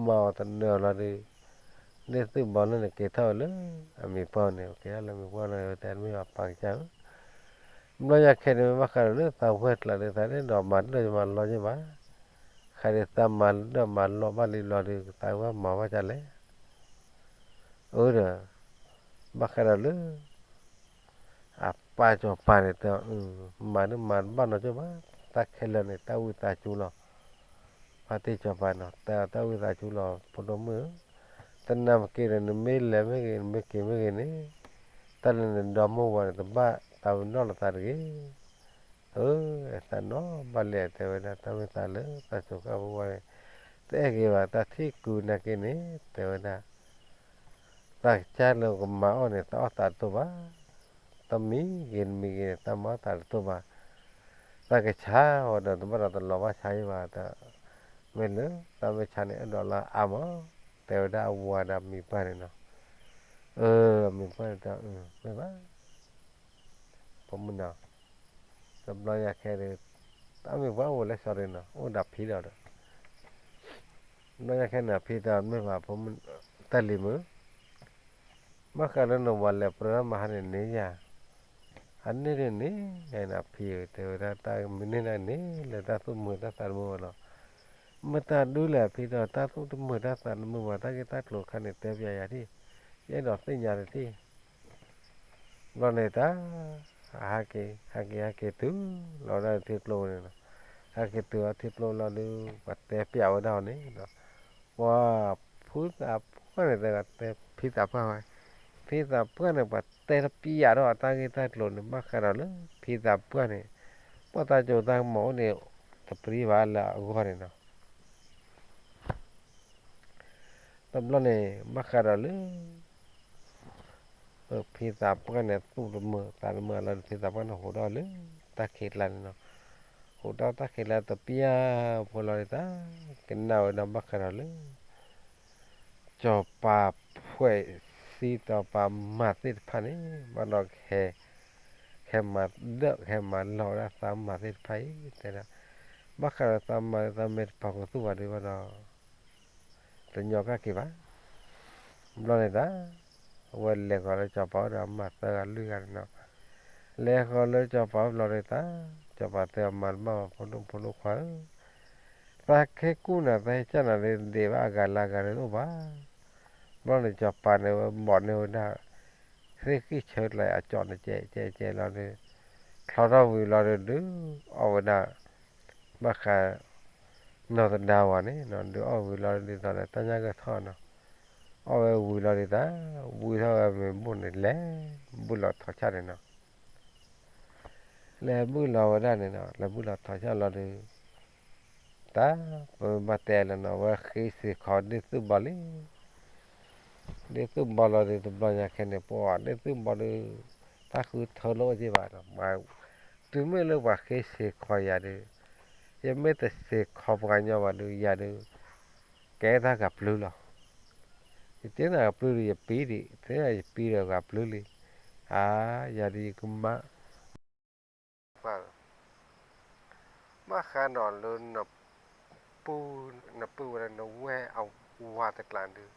မၤအီၤတနၢၤလီၤဒုး, ဒ့ၣ်သုၣ်ဘီလၢန့ၣ်က့ၤထီၣ်ဝဲလၢ အမံၤပှၢ်န့ၣ် က့ၤထီၣ်လၢမံၤပှၢ်န့ၣ် တဲတမ့ၢ်ဘၣ်ပာ်ကစၢ်ဧၢ, ဘျီညါခဲန့ၣ်မ့ၢ်ဘၣ်ဃးဒီးလၢသးဝဲကျါဒုး သးဒ်ဒီးမၤဒၢၣ်မၤလီၤက့ဘၣ်, ဃးဒုးသးမၤဒၢၣ်မၤလီၤဘၣ်လံဘျီဒုး သးဝဲမၤဘၣ်ဒ်လဲၣ်, အၢဒီး ဘၣ်ဃးဒီးလၢ အပၢ်စီၤပၤန့ၣ်တဲ, မၤဒၢၣ်မၤဘၣ်နီၢ်က့ဘၣ်, တၢ်ခဲလၢာ်န့ၣ် တၢ်ဝံသးစူၤလီၤ, ဖါတံၢ်စီၤပၤနီၤ တဲတၢ်ဝံသးစူၤလီၤ ဖိဒိၣ်မုၣ်ဧၢ, တနၢ်မ့ၢ်က့ၤဒီး နမ့ၢ်လဲၤမ့ၢ်ဂ့ၤ နမ့ၢ်က့ၤမ့ၢ်ဂ့ၤန့ၣ်, တၢ်လၢနဒီမါဝၤန့ၣ် တဘၣ်သးဝံၤနီၣ်လီၤသးတဂ့ၤ, အၢ သးနီၣ်ဘၣ်လဲၣ် တဲဝဲဒၣ် တၢ်မ့ၢ်သးလၢတၢ်စိၤကါပဝဲန့ၣ် တအဲၣ်ဂ့ၤဘၣ် တၢ်ထံၣ်ကုာ်နာ်က့န့ၣ် တဲဝဲဒၣ် တၢ်ကစၢ်လၢကမၤအီၣ်န့ၣ် တၢ်အီၣ်သးတတိၢ်ဘၣ်, တမံၤဂ့ၤတမံၤဂ့ၤန့ၣ် တၢ်မၤအီၣ်သးတတိၢ်ဘၣ်, တၢ်ကဆါဝဲဒီး တဘၣ်ဒီးတလီၤဘၣ်ဆါယံဘၣ်ဒီး, မ့ၢ်လၢတၢ်မ့ၢ်ဆါန့ၣ် အဲၣ်ဒိးလၢအါမး, တဲဝဲဒၣ်အဝၤဒီးအမံၤပှၢ်န့ၣ်နီၤ, အၢ အမံၤပှၢ်န့ၣ်တဲ မ့ၢ်ဘၣ် ဖိမုၣ်နီၤ, တဘျီညါခဲဒီး တၢ်မ့ၢ်ပှၢ်အိၣ်လၢစီၤရ့နီၤ အိၣ်ဒီးဖံဒီးဒီး ဘျီညါခဲန့ၣ် ဖံတဲမ့ၢ်ဘၣ် ဖိမုၣ် တၢ်လံၤမုၣ်, ဘၣ်ဃးလၢနဝၤလဲၤပြၢတၢ်မဟါန့ၣ်န့ၣ်ယၤ, အန့ၣ်ဒ်န့ၣ် ယၤန့ၣ်ဖံဧၢ တဲဝဲဒၣ် တၢ်မနုၤန့ၣ်န့ၣ် လၢတၢ်သူၣ်မုာ်တၢ်သးတမုာ်ဘၣ်လီၤ, မတၤဒုလဲၣ်ဖံတဲ တၢ်သူၣ်တမုာ်တၢ်သးတမုာ်ဘၣ် တၢ်ဂ့ၢ်တၢ်ကျိၤခါန့ၣ် တဲပျးယၤဒၣ်, ယအဲၣ်ဒိးသ့ၣ်ညါတထံၣ် ဘျီန့ၣ်တၢ် ဟဲက့ၤ ဟဲက့ၤ ဟဲက့ၤတုၤလီၤဝဲဒၣ်ထံကျိန့ၣ်လီၤ, ဟဲက့ၤတုၤလီၤထံကျိလီၤဒုး ပှၤတဲပျးဝဲဒၣ်အီၤန့ၣ်ဒီး, ပှၤဖံသးပှၢ်န့ၣ် တဲဖံသးပှၢ်ဝဲ, ဖံသးပှၢ်န့ၣ် ပှၤတဲတပျးဒီးအတၢ်ဂ့ၢ်တၢ်ကျိၤန့ၣ် ဘၣ်ဃးဒီးလၢ ဖံသးပှၢ်န့ၣ် ပှၤတၢ်စိတၢ်ကမီၤအိၣ်န့ၣ် တပျံၤဘၣ်လၢအဂီၢ်န့ၣ်လီၤ. တဘျီန့ၣ် ဘၣ်ဃးဒီးလၢ ဖံသးပှၢ်န့ၣ် သူၣ်တမုာ်သးတမုာ်လီၤဒီး ဖံသးပှၢ်န့ၣ် ဟူးထီၣ်လၢတၢ်ခံးကျါန့ၣ်လီၤ. ဟူးထီၣ်တၢ်ခံးကျါတပျၢ်ဖိလီၤဒ်တၢ် ကနၣ်ဝဲဒၣ်ဘၣ်ဃးဒီးလၢ စီၤပၤဖှဲးစံ စီၤပၤမၤသ့ၣ်တဖၣ်န့ၣ် ဘၣ်ဒီး ဟဲမၤဒၢၣ် ဟဲမၤလီၤဝဲဒၣ်သးမၤသ့ၣ်တဖၣ်အံၤ တဲဒၣ် ဘၣ်ဃးဒီးသးမၤလၢသးမ့ၢ်တပာ်ကသူၣ်ဘၣ်ဒုးဘၣ်ဒီး တညီကၣ်က့ၤဘၣ်. ဘျီန့ၣ်တၢ် အဝဲလဲၤဃီၤလၢစီၤပၤအိၣ်ဒီးအမၤသၢဂၤလွံၢ်ဂၤန့ၣ်နီၤ. လဲၤဃီၤလၢစီၤပၤအိၣ်ဘျီန့ၣ်တၢ် စီၤပၤတဲအီၤ မၤတဘၣ်ဘၣ် ဖိဒိၣ်ဖိဒိၣ်ခွါဧၢ, သးကဟဲကူၣ်နၤ သးဟဲကၢ်နၤလၢဒ့ၣ်ဘၣ် အဂၤလၢအဂၤန့ၣ်တအိၣ်ဘၣ်. ဘျီန့ၣ်စီၤပၤန့ၣ်ဝဲဘီၣ်န့ၢ်ဝဲဒၣ် သ့ၣ်ဃံၣ်ဆၢကျါအကၠီၣ်န့ၣ် ကဲကဲကဲလီၤဒီး ချီထီၣ်ဝံၤလီၤဒီး ဒုးအီၣ်ဝဲဒၣ် ဘၣ်ဃး နီၢ်သဒါဝၤန့ၣ်နီၤ ဒုးအီၣ်ဝံၤလီၤဒ်သိးဒီး တၢ်ညၣ်ဂၢၢ်ထီၣ်နီၤ, အီၣ်ဝဲဝံၤလီၤဒ်သိး ဝံၤထီၣ်ဝဲမ့ၢ်ဘိၣ်န့ၣ် လဲၤဘုၣ်လီၤထီၣ်ဆၣ်န့ၣ်နီၤ, လဲၤဘုၣ်လီၤဝဲဒၣ်န့ၣ်နီၤ လဲၤဘုၣ်လီၤထီၣ်ဆၣ်လီၤဒီး တၢ် ပမ့ၢ်ဘၣ်တဲလၢနီၤ အဝဲဃ့စ့ၢ်ခီးဒ့ၣ်သုၣ်ဘီလံ ဒ့ၣ်သုၣ်ဘီလီၤဒီး တဘျီညါခဲန့ၣ် ပှၤဒ့ၣ်သုၣ်ဘီဒီး တၢ်ဃုထၢလၢအိၣ်က့ဘၣ်နီၤ, တုၤမ့ၢ်လၢပှၤဃ့စ့ၢ်ခီးယၤဒီး ယမ့ၢ်တစ့ၢ်ခီးပှၤကညီဘၣ်ဒီး ယၤဒီး ကဲတၢ်ဂၤပျုၤလီၤ. ယတဲနၤဂၤပျုၤဒီး ယပံဒံး တဲနၤယပံဒီးဂၤပျုၤလံ. အါ ယၤဒီးယကမၣ် ဘၣ်ဃးဒီးလၢ နပုၢ်ဝဲၢ်လၢနဝဲၢ်အဝၤတကျးဒုး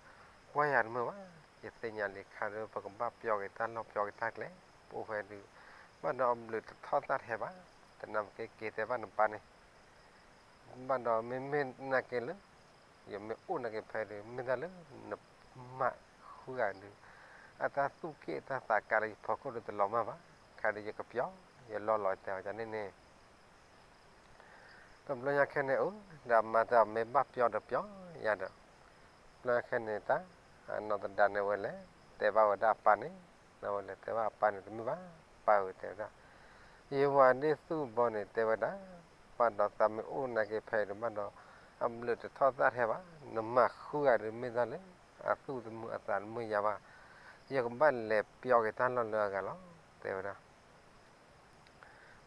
ကွၢ်ယၤတမုာ်ဘၣ်. ယသ့ၣ်ညါလံခါဒီး ပကဘၣ်ပျီက့ၤတၢ်လီၢ်ပျီက့ၤတၢ်ကျဲ ပအိၣ်ဖဲဒုး ဘၣ်ဒီးအဘျုးတထီၣ်သၣ်တဟဲဘၣ်. တနၢ်မ့ၢ်က့ၤက့ၤတဲဘၣ်နပၢ်န့ၣ် ဘၣ်ဒီးမ့မ့ၢ်နာ်က့ၤလၢ ယမ့ၢ်အိၣ်နာ်က့ၤဖဲဒုး မ့ၢ်တၢ်လၢနမၤဃုဂၤဒုး အတၢ်သူၣ်က့ၣ်တၢ်သးကါလၢယဖီခိၣ်ဒီးတလီၤမၢ်ဘၣ်. တၢ်တခါဒီးယကပျီ, ယလီၢ်လီၤ တဲအီၤန့ၣ်န့ၣ် တဘျီညါခဲန့ၣ် အိၣ်ဒီးအမါတဲအီၤ မ့ၢ်ဘၣ်ပျီဒီးပျီယၤဒီး, တဘျီညါခဲန့ၣ်တၢ် အနီၢ်သဒါန့ၣ်ဝဲလဲၤတဲဘၣ်ဝဲဒၣ်အပၢ်န့ၣ်, ဝဲလဲၤတဲဘၣ်အပၢ်န့ၣ် တမ့ၢ်ဘၣ်, ပၢ်ဧၢ တဲဝဲဒၣ်, ယဝၤဒ့သူၣ်ဘီန့ၣ်တဲဝဲဒၣ်, ဘၣ်ဒီးသးမ့ၢ်အိၣ်နာ်က့ဖဲအံၤဒီးဘၣ်ဒီး အဘျုးတထီၣ်သၣ်ထဲဘၣ်, နမၤဃုဂၤဒီးမ့ၢ်တၢ်လၢ အသူၣ်တမုာ်အသးတမုာ်ယၤဘၣ်, ယကဘၣ်လဲၤပျီက့ၤတၢ်လီၢ်လၢအဂၤလီၤ တဲဝဲဒၣ်.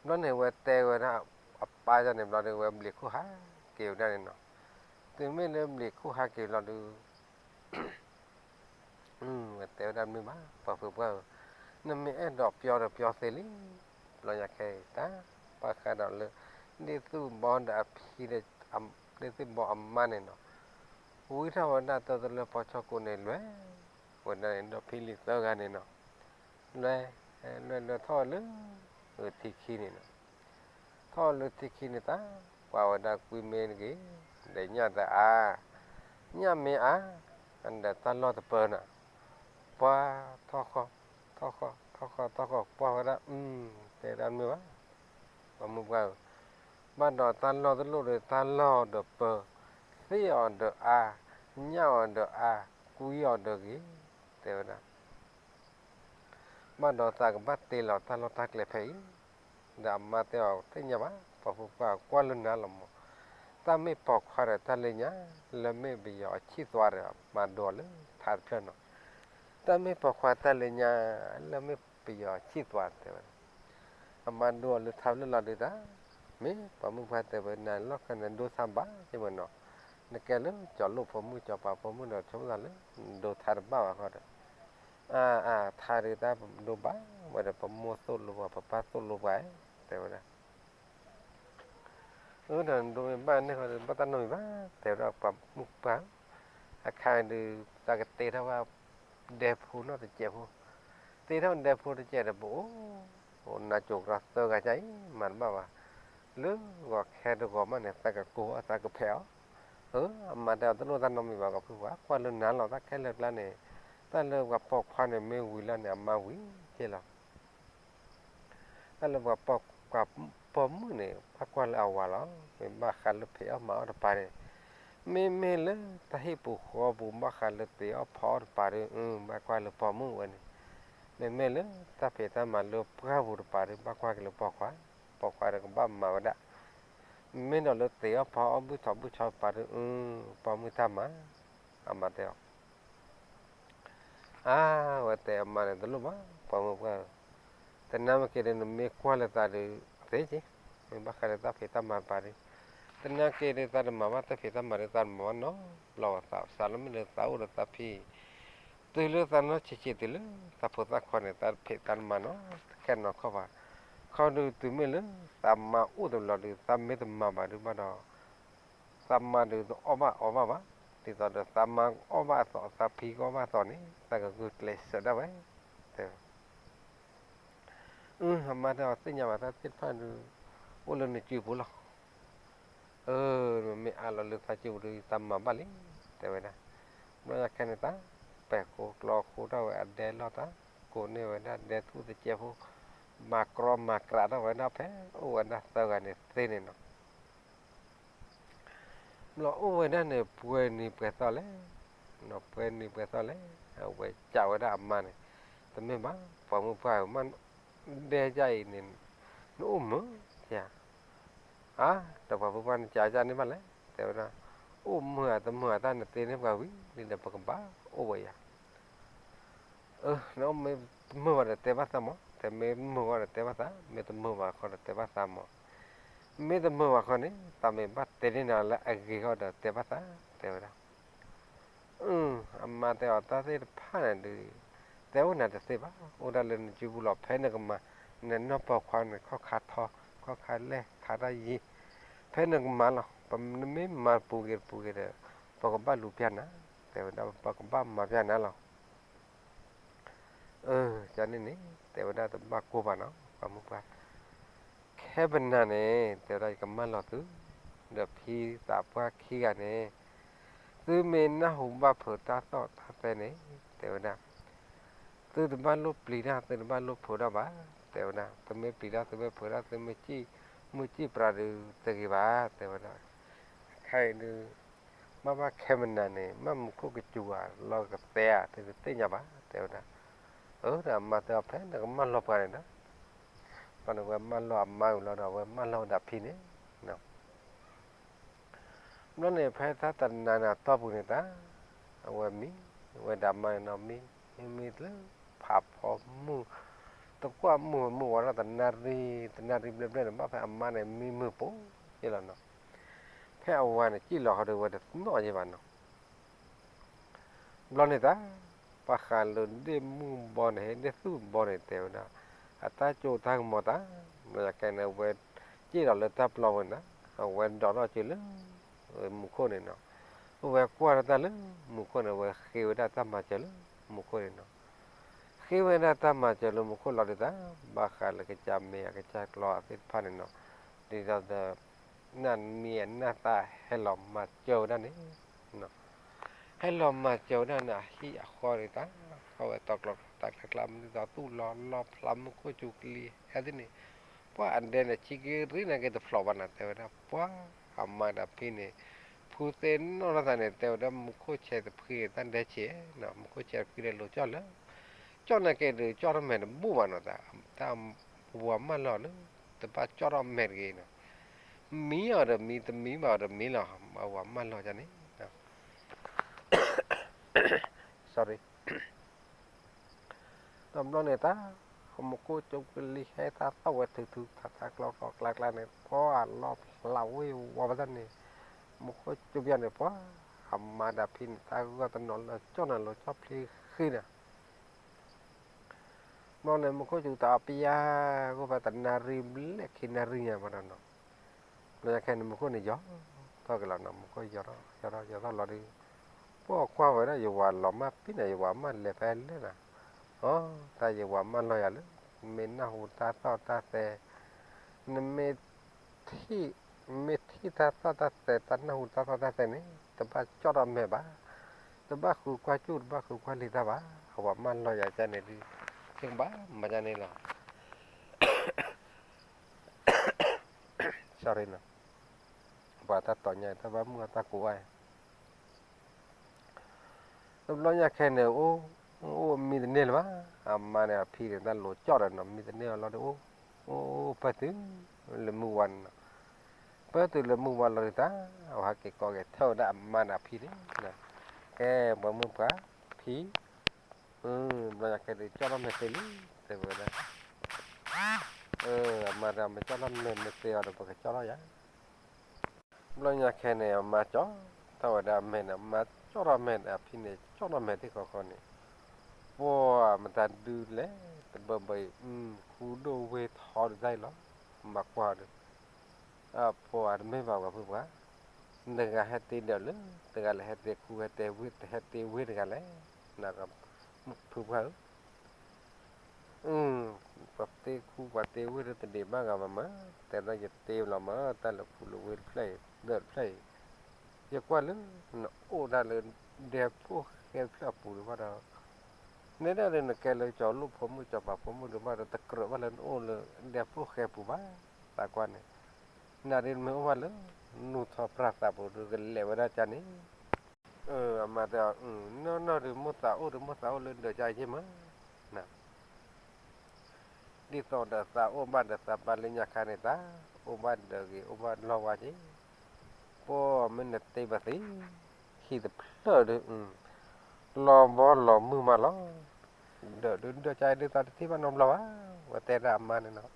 ဘျီန့ၣ်ဝဲတဲဝဲဒၣ် အပၢ်န့ၣ်ဘျီဒီး ဝဲဘျံးခိၣ်ဟးက့ၤဝဲဒၣ်န့ၣ်နီၤ, တုၤမ့ၢ်လၢဘျံးခိၣ်ဟးက့ၤဘျီဒီး ဝဲတဲဝဲဒၣ်မ့ၢ်ဘၣ် ပှၤဖုပှၢ်ဧၢ, နမ့ၢ်အဲၣ်ဒိးပျီဒီးပျီသ့လံ, ဘျီညါခဲအံၤတၢ် ပာ်ဃာ်ဒီးလၢ ဒ့သူၣ်ဘီဒီးအဖံဒီး ဒ့သူၣ်ဘီအမါန့ၣ်နီၤ, ဝံထီၣ်ဝဲဒၣ်တၢ်တလၢပီၢ်ဆၢကိးန့ၣ် လွဲဝဲဒၣ်န့ၣ်ဒီးဖံလံၤသၢဂၤန့ၣ်နီၤ, လွဲ လွဲလွဲထီၣ်လၢ ထံခံန့ၣ်နီၤ, ထီၣ်လၢထံခံန့ၣ်တၢ် ပှၤဝဲဒၣ်ကွံမ့ၢ်တဂ့ၤ, ဒီးညၣ်တအါ, ညၣ်မ့ၢ်အါ, ဒီးတၢ်လီၢ်တပၢၤနီၤ, ပှၤထီၣ်ဃီ, ထီၣ်ဃီ ထီၣ်ဃီ ထီၣ်ဃီ ပှၢ်ဝဲဒၣ် တဲဒၣ်မ့ၢ်ဘၣ်, ပှၤမုၢ်ပှၢ်ဧၢ, ဘၣ်ဒီးတၢ်လီၢ်တလိၣ်ဒီးတၢ်လီၢ်ဒီးပၢၤ, သ့ၣ်အီၤဒီးအါ, ညၣ်အီၤဒီးအါ, ကွံအီၤဒီးဂ့ၤ, တဲဝဲဒၣ် ဘၣ်ဒီးသးကဘၣ်တ့လီၤတၢ်လီၢ်တၢ်ကျဲဖဲအံၤ, ဒီးအမါတဲအီၤသ့ၣ်ညါဘၣ် ပှၤဖိခွါကွၢ်လၢနၤလီၤမး, တၢ်မ့ၢ်ပိာ်ခွါဒီးတၢ်လၢညါ, လၢမ့ၢ်ပယီၤအဆံၣ်သွါဒီး မၤဒိးလၢထါတဖျၢၣ်နီၤ, တၢ်မ့ၢ်ပိာ်ခွါတၢ်လၢညါ, လၢမ့ၢ်ပယီၤအဆံၣ်သွါတဲဝဲဒၣ်, အမါဒိးလၢထါဖျၢၣ်လီၤဒုးတၢ်, မ့ၢ်ပှၤမုၢ်ပှၢ်တဲဝဲနၤလီၢ်ခါန့ၣ်ဒိထါဘၣ်က့ၤဝဲနီၤ, နကဲလၢကၠီၤလိၣ်ဖိမုၣ်ကၠီၤပၤဖိမုၣ်ဒီးဆိကမိၣ်သးလၢ နဒိထါတဘၣ်ဘၣ်ဃီဒီး အါ အါ ထါဒုးတၢ်ဒိဘၣ်ဝဲဒီး ပမိၢ်သိၣ်လိပှၤ ပပၢ်သိၣ်လိပှၤ တဲဝဲဒၣ်, အၢ ဒီးနဒိမ့ၢ်ဘၣ်န့ၣ်ဃီဒီး ဘၣ်တၢ်နီတမံၤဘၣ် တဲဝဲဒၣ်ပှၤမုၢ်ပှၢ်, အခါဒုး သးကတ့ထီၣ်ဝဲဒဲဖိနီၢ်တစဲးဖိ, တ့ထီၣ်ဒဲဖိတစဲးဒီးပအိၣ်, အိၣ်နါကိၤကရၢသၢဂၤကအံၤ မၤတဘၣ်ဘၣ်, လၢဂီၤခဲတဂီၤမးန့ၣ် သးကကိးအသးကဖဲးအီၤ, အၢ အမါတဲအီၤတလိၣ်တၢ်နီတမံၤဘၣ် ပှၤဖုပှၢ် ကွၢ်လၢနၤလီၤ တၢ်ခဲလၢာ်ကျါန့ၣ်, တၢ်လၢပှၤပိာ်ခွါန့ၣ်မ့ၢ်ဝံၤလီၤန့ၣ် အမါဝံၤက့လီၤ တၢ်လၢပှၤပိာ်မုၣ်န့ၣ် ဘၣ်ကွၢ်လၢအဝၤလီၤ, မ့ၢ်ဘၣ်ဃးလၢဖံးအီၣ်မၤအီၣ်တပၤန့ၣ်, မ့မ့ၢ်လၢတၢ်ဟံၣ်ပူၤဃီပူၤ ဘၣ်ဃးလၢသ့ၣ်အီၣ်ဖီအီၣ်တပၤဒီး ဘၣ်ကွၢ်လၢပိာ်မုၣ်ဝဲန့ၣ်, မ့မ့ၢ်လၢတၢ်ဖံးတၢ်မၤလၢပှၢ်ပူၤတပၤဒီး ဘၣ်ကွၢ်က့ၤလၢပိာ်ခွါ, ပိာ်ခွါဒီးကဘၣ်မၤဝဲဒၣ်, မ့ၢ်ဒီးလၢသ့ၣ်အီၣ်ဖီအီၣ်ဘုၣ်ထီၣ်ဘုၣ်ဆီတပၤဒီး ပိာ်မုၣ်တၢ်မၤ, အမါတဲအီၤ အါ ဝဲတဲအမါန့ၣ်တလိၣ်ဘၣ် ပှၤမုၢ်ပှၢ်ဧၢ, တနၢ်မ့ၢ်က့ၤဒီး နမ့ၢ်ကွၢ်လၢသးဒီး သ့က့ၤ, မ့ၢ်ဘၣ်ဃးဒီးတၢ်ဖံးတၢ်မၤတပၤဒီး, တနၢ်က့ၤဒီး သးတမၤဘၣ်တၢ်ဖံးတၢ်မၤဒီး သးတမၤဘၣ်နီတဘျီဘၣ်, သးလၢမ့ၢ်လၢသးအိၣ်ဒီးသးဖံး, တုၤလၢသးနီၢ်ဆံးဆံးတုၤလၢသးဖိသၣ်ခွါန့ၣ် သးတဖံးသးတမၤနီတခဲနီတခီဘၣ်, ခီဒုးတုၤမ့ၢ်လၢသးမါအိၣ်တဘျီဒီး သးမ့ၢ်တမၤဘၣ်ဒုးဘၣ်ဒီး သးမါဒုးတအီၣ်ဘၣ်အီဘၣ်ဘၣ်, ဒ်သိးဒီးသးမါအီၣ်ဘၣ်အသီ သးဖံကအီၣ်ဘၣ်အသီန့ၣ် သးကဂုာ်ကျဲးစၢးဒၣ်ဝဲ, တဲဝဲ, အၢ အမါတဲအီၤသ့ၣ်ညါဘၣ် တၢ်သ့ၣ်တဖၣ်ဒုး အိၣ်လၢနစုပူၤလီၤ, အၢ မ့ၢ်အါလီၤလၢသးစုပူၤဒီး သးမၤဘၣ်လံ, တဲဝဲဒၣ်, ဘျီယၤခဲန့ၣ် တၢ်ပဲာ်ဃိကျီဃိထီၣ်ဝဲအဒဲလီၢ်တၢ်, ကိးန့ၢ်ဝဲဒၣ်ဒဲထူၣ်တစဲးဖိ, မၤကြီမၤကြးထီၣ်ဝဲဒၣ်ဖဲ အိၣ်ဝဲဒၣ်သၢဂၤန့ၣ်သ့န့ၣ်နီၤ ဘျီအိၣ်ဝဲဒၣ်န့ၣ် ပှဲၤနံၤပှဲၤသီလဲၣ်, ပှဲၤနံၤပှဲၤသီလဲၣ်, အဝဲစံးဝဲဒၣ်အမါန့ၣ်, တမ့ၢ်ဘၣ် ပှၤမုၢ်ပှၢ်ဧၢ, မ့ၢ်ဒဲကၢ်အံၤန့ၣ် နအိၣ်မုာ်ဧါ, အါ ဒီးပှၤမုၢ်ပှၢ်န့ၣ် စံးဒ်န့ၣ်ဘၣ်လဲၣ်, တဲဝဲဒၣ်, အိၣ်မုာ်ဧါတမုာ်ဧါ တၢ်နသ့န့ၢ်ပှၤဝံၤလံဒီး ပကဘၣ်အိၣ်ဝဲယၤ အၢ နအိၣ်မ့ၢ်တမုာ်ဘၣ်ဒီးတဲဘၣ်သးမး, တဲမ့ၢ်မုာ်ဘၣ်ဒီးတဲဘၣ်သး, မ့ၢ်တမုာ်ဘၣ်ဃီဒီးတဲဘၣ်သးမး, မ့ၢ်တမုာ်ဘၣ်ဃီန့ၣ် သးမ့ၢ်ဘၣ်တဲန့ၢ်နၤလၢအဂ့ၤဃီဒီးတဲဘၣ်သး, တဲဝဲဒၣ်, အၢ အမါတဲအီၤတၢ်သ့ၣ်တဖၣ်န့ၣ်ဒုး တဲအိၣ်နၤတသ့ဘၣ်, အိၣ်ဒၣ်လၢနစုပူၤလီၤ ဖဲနကမၤ, နနီၢ်ပိာ်ခွါန့ၣ် ခီၣ်ခါထီ, ခီၣ်ခါလဲၢ် ခါတၢ်ယံၤ, ဖဲနကမၤလီၤ, နမ့ၢ်မၤတပူၤဂ့ၤတပူၤဂ့ၤဒီး ပကဘၣ်လူၤပျၢ်နၤ, တဲဝဲဒၣ် ပကဘၣ်မၤပျၢ်နၤလီၤ အၢ ကန့ၣ်န့ၣ် တဲဝဲဒၣ်တဘၣ်ကိၢ်ဘၣ်နီၤ ပှၤမုၢ်ပှၢ်, ခဲပနၤန့ၣ် တဲဝဲဒၣ်ယကမၢလီၤသု, ဒီးဖံသးပှၢ်ခံဂၤန့ၣ်, သုမ့ၢ်နၢ်ဟူဘၣ်ဖုးတၢ်သီၣ်တၢ်သဲန့ၣ် တဲဝဲဒၣ်, သုတဘၣ်လိၣ်ပျံၤတၢ် သုတဘၣ်လိၣ်ဖုးတၢ်ဘၣ်, တဲဝဲဒၣ်, သုမ့ၢ်ပျံၤတၢ် သုမ့ၢ်ပှဲၤတၢ် သုမ့ၢ်စံၣ်မုၢ်စံၣ်ပြးဒုးတဂ့ၤဘၣ် တဲဝဲဒၣ်. ခဲအံၤဒုး မ့ၢ်ဘၣ်ခဲမနၤန့ၣ် မ့ၢ်မူခိၣ်ကစူၤဧါ လီၤကသဲဧါ သုတသ့ၣ်ညါဘၣ် တဲဝဲဒၣ်. အၢ ဒီးအမါတဲအီၤ ဖဲနကမၢလီၤပှၤန့ၣ်ဒီး ဘျီန့ၣ် ဝဲမၢလီၤအမါဝံၤလီၤဒီး ဝဲမၢလီၤဝဲဒၣ်ဖံန့ၣ် ဘျီန့ၣ် ဖဲတၢ်တနၤန့ၣ်အတီၢ်ပူၤန့ၣ်တၢ် အဝဲမံ ဝဲဒၣ်မါန့ၣ်နီၤ မံ မံမံတလၢ ဖးဖီမုၢ် တကွၢ်မုၢ်မုၢ်ဝါထီၣ်တနၣ်ရံၣ် တနၣ်ရံၣ်ဘျဲၣ်ဘျဲၣ်န့ၣ် ဘၣ်ဖဲအမါန့ၣ်မံမုၢ်ပိၤယဲလီၤနီၤ. ဖဲအဝၤန့ၣ် စံၣ်လီၤဃီဒီး ဝဲတနီၣ်ယဲဘၣ်နီၤ. ဘျီန့ၣ်တၢ် ပှၤဃးလိာ်ဒ့ၣ်မုၢ်ဘီန့ၣ် ဟဲဒ့ၣ်သူၣ်ဘီန့ၣ် တဲဝဲဒၣ် အတၢ်ကၠိတၢ်ကမီၤတၢ် ဘျီယၤခဲန့ၣ် အဝဲစံၣ်ဒီးလၢတၢ်ပျီဝဲန့ၣ် အဝဲဒိးထီၣ်က့ၤလၢ မူခိၣ်န့ၣ်နီၤ. အဝဲကွၢ်ထီၣ်တၢ်လၢမူခိၣ်န့ၣ် အဝဲဃ့ဝဲဒၣ်တၢ်မၤစၢၤလၢမူခိၣ်န့ၣ်နီၤ. ဃ့ဝဲဒၣ်တၢ်မၤစၢၤလၢမူခိၣ်လီၤဒီးတၢ် ဘၣ်ဃးလၢကစၢ်မဲာ်အကစၢ်ကျီအသ့ၣ်တဖၣ်န့ၣ်နီၤ ဒ်သိးဒီး နၢ်မံအနၢ်သၣ်ဟဲလီၤမၤစၢၤဝဲဒၣ်န့ၣ် ဟဲလီၤမၤစၢၤဝဲဒၣ်န့ၣ် အဟံၣ်အဃီန့ၣ်တၢ် ထီၣ်ဝဲတီၤကျီတီၤကျါကျါ မနုၤသိးသူၣ်လီၤလီၤဖျါ မူခိၣ်စူၤကလံၤဟဲသ့ၣ်န့ၣ် ပှၤအဒဲန့ၣ် ဆံက့ရ့န့ၣ်က့ၤတဖျိးဘၣ်န့ၣ် တဲဝဲဒၣ် ပှၤအမါဒီးဖံန့ၣ် ဖုသ့ၣ်နီၣ်ထီၣ်သးန့ၣ် တဲဝဲဒၣ် မူခိၣ်ဆဲးတဖှံန့ၣ် တၢ်ဒဲဆံးနီၤ မူခိၣ်ဆဲးတဖှံန့ၣ် လိၤကၠီၣ်လၢ ကၠီၣ်န့ၣ်က့ၤဒုး ကၠီၣ်ထီၣ်မဲာ်တဘူၣ်ဘၣ်နီၤ တၢ် တၢ်ဝၤမၢလီၤလၢ တဘၣ်ကၠီၣ်ထီၣ်မဲာ်တဂ့ၤနီၤ မံအီၤဒီးမံ တမံဘၣ်အီၤဒီးမံလီၤ အဝၤမၢလီၤဒ်န့ၣ် sorry ဒီးဘျီန့ၣ်တၢ် မူခိၣ်စူၤကလံၤဟဲတၢ်သီၣ်ဝဲထုးထုးထးထးကျီကျီကျါကျါန့ၣ် ပှၤအလီၢ်ဖျါဝ့ၤဝီၤဘၣ်တၢ်န့ၣ် မူခိၣ်စူၤပျီန့ၣ် ပှၤအမါဒီးဖံန့ၣ် တၢ်ဂီၢ်တနီၤလၢကၠီၣ်န့ၣ် လိၤကၠီၣ်ဖျ့ဃံန့ၣ် ဘျီန့ၣ် မူခိၣ်စူၤတၢ်အီၣ်ပယါ ဂိၢ်ဖဲတနၣ်ရံၣ်ဘျဲၣ်ခံနၣ်ရံၣ်ညါဘၣ်ဒီးနီၤ ဘျီညါခဲန့ၣ် မူခိၣ်န့ၣ်ယီၤထီၣ်က့ၤလီၤနီၤ မူခိၣ်ယီၤထီၣ် ယီၤထီၣ် ယီၤထီၣ်လီၤဒီး ပှၤကွၢ်ဝဲဒၣ် ယဝၤလီၤမၢ်ဖဲန့ၣ် ယဝၤမၢ်လဲၤဖဲလဲၣ်နီၤ အီ တၢ်ယဝၤမၢ်လီၤယၤလၢ မ့ၢ်နၢ်ဟူတၢ်သီၣ်တၢ်သဲ နမ့ၢ်ထံၣ် မ့ၢ်ထံၣ်တၢ်သီၣ်တၢ်သဲ တၢ်နၢ်ဟူတၢ်သီၣ်တၢ်သဲန့ၣ် တဘၣ်ကၠီၣ်ထီၣ်မဲာ်ဘၣ် တဘၣ်ဃုကွၢ်စူၣ် တဘၣ်ဃုကွၢ်လံာ်တၢ်ဘၣ် အဝၤမၢ်လီၤယၤကန့ၣ်ဒုး သ့ၣ်ကဘၣ်မၤကန့ၣ်လီၤ sorry နီၤ ပှၤတၢ်တီၤညါ တၢ်ဘၣ်မုၢ်အတၢ်ကိးဝဲ တဘျီညါခဲန့ၣ် အိၣ် အိၣ်မံတန့ၢ်လၢၤဘၣ် အမါန့ၣ်အဖံန့ၣ် တၢ်လိၤကၠီၣ်ဒီးနီၤ မံတန့ၢ်အီၤလီၤဒီး အိၣ် အိၣ် အိၣ်ပၢၢ်တုၤလၢမုၢ်ဝါန့ၣ်နီၤ ပၢၢ်တုၤလၢမုၢ်ဝါလီၤဒီးတၢ် အဝဲဟဲက့ၤကိးက့ၤထၢၣ်ဝဲဒၣ်အမါန့ၣ်အဖံန့ၣ် ကဲ ပှၤမုၣ်ပှၤဖံ ဘျီညါခဲဒုး ကၠီၣ်ထီၣ်မဲာ်သ့လံ တဲဝဲဒၣ် အမါတဲ မ့ၢ်ကၠီၣ်ထီၣ်မဲာ်မ့ၢ်သ့အီၤဒီး ပကကၠီၣ်ထီၣ်ယၤ ဘျီညါခဲန့ၣ် အမါကၠီၣ်ထီၣ်ဝဲဒၣ်အမဲာ်န့ၣ် အမါကၠီၣ်ထီၣ်မဲာ်န့ၣ် အဖံန့ၣ် ကၠီၣ်ထီၣ်မဲာ်သ့ၣ်ခီခီန့ၣ် ပှၤမတၤဒုးလဲၣ် တဘၢဘၢအံၤ ခူဒိၣ်ဝ့ၢ်ထီဒုးတၢ်အံၤလီၤ မၤကွၢ်ဒီး ပှၤတမ့ၢ်ဘၣ်ပှၤဖုပှၤ တဂၤဟဲတ့ဒီးလၢ တဂၤလဲၣ် ဟဲတ့ခူ ဟဲတ့ဝ့ၢ် ဟဲတ့ဝ့ၢ်တဂၤလဲၣ် နဖုပှၤဧၢ ပှၤတ့ခူပှၤတ့ဝ့ၢ်ဒီးတဒံးဘၣ်ဂၤမးမး တဲဒၣ်ယတ့လီၤမး တၢ်လၢခူလၢဝ့ၢ်တဖျၢၣ်အံၤ ဒၢးတဖျၢၣ်အံၤ ယကွၢ်လၢ နအိၣ်ဒၣ်လၢဒဲဖှိၣ်ဃဲဖျၢၣ်အပူၤဒံးဘၣ်ဒီး နဲဒၣ်ဒီးနကဲလၢကၠီၤလိၣ်ဖိမုၣ်ကၠီၤပၤဖိမုၣ်ဒံးဘၣ်ဒီး တကြၢးဘၣ်လၢနအိၣ်လၢဒဲဖှိၣ်ဃဲပူၤဘၣ် သးကွၢ်န့ၣ် နၤဒ်နမ့ၢ်အိၣ်ဘၣ်လၢ နူၢ်ထီၣ်ပြၢ်သးပူၤဒီးကလဲၤဝဲဒၣ်ကန့ၣ် အမါတဲအီၤ နီၢ်နီၢ်ဒီးမိၢ်သးအိၣ်ဒီးမိၢ်သးအိၣ်လၢဒၢးကါယ့ၢ်မး ဒ်သိးဒီးသးအိၣ်ဘၣ်ဒီးသးပၢ်လၢညါခါန့ၣ်တၢ် အိၣ်ဘၣ်ဒၢးဂ့ၤ အိၣ်ဘၣ်လီၢ်ဝါက့ၤ ပှၤမ့ၢ်နတ့ဘၣ်သ့ ဟံၣ်တဖျၢၣ်ဒီး လီၤဘီလီၤမုၢ်မးလီၤ ဒၢးဒုးဒၢးကါဒ်သိးတထံၣ်ဘၣ်နီတဘျီဘၣ် ဝဲတဲဒၣ်အမါန့ၣ်နီၤ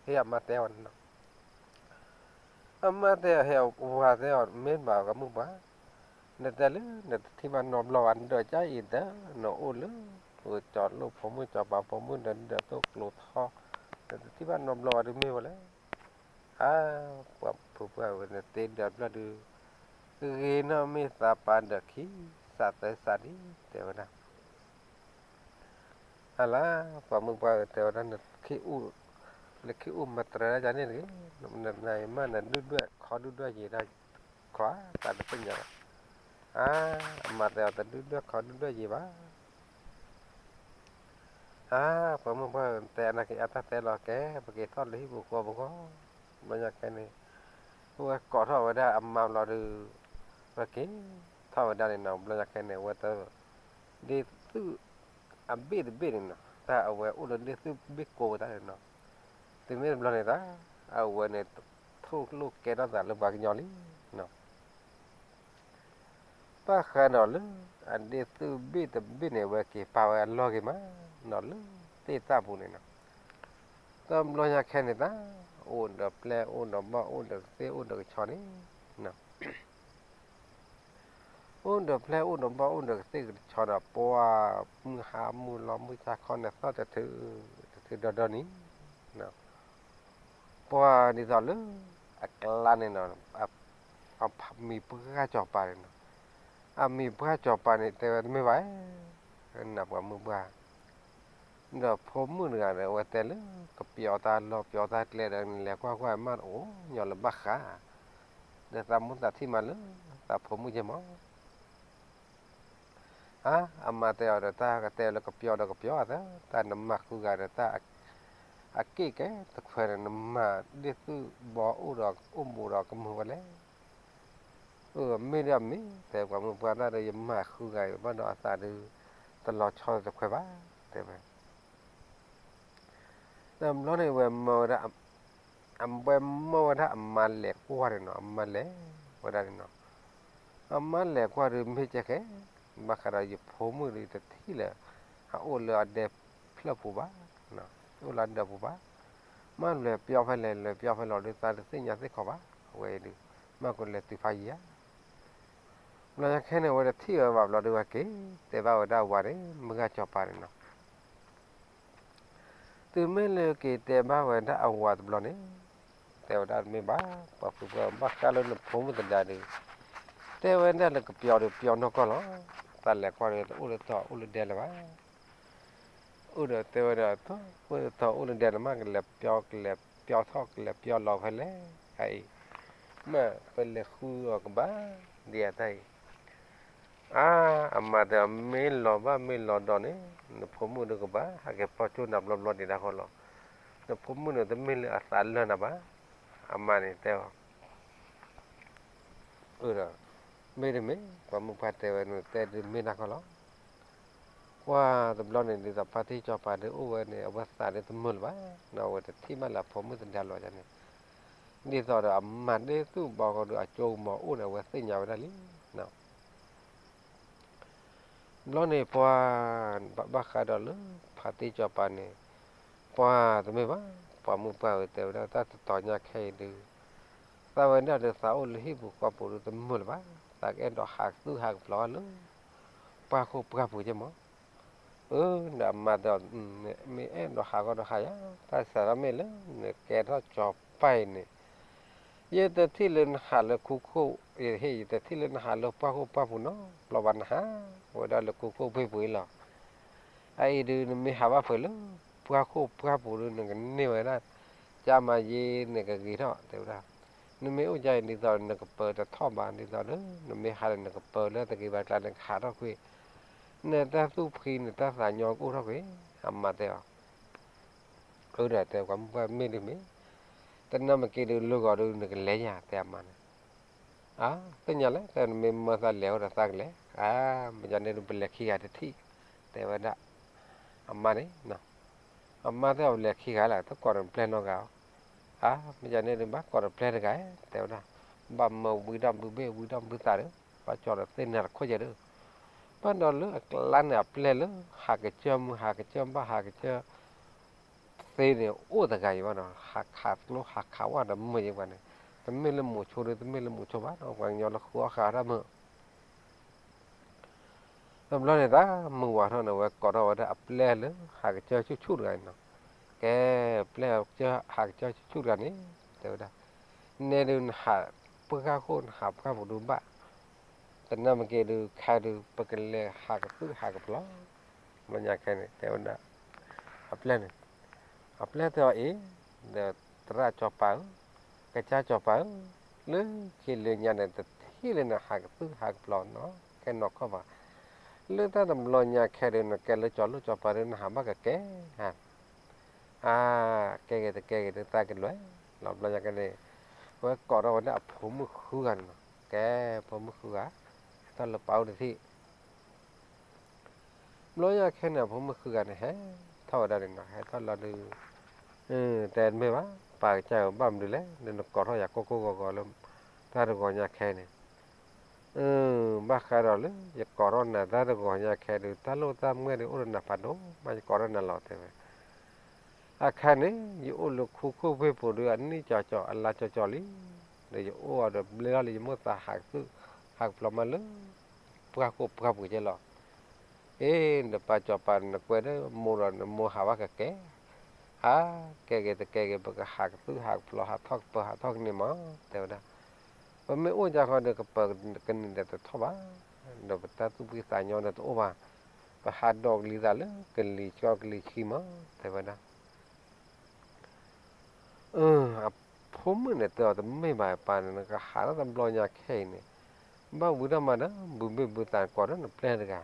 ဟ့ၣ်အမါတဲအီၤန့ၣ်နီၤ အမါတဲအီၤ ဟ့ၣ်အဝၤတဲအီၤ မ့ၢ်ဘၣ်ကမုၣ်ပှၤ နတဲလၢနတထံၣ်ဘၣ်နီတဘျီဘၣ် နဒၢးကါအံၤဒီး နအိၣ်လၢ ကၠီၤလိၣ်ဖိမုၣ်ကၠီၤပၤဖိမုၣ်ဒီး နဒၢးသိၣ်ကျိၤထီ နတထံၣ်ဘၣ်နီတဘျီဘၣ်ဒုးမ့ၢ်ဝဲလဲၣ် အါ ပှၤဖုပှၢ်ဝဲ နတ့ဒၢးတဖျၢၣ်ဒုး ဂ့ၤနီၢ်မ့ၢ်သးပၢ်ဒၢးခံ စးသၢစးဒံး တဲဝဲဒၣ် အလါ ပှၤမုၣ်ပှၢ်ဧၢ တဲဝဲဒၣ် နခ့အိၣ် နခ့အိၣ်မတြဲၤဒၣ်ယၤန့ၣ်တဂ့ၤ, နမၤနဒုၣ်ဒွဲၣ်ခီဒုၣ်ဒွဲၣ်ယံၤဒၣ် ခွါ သးတသ့ၣ်ညါဘၣ်. အါ အမါတဲအီၤ တဒုၣ်ဒွဲၣ်ခီဒုၣ်ဒွဲၣ်ယံၤဘၣ်. အါ, ပှၤမုၣ်ပှၢ်တဲအါနာ်က့ၤအတၢ်တဲလီၤကဲ, ပက့ၤထီၣ်လၢဟံၣ်ပူၤဃီပူၤဃီ, ဘျီညါခဲန့ၣ်, ဝဲကိးထီၣ်ဝဲဒၣ်အမါဘျီဒုး, ဝဲက့ၤထီၣ်ဝဲဒၣ်န့ၣ်နီၤ, ဘျီညါခဲန့ၣ် အဝဲတ ဒ့ၣ်သုၣ်အဘ့ၣ်တဘ့ၣ်န့ၣ်နီၤ, တၢ်အဝဲအိၣ်လၢဒ့ၣ်သုၣ်ဘ့ၣ်ကိးဝဲဒၣ်န့ၣ်နီၤ, တုၤမ့ၢ်တဘျီန့ၣ်တၢ်, အဝဲန့ၣ် ထိၣ်လိာ်ကဲထီၣ်သးလၢပှၤကညီလံနီၤ. ဘၣ်ဃးဒီးလၢ အဒ့ၣ်သုၣ်ဘ့ၣ်တဘ့ၣ်န့ၣ် အဝဲက့ၤပာ်ဝဲအလီၢ်က့ၤမးနီၤလၢသ့ၣ်တၢ်ပူၤန့ၣ်နီၤ, တဘျီညါခဲန့ၣ်တၢ်, အိၣ်ဒီးပျဲၢ်အိၣ်ဒီးဘီၣ်အိၣ်ဒီးကသ့ၣ်အိၣ်ဒီးကဆီန့ၣ်နီၤ, အိၣ်ဒီးပျဲၢ်အိၣ်ဒီးဘီၣ်အိၣ်ဒီးကသ့ၣ်ကဆီဒီး ပှၤမုၢ်ဟါမုၢ်လီၤမုၢ်ဆါခီန့ၣ်သီၣ်တထုး, တထုးဒီဒီနံၤ ပှၤဒ်သိးလၢ အကျါန့ၣ်နီၤ, အမံၤပှၢ်စီၤပၤန့ၣ်နီၤ, အမံၤပှၢ်စီၤပၤန့ၣ် တဲဝဲတမ့ၢ်ဘၣ်, နပှၤမုၢ်ပှၢ်, ဒီးဖိမုၣ်တဂၤဒီး အဝဲတဲလၢ ကပျီတၢ်လီၢ်ပျီတၢ်ကျဲဒီး နလဲၤကွၢ်ကွၢ်မးတအိၣ်ညီလၢၤဘၣ်ဃး, ဒီးသးမူသးထံၣ်မးလၢ သးဖိမုၣ်ကဲမး အါ, အမါတဲအီၤဒီး တၢ်ကတဲလၢကပျီဒီးကပျီအသး, တၢ်နမၤဃုဂၤဒီးတၢ် အက့ၣ်ကဲတခွဲးဒီး နမၤဒ့ၣ်သုၣ်ဘီၣ်အိၣ်ဒီးအိၣ်ဘူးဒီးကမုာ်ဝဲလဲၣ်. အၢ မ့ၢ်ဒီးမ့ၢ် တဲပှၤမုၢ်ပှၢ်တၢ်ဒီး ယမၤဃုဂၤအံၤဘၣ်ဒီးအသးဒုး တလီၤဆီတခွဲးဘၣ် တဲဝဲ တဘျီန့ၣ်ဝဲမၢဝဲဒၣ်, အဝဲမၢဝဲဒၣ်အမါလဲၤကွၢ်န့ၣ်နီၤ, အမါလဲၤဝဲဒၣ်န့ၣ်နီၤ, အမါလဲၤကွၢ်ဒုးမ့ၢ်ကဲဃဲ, ဘၣ်ဃးဒီးယဖိမုၣ်ဒုးတထံၣ်လၢၤ, အအိၣ်လၢအဒဲဖျၢၣ်ပူၤဘၣ်, အိၣ်လၢအဒဲပူၤဘၣ်, မ့ၢ်လဲၤပျီဖဲလဲၣ် လဲၤပျီဖဲလဲၣ်ဒုး သးတသ့ၣ်ညါသ့ၣ်ခီဘၣ်, အဝဲအံၤဒုး, မ့ၢ်ကလဲၤတုၤဖးယံၤဧါ ဘျီညါခဲန့ၣ် အဝဲတထံၣ်ဝဲဘၣ်ဘျီဒုးဝဲက့ၤ, တဲဘၣ်ဝဲဒၣ်ဝၤန့ၣ် မုၢ်ဂၤစီၤပၤန့ၣ်နီၤ, တုၤမ့ၢ်လၢက့ၤတဲဘၣ်ဝဲဒၣ်အဝၤတဘျီန့ၣ်, တဲဝဲဒၣ်တမ့ၢ်ဘၣ်, ပှၤဖုပှၢ်ဘၣ်ဃးလၢနဖိမုၣ်သဒါဒုး, တဲဝဲဒၣ်လၢကပျီဒုးပျီနီၢ်ကီၢ်လီၤ, တၢ်လဲၤကွၢ်ဒုးတအိၣ်လၢတီၤအိၣ်လၢဒဲလၢၤဘၣ် အိၣ်ဒီးတဲဝဲဒၣ် တအိၣ်လၢတီၤအိၣ်လၢဒဲန့ၣ် မ့ၢ်ကလဲၤပျီကလဲၤပျီထီၣ် ကလဲၤပျီလီၤဖဲလဲၣ်, အအံၤ, မ့ၢ်ပလဲၤဃုအီၤကဘၣ်, ဒ်အတၢ်အံၤ, အါ, အမါတဲအီၤ မ့ၢ်လီၤဘၣ်မ့ၢ်လီၤဒီးန့ၣ်, နဖိမုၣ်ဒုးကဘၣ် ဟးက့ၤဖျီကၠိနၤဘျီဘျီဒံးဒၣ်ဃီလီၤ, နဖိမုၣ်န့ၣ် တမ့ၢ်လၢအသးလၢနၤဘၣ်, အမါန့ၣ်တဲအီၤ အၢဒီး, မ့တမ့ၢ် ပှၤမုၢ်ပှၢ်တဲဝဲန့ၣ် တဲဒုးမ့ၢ်နၤဃီလီၤ, ကွၢ်တဘျီန့ၣ် ဒ်သိးဖါတံၢ်စီၤပၤဒုးအိၣ်ဝဲန့ၣ် အဝဲသးဒုးတမုာ်လၢၤဘၣ်, အဝဲတထံၣ်ဘၣ်လၢအဖိမုၣ်သဒါလီၤန့ၣ်, ဒ်သိးဒီးအမၤဒ့ၣ်သုၣ်ဘီဃီဒုးအကၠိကမီၤအိၣ်န့ၣ် အဝဲသ့ၣ်ညါဝဲဒၣ်လံ ဘျီန့ၣ်ပှၤ, ဘၣ်ဃးဒီးလၢဖါတံၢ်စီၤပၤန့ၣ်, ပှၤတမ့ၢ်ဘၣ်, ပှၤမုၢ်ပှၢ်ဝဲတဲဝဲဒၣ်တၢ်တတီၤညါခဲအံၤဒုး, သးဝဲဒၣ်ဒီးသးအိၣ်လၢဟံၣ်ပူၤဃီပူၤဒုးတမုာ်လၢၤဘၣ်, သးကအဲၣ်ဒိးဟးကသုၣ်ဟးကပျီလၢ ပှၢ်ခိၣ်ပှၢ်ပူၤကဲမး, အၢ, ဒီးအမါတဲအီၤ, မ့ၢ်အဲၣ်ဒိးဟးဂီၢ်ဒီးဟးယၤ, တၢ်စးထီၣ်မ့ၢ်လၢနကဲထီၣ်စီၤပၤအံၤန့ၣ် ယတထံၣ်လၢနဟးလၢခူခိၣ်, ယတထံၣ်လၢနဟးလၢပှၢ်ခိၣ်ပှၢ်ပူၤနီတဘျီဘၣ်, နဟးဝဲဒၣ်လၢခူခိၣ်ဖ့ၣ်ပူၤအံၤလီၤ. အအံၤဒုးနမ့ၢ်ဟးဘၣ်ဖဲလၢ ပှၢ်ခိၣ်ပှၢ်ပူၤဒုး နကန့ၢ်ဝဲဒၣ် ကၢ်မၤယ့န့ၣ်ကဂ့ၤထီၣ် တဲဝဲဒၣ်. နမ့ၢ်အိၣ်ကၢ်အံၤဒ်သိးနကပၢတထီၣ်ဘၣ်, ဒ်သိးဒီး နမ့ၢ်ဟးဒီး နကပၢလၢတဂ့ၤဘၣ်ကျါန့ၣ် ကဟးထီၣ်ကွံာ်, နတၢ်သူၣ်ဖှံနတၢ်သးညီကအိၣ်ထီၣ်ကွံာ်, အမါတဲအီၤ. အၢဒီးတဲပှၤမုၢ်ပှၢ်မ့ၢ်ဒ်မ့ၢ်, တနၢ်မ့ၢ်က့ၤဒုး လၢဂီၤဒုး နကလဲၤယၤ တဲအမါန့ၣ်. အါ သ့ၣ်ညါလဲၣ်, တဲနမ့ၢ်မၢသးလဲၤအိၣ်ဒီးသးကလဲၤ, အါ မ့ၢ်ကန့ၣ်ဒုး ပလဲၤခံဂၤတထံၣ်, တဲဝဲဒၣ် အမါန့ၣ်. အမါတဲအီၤ ပလဲၤခံဂၤလၢ် တကိးဒီးပျဲၢ်နီတဂၤဧါ. အါ မ့ၢ်ကန့ၣ်ဒုး ဘၣ်ကိးဒီးပျဲၢ်တဂၤ, တဲဝဲဒၣ်. ဘၣ်မၢဝံဒီးဘုဘ့ၣ် ဝံဒီးဘုသးဒီး ဘၣ်ကၠီဒီးသ့ၣ်နၤတခိၣ်ယဲၢ်ဒီး, ဘၣ်ဒီးလၢအကျါန့ၣ် အပျဲၢ်လၢ ဟးကစၢၢ်မုၢ် ဟးကစၢၢ်ဘၣ် ဟးကစၢၢ် သ့န့ၣ် အိၣ်တဂၤအံၤဘၣ်ဒီး ဟးခးကျိဟးခးဝၣ်ဒီးမုာ်ယဲၢ်ပှၤန့ၣ်, တမ့ၢ်လၢမိၤဆိဒီး တမ့ၢ်လၢမိၤဆိဘၣ်ဒီး ပှၤကညီလၢဃုအီၣ်ဃုအီတၢ်မုာ်. တဘျီန့ၣ် တၢ်မုာ်ဝးထီၣ်န့ၣ် ဝဲကိးထီၣ်ဝဲဒၣ်အပျဲၢ်လၢ ဟးကစၢၢ်ဆူၣ်ဆူၣ်တဂၤန့ၣ်နီၤ. ကဲ ပျဲၢ်ဟးကစၢၢ်ဆူၣ်ဆူၣ်တဂၤန့ၣ် တဲဝဲဒၣ်, နဲဒုးနဟးပှၢ်ခိၣ် နဟးပှၢ်ပူၤဒုးဘၣ်, တနၢ်မ့ၢ်က့ၤဒုး ခဲဒုး ပကလဲၤဟးကသုၣ်ဟးကပျီ ဘျီညါခဲန့ၣ် တဲဝဲဒၣ် အပျဲၢ်န့ၣ်, အပျဲၢ်တဲအီၤအံၤ, ဒီးသရၣ်စီၤပၤဧၢ, ကစၢ်စီၤပၤဧၢ, လၢခံလၢညါန့ၣ် တထံၣ်လၢနဟးကသုၣ်ဟးကပျီနီၤ ခဲနီၢ်ခီၣ်ဘၣ်. လၢတၢ်တဘျီညါခဲဒုး နကဲလၢကၠီၤလိၣ်ကၠီၤပၤဒုး နဟးဘၣ်ကကဲဧါ. အါ, ကဲဂ့ၤတကဲဂ့ၤဒုး သးကလွဲၢ်လီၤ. ဘျီညါခဲန့ၣ် အဝဲကိးထီၣ်ဝဲဒၣ်အဖိမုၣ်ဃုဂၤန့ၣ်နီၤ. ကဲ, ဖိမုၣ်ဃုဂၤ ဟဲထီၣ်လၢပၢ်အိၣ်တထံၣ် ဘျီညါခဲန့ၣ် အဖိမုၣ်ဃုဂၤန့ၣ် ဟဲထီၣ်ဝဲဒၣ်န့ၣ်နီၤ. ဟဲထီၣ်လီၤဒုး တဲတမ့ၢ်ဘၣ်, ပၢ်ကစၢ်ဧၢ, ဘၣ်မနုၤလဲၣ်, ဒီးနကိးထီၣ်ယၤကိၢ်ကိၢ်ဂီၤဂီၤလၢ တၢ်တဂီၤညါခဲန့ၣ်, ဘၣ်ဃးဒီးလၢယကိးထီၣ်နၤတၢ်တဂီၤညါခဲဒုး တၢ်လိၣ်တၢ်မွဲၢ်ဒုး အိၣ်ဒီးနၤဖးဒိၣ်မး, ယကိးထီၣ်နၤလီၤ တဲဝဲ. အခါန့ၣ် ယအိၣ်လၢခူခိၣ်ဖ့ၣ်ပူၤဒုး အနံၣ်ကၠီကၠီ အလါကၠီကၠီလံ, ဒီးယအိၣ်အီၤဒီးဘျဲၣ်ထီၣ်လံ ယမိၢ်သးဟးကသုၣ်ဟးကဖျီမးလၢ ပှၢ်ခိၣ်ပှၢ်ပူၤကဲလီၤ. အ့ နပၢ်ကၠီၤပၤန့ၣ် နကွဲဒီးမိၢ်ဒီး နမိၢ်ဟးဘၣ်ကကဲ, အါ, ကဲဂ့ၤတကဲဂ့ၤ ပကဟးကသုၣ်ဟးကဖျီ ဟးထီၣ်ကပၢၤဟးထီၣ်ကန့ၢ်မး တဲဝဲဒၣ်. ပမ့ၢ်အိၣ်ကၢ်ဃီဒီး ကပၢၤကန့ၢ်ဒီးတထီၣ်ဘၣ်, ဒီးပတၢ်သူၣ်ဖှံသးညီဒီးတအိၣ်ဘၣ်, ပဟးဒိးကလံၤသးလၢကလံၤဆှီကလံၤဆှံမး တဲဝဲဒၣ်. အဖိမုၣ်န့ၣ်တဲအီၤ တမ့ၢ်ဘၣ် ပၢ်န့ၣ် နကဟးထီၣ်တဘျီညါခဲအံၤန့ၣ်, ဘၣ်ဝံထီၣ်မးဒီး ဘုဘ့ၣ်ဘုသးကိးဒီးနပျဲၢ်တဂၤ,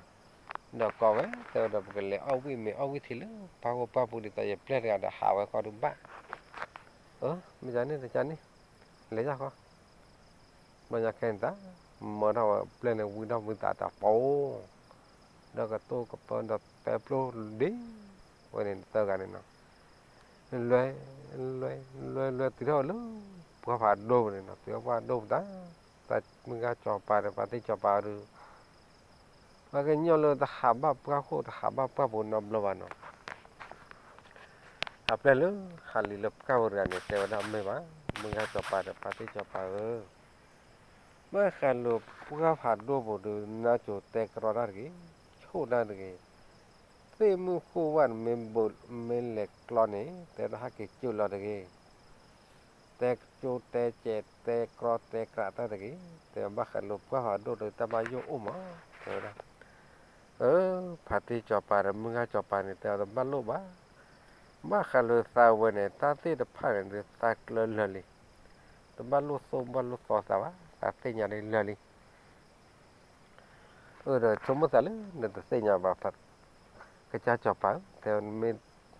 ဒီးကိးဝဲ တဲဝဲဒီး ပကလဲၤအီၣ်ဝံၣ်မ့ၤအီၣ်ဝံၣ်ထံလၢ ပှၢ်ခိၣ်ပှၢ်ပူၤဒ်သိး ယပျဲၢ်တဂၤဒီးဟးဝဲဃီဒုးဘၣ်. မ့ၢ်န့ၣ်တကန့ၣ်, လဲၤယၢ်ဃီ ဘျီညါခဲန့ၣ်တၢ် မၢထီၣ်ဝဲပျဲၢ်န့ၣ် ဝံထီၣ်ဝံသးတၢ်ပီ, ဒီးကတိၢ်ကပၢဒီးပဲပျိဒ့ဝဲန့ၣ် သၢဂၤန့ၣ်နီၤ, လွဲ လွဲ လွဲ လွဲတုၤထီၣ်ဝဲလၢ ပှၢ်ဖးဒိၣ်ပူၤန့ၣ်နီၤ, တုၤထီၣ်ပှၢ်ဒိၣ်ပူၤတၢ်, တၢ်မုၢ်ဂၤကၠီၤပၤဒီး ပၢ်သ့ၣ်ကၠီၤပၤဒုး ပှၤကညီလၢတဟးဘၣ်ပှၢ်ခိၣ် တဟးဘၣ်ပှၢ်ပူၤနီတဘျီဘၣ်နီၤ. အပျဲၢ်လၢဟးလံၤလၢပှၢ်ပူၤတဂၤန့ၣ် တဲဝဲဒၣ်မ့ၢ်ဘၣ်, မုၢ်ဂၤကၠီၤပၤဒီး ပၢ်သ့ၣ်ကၠီၤပၤဧၢ, ဘၣ်ဃးလၢပှၢ်ဖးဒိၣ်ပူၤဒုး နါစိၤတဲကြီတၢ်တဂ့ၤ, ဆိၣ်တၢ်တဂ့ၤ, သ့ၣ်မုၣ်ဃိၣ်ဝၣ်မ့ၢ်ဘိးမ့ၢ်လဲၤကျီန့ၣ် တဲဒၣ်ဟဲက့ၤကၠိလီၤတဂ့ၤ တဲကၠိတဲကဲး တဲကြီတဲကြးတၢ်တဂ့ၤ, တဲဘၣ်ဃးလၢပှၢ်ဖးဒိၣ်ဒီး တၢ်ဘၣ်ယိၣ်အိၣ်မး တဲဝဲဒၣ်. အၢ ဖါတံၢ်စီၤပၤဒီး မုၢ်ဂၤစီၤပၤန့ၣ် တဲအီၤတဘၣ်လိၣ်ဘၣ်, ဘၣ်ဃးလၢသးဝဲန့ၣ် တၢ်သ့ၣ်တဖၣ်န့ၣ်ဒီး သးကျၢၤလၢာ်လံ, တဘၣ်လိၣ်သိၣ်ဘၣ်လိၣ်သီသးဘၣ်, သးသ့ၣ်ညါလၢလၢာ်လံ. အၢဒီးဆိကမိၣ်သးလၢ နတသ့ၣ်ညါဘၣ် ကစၢ်စီၤပၤဧၢ, တဲမ့ၢ်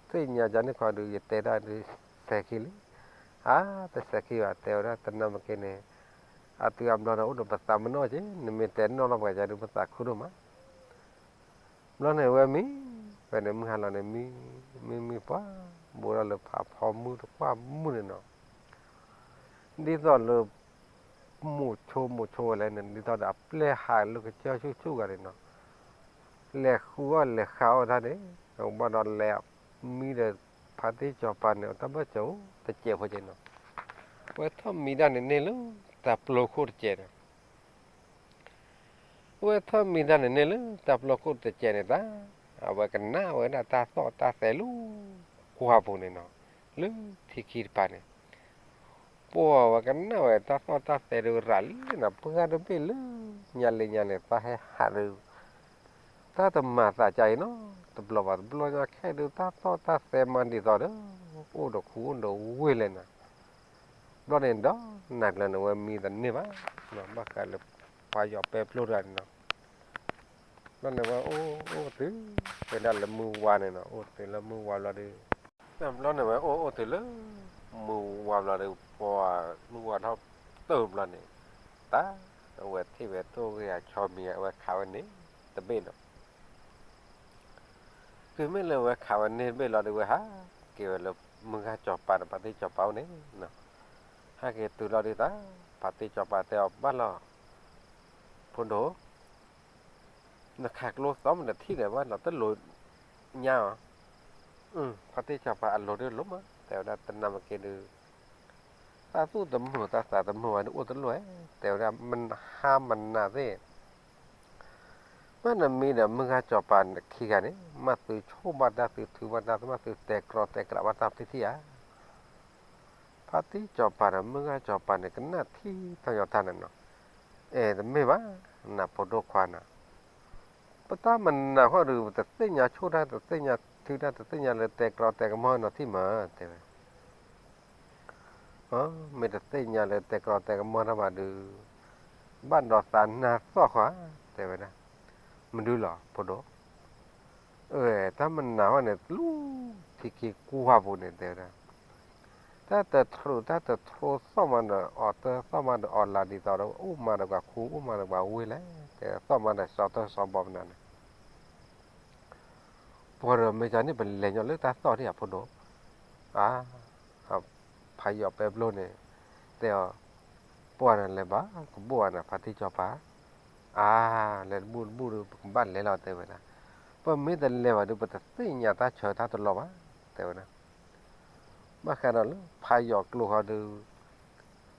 သ့ၣ်ညါဒ်န့ၣ်ခီဒုး ယတဲဒၣ်ဒုးစဲၤခံလံ, အါ တစဲၤခံဘၣ် တဲဝဲဒၣ် တနၤမ့ၢ်က့န့ၣ် အတုၤအဘျီဒီး အိၣ်ဒီးပသးမနီၢ်က့, နမ့ၢ်တဲနီၢ်လီၤပှၤကဒီး ပသးခုဒိၣ်မး. ဘျီန့ၣ်ဝဲမံ, ဝဲန့ၣ်မုၢ်ဟါလီၤန့ၣ် မံ မံမံပှၤ, ဘူးထီၣ်လၢဖးဖီမုၢ်တကွၢ်မုၢ်န့ၣ်နီၤ, ဒ်သိးလၢ မိၢ်ဆိမိၢ်ဆိဝဲလဲၣ်န့ၣ် ဒ်သိးဒီးအပျဲၢ်ဟးလၢကစၢၢ်ဆူၣ်ဆူၣ်ဂၤန့ၣ်နီၤ, လဲၤဃုအီၣ်လဲၤဃုအီၣ်တၢ်န့ၣ်, ဘၣ်ဒီးလဲၤမံဒီး ဖါတံၢ်စီၤပၤန့ၣ် အတၢ်ဘၢၣ်စၢၤအိၣ်တစဲးဖိက့နီၤ, ဝဲထီၣ်မံတၢ်န့ၣ်န့ၣ်လၢ တၢ်ပျီခိၣ်တစဲးန့ၣ် အဝဲထီၣ်မံတၢ်န့ၣ်န့ၣ်လၢ တၢ်ပျီခိၣ်တစဲးန့ၣ်တၢ်, အဝဲကနၣ်ဝဲဒၣ်တၢ်သီၣ်တၢ်သဲလၢကွၢ်ပူၤန့ၣ်နီၤ, လၢထံခံတဖၣ်န့ၣ်, ပှၤဝဲကနၣ်ဝဲတၢ်သီၣ်တၢ်သဲဒုးရၤလံနီၤ, ပှၤတဘ့ၣ်လၢညါလၢညါန့ၣ် တၢ်ဟဲဟးဒုး တၢ်တမၤသးကါအံၤနီၤ, တဘျီဘၣ်တဘျီညါခဲဒုး တၢ်သီၣ်တၢ်သဲမၤဒ်သိးဒီး အိၣ်ဒီးခူအိၣ်ဒီးဝ့ၢ်လဲၣ်နီၤ, ဘျီန့ၣ်ဒီး နၤကျၢၤန့ၣ် ဝဲမံတန့ၢ်ဘၣ်, ဘၣ်ဃးလၢပှၤယီၤပဲပျိတဂၤန့ၣ်နီၤ, ဘျီန့ၣ်ဝဲအိၣ်အိၣ်တုၤ ဝဲဒၣ်လၢမုၢ်ဝါန့ၣ်နီၤ, အိၣ်တုၤလၢမုၢ်ဝါဘျီဒီး ဘျီန့ၣ်ဝဲအိၣ်အိၣ်တုၤလၢ မုၢ်ဝါဘျီဒီး ပှၤမုၢ်ဝါထီၣ်တၢၢ်ဘျီန့ၣ်, တၢ် အဝဲထံၣ်ဝဲထိၣ်ဂ့ၤအဆီမံၤ အဝဲခးဝဲန့ၣ်တဘ့ၣ်နီၤ တုၤမ့ၢ်လၢဝဲခးဝဲန့ၣ်တဘ့ၣ်လီၤဒီး ဝဲဟးက့ၤဝဲလၢမုၢ်ဂၤစီၤပၤဒီး ဖါတံၢ်စီၤပၤအိၣ်န့ၣ်, ဟဲက့ၤတုၤလီၤဒီးတၢ် ဖါတံၢ်စီၤပၤတဲအီၤဘၣ်လီၤ, ဖိဒိၣ် နခးကျိသီမ့ၢ်တထံၣ်ဒီးဘၣ်နီၤ တလိၣ်ညါအီၤ, ဖါတံၢ်စီၤပၤအလိၤဒုးလိၣ်မး တဲဝဲဒၣ် တနၤမ့ၢ်က့ဒုး တၢ်သူၣ်တမုာ်တၢ်သးတမုာ်ဝဲဒုးအိၣ်တလိၣ်ဧါ, တဲဝဲဒၣ် မဟါမနၤသ့ၣ် ဘၣ်နမံၤဒီးမုၢ်ဂၤစီၤပၤခံဂၤန့ၣ် မ့ၢ်သုဆိၣ်ဘၣ်တၢ်သုထုးဘၣ်တၢ် မ့ၢ်သုတဲကြီတဲကြးဘၣ်တၢ်ပထံၣ်ဧါ. ဖါတံၢ်စီၤပၤဒီးမုၢ်ဂၤစီၤပၤန့ၣ် ကနၣ်ထံထီၣ်ညီတၢ်န့ၣ်နီၤ. အဲ တမ့ၢ်ဘၣ်, နဖိဒိၣ်ခွါနၤ ပတၢ်မနၤဃီဒုး ပတသ့ၣ်ညါဆိၣ်တၢ် တသ့ၣ်ညါထုးတၢ် တသ့ၣ်ညါလၢတဲကြီတဲကမီၤနီၤထံၣ်မး တဲဝဲ မ့ၢ်တသ့ၣ်ညါလၢတဲကြီတဲကမီၤတၢ်ဘၣ်ဒုး ဘၣ်ဒီးသးနၢ်သီၣ်ဃီဧါ တဲဝဲဒၣ်. မနုၤလီၤ ဖိဒိၣ်, တၢ်မနုၤဝဲန့ၣ် လူၤထံခံကွၢ်ပူၤန့ၣ် တဲဝဲဒၣ်, တၢ်တထြူး တၢ်တထြူးသီၣ်မးဒီးအီၤ တၢ်သီၣ်မးဒီးအီၤလၢဒ်သိးဒီး အိၣ်မးဒီးပှၤခူ အိၣ်မးဒီးပှၤဝ့ၢ်လဲၣ်, တဲသီၣ်မးဒီးစီၤတၢ်စီၤဘီမနုၤန့ၣ် ပှၤဒီးမ့ၢ်ကန့ၣ် ပလဲၤညီလၢတၢ်သီၣ်ဒံးဧါ ဖိဒိၣ်, အါ, ဖးယိၤပဲဘျိန့ၣ် တဲအီၤ, ပှၤန့ၣ်လဲၤဘၣ်ကဘူၣ်ဧါန့ၣ် ဖါတံၢ်စီၤပၤ, အါ, လဲၤတဘူၣ်တဘူၣ်ဒီး ပကဘၣ်လဲၤလီၤ တဲဝဲဒၣ်, ပမ့ၢ်တလဲၤဘၣ်ဒီး ပတသ့ၣ်ညါတၢ်ဆၢတၢ်တလီၢ်ဘၣ် တဲဝဲဒၣ်, ဘၣ်ဃးဒီးလၢဖးယိၤကျိဃီဒီး,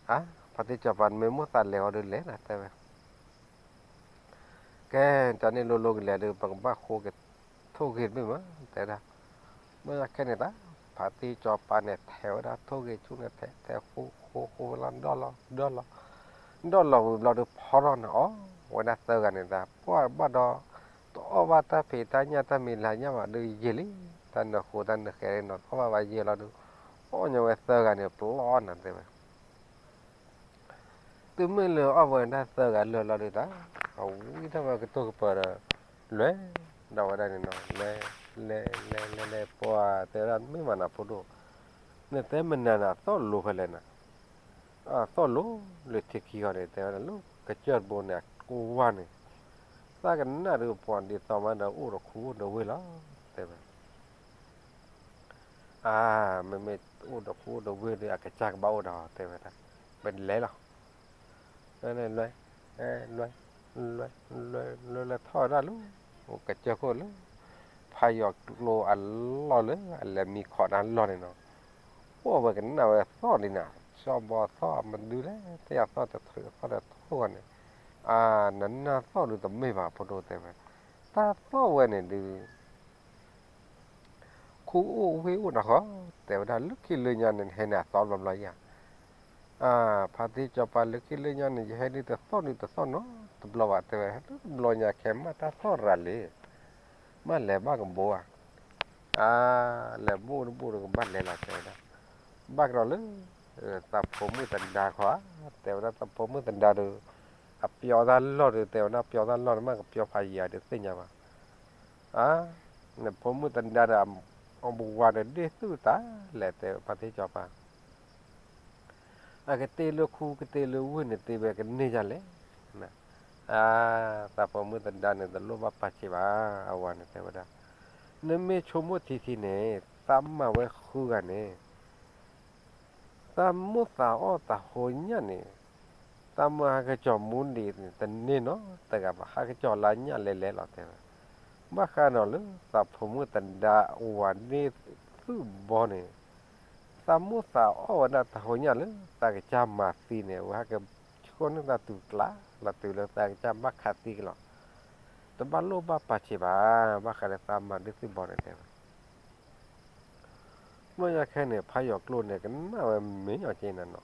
အါ, ဖါတံၢ်စီၤပၤ နမ့ၢ်မိၣ်သးလဲၤဃီဒီးလဲၤနၤ တဲဝဲ ကဲ, တၢ်န့ၣ်လိၤလိၤကလဲၤဒီး ပကဘၣ်ဃိက့ၤထိၣ်ဂ့ၤတဘ့ၣ်မး တဲဝဲဒၣ်, မ့ၢ်ခဲန့ၣ်တၢ်, ဖါတံၢ်စီၤပၤန့ၣ် ထဲးဝဲဒၣ်ထိၣ်ဂ့ၤဆူန့ၣ် ထဲးထဲးဃိဃိဃိဝဲလီၤ ဒီၣ်လီၤ, ဒီၣ်လီၤ, ဒီၣ်လီၤဝံၤဘျီဒီး ဖီထီၣ်န့ၣ် အိၣ်ဝဲဒၣ်သၢဂၤန့ၣ်တၢ်, ပှၢ်ဘၣ်ဒီး တအီၣ်ဘၣ်တၢ်ဖံးတၢ်ညၣ်တၢ်မံၤလၢညၣ်ဘၣ်ဒီးယံာ်လံ, တၢ်နၢၤဃိတၢ်နၢၤဃဲးနီၤ တအီၣ်ဘၣ်ဘၣ်ယံာ်လီၤဒီး, အီၣ်ညီဝဲသၢဂၤန့ၣ် ပျီနၤ တဲဝဲ တုၤမ့ၢ်လၢအီၣ်ဝဲဒၣ်သၢဂၤလၢာ်လီၤဒုးတၢ်, အဝံထီၣ်ဝဲကတိၢ်ကပၤဒီး, လဲၤ, ဒီးဝဲဒၣ်န့ၣ်နီၤ, လဲၤ, လဲၤ, လဲၤ, လဲၤ, လဲၤ, ပှၤတဲဝဲဒၣ်မ့ၢ်မးနၤဖိဒိၣ်, နတဲမနုၤန့ၣ် အသီၣ်လိၤဖဲလဲၣ်နၤ, အသီၣ်လိၤလၢထံခံဂီၤန့ၣ် တဲဝဲဒၣ်လၢကစၢၢ်တဘိန့ၣ် အကွၢ်န့ၣ်, သးကနၣ်ဒုးပှၤဒ်သိးမးဒီးအိၣ်ဒီးခူအိၣ်ဒီးဝ့ၢ်လီၤ, တဲဝဲ အါ, မ့မ့ၢ်အိၣ်ဒီးခူအိၣ်ဒီးဝ့ၢ်ဒီး အကစၢ်ကဘၣ်အိၣ်ဒီး တဲဝဲဒၣ်, ပလဲၤလီၤ, လဲၤ, လဲၤ, လဲၤထီၣ်ဝဲဒၣ်လၢ, ကစၢၢ်ခိၣ်လၢ, ဖးယိၤကျိအလီၢ်လၢအလဲၤမံခီတၢ်လီၢ်န့ၣ်နီၤ, အိၣ်ဝဲကနၣ်ဝဲသီၣ်လံနၤ, စီၤဘီသီၣ်မနုၤလဲၣ် တၢ်သီၣ်တထြူးသီၣ်တထြူးဂီၢ်န့ၣ်, အါ, နနၢ်သီၣ်ဒုးတမ့ၢ်ဘၣ် ဖိဒိၣ်တဲဝဲ, တၢ်သီၣ်ဝဲန့ၣ်ဒုး ခူအိၣ်ဝ့ၢ်အိၣ်နၤဃီ, တဲဝဲဒၣ်လၢခံလၢညါန့ၣ် နဟဲန့ၣ်အသီဘျီဘျီယါ, အါ, ဖါတံၢ်စီၤပၤလၢခံလၢညါန့ၣ် ယဟဲဒုးတသီၣ်ဒုးတသီၣ်နီတဘျီဘၣ် တဲဝဲ, လၢတဘျီညါခဲမးတၢ်သီၣ်ရၤလံ, မ့ၢ်လဲၤဘၣ်ကဘိဧါ, အါ, လဲၤဘူၣ်တဘူၣ်ဒီးကဘၣ်လဲၤလီၤ တဲဝဲဒၣ်, ဘၣ်ကဒီးလၢ, သးဖိမုၣ်သဒါခီဧါ, တဲဝဲဒၣ်သးဖိမုၣ်သဒါဒီး, အပျီတၢ်လီၢ်ဒီး တဲဝဲဒၣ်ပျီတၢ်လီၢ်န့ၣ် မ့ၢ်ကပျီဖးယံၤဧါဒီးသ့ၣ်ညါဘၣ်, အါ, နဖိမုၣ်သဒါဒီး, အဝၤဒီးဒ့ၣ်သုၣ်တၢ်လဲၣ် တဲဖါတံၢ်စီၤပၤ အကတ့လၢခူကတ့လၢဝ့ၢ်န့ၣ် တ့ဝဲကန့ၢ်ယၤလဲၣ်, အါ, သးဖိမုၣ်သဒါန့ၣ် တလိၣ်ဘၣ်ပာ်စံးဘၣ်, အဝၤန့ၣ်တဲဝဲဒၣ်, နမ့ၢ်ဆိကမိၣ်ထံထံန့ၣ်, သးမၤဝဲဃုဂၤန့ၣ် သးမိၣ်သးအီၣ်သးဟိညၣ်န့ၣ်, သးမၢဟးကစီၤမူဒံးန့ၣ် တန့ၢ်နီတဂၤဘၣ် ဟးကစီၤလၢညၣ်လဲၤလဲၤလီၤ တဲဝဲ, ဘၣ်ဃးဒီးလၢသးဖိမုၣ်သဒါအဝၤဒ့ၣ်သုၣ်ဘီန့ၣ်, သးမိၣ်သးအီၣ်ဝဲဒၣ်သးဟိညၣ်လၢသးကစၢ်မၤသံန့ၣ် အဝဲဟးကဆှီန့ၢ်သးတုၤကျါလီၤတုၤလၢသးကစၢ်ဘၣ်ခးသံကလီၤ, တဘၣ်လိၣ်ဘၣ်ပာ်စံးဘၣ်, ဘၣ်ဃးဒီးသးမၤဒ့ၣ်သုၣ်ဘီန့ၣ်တဲဝဲ ဘျီညါခဲန့ၣ် ဖးယိၤကျိန့ၣ် ကနၣ်ဝဲမ့ၢ်ညီကဲနၤနီၤ,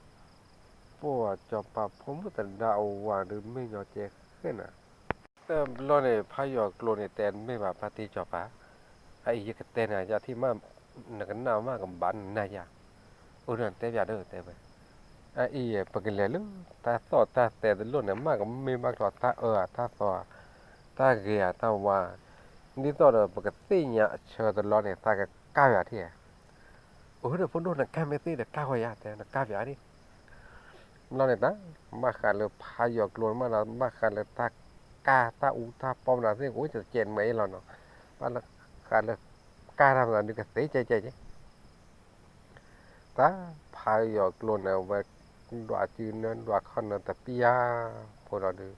ပှၤစီၤပၤဖိမုၣ်သဒါအဝၤဒုးမ့ၢ်ညီကဲဃဲနၤ, တဘျီန့ၣ် ဖးယိၤကျိန့ၣ် တဲမ့ၢ်ဘၣ်ဖါတံၢ်စီၤပၤ, အအံၤယကတဲနၤယၤထံၣ်မး, နကနၣ်မးကဘၣ်နနၢ်ယၤ, အိၣ်ဒီးတဲပၠးဒီးတဲဝဲ, အအံၤ ပကလဲၤလၢ တၢ်သီၣ်တၢ်သဲတလိၣ်န့ၣ် မ့ၢ်ကမ့ၢ်ဘၣ်ကျီတၢ်အၢဧါ တၢ်သီဧါ, တၢ်ဂ့ၤဧါ တၢ်ဝါ, ဒ်သိးဒီးပကသ့ၣ်ညါအဆၢတလီၢ်န့ၣ် သးကကၢ်ယၤထံၣ်ဧါ, အိၣ်ဒီးဖိဒိၣ်နကၢ်မ့ၢ်သ့ဒီးကၢ်ဝဲယၤ တဲနကၢ်ပၠးဒံး ဘျီန့ၣ်တၢ်, ဘၣ်ဃးလၢဖးယိၤကျိမးဒီး ဘၣ်ဃးလၢတၢ်ကၢ်တၢ်အူတၢ်ပီမနုၤသ့ၣ် ကအိၣ်ကဲးမဲအံၤလီၤနီၤ, ဘၣ်ဃးလၢကၢ်တၢ်မနုၤဒုးကသ့ကဲကဲကဲ, တၢ်ဖးယိၤကျိန့ၣ် ဝဲဒွးစုနၢဒွးခီၣ်နၢတပျၢ်ဖိလီၤဒုး,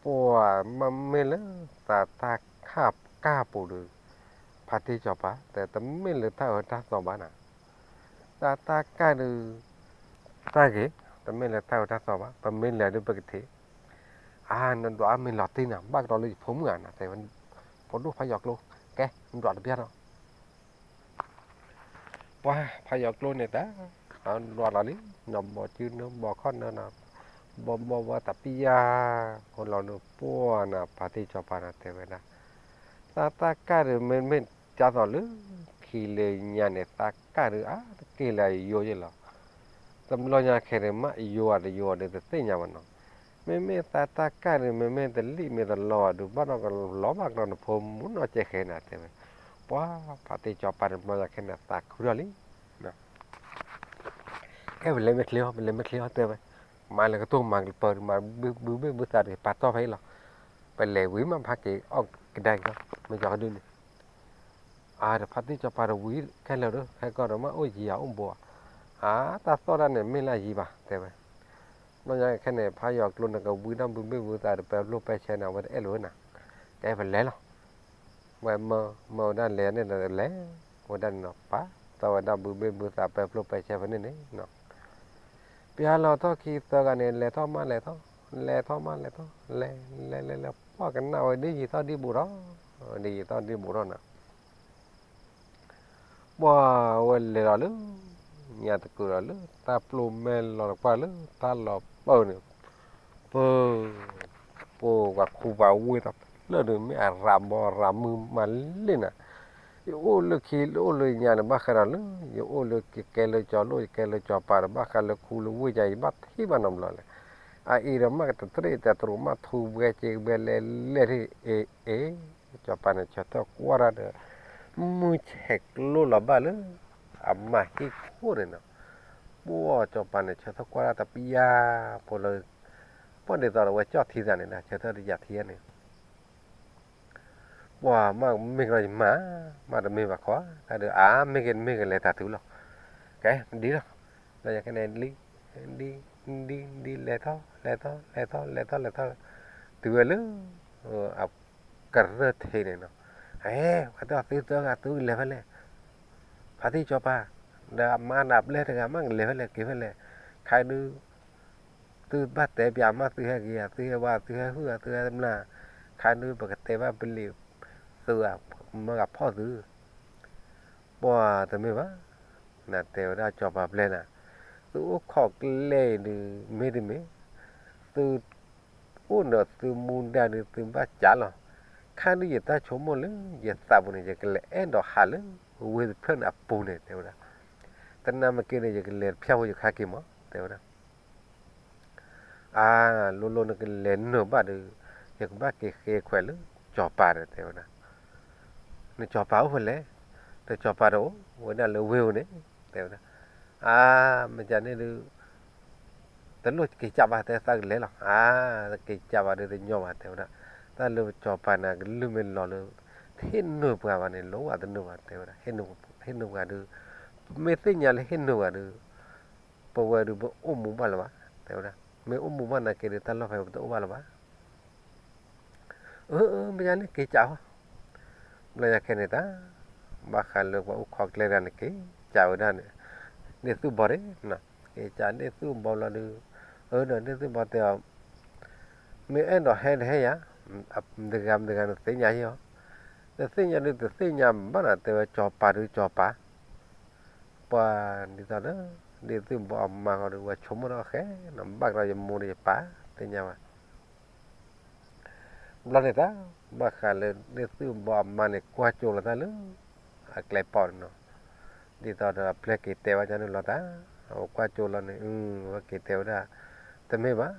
ပှၤမ့မ့ၢ်လၢသးတၢ်ခၣ်ကၢ်ပူၤဒုး, ဖါတံၢ်စီၤပၤ တဲတမ့ၢ်လၢတၢ်အၢတၢ်သီဘၣ်နၤ တၢ်တၢ်ကၢ်ဒုး, တၢ်ဂ့ၤ, တမ့ၢ်လၢတၢ်အၢတၢ်သီဘၣ်, ပမ့ၢ်လဲၤဒုးပကထံး, အါ နဒွးအါမ့ၢ်လီၤတံၢ်နၤ ဘၣ်ကဒီးလၢယဖိမုၣ်ဧါနၤ တဲဝဲ, ဖိဒိၣ်ဖးယိၤကျိ, ကဲ နဒွးတပျၢ်နီၤ, ပှၤဖးယိၤကျိန့ၣ်တၢ်, ဒွးလီၤလံ, နီၢ်ဘီစုနၢဘီခီၣ်နၢနၤ, ဘီဘီဝါတပျၢ်, ဖိလီၤဒုးပှၢ်နၤ ဖါတံၢ်စီၤပၤနၤတဲဝဲဒၣ်, သးတၢ်ကၢ်ဒုးမ့မ့ၢ်ဒ်သိးလၢ ခံလၢညါန့ၣ် သးကၢ်ဒုးအါတက့ၢ်လၢအယိယဲၢ်လီၤ, တဘျီညါခဲဒုးမ့ၢ်ယိဧါတယိဧါဒုးတသ့ၣ်ညါဘၣ်နီၤ, မ့မ့ၢ်သးတၢ်ကၢ်န့ၣ် မ့မ့ၢ်တလံၣ်မ့ၢ်တလီၤအဒုး ဘၣ်ဒီးကလီၤဘၣ်ကဒီးနဖိမုၣ်နီၢ်ကဲဃဲနၤ တဲဝဲ. ပှၤဖါတံၢ်စီၤပၤန့ၣ် ဘျီညါခဲန့ၣ် သးခုထီၣ်လံ. ကဲ ပလဲၤမ့ၢ်ချ့အီၤ ပလဲၤမ့ၢ်ချ့အီၤ တဲဝဲ. မၤလၢကတိၢ်မၤကပၢၤ မၤဘုဘ့ၣ်ဘုသးဒီး ပာ်တီၢ်ဖဲအံၤလီၤ. ပလဲၤဝံၤမး ဖးက့ၤအီၣ်ကဒါက့ၤလီၤ မ့ၢ်ကီၤကဒုန့ၣ် အါ ဒီးဖါတံၢ်စီၤပၤတဝံၤခဲလၢာ်ဒီး ဟဲကီၢ်ဒီးမ့ၢ်အိၣ်ယံၤဧါ အိၣ်ဘူးဧါ. အါ တၢ်သီၣ်တၢ်န့ၣ် မ့ၢ်လၢယံၤဘၣ် တဲဝဲ. ဘျီညါခဲန့ၣ် ဖးယီၤကျိန့ၣ် ကဝံဒီးဘုဘ့ၣ်ဘုသးဒီး ပၢဖျိပၢဆဲန့ၣ် အဝဲတအဲၣ်လိာ်ဝဲနၤ. ကဲ ပလဲၤလီၤ. ဝဲမၢ မၢဝဲဒၣ်လဲၤန့ၣ်ဒီးလဲၤ ဝဲဒၣ်န့ၣ်နီၤ ပာ်သီၣ်ဝဲဒၣ်ဘုဘ့ၣ်ဘုသး ပၢဖျိပၢဆဲဖဲန့ၣ်န့ၣ်နီၤ. ပျၢ်လီၤထီၣ်ခံသၢဂၤန့ၣ် လဲၤထီၣ်မးလဲၤထီၣ် လဲၤထီၣ်မးလဲၤထီၣ် လဲၤ လဲၤ လဲၤ လဲၤ ပှၢ်ကနၣ်ဝဲဒ်ယံာ်သီၣ်ဒ်ဘူးထီၣ် ဒ်ယံာ်သီၣ်ဒ်ဘူးထီၣ်နၤ. ပှၢ်ဝဲလဲၤလီၤလၢ ညါတကုာ်လီၤလၢ တၢ်ပျိၢ်မဲလီၤတကွၢ်လၢ တၢ်လီၤပၢၢ်န့ၣ် ပၢ ပှၤခူပှၤဝ့ၢ်တဖျၢၣ်ဒီး မ့ၢ်အရၤဘီရၤမုၢ်မးလံနၤ. ယအိၣ်လၢခံ ယအိၣ်လၢညါန့ၣ် ဘၣ်ဃးဒီးလၢ ယအိၣ်လၢကကဲလၢကၠီၤလိၣ် ယကဲလၢကၠီၤပၤဒီး ဘၣ်ဃးလၢခူလၢဝ့ၢ်ယၤ ယဘၣ်ထံၣ်ဘၣ်နီတဘျီလဲၣ်. အအံၤဒီး မ့ၢ်ကတတြ့ၣ်တတြူး မ့ၢ်ထူဝဲက့ၤဝဲလဲၤလဲၤထံၣ် အ့ အ့ စီၤပၤန့ၣ် ဆၢထၢၣ်ကွၢ်တၢ်ဒီး မုၢ်ဆဲးကျိလီၤဘၣ်လၢ အမါဟံၣ်ခိၣ်န့ၣ်နီၤ. ပှၢ်စီၤပၤန့ၣ် ဆၢထၢၣ်ကွၢ်တၢ်တပျၢ်ဖိလၢ ပှၢ်ဒ်သိးဒီးဝဲကၠီၣ်ထံသးန့ၣ်ဒီး ဆၢထၢၣ်တယာ်ထံန့ၣ် ပှၢ်မ့ၢ်ကဒီးယမါ မ့တမ့ၢ်ဘၣ်ခီ တၢ်ဒီးအါ မ့ၢ်က့ၤမ့ၢ်ကလဲၤတၢ်တုၤလီၤ. ကဲ ဒ်လီၤ လၢယကနဲၣ် ဒ် ဒ် ဒ် ဒ် လဲၤထီၣ် လဲၤထီၣ် လဲၤထီၣ် လဲၤထီၣ် လဲၤထီၣ် တုၤဝဲလၢ အကရၢၢ်ထံးန့ၣ်နီၤ. အဲ ပှၤတဲအီၤသုသၢဂၤ သုကလဲၤဖဲလဲၣ် ဖါတံၢ်စီၤပၤ ဒီးအမါဒီးအပျဲၢ်တဂၤ မ့ၢ်ကလဲၤဖဲလဲၣ် က့ၤဖဲလဲၣ် ခါဒုး သုဘၣ်တဲပၠးမး သုဟဲက့ၤဧါ သုဟဲဝါ သုဟဲဟုၣ်ဧါ သုဟဲမျၢ် ခါဒုး ပကတဲဘၣ်ပလံၤသုဧါ မၢဂၤဖီၣ်သု ပှၢ်တမ့ၢ်ဘၣ် နတဲဝဲဒၣ်စီၤပၤပျဲၢ်နၤ သုအိၣ်ခိးကျဲအံၤဒုး မ့တမ့ၢ် သု အိၣ်ဒီးသုမူဒါဒုး သုဘၣ်ကးလီၤ. ခါဒုးယတၢ်ဆိကမိၣ်လၢ ယသးပူၤန့ၣ် ယကလဲၤအဲၣ်ဒိးဟးလၢ ဝ့ၢ်တဖျၢၣ်န့ၣ်အပူၤန့ၣ် တဲဝဲဒၣ်. တနၤမ့ၢ်က့ၤန့ၣ် ယကလဲၤဖၠၣ်ဖိယခါက့ၤမး တဲဝဲဒၣ်. အါ လိၤလိၤနကလဲၤနုာ်ဘၣ်ဒီး ယကဘၣ်က့ၤဃ့ခွဲးလၢ စီၤပၤဒီး တဲဝဲဒၣ်. နစီၤပၤအိၣ်ဖဲလဲၣ်, ဒီးစီၤပၤတအိၣ်ဝဲဒၣ်လၢဝ့ၢ်ဧိၤန့ၣ် တဲဝဲဒၣ်. အါ မ့ၢ်ဒ်န့ၣ်ဒုး တလိၣ်က့ၤကးဘၣ် တဲသးကလဲၤလီၤ. အါ က့ၤကးဘၣ်ဒီးတညီဘၣ် တဲဝဲဒၣ်. တၢ်လၢစီၤပၤန့ၣ် ကလုၢ်မ့ၢ်လီၤလၢ ဟ့ၣ်နုာ်ပှၤဘၣ်န့ၣ် လိၣ်ဘၣ်တနုာ်ဘၣ် တဲဝဲဒၣ်. ဟ့ၣ်နုာ်ပှၤဒုး ပမ့ၢ်သ့ၣ်ညါလၢဟ့ၣ်နုာ်ပှၤဒုး ပဝဲဒုးပအိၣ်မူဘၣ်လၢၤဘၣ် တဲဝဲဒၣ်. မ့ၢ်အိၣ်မူဘၣ်နာ်က့ဒုး တၢ်လီၢ်ဖဲပတအိၣ်ဘၣ်လၢၤဘၣ်. အၢ မ့ၢ်ဒ်န့ၣ်က့ၤကးအီၤ ဘျီယၤခဲန့ၣ်တၢ် ဘၣ်ဃးလၢပှၤအိၣ်ခိးကျဲဒၣ်န့ၣ် က့ၤကးဝဲဒၣ်န့ၣ် ဒ့ၣ်သူၣ်ဘီန့ၣ် က့ၤကးဒ့ၣ်သူၣ်ဘီလီၤဒုး အၢ ဒီးဒ့ၣ်သူၣ်ဘီတဲအီၤ မ့ၢ်အဲၣ်ဒိးဟဲတဟဲယၤ တဂၤမတဂၤန့ၣ်သ့ၣ်ညါဟ့ၣ်အီၤ တသ့ၣ်ညါဒုးတသ့ၣ်ညါဘၣ်နီၤ တဲဝဲစီၤပၤဒုးစီၤပၤ ပှၤဒ်သိးဒီး ဒ့ၣ်သူၣ်ဘီအမါဃီဒီး ဝဲဆိကမိၣ်ထီၣ်ဃဲနီၤ ဘၣ်ကဒီးယမိၢ်ဒီးယပၢ် သ့ၣ်ညါဘၣ် ဘျီန့ၣ်တၢ် ဘၣ်ဃးလၢဒ့ၣ်သူၣ်ဘီအမါန့ၣ် ကွၢ်ကၠိလီၤတၢ်လၢ အကျဲပီၢ်န့ၣ်နီၤ ဒ်သိးဒီးအပျဲၢ်က့ၤတဲဝဲဒၣ်န့ၣ်လီၤတၢ် အဝဲကွၢ်ကၠိလီၤန့ၣ် အဝဲက့ၤတဲဝဲဒၣ် တမ့ၢ်ဘၣ်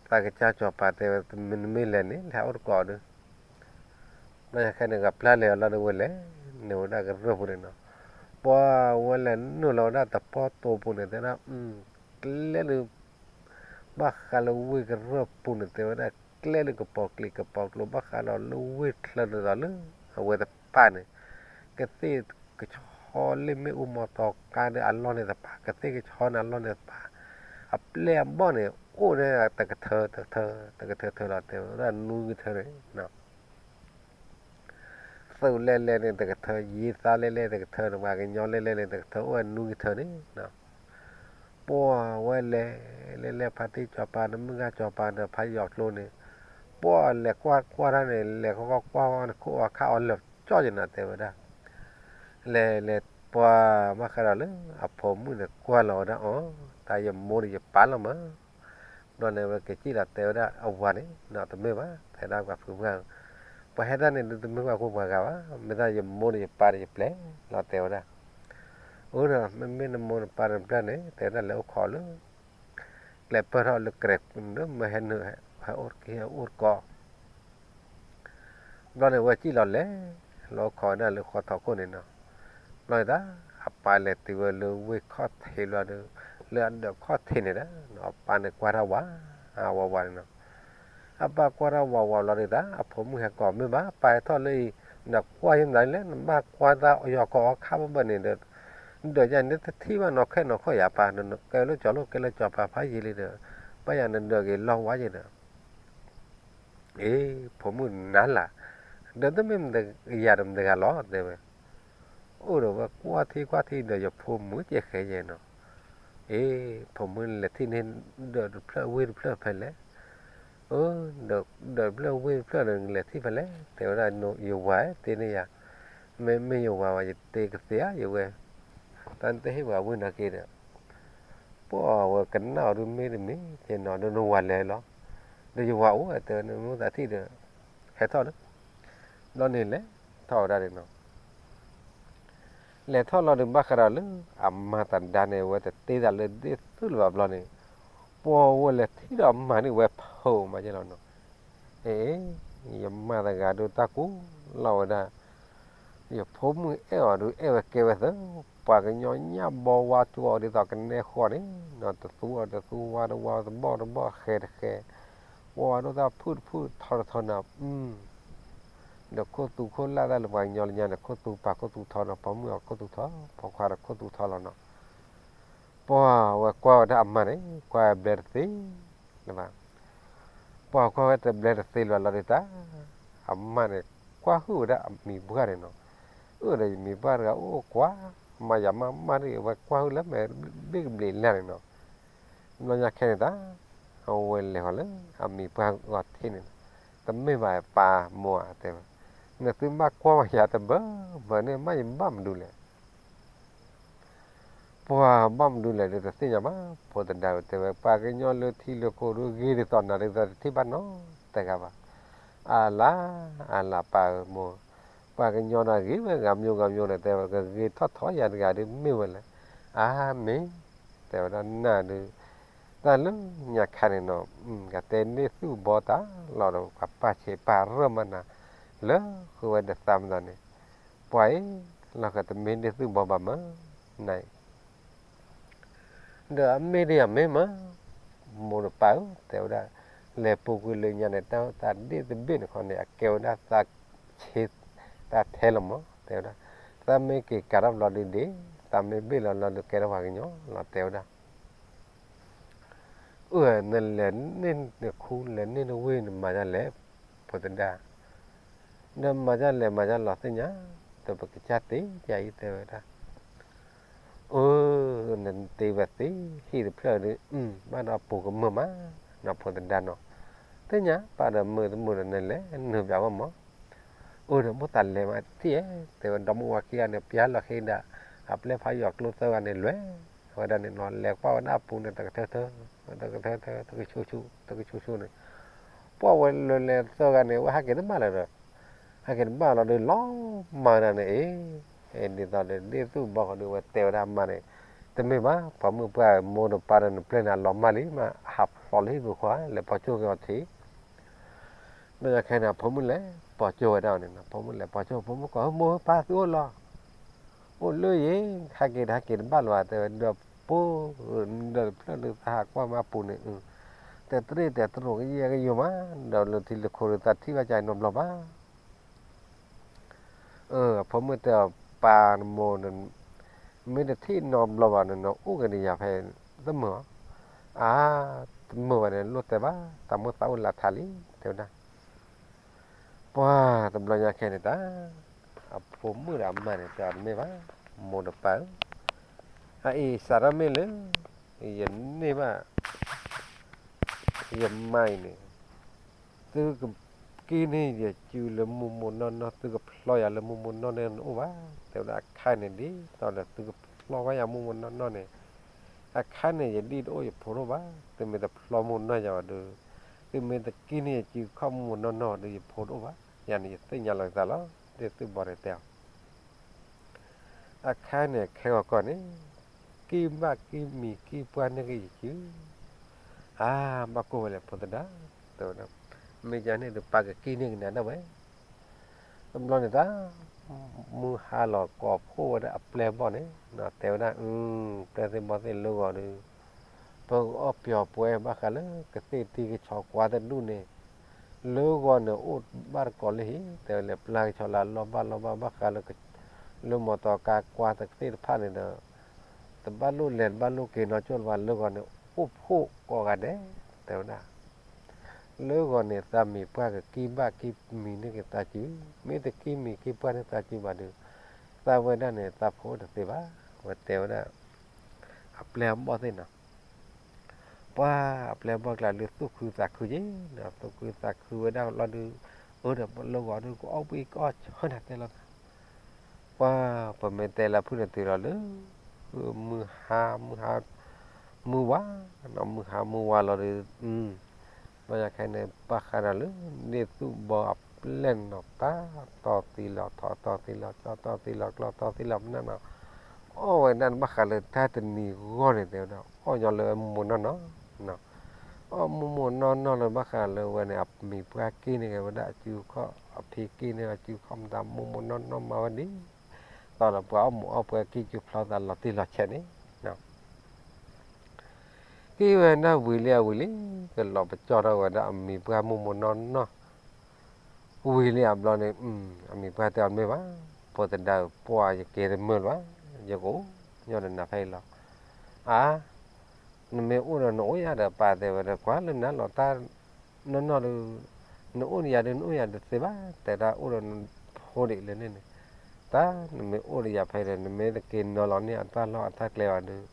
သးကစၢ်စီၤပၤတဲဝဲ မ့ၢ်နမ့ၢ်လဲၤန့ၣ် လဲၤဟးအိၣ်တကိးဒုး ဘျီယၤခဲန့ၣ် ကပျၢ်လဲၤအီၤလီၤဒုးဝဲလဲၣ် န့ၣ်ဝဲဒၣ်ကရၢၢ်ပူၤန့ၣ်နီၤ ပှၤဝဲလဲၤနုာ်လီၤဝဲဒၣ်တပီၢ်တိာ်ပူၤန့ၣ် တဲဝဲဒၣ် ကျဲဒုး ဘၣ်ဃးလၢဝ့ၢ်ကရၢၢ်ပူၤန့ၣ် တဲဝဲဒၣ် ကျဲဒုးကပီၤကျံးကပီၤကျိၤ ဘၣ်ဃးဒီးလၢဝ့ၢ်ချၢဒ်သိးလၢ အဝဲတပၤန့ၣ် ကသ့ၣ်ကဆီလၢမ့ၣ်အူမီၤတီၤကါဒုးအလီၢ်န့ၣ်တပၤ ကသ့ၣ်ကဆီန့ၣ်အလီၢ်န့ၣ်တပၤ အပျဲၢ်အဘီၣ်န့ၣ် အိၣ်ဒၣ်တကထၢ တကထၢ တကထၢထၢလီၤ တဲဝဲဒၣ်နွံကထၢန့ၣ် သုးလဲၣ်လဲၣ်န့ၣ်တကထၢ ယံသးလဲၣ်လဲၣ်တကထၢ ပှၤကညီလဲၣ်လဲၣ်န့ၣ်တကထၢ အိၣ်ဝဲနွံကထၢန့ၣ် ပှၤဝဲလဲၤ လဲၤလဲၤဖါတံၢ်စီၤပၤ နမုၢ်ဂၤစီၤပၤဒီးဖးယီၤကျိန့ၣ် ပှၤလဲၤကွၢ်ကွၢ်တၢ်န့ၣ် လဲၤကွၢ်ကွၢ်ကွၢ်န့ၣ် ခိၣ်အီၤခါအီၤလၢာ်ကၠီၣ်ယဲနီၤ တဲဝဲဒၣ် လဲၤလဲၤပှၤဘၣ်ဃးဒီးလၢ အဖိမုၣ်န့ၣ်ကွၢ်လီၤဝဲဒၣ်အီၤ တၢ်ယမိၢ်ဒီးယပၢ်လီၤမး ဘျီန့ၣ်ဝဲကစံၣ်လီၤတဲဝဲဒၣ်အဝၤန့ၣ် တမ့ၢ်ဘၣ် တဲဒၣ်ပှၤဖုပှၢ် ပှၤဟဲဒၣ်န့ၣ်ဒုး တမ့ၢ်ပှၤခိၣ်ပှၤဂၤဘၣ် မ့ၢ်ဒၣ်ယမိၢ်ဒီးယပၢ်ဒီးယပျဲၢ်လီၤ တဲဝဲဒၣ် အၢ ဒီးမ့မ့ၢ်နမိၢ်နပၢ်နပျဲၢ်န့ၣ် တဲဝဲဒၣ်လဲၤအိၣ်ခိးလၢ ကျဲပၢၢ်ထီၣ်လၢကြဲး မ့ၢ်ဟဲနုာ် ဟဲအိၣ်တက့ၢ် ဟဲအိၣ်တကီၢ် ဘျီန့ၣ် ဝဲစံၣ်လီၤလဲၤ လီၤခီဝဲဒၣ်လၢဃီထီခိၣ်န့ၣ်နီၤ, ဘျီန့ၣ်တၢ် အပၢ်လဲၤတုၤဝဲလၢဝ့ၢ်ခီၣ်ထံးဘျီဒီး လၢအဒၢးခီၣ်ထံးန့ၣ်ဒီး အပၢ်န့ၣ်ကွၢ်တၢ်ဝး ဝးဝးန့ၣ်နီၤ, အပၢ်ကွၢ်တၢ်ဝးဝးဘျီဒီးတၢ် အဖိမုၣ်ဟဲကိးမ့ၢ်ဘၣ် ပၢ်ဟဲထီၣ်လၢအံၤ နကွၢ်ယမနုၤလဲၣ် နဘၣ်ကွၢ်တၢ်အီၣ်ယီၤကီၢ်အီၣ်ခါဘၣ်ဘၣ်န့ၣ်ဒီး ဒၢးယါန့ၣ်တထံၣ်ဘၣ်နီၢ်ခဲနီၢ်ခီၣ်ယၤပၢ် နကဲလၢကၠီၤလိၣ်ကဲလၢကၠီၤပၤဖးယံာ်လံဒီး ဘၣ်ယၤနဒၢးက့ၤလီၢ်ဝါယဲဒီး အ့ ဖိမုၣ်နၤလၢ် ဒီးတမ့ၢ်မတဂၤဒီးမတဂၤလီၤ တဲဝဲ, အိၣ်ဒီးဝဲကွၢ်ထံကွၢ်ထံဒီးယဖိမုၣ်ကဲဃဲယဲနီၤ, အ့ ဖိမုၣ်လဲၤထံၣ်န့ၢ် ဒၢးတဖျၢၣ်ဝ့ၢ်တဖျၢၣ်ဖဲလဲၣ်, အၢ ဒၢးတဖျၢၣ်ဝ့ၢ်တဖျၢၣ်ဒီးနလဲၤထံၣ်ဖဲလဲၣ် တဲဝဲဒၣ် ယဝၤတ့န့ၢ်ယၤ, မ့မ့ၢ်ယဝၤဝဲယတ့ကသ့ဧါ ယဝဲ, တၢ်နတဟ့ၣ်ပှၤဝံၤနီၢ်က့ဒီး ပှၤဝဲကနၣ်အီၤဒုးမ့ၢ်တမ့ၢ်ကဲနီၤ ဒီးနဝၤလဲၤလီၤ, ဒီးယဝၤအိၣ်တဲဝဲနမိၢ်သးထံၣ်ဒီး ဟဲထီၣ်လၢ ဘျီန့ၣ်လဲၤထီၣ်ဝဲဒၣ်န့ၣ်နီၤ, လဲၤထီၣ်လီၤဒီးဘၣ်ဃးဒီးလၢ အမါတဒါန့ၣ် ဝဲတတ့သးလၢဒ့ၣ်သူၣ်လၢၤဘၣ်ဘျီန့ၣ်, ပှၤဝဲလဲၤထံၣ်ဒီးအမါန့ၣ်ဝဲဖုးမးကဲလီၤနီၤ, အ့ ယမါတဂၤဒုးတၢ်ကူၣ်လီၤဝဲဒၣ် ယဖိမုၣ်အဲၣ်အီၤဒုးအဲၣ်ဝဲကဲဝဲသၢ, ပှၤကညီညၣ်ဘီဝါကၠိအီၤဒ်သိးကနဲဃီန့ၣ်နီၤ, တသူအီၤတသူဝါတဝါတဘီၣ်တဘီၣ်ဃဲတဃဲ, ပှၤဒိၣ်တၢ်ဖုၣ်တဖုၣ်ထီတထီနီၤ, ဒီးခိၣ်သူခိၣ်လၢ်တၢ်လၢပှၤကညီလၢညါန့ၣ် ခိၣ်သူပာ်ခိၣ်သူထီနီၤ, ပိာ်မုၣ်အခိၣ်သူထီ, ပိာ်ခွါဒီးခိၣ်သူထီလီၤနီၤ, ပှၤဝဲကွၢ်ဝဲဒၣ်အမါန့ၣ် ကွၢ်ဝဲဘျဲတသ့လၢၤဘၣ် ပှၤကွၢ်ဝဲတဘျဲတသ့လၢၤဘၣ်လီၤဒီးတၢ်, အမါန့ၣ် ကွၢ်ဟုၣ်ဝဲဒၣ်အမံၤပှၢ်န့ၣ်နီၤ, အၢၣ်ဒီးယမံၤပှၢ်တဂၤအိၣ်ကွၢ်, မၤယၤမးမးဒ်အဝဲကွၢ်ဟုၣ်လၢမဲာ်ဘ့ၣ်ကဘျံးလၢ်န့ၣ်နီၤ, ဘျီညါခဲန့ၣ်တၢ်, အဝဲလဲၤဃီၤလၢအမံၤပှၢ်ဂီၤထံးန့ၣ်နီၤ, တမ့ၢ်ဘၣ်ပၢ်မိၢ်ဧါတဲဝဲ, နသုဘၣ်ကွၢ်ဝဲယၤတဘၢမၢန့ၣ် မ့ၢ်ယဘၣ်မနုၤလဲၣ် ပှၤဘၣ်မနုၤလဲၣ်ဒီးတသ့ၣ်ညါဘၣ်, ဖိသဒါဝဲတဲဝဲ ပှၤကညီလၢထံလၢကီၢ်ဒုးဂ့ၤဒ်သိးနၤဒ်သိးတထံၣ်ဘၣ်နီတဂၤဘၣ်, အလၤ, အလၤပၢ်ဧၢမိၢ်, ပှၤကညီနၤဂ့ၤဝဲဂၤမျိုးဂၤမျိုးန့ၣ် တဲဝဲကဂ့ၤထီၣ်ထီယၤတဂၤဒုးမ့ၢ်ဝဲလဲၣ်, အါမ့ၢ်, တဲဝဲဒၣ်နၤဒုး, တၢ်လၢညါခါန့ၣ်နီၤ, ကတဲန့ၢ်သူၣ်ဘီတၢ်လီၤဒီး ပှၤပာ်ဆံးပာ်ရၢၢ်မးနၤ, လၢဃုဝဲဒီးသးမသးန့ၣ်, ပှၤအံၤ, လီၤဃးတမ့ၢ်န့ၢ်သူၣ်ဘီဘၣ်မး, နၤအံၤ ဒီးအမ့ၢ်ဒ်အမ့ၢ်မး, မိၢ်ဒီးပၢ်ဧၢ, တဲဝဲဒၣ်, လဲၤပူၤကွံာ်လၢညါန့ၣ် တၢ်သးဒ့ၣ်တဘ့ၣ်န့ၣ်ခီန့ၣ် အကဲဝဲဒၣ်သးဆ့, သးထဲလီၤမး, တဲဝဲဒၣ်, သးမ့ၢ်က့ၤကၤထီၣ်ဘျီဒုးဒ့ၣ်, သးမ့ၢ်ဘ့ၣ်လီၤလီၤဒုးကဲထီၣ်ပှၤကညီလီၤ တဲဝဲဒၣ် အၢ နလဲၤန့ၢ်နခူ လဲၤန့ၢ်နဝ့ၢ်န့ၣ်မၤဒ်လဲၣ်, ဖိသဒါ, ဒီးမၤဒ်လဲၣ်မၤဒ်လီၤသ့ၣ်ညါ, ဒီးပကစၢ်သ့ယၤအံၤတဲဝဲဒၣ်, အၢ နတ့ဝဲသ့ဟံၣ်တဖျၢၣ်ဒီး ဘၣ်ဒီးအပူၤကမၢၢ်မး, နီၢ်ဖိသဒါနီၤ, သ့ၣ်ညါပၢ်ဒီးမုာ်တမုာ်ဒီး နလဲၤနုာ်ဘၣ်ဝဲမး အၢ ဒီးမိၢ်သးလဲၤမးထံၣ်ဧဲ, တဲဝဲဒီးမိၢ်ဝၤခံဂၤန့ၣ် ပျၢ်လီၤဃ့ဒၣ်, အပျဲၢ်ဖးယိၤကျိသၢဂၤန့ၣ်လဲၤ, ဝဲဒၣ်န့ၣ်နီၤ လဲၤကွၢ်ဝဲဒၣ်အပူၤန့ၣ် တကထၢထၢ, တကထၢထၢ တကဆူၣ်ဆူၣ် တကဆူၣ်ဆူၣ်န့ၣ်, ပှၤဝဲလဲၤလဲၤသၢဂၤန့ၣ် ဝဲဟးက့ၤတဘၣ်လၢၤဒီး, ဟးက့ၤတဘၣ်လီၤဒီးလီၤမၢ်ဒၣ်န့ၣ်အံၤ, ဒ်သိးဒီးဒ့ၣ်သူၣ်ဘီဃီဒုးဝဲတဲဝဲဒၣ်အမါန့ၣ်, တမ့ၢ်ဘၣ် ပှၤမုၣ်ပှၢ်မိၢ်ဒီးပၢ်ဒီးနပျဲၢ်န့ၣ် အလီၤမၢ်လံမး ဟးဖျိးလၢဟံၣ်ပူၤဃီ လဲၤပီၢ်ကၠိက့ၤအီၤထံး ဒီးခဲန့ၣ် အဖိမုၣ်လဲၤပီၢ်ကၠိဝဲဒၣ်အီၤန့ၣ်, ဖိမုၣ်လဲၤပီၢ်ကၠိ ဖိမုၣ်ကိး မိၢ်ပၢ်သုအိၣ်လီၤ, အိၣ်လၢယ့ၤ, ဟဲက့ၤတဟဲက့ၤတဘၣ်လၢၤဘၣ် တဲဝဲဒီး, ပှၤဒီးတဖျၢၣ်လၢသးဟးကွၢ်မးအပူၤန့ၣ်, တဲတရ့ၣ်တဲတရိးကယဲၢ်ကယိၤမး, ဒီးလၢထံလၢခိၣ်ဒီးသးထံၣ်ဘၣ်ကၢ်နီတဘျီဘၣ် အဖိမုၣ်တဲအီၤ ပၢ်နမိၢ်, မ့ၢ်တထံၣ်နီတဘျီဘၣ်န့ၣ် နအိၣ်က့ၤဒီးယၤဖဲသးမုာ်ဧါ, အါ, တမုာ်ဘၣ်န့ၣ် လိၣ်တဲဘၣ် သးမိၢ်သးအိၣ်လၢထးလံ တဲဝဲဒၣ်, ပှၤတဘျီညါခဲန့ၣ်တၢ်, အဖိမုၣ်ဒီးအမါန့ၣ် တဲအီၤတမ့ၢ်ဘၣ်, မိၢ်ဒီးပၢ်ဧၢ, အအံၤစးထီၣ်မ့ၢ်လၢ ယန့ၢ်ဘၣ် ယမါအံၤန့ၣ်, သုကက့ၤန့ၢ်ယစုလၢမိၢ်မိၢ်နီၢ်နီၢ် သုကဖျီယၤလၢမိၢ်မိၢ်နီၢ်နီၢ်န့ၣ်အိၣ်ဘၣ်, တဲဝဲဒၣ်အခါန့ၣ် ဒ်သိးဒီးသုကဖျီဘၣ်ယၤမိၢ်မိၢ်နီၢ်နီၢ်န့ၣ်, အခါန့ၣ် ယဒ်တအိၣ်ယဖိတအိၣ်ဘၣ်, သုမ့ၢ်တဖျီမိၢ်နီၢ်ယၤဘၣ်ဒီး, သုမ့ၢ်တက့ၤန့ၢ်ယစုခီၣ်မိၢ်မိၢ်နီၢ်နီၢ်ဒီး ယဖိတအိၣ်ဘၣ်, ယၤန့ၣ်ယသ့ၣ်ညါလီၤကသးလီၤ, ဒ်သုဘီန့ၣ်တဲအီၤ အခါန့ၣ် ခဲဂီၤကီၢ်န့ၣ်, က့ၤဘၣ်က့ၤမံၤက့ၤပှၢ်န့ၢ်က့ၤယစု, အါ, ဘၣ်ကိၢ်ဝဲလဲၣ်ဖိသဒါ, တဲဝဲဒၣ်, မ့ၢ်ယါန့ၣ်ဒီးပၢ်ကကံၣ်န့ၢ်ကနၤဒၣ်ဝဲ. တဘျီန့ၣ်တၢ် မုၢ်ဟါလီၤကိးဖှိၣ်ဝဲဒၣ်အပျဲၢ်ဘီၣ်န့ၣ်, တဲဝဲဒၣ်, ပျဲၢ်သ့ၣ်ဘီၣ်သ့ၣ်လၢဂီၤဒီး ပကအီၣ်ပျီၤပှဲၤဘၣ်ဃးလၢကသ့ၣ်တံၢ်ကဆီကွါတဒူၣ်န့ၣ်, လၢဂီၤန့ၣ်အိၣ်ဘၣ်တကိးလၢဟံၣ်, တဲဝဲလဲၣ် ပျၢ်ကဆီလၢအလီၢ်ဘၣ်လီၢ်ဘၣ်ဘၣ်ဃးလၢ လၢမီတီကါကွါတကသ့ၣ်တဖၣ်န့ၣ်ဒီး တဘၣ်လိၣ်လဲၤတဘၣ်လိၣ်က့ၤနီကၠိၣ်လၢၤဘၣ် လၢဂီၤန့ၣ် အိၣ်ဖှိၣ်ကိးဂၤဒဲး, တဲဝဲဒၣ် လၢဂီၤန့ၣ် သးမံၤပှၢ်ကကံၣ်ဘၣ်ကံၣ်မံၤန့ၢ်က့ၤသးစု, မ့ၢ်တကံၣ်မံၤကံၣ်ပှၢ်န့ၢ်သးစုဘၣ်ဒီး သးဝဲဒၣ်န့ၣ် သးဖိတသ့ဘၣ်, ဝဲတဲဝဲဒၣ် အပျဲၢ်အဘီၣ်သ့ၣ်နီၤ, ပှၤအပျဲၢ်အဘီၣ်ကျါဒုးသူၣ်ခုသးခုက့ၤနီၤ, သူၣ်ခုသးခုဝဲဒၣ်လီၤဒုး, အၢဒီးလၢဂီၤဒုးကအီၣ်ဘှံးကအီၣ်ဆၢနၤတဲလီၤသး ပှၤ ပမ့ၢ်တဲလၢဖုၣ်န့ၣ်တုၤလီၤလၢ မုၢ်ဟါ မုၢ်ဟါ မုၢ်ဝါနီၤ, မုၢ်ဟါမုၢ်ဝါလီၤဒီး, ဘျီယၤခဲန့ၣ် ဘၣ်ဃးဒီးလၢ ဒ့ၣ်သူၣ်ဘီအပျဲၢ်နီၤ တၢ်တီသံလီၤထီ တီသံလီၤကၠီ တီသံလီၤကျီ တီသံလီၤပနၢ်နီၤ, အီၣ်ဝဲဒၣ်ဘၣ်ဃးလၢတၢ်တနံၤဂီၢ်န့ၣ် တဲဝဲဒၣ် အီၣ်ညီလၢမိၢ်မိၢ်နီၢ်နီၢ် အီၣ်မိၢ်မိၢ်နီၢ်နီၢ်လၢဘၣ်ဃးလၢဝဲန့ၣ် အမံၤပှၢ်က့ၣ်န့ၢ်က့ၤဝဲဒၣ်အစုခီၣ် အဖံက့ၣ်န့ၢ်အစုခီၣ်မတၤ မိၢ်မိၢ်နီၢ်နီၢ်မၤဝဲဒ်သိးဒီးပှၤအီၣ်မူးအီၣ်ပွဲကံၣ်ကၠူဖျီသးလီၤတံၢ်လီၤဆဲးန့ၣ်, က့ၣ်ဝဲဒၣ်ဝံၤလံအဝံၤလံ ကလီၤပကၠီထီၣ်ဝဲဒၣ်အမံၤပှၢ်မိၢ်မိၢ်နီၢ်နီၢ် ဝံၤလံအဘျီန့ၣ်, အမံၤပှၢ်တဲအီၤတမ့ၢ်ဘၣ်, ဖိသဒါဧၢ ပှၢ်ယက့ၤတမုာ်လၢၤဘၣ်, ယကအိၣ်ညီဒီးနၤဖဲအံၤလီၤ. အါ, နမ့ၢ်အိၣ်ဒီးနအိၣ်ယၤဒီး ပၢ်တဲဝဲဒီး ကွၢ်လၢနၤလီၤတၢ်နီၢ်နီၢ်ဒီး နအိၣ်ဒီးယၤဒီးနအိၣ်ယၤတသ့ဘၣ်, တဲဒၣ်အိၣ်ဒီးနဖိဒံးလၢန့ၣ်န့ၣ်, တၢ်နမ့ၢ်အိၣ်ဒီးယၤဖဲဒီး နမ့ၢ်တက့ၤနီၤလီၤန့ၢ်အတၢ်လီၢ်အတၢ်ကျဲဘၣ်ဒီး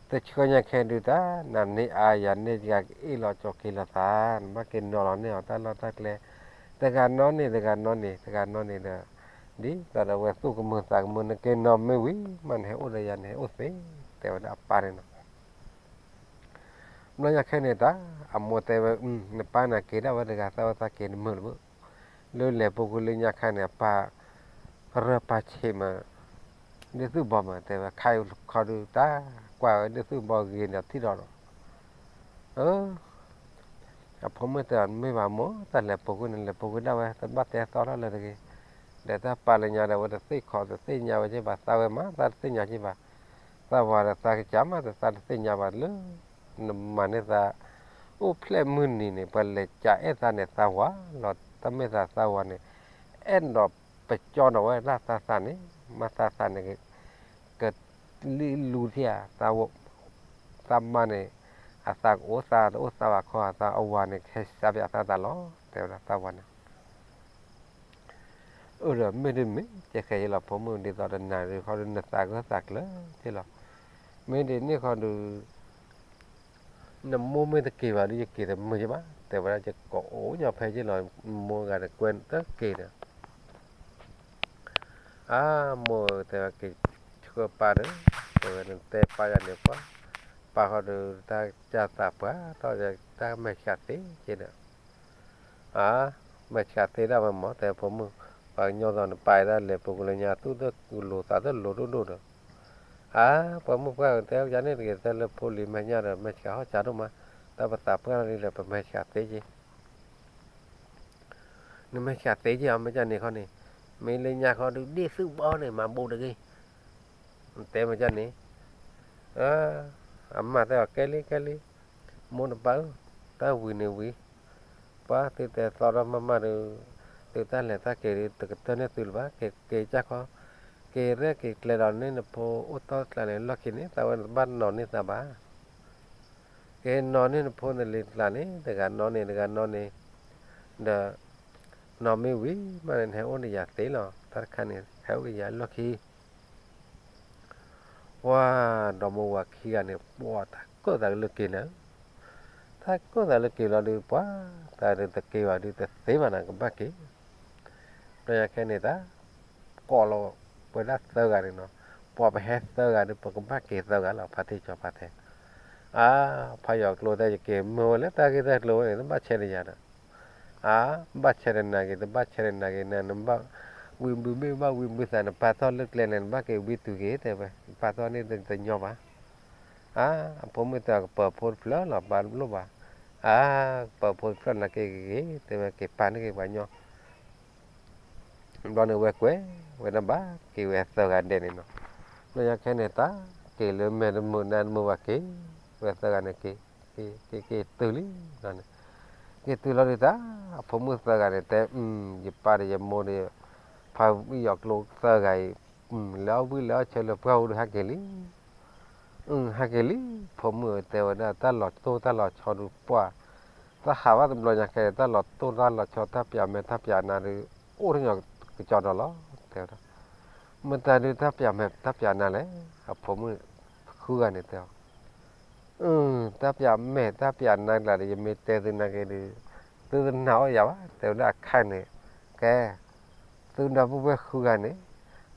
တဆှၢညါခဲဒုးတၢ် နၤန့ၢ်အါယၤန့ၢ်ယၤကအ့ၣ်လီၤကၠီၤက့ၤလီၤသး, နဘၣ်က့ၤနီၤလီၤန့ၢ်အီၤတၢ်လီၢ်တၢ်ကျဲ, တဂၤနီၣ်န့ၣ် တဂၤနီၣ်န့ၣ် တဂၤနီၣ်န့ၣ်ဒီး, ဒ်သိးဒီးဝဲသူၣ်ကမုာ်သးကမုာ် နက့ၤနီၤမ့ၢ်ဝံၤ မ့ၢ်နဟဲအိၣ်ဒီးယၤ နဟဲအိၣ်သ့, တဲဝဲဒၣ်အပၢ်န့ၣ်နီၤ. ဘျီညါခဲန့ၣ်တၢ် အမိၢ်တဲဝဲ, နပၢ်နၤက့ၤဒၣ်ဝဲတဂၤ သးဝဲသးက့ၤတမုာ်လၢၤဘၣ်, လၢလဲၤပူၤကွံာ်လၢညါခါန့ၣ် အပၢ် ရၢၢ်ပၢ်ဆံးမး, ဒ့ၣ်သူၣ်ဘီမး တဲဝဲ ခါအံၤခီဒုးတၢ်ကွၢ်ဝဲဒ့ၣ်သူၣ်ဘီဂ့ၤဒီးထံၣ်ဒီးဒီး, အဖိမုၣ်တဲအီၤ မ့ၢ်ဘၣ်မိၢ် တၢ်လဲၤပူၤကွံာ်န့ၣ် လဲၤပူၤကွံာ်ဒၣ်ဝဲ တဘၣ်တဲသီထီၣ်လၢၤတဂ့ၤ, ဒီးတၢ်ပာ်လၢညါဒီး ဝဲတသ့ၣ်ခီတသ့ၣ်ညါဝဲက့ဘၣ် သးဝဲမး သးတသ့ၣ်ညါက့ဘၣ်, သးဝၤဒီးသးကစၢ်မး သးတသ့ၣ်ညါဘၣ်လၢ နမၤန့ၢ်သး အိၣ်ဖျဲၣ်မုၢ်နံၤန့ၣ် ပှၤလဲၤကးအဲၣ်သးန့ၣ် သးဝၤလီၤ တၢ်မ့ၢ်သးသးဝၤန့ၣ် အဲၣ်ဒိးပကၠီဒီးဝဲဒၣ်သးသးန့ၣ် မ့ၢ်သးသးန့ၣ် ကလံၣ်လူထံၣ်ဧါ, သးမါန့ၣ် အသးကအိၣ်သးတအိၣ်သးဘၣ်ခီ အသးအဝၤန့ၣ် ကဟဲစးပၠးသးသးလီၤ တဲဝဲဒၣ်သးဝၤန့ၣ် အၢ ဒီးမ့ၢ်ဒ်မ့ၢ် ကဲခဲယလီၤ ဖိမုၣ် ဒ်သိးဒီးနၤဒုးခီဒုး နသးဂၢၢ်သးကျၢၤက့လီၤ, မ့ၢ်ဒ်န့ၣ်ခီဒုး နမိၢ်မ့ၢ်တက့ၤဘၣ်ဒုး ယက့ၤတမုာ်ယဘၣ် တဲဝဲဒၣ် ယကိးအိၣ်ညီဖဲယလီၤ မိၢ်ဂၤတကွဲတက့ၤဒီး အါ မိၢ်တဲဝဲက့ၤဆှၢပၢ်ဒီး တဲဝဲနတဲပၢ်ယၤန့ၣ်ပှၤ ပၢ်ဃီဒုး တၢ်ကၢ်သးပှၢ်ထီၣ် တၢ်မဲာ်ဆှးသ့က့ဒီး အါ မဲာ်ဆှးသ့ဒၣ်ဝဲမး တဲဖိမုၣ် ပှၤကညီသိးနပၢ်အံၤဒၣ်လဲာ် ပူၤကလၢညါသူၣ်တလိၤသးတလိၤဒိၣ်ဒိၣ်ဒီး အါ ပှၤမုၣ်ပှၢ်တဲယၤန့ၣ်တဂ့ၤ တဲလၢဖိလံၤမဲာ်ညါဒီး မဲာ်ဆှးဟီၣ်ဆှးဒိၣ်မး တၢ်ပသးပှၢ်လီၤလံဒီး ပမဲာ်ဆှးသ့က့ နမဲာ်ဆှးသ့က့အီၤ မ့ၢ်ကန့ၣ်ခီန့ၣ် မ့ၢ်လၢညါခီဒုး ဒ့ၣ်သုးဘီန့ၣ် မၤဘူးတဂ့ၤ တဲမ့ၢ်ကန့ၣ် အမါတဲအီၤ ကဲလံ ကဲလံ မိၢ်တပၢ်ဧၢ တၢ်ဝံၤန့ၣ်ဝံၤ ပှၤသုတဲသီထီၣ်မးမးဒီး သုတၢ်လဲၤတၢ်က့ၤဒုး တကတၢၢ်န့ၢ်သုလၢၤဘၣ် က့ၤက့ၤကၢ်ခီ က့ၤရဲၣ်က့ၤကျဲၤဒီးန့ၢ်နဖိအိၣ်တီတကျါန့ၣ် လီၢ်ခံန့ၣ် သးဝဲတဘၣ်နီၤန့ၢ်သးဘၣ် က့ၤနီၤန့ၢ်နဖိန့ၣ်လံတကျါန့ၣ် တဂၤနီၤန့ၣ် တဂၤနီၤန့ၣ် ဒီး နီၤမ့ၢ်ဝံၤမးန့ၣ် နဟဲအိၣ်ဒီးယၤသ့လီၤ တၢ်တခါန့ၣ် ဟဲအိၣ်က့ၤယၤလီၢ်ခံ ပှၤ ဒီမိၢ်ဝၤခံဂၤန့ၣ် ပှၤတၢ်ကၢၣ်သးကလၢက့ၤနၤ, တၢ်ကၢၣ်သးလၢက့ၤလီၤဒုး ပှၤ တၢ်ဒုးတက့ၤဘၣ်ဒုးတသ့ဘၣ်နၤ ကဘၣ်က့ၤ, ဒီးယၤခဲန့ၣ်တၢ် ကိးလီၤဝဲဒၣ်သၢဂၤန့ၣ်နီၤ, ပှၤပဟဲသၢဂၤဒုး ပကဘၣ်က့ၤသၢဂၤလီၤ ဖါတံၢ်စီၤဖါတဲ, အါ ဖးယီၤကျိတဲယက့ၤမၢဝဲလၢတၢ်ဂ့ၢ်တၢ်ကျိၤဝဲန့ၣ် တဘၣ်ဆဲးတယၤဒီး အါ ဘၣ်ဆဲးတနၤက့ၤ တဘၣ်ဆဲးတနၤက့ၤန့ၣ် နဘၣ်ဝံဘုမ့ၢ်ဘၣ်ဝံဘုသး နပာ်ထီၣ်လၢကျဲန့ၣ် နဘၣ်က့ၤဝံတုၤက့ၤ တဲဝဲ နပာ်ထီၣ်န့ၣ်တညီဘၣ်, အါ, အဖိမုၣ်တဲအီၤ ကပၢၤဖိတဖျၢၣ်လီၤ ပၢ်တလိၣ်ဘၣ်. အါ, ကပၢၤဖိတဖျၢၣ်နာ်က့ဂ့ၤဂ့ၤ တဲဝဲ က့ၤပာ်န့ၢ်က့ၤပှၤညီ ဘျီန့ၣ် ဝဲကွဲးဝဲဒၣ် ဘၣ်က့ၤဝဲသၢဂၤဒဲးန့ၣ်နီၤ. လၢညါခဲန့ၣ် တၢ်က့ၤလၢမဲာ်တမုာ်နါတမုာ်ဘၣ်က့ၤ, ဝဲသၢဂၤန့ၣ်က့ၤ, က့ၤက့ၤတုၤလံန့ၣ်, က့ၤတုၤလီၤဒုးတၢ်, အဖိမုၣ်သၢဂၤန့ၣ်တဲ, ယပၢ်ဒီးယမိၢ်ဒီး ဖါဝံၣ်ယီၤကျိသၢဂၤအံၤ, လဲၤအီၣ်ဝံၣ်လဲၤအီၣ်ဆၢလၢပှၢ်ပူၤဒီးဟဲက့ၤလံ ဟဲက့ၤလံ, ဖိမုၣ်တဲဝဲဒၣ် တၢ်လီၤတိၢ်တၢ်လီၤဆီဒုးပှၢ်, တၢ်ဟးဘၣ်တဘျီညါခဲန့ၣ် တၢ်လီၤတိၢ်တၢ်လီၤဆီ တၢ်ပၠးမဲာ်တၢ်ပၠးနါဒုး အိၣ်ထီၣ်ညီကကၠီဒီးလီၤ, တဲဝဲဒၣ်, မတၤဒုးတၢ်ပၠးမဲာ်တၢ်ပၠးနါလဲၣ်, အဖိမုၣ်ဃုဂၤန့ၣ်တဲအီၤ တၢ်ပၠးမဲာ်တၢ်ပၠးနါကျါဒီး ယမ့ၢ်တဲသုနာ်က့ဒုး သုတနာ်အီၣ်ယၤဘၣ်, တဲဝဲဒၣ်အခါန့ၣ်, ကဲ, သုဒီပုၢ်ဝဲၢ်ဃုဂၤန့ၣ်,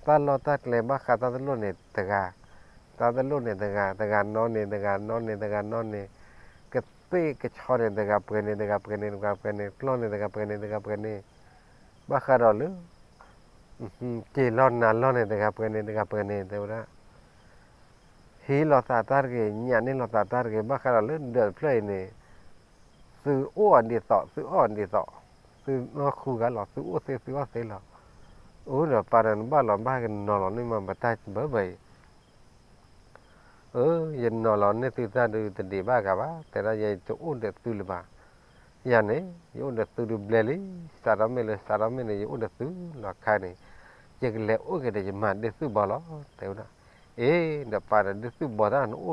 တၢ်လီၢ်တၢ်ကျဲဘၣ်ဃးတၢ်တလိၣ်န့ၣ်တဂၤ, တၢ်တလိၣ်န့ၣ်တဂၤ, တဂၤနီန့ၣ် တဂၤနီန့ၣ် တဂၤနီန့ၣ်, ကသ့ၣ်ကဆီန့ၣ် တဂၤပှဲၤန့ၣ် တဂၤပှဲၤန့ၣ် တဂၤပှဲၤန့ၣ်, ကျီၢ်န့ၣ် တဂၤပှဲၤန့ၣ် တဂၤပှဲၤန့ၣ်, ဘၣ်ဃးဒီးလၢ က့ၤလီၢ်နၤလီၢ်န့ၣ် တဂၤပှဲၤန့ၣ် တဂၤပှဲၤန့ၣ် တဲဝဲဒၣ်, ဟ့လိာ်သးတၢ်တဂ့ၤ ညၣ်န့ၢ်လိာ်သးတၢ်တဂ့ၤ ဘၣ်ဃးဒီးလၢဒၢးတဖျၢၣ်အံၤန့ၣ်, သုအိၣ်အီၤဒ်သိး သုအီၣ်အီၤဒ်သိး, သုနီၢ်ဃုဂၤလီၤ သုအိၣ်သ့သုအီၣ်သ့လီၤ, အိၣ်ဒီးပၢ်ဒီးနဘၣ်လီၤဘၣ်ကနီၤလီၤန့ၣ်မး ပတၢ်ဘၢဘၢအံၤ ယနီၤလီၤန့ၢ်သုတၢ်ဒုးတဒံးဘၣ်ဂၤဘၣ်, တဲဒၣ်ယတအိၣ်ဒီးသုလၢၤဘၣ်, ယၤန့ၣ် ယအိၣ်ဒီးသုဒုးဘျဲလံ, စးထီၣ်မ့ၢ်လၢစးထီၣ်မ့ၢ်န့ၣ် ယအိၣ်ဒီးသုလီၤခါန့ၣ်, ယကလဲၤအိၣ်က့ၤဒီးယမါဒ့သုၣ်ဘီလီၤ, တဲဝဲဒၣ်, အ့ ဒီးပၢ်ဒီးဒ့သုၣ်ဘီ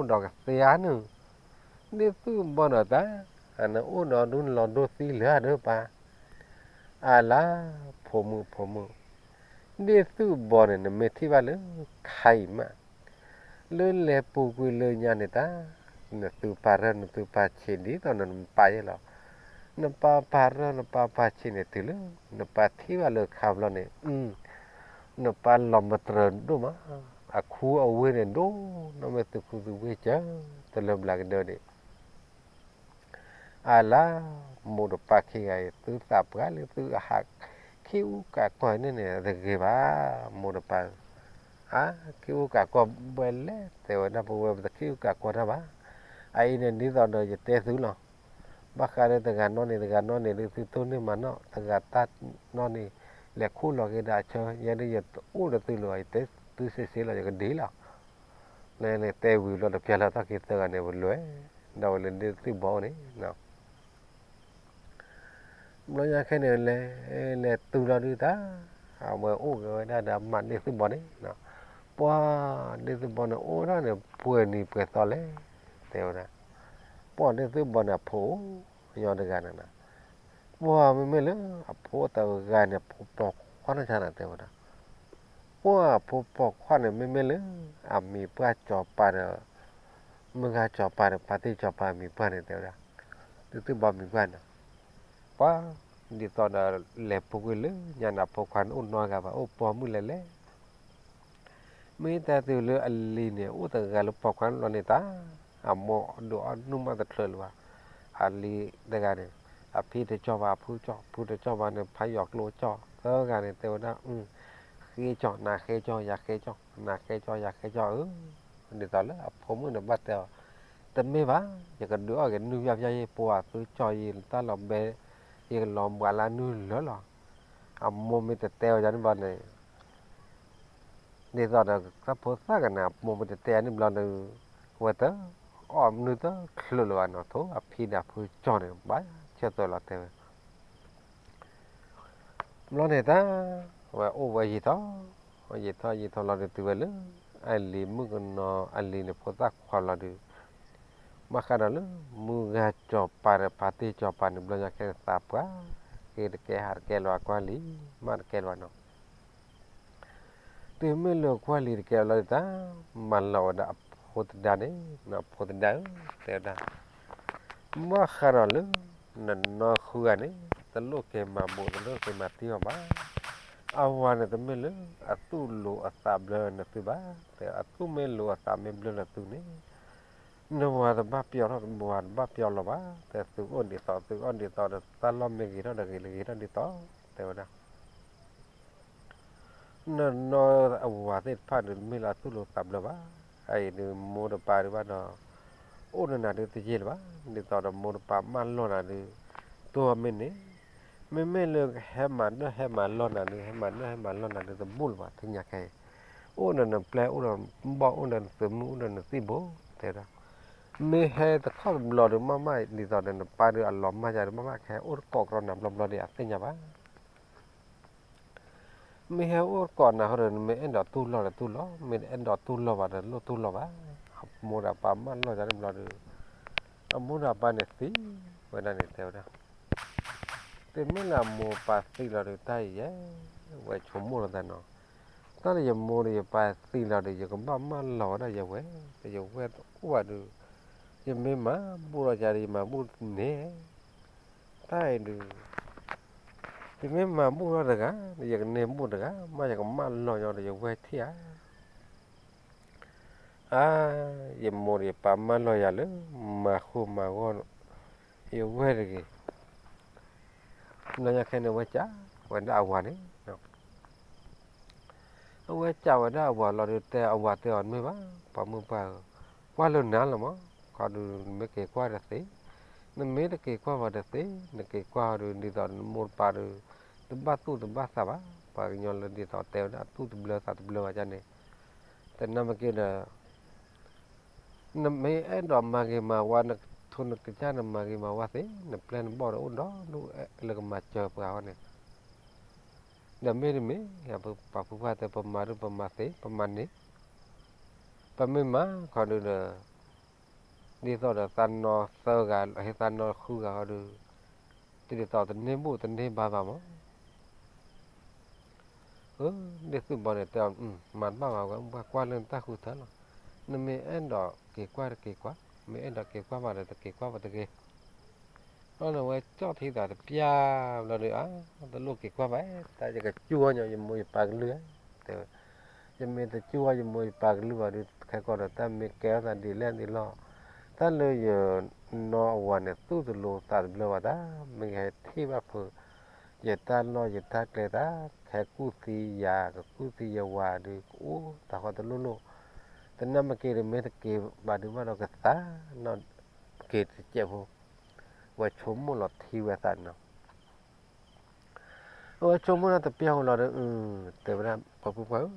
တၢ်နအိၣ်ဒီးကသ့ဧါနုၢ်, ဒ့သုၣ်ဘီဒီးတၢ်, နအိၣ်ဒီးဒုးနလီၤဒိသံလၢၤဧါဒီးပၢ် အလါ, ဖိမုၣ်ဖိမုၣ်, ဒ့ၣ်သုၣ်ဘီန့ၣ် နမ့ၢ်ထံၣ်ဘၣ်လၢခါအံၤမး, လၢလဲၤပူၤကွံာ်လၢညါန့ၣ်တၢ်, နသုပၢ်ရၢၢ်နသုပၢ်ဆံးဒ်သိးနပၢ်ယဲလီၤ, နပၢ်ပၢ်ရၢၢ်နပၢ်ပၢ်ဆံးန့ၣ်တုၤလၢ နပၢ်ထံၣ်ဘၣ်လၢခါဘျီန့ၣ်, နပၢ်လီၤမတြၢၤဒိၣ်မး, အခူအဝ့ၢ်န့ၣ်ဒိၣ်, နီၢ်မ့ၢ်သုခူသုဝ့ၢ်ကၢ, တလၢဘျးကဒၢဒံး အလါ, မိၢ်တပၢ်ခံဂၤအံၤ သုသးပှၢ်လၢသုအဟး, ခံအူကးကွၢ်န့ၣ်န့ၣ် တဂ့ၤဘၣ်, မိၢ်တပၢ်, အါ, ခံအူကးကွၢ်ဘှဲလဲၣ်, တဲဝဲဒၣ်ပဝဲပတခံအူကးကွၢ်တၢ်ဘၣ်, အအံၤန့ၣ်ဒ်သိးဒီးယတဲသုလီၤ, ဘၣ်ဃးဒီးတဂၤနီၣ်န့ၣ် တဂၤနီၣ်န့ၣ် ဒုးသုတိၢ်န့ၢ်မၤနီၣ်, တဂၤတၢ်နီၣ်န့ၣ်, လဲၤခူၣ်လီၤက့ၤဒၣ်အဆၢ, ယဲဒၣ်ယတအိၣ်ဒီးသုလၢၤဘၣ်, ယတဲသုစ့စ့လီၤ ယကဒ့လီၤ လၢန့ၣ်တဲဝံၤဘျီတပျၢ်လၢတၢ်ခံသၢဂၤန့ၣ် ပလဲၤ, ဒီးဝဲလၢဒ့ၣ်သုၣ်ဘီန့ၣ်, ဘျီညါခဲန့ၣ်လဲၤ, လဲၤတုၤလီၤဒုးတၢ်, အဝဲအိၣ်က့ၤဝဲဒၣ်ဒီးမါဒ့ၣ်သုၣ်ဘီန့ၣ်, ပှၢ်ဒ့ၣ်သုၣ်ဘီန့ၣ် အိၣ်ဒၣ်န့ၣ် ပှဲၤနံၤပှဲၤသီလဲၣ်, တဲဝဲဒၣ်, ပှၢ်ဒ့ၣ်သုၣ်ဘီန့ၣ် အဖိအိၣ်ညီတဂၤန့ၣ်, ပှၢ်မ့မ့ၢ်လၢအဖိတဂၤန့ၣ် ဖိပိာ်ခွါန့ၣ်ဆါန့ၣ် တဲဝဲဒၣ် ပှၢ်ဖိပိာ်ခွါန့ၣ် မ့မ့ၢ်လၢအမံၤပှၢ်စီၤပၤဒီး, မုၢ်ဂၤစီၤပၤဒီး ဖါတံၢ်စီၤပၤအမံၤပှၢ်န့ၣ် တဲဝဲဒၣ်, ဒ့ၣ်သုၣ်ဘီမံၤပှၢ်န့ၣ်, ပှၢ်, ဒ်သိးဒီးလဲၤပူၤကွံာ်လၢညါန့ၣ် အဖိခွါန့ၣ်အိၣ်နီတဂၤဘၣ် အိၣ်ပိာ်မုၣ်လဲၣ်လဲၣ် မ့ၢ်တၢ်တုၤလၢအလံၤန့ၣ် အိၣ်တဂၤလၢပိာ်ခွါန့ၣ်ဘျီန့ၣ်တၢ်, အမိၢ်ဒုးအီၣ်နုၢ်မးတချုးလၢၤဘၣ်, အလံၤတဂၤန့ၣ်, အဖံတကၠီၣ်ဘၣ် အဖုကၠီၣ်, ဖုတကၠီၣ်ဘၣ်န့ၣ် ဖးယီၤကျိကၠီၣ်, သၢဂၤန့ၣ် တဲဝဲဒၣ်, ဃ့ကၠီၣ် နၤဃ့ကၠီၣ် ယၤဃ့ကၠီၣ် နၤဃ့ကၠီၣ် ယၤဃ့ကၠီၣ်ဧၢ, ဒ်သိးလၢအဖိမုၣ်န့ၣ်ဘၣ်တဲအီၤ, တမ့ၢ်ဘၣ်, ယကဒုးအီၣ်က့ၤနုၢ်ယၢ်ယၢ်ယဲ ပှၤသုကၠီၣ်ယဲ တၢ်လီၤဘဲ, ယကလီၤဘှးလၢနုၢ်လၢာ်လီၤ, အမိၢ်မ့ၢ်တတဲအီၤယၤန့ၣ်ဘျီန့ၣ် ဒ်သိးဒီးတၢ်ဖိသၣ်ကနၤ အမိၢ်မ့ၢ်တတဲအီၤန့ၣ်ဘျီဒီး, ဝဲတအီၣ်နုၢ်တချုးလၢၤဘၣ်နီၤ, ထိးအဖံဒီးအဖုကၠီၣ်န့ၣ် ဘၣ်ဆၢထၢၣ်လီၤတဲဝဲ ဘျီန့ၣ်တၢ်, ဝဲအိၣ်ဝဲယံာ်ထီၣ်, ယံာ်ထီၣ်ယံာ်ထီၣ်လီၤဒုးတုၤဝဲလၢ, အလံၤမုၣ်ကနီၤ အလံၤန့ၣ်ဖိသၣ်ခွါလီၤဒုး, ဘၣ်ဃးဒီးလၢ, မုၢ်ဂၤစီၤပၤဒီးဖါတံၢ်စီၤပၤန့ၣ် ဘျီညါခဲသးပှၢ်, က့ၤတကဲဟးတကဲလၢၤ ကွၢ်လံ, မးတကဲလၢၤနီၤ တုၤမ့ၢ်လၢကွၢ်လံၤတကဲလီၤဒုးတၢ်, မၤလီၤဝဲဒၣ်အဖိသဒါန့ၣ်, အဖိသဒါဧၢ, တဲဝဲဒၣ်, ဘၣ်ဃးဒီးလၢ, နနီၢ်ဃုဂၤန့ၣ်, တလိၣ်က့ၤမၤဘူး တလိၣ်က့ၤမၤတံၢ်အီၤဘၣ်, အဝၤန့ၣ်တမ့ၢ်လၢ, အသူၣ်လိၤအသးဘျၢနသုဘၣ်, တဲအသူၣ်မ့ၢ်လိၤအသးမ့ၢ်ဘျၢလၢသုန့ၣ် နဝၤတဘၣ်ပျီထီၣ် နဝၤတဘၣ်ပျီလီၤဘၣ်, တဲသုအိၣ်ဒ်သိး သုအိၣ်ဒ်သိးဒီးတၢ်လီၢ်မ့ၢ်ဂ့ၤထီၣ်ဒီးဂ့ၤလၢဂ့ၤထီၣ်ဒ်သိး, တဲဝဲဒၣ်, နနီၢ်အဝၤသ့ၣ်တဖၣ်ဒီး တမ့ၢ်လၢအသူၣ်လိၤသးဘျၢဘၣ်, အအံၤဒုးမိၢ်တပၢ်ဒုးဘၣ်ဒီး, အိၣ်နၤနၤဒုးတယံာ်လၢၤဘၣ်, ဒ်သိးဒီးမိၢ်တပၢ်မၢလီၤနၤဒုး, တိၢ်မ့ၢ်န့ၣ်, မ့မ့ၢ်လၢဟဲမၤဒၢၣ်ဟဲမၤလီၤနၤဒုး, ဟဲမၤဒၢၣ်ဟဲမၤလီၤနၤဒုး တဘူၣ်လၢၤဘၣ် သ့ၣ်ညါခဲအံၤ, အိၣ်ဒီးနပျဲၢ် အိၣ်ဒီးဘီၣ် အိၣ်ဒီးနသုးမုၢ် အိၣ်ဒီးနသံၣ်ဘိ တဲဝဲဒၣ်, မ့ၢ်ဟဲတခီတဘျီဒုး မ့ၢ်မး ဒ်သိးဒီးနပၢ်ဒုးအလီၤမၢ်ယၤဒုး မ့ၢ်မး ကဟဲအိၣ်တကိးကရီနၤဘျီဘျီဒီး အသ့ၣ်ညါဘၣ် မ့ၢ်ဟဲအိၣ်ကိးနၤဃီဒီး နမ့ၢ်အဲၣ်ဒိးတူၢ်လိာ်ဒီးတူၢ်လိာ်, မ့ၢ်တအဲၣ်ဒိးတူၢ်လိာ်ဘၣ်ဒီး လိၣ်တူၢ်လိာ်ဘၣ်. အမိၢ်ဒီးအပၢ်မၢလီၤယၤတဘျီဒီး, အမိၢ်ဒီးအပၢ်န့ၣ်သံဝဲဒၣ်န့ၣ် တဲဝဲဒၣ်, တမ့ၢ်လၢအမိၢ်အပၢ်သံလီၤဒီး တၢ်အံၤယဲ, ဝဲဆိကမိၣ်လီၤသးနီၤ, တၢ်လၢယမိၢ်ဒီးယပၢ်သံလီၤဒီး ယကဘၣ်မၢလီၤဝဲဒၣ်ယဝဲ, ဒီးယဝဲတအိၣ်ဘၣ်ဒီး, ယမ့ၢ်မၤဘူၣ်ထီၣ်ယၤဒီး ယမၤဘူၣ်န့ၣ် တၢ်အံၤဒုး, ယမ့ၢ်မၤဘူၣ်ထီၣ်တဂၤ, ယကန့ၢ်ဘူၣ်တဂၤ, မ့ၢ်ယကမၢလီၤညီဒီးယဝဲထံၣ်ဧါ. အါ, ယမိၢ်ဒီးယပၢ်မၢလီၤယၤလၢ မၤဃူမၤဂီၢ်, ယဝဲတဂ့ၤ. ဘျီညါခဲန့ၣ် အဝဲကးဝဲဒၣ်အဝၤန့ၣ် အဝဲကးဝဲဒၣ်အဝၤလီၤဒီး တဲအဝၤတဲအီၤ မ့ၢ်ဘၣ် ပှၤမုၣ်ပှၢ်ဧၢ, ကွၢ်လၢနၤလီၤမး, ခီဒုးနမ့ၢ်က့ၤကွၢ်တသ့, နမ့ၢ်တက့ၤကွၢ်ဘၣ်တသ့, နက့ၤကွၢ်ဟီဒုး ဒ်သိးနမိၢ်တပၢ်ဒီး တဘၣ်သူၣ်တဘၣ်သးဘၣ်, ပှၤကညီလၢဒ်သိးတဲဝဲဒၣ် အသူၣ်တဘျၢသးတဘျၢဘၣ်န့ၣ်, တနာ်မ့ၢ်က့ၤဒီး နမ့ၢ်အဲၣ်ဒိးမၤဂ့ၤမၤဝါ နထိနကစၢ်နမၤဂ့ၤမၤဝါသ့, နပျဲၢ်နဘီၣ်ဒီးအိၣ်ဒီဒူၣ်လၢကမၤစၢၤပှၤအီၤန့ၣ်, ဒီးမ့တမ့ၢ် ပှၤဖိခွါတဲ ပမၤဒုးပမၤသ့ ပမၤန့ၣ်, ပမ့ၢ်မၤခီဒုးဒီး ဒ်သိးဒီးသးနီသၢဂၤ ဟ့ၣ်သးနီဃုဂၤဟီဒုး, တဒ်သိးတန့ၢ်ဘူၣ်တန့ၢ်ဘါဘၣ်မး ဒ်သုးဘီန့ၣ်တဲအီၤ မၤတဘၣ်ဘၣ်ဝဲ ကွၢ်လၢနတၢ်ဃုထၢလီၤ, နမ့ၢ်အဲၣ်ဒိးက့ၤကွၢ်တက့ၤကွၢ်, မ့ၢ်အဲၣ်ဒိးက့ၤကွၢ်ဘၣ်ဒီးတက့ၤကွၢ်ဘၣ်တဂ့ၤ. ဘျီန့ၣ်ဝဲကၠီၣ်ထံသးတပျၢ်ဘျီဒီး အါ တလိၣ်က့ၤကွၢ်ဘၣ်, တၢ်ယကစူၢ်ညီယမိၢ်ယပၢ်ကလုၢ်, တဲဝဲ, ယမ့ၢ်တစူၢ်ညီယမိၢ်ယပၢ်ကလုၢ်ဘၣ်ဒီး ခဲကီးဒီးတၢ်မ့ၢ်ကဲထီၣ်သးဒ်လဲၣ်ဒ်လဲၣ်, တၢ်လၢယနီအဝၤန့ၣ် သူၣ်တလိၤသးတဘျၢဘၣ်တၢ်, မ့ၢ်ကဟဲထံၣ်ဘၣ်ဖုး ယတၢ်လီၢ်ယတၢ်ကျဲသး, ခဲကူၣ်သံယၤ ကကူၣ်သံယဝၤဒီး ကအိၣ်တၢ်ဃီတလိၣ်လိၣ်, တနာ်မ့ၢ်က့ၤဒီး မ့ၢ်တက့ၤဘၣ်ဒုးဘၣ်ဒီးကသါ, နီၢ်က့ၤတစဲးဖိ, ဝဲဆိကမိၣ်လီၤထံဝဲသးနီၤ အဝဲဆိကမိၣ်တၢ်တပျၢ်ဃီလီၤဒီး တဲဝဲဒၣ် ပှၤဖိခွါဧၢ,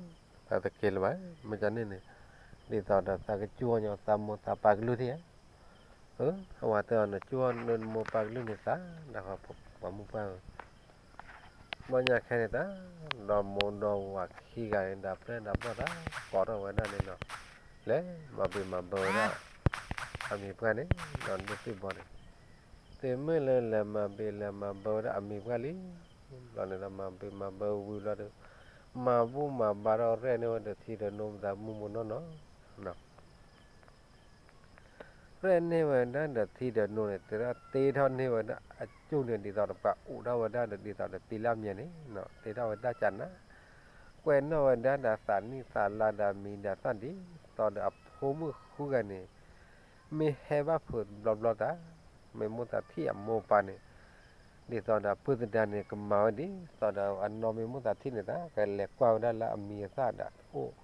သးတက့ၤလၢၤဘၣ်, မ့ၢ်ကန့ၣ်န့ၣ်, ဒ်သိးဒီးသးကစူၢ်ညီသးမိၢ်သးပၢ်ကလုၢ်ထံဧါ, အဝၤတဲအီၤ နစူၢ်ညီနမိၢ်ပၢ်ကလုၢ်န့ၣ်သး, ဒီးပှၤမုၣ်ပှၢ်ဧၢ, ဘျီညါခဲန့ၣ်သး, ဒီးမိၢ်ဒီးဝၤခံဂၤန့ၣ် ဒီးပျဲၢ်ဒီးဘီၣ်သး, ကိးထီၣ်ဝဲဒၣ်န့ၣ်နီၤ, လဲၤမၤဘံးမၤဘၢဝဲဒၣ် အမံၤပှၢ်န့ၣ်, ဒီးဒ်သုးဘီန့ၣ် သုမ့ၢ်လၢလဲၤမၤဘံးလဲၤမၤဘၢဝဲဒၣ်အမံၤပှၢ်လံ, ဘျီန့ၣ်ဒီးမၤဘံးမၤဘၢဝံၤဘျီဒီး, မၤဘူၣ်မၤဘါထီၣ်ရဲၣ်န့ၢ်ဝဲဒီးထံဒီးနိသးမုၢ်မုၢ်နီၢ်နီၢ်, ရဲၣ်န့ၢ်ဝဲဒၣ်ဒီးထံဒီးနိန့ၣ် တဲဒၣ်တ့ထီၣ်န့ၢ်ဝဲဒၣ်အကၠိၣ်န့ၣ် ဒ်သိးဒီးပှၤအိးထီၣ်ဝဲဒၣ်ဒီး ဒ်သိးဒီးတ့လၢအမံၤန့ၣ်, တ့ထီၣ်ဝဲဒၣ်ကနၣ်, ကွဲးနီၣ်ဝဲဒၣ်ဒီးသးနံၣ်သးလါဒီးမံၤဒီးသၣ်ဒ်သိးဒီးအဖိမုၣ်ဃုဂၤန့ၣ် မ့ၢ်ဟဲဘၣ်ဖုးတဘျီဘျီတၢ်, မ့ၢ်မိၣ်သးထံၣ်အမိၢ်ပၢ်န့ၣ်, ဒ်သိးဒီးအပုၢ်သဒါန့ၣ် ကမၤဝဲဒ်သိးဒီးအနီၢ်မ့ၢ်မိၣ်သးထံၣ်န့ၣ်သး ကလဲၤကွၢ်ဝဲဒၣ်လၢအမံၤအသၣ်ဒီးအိၣ်,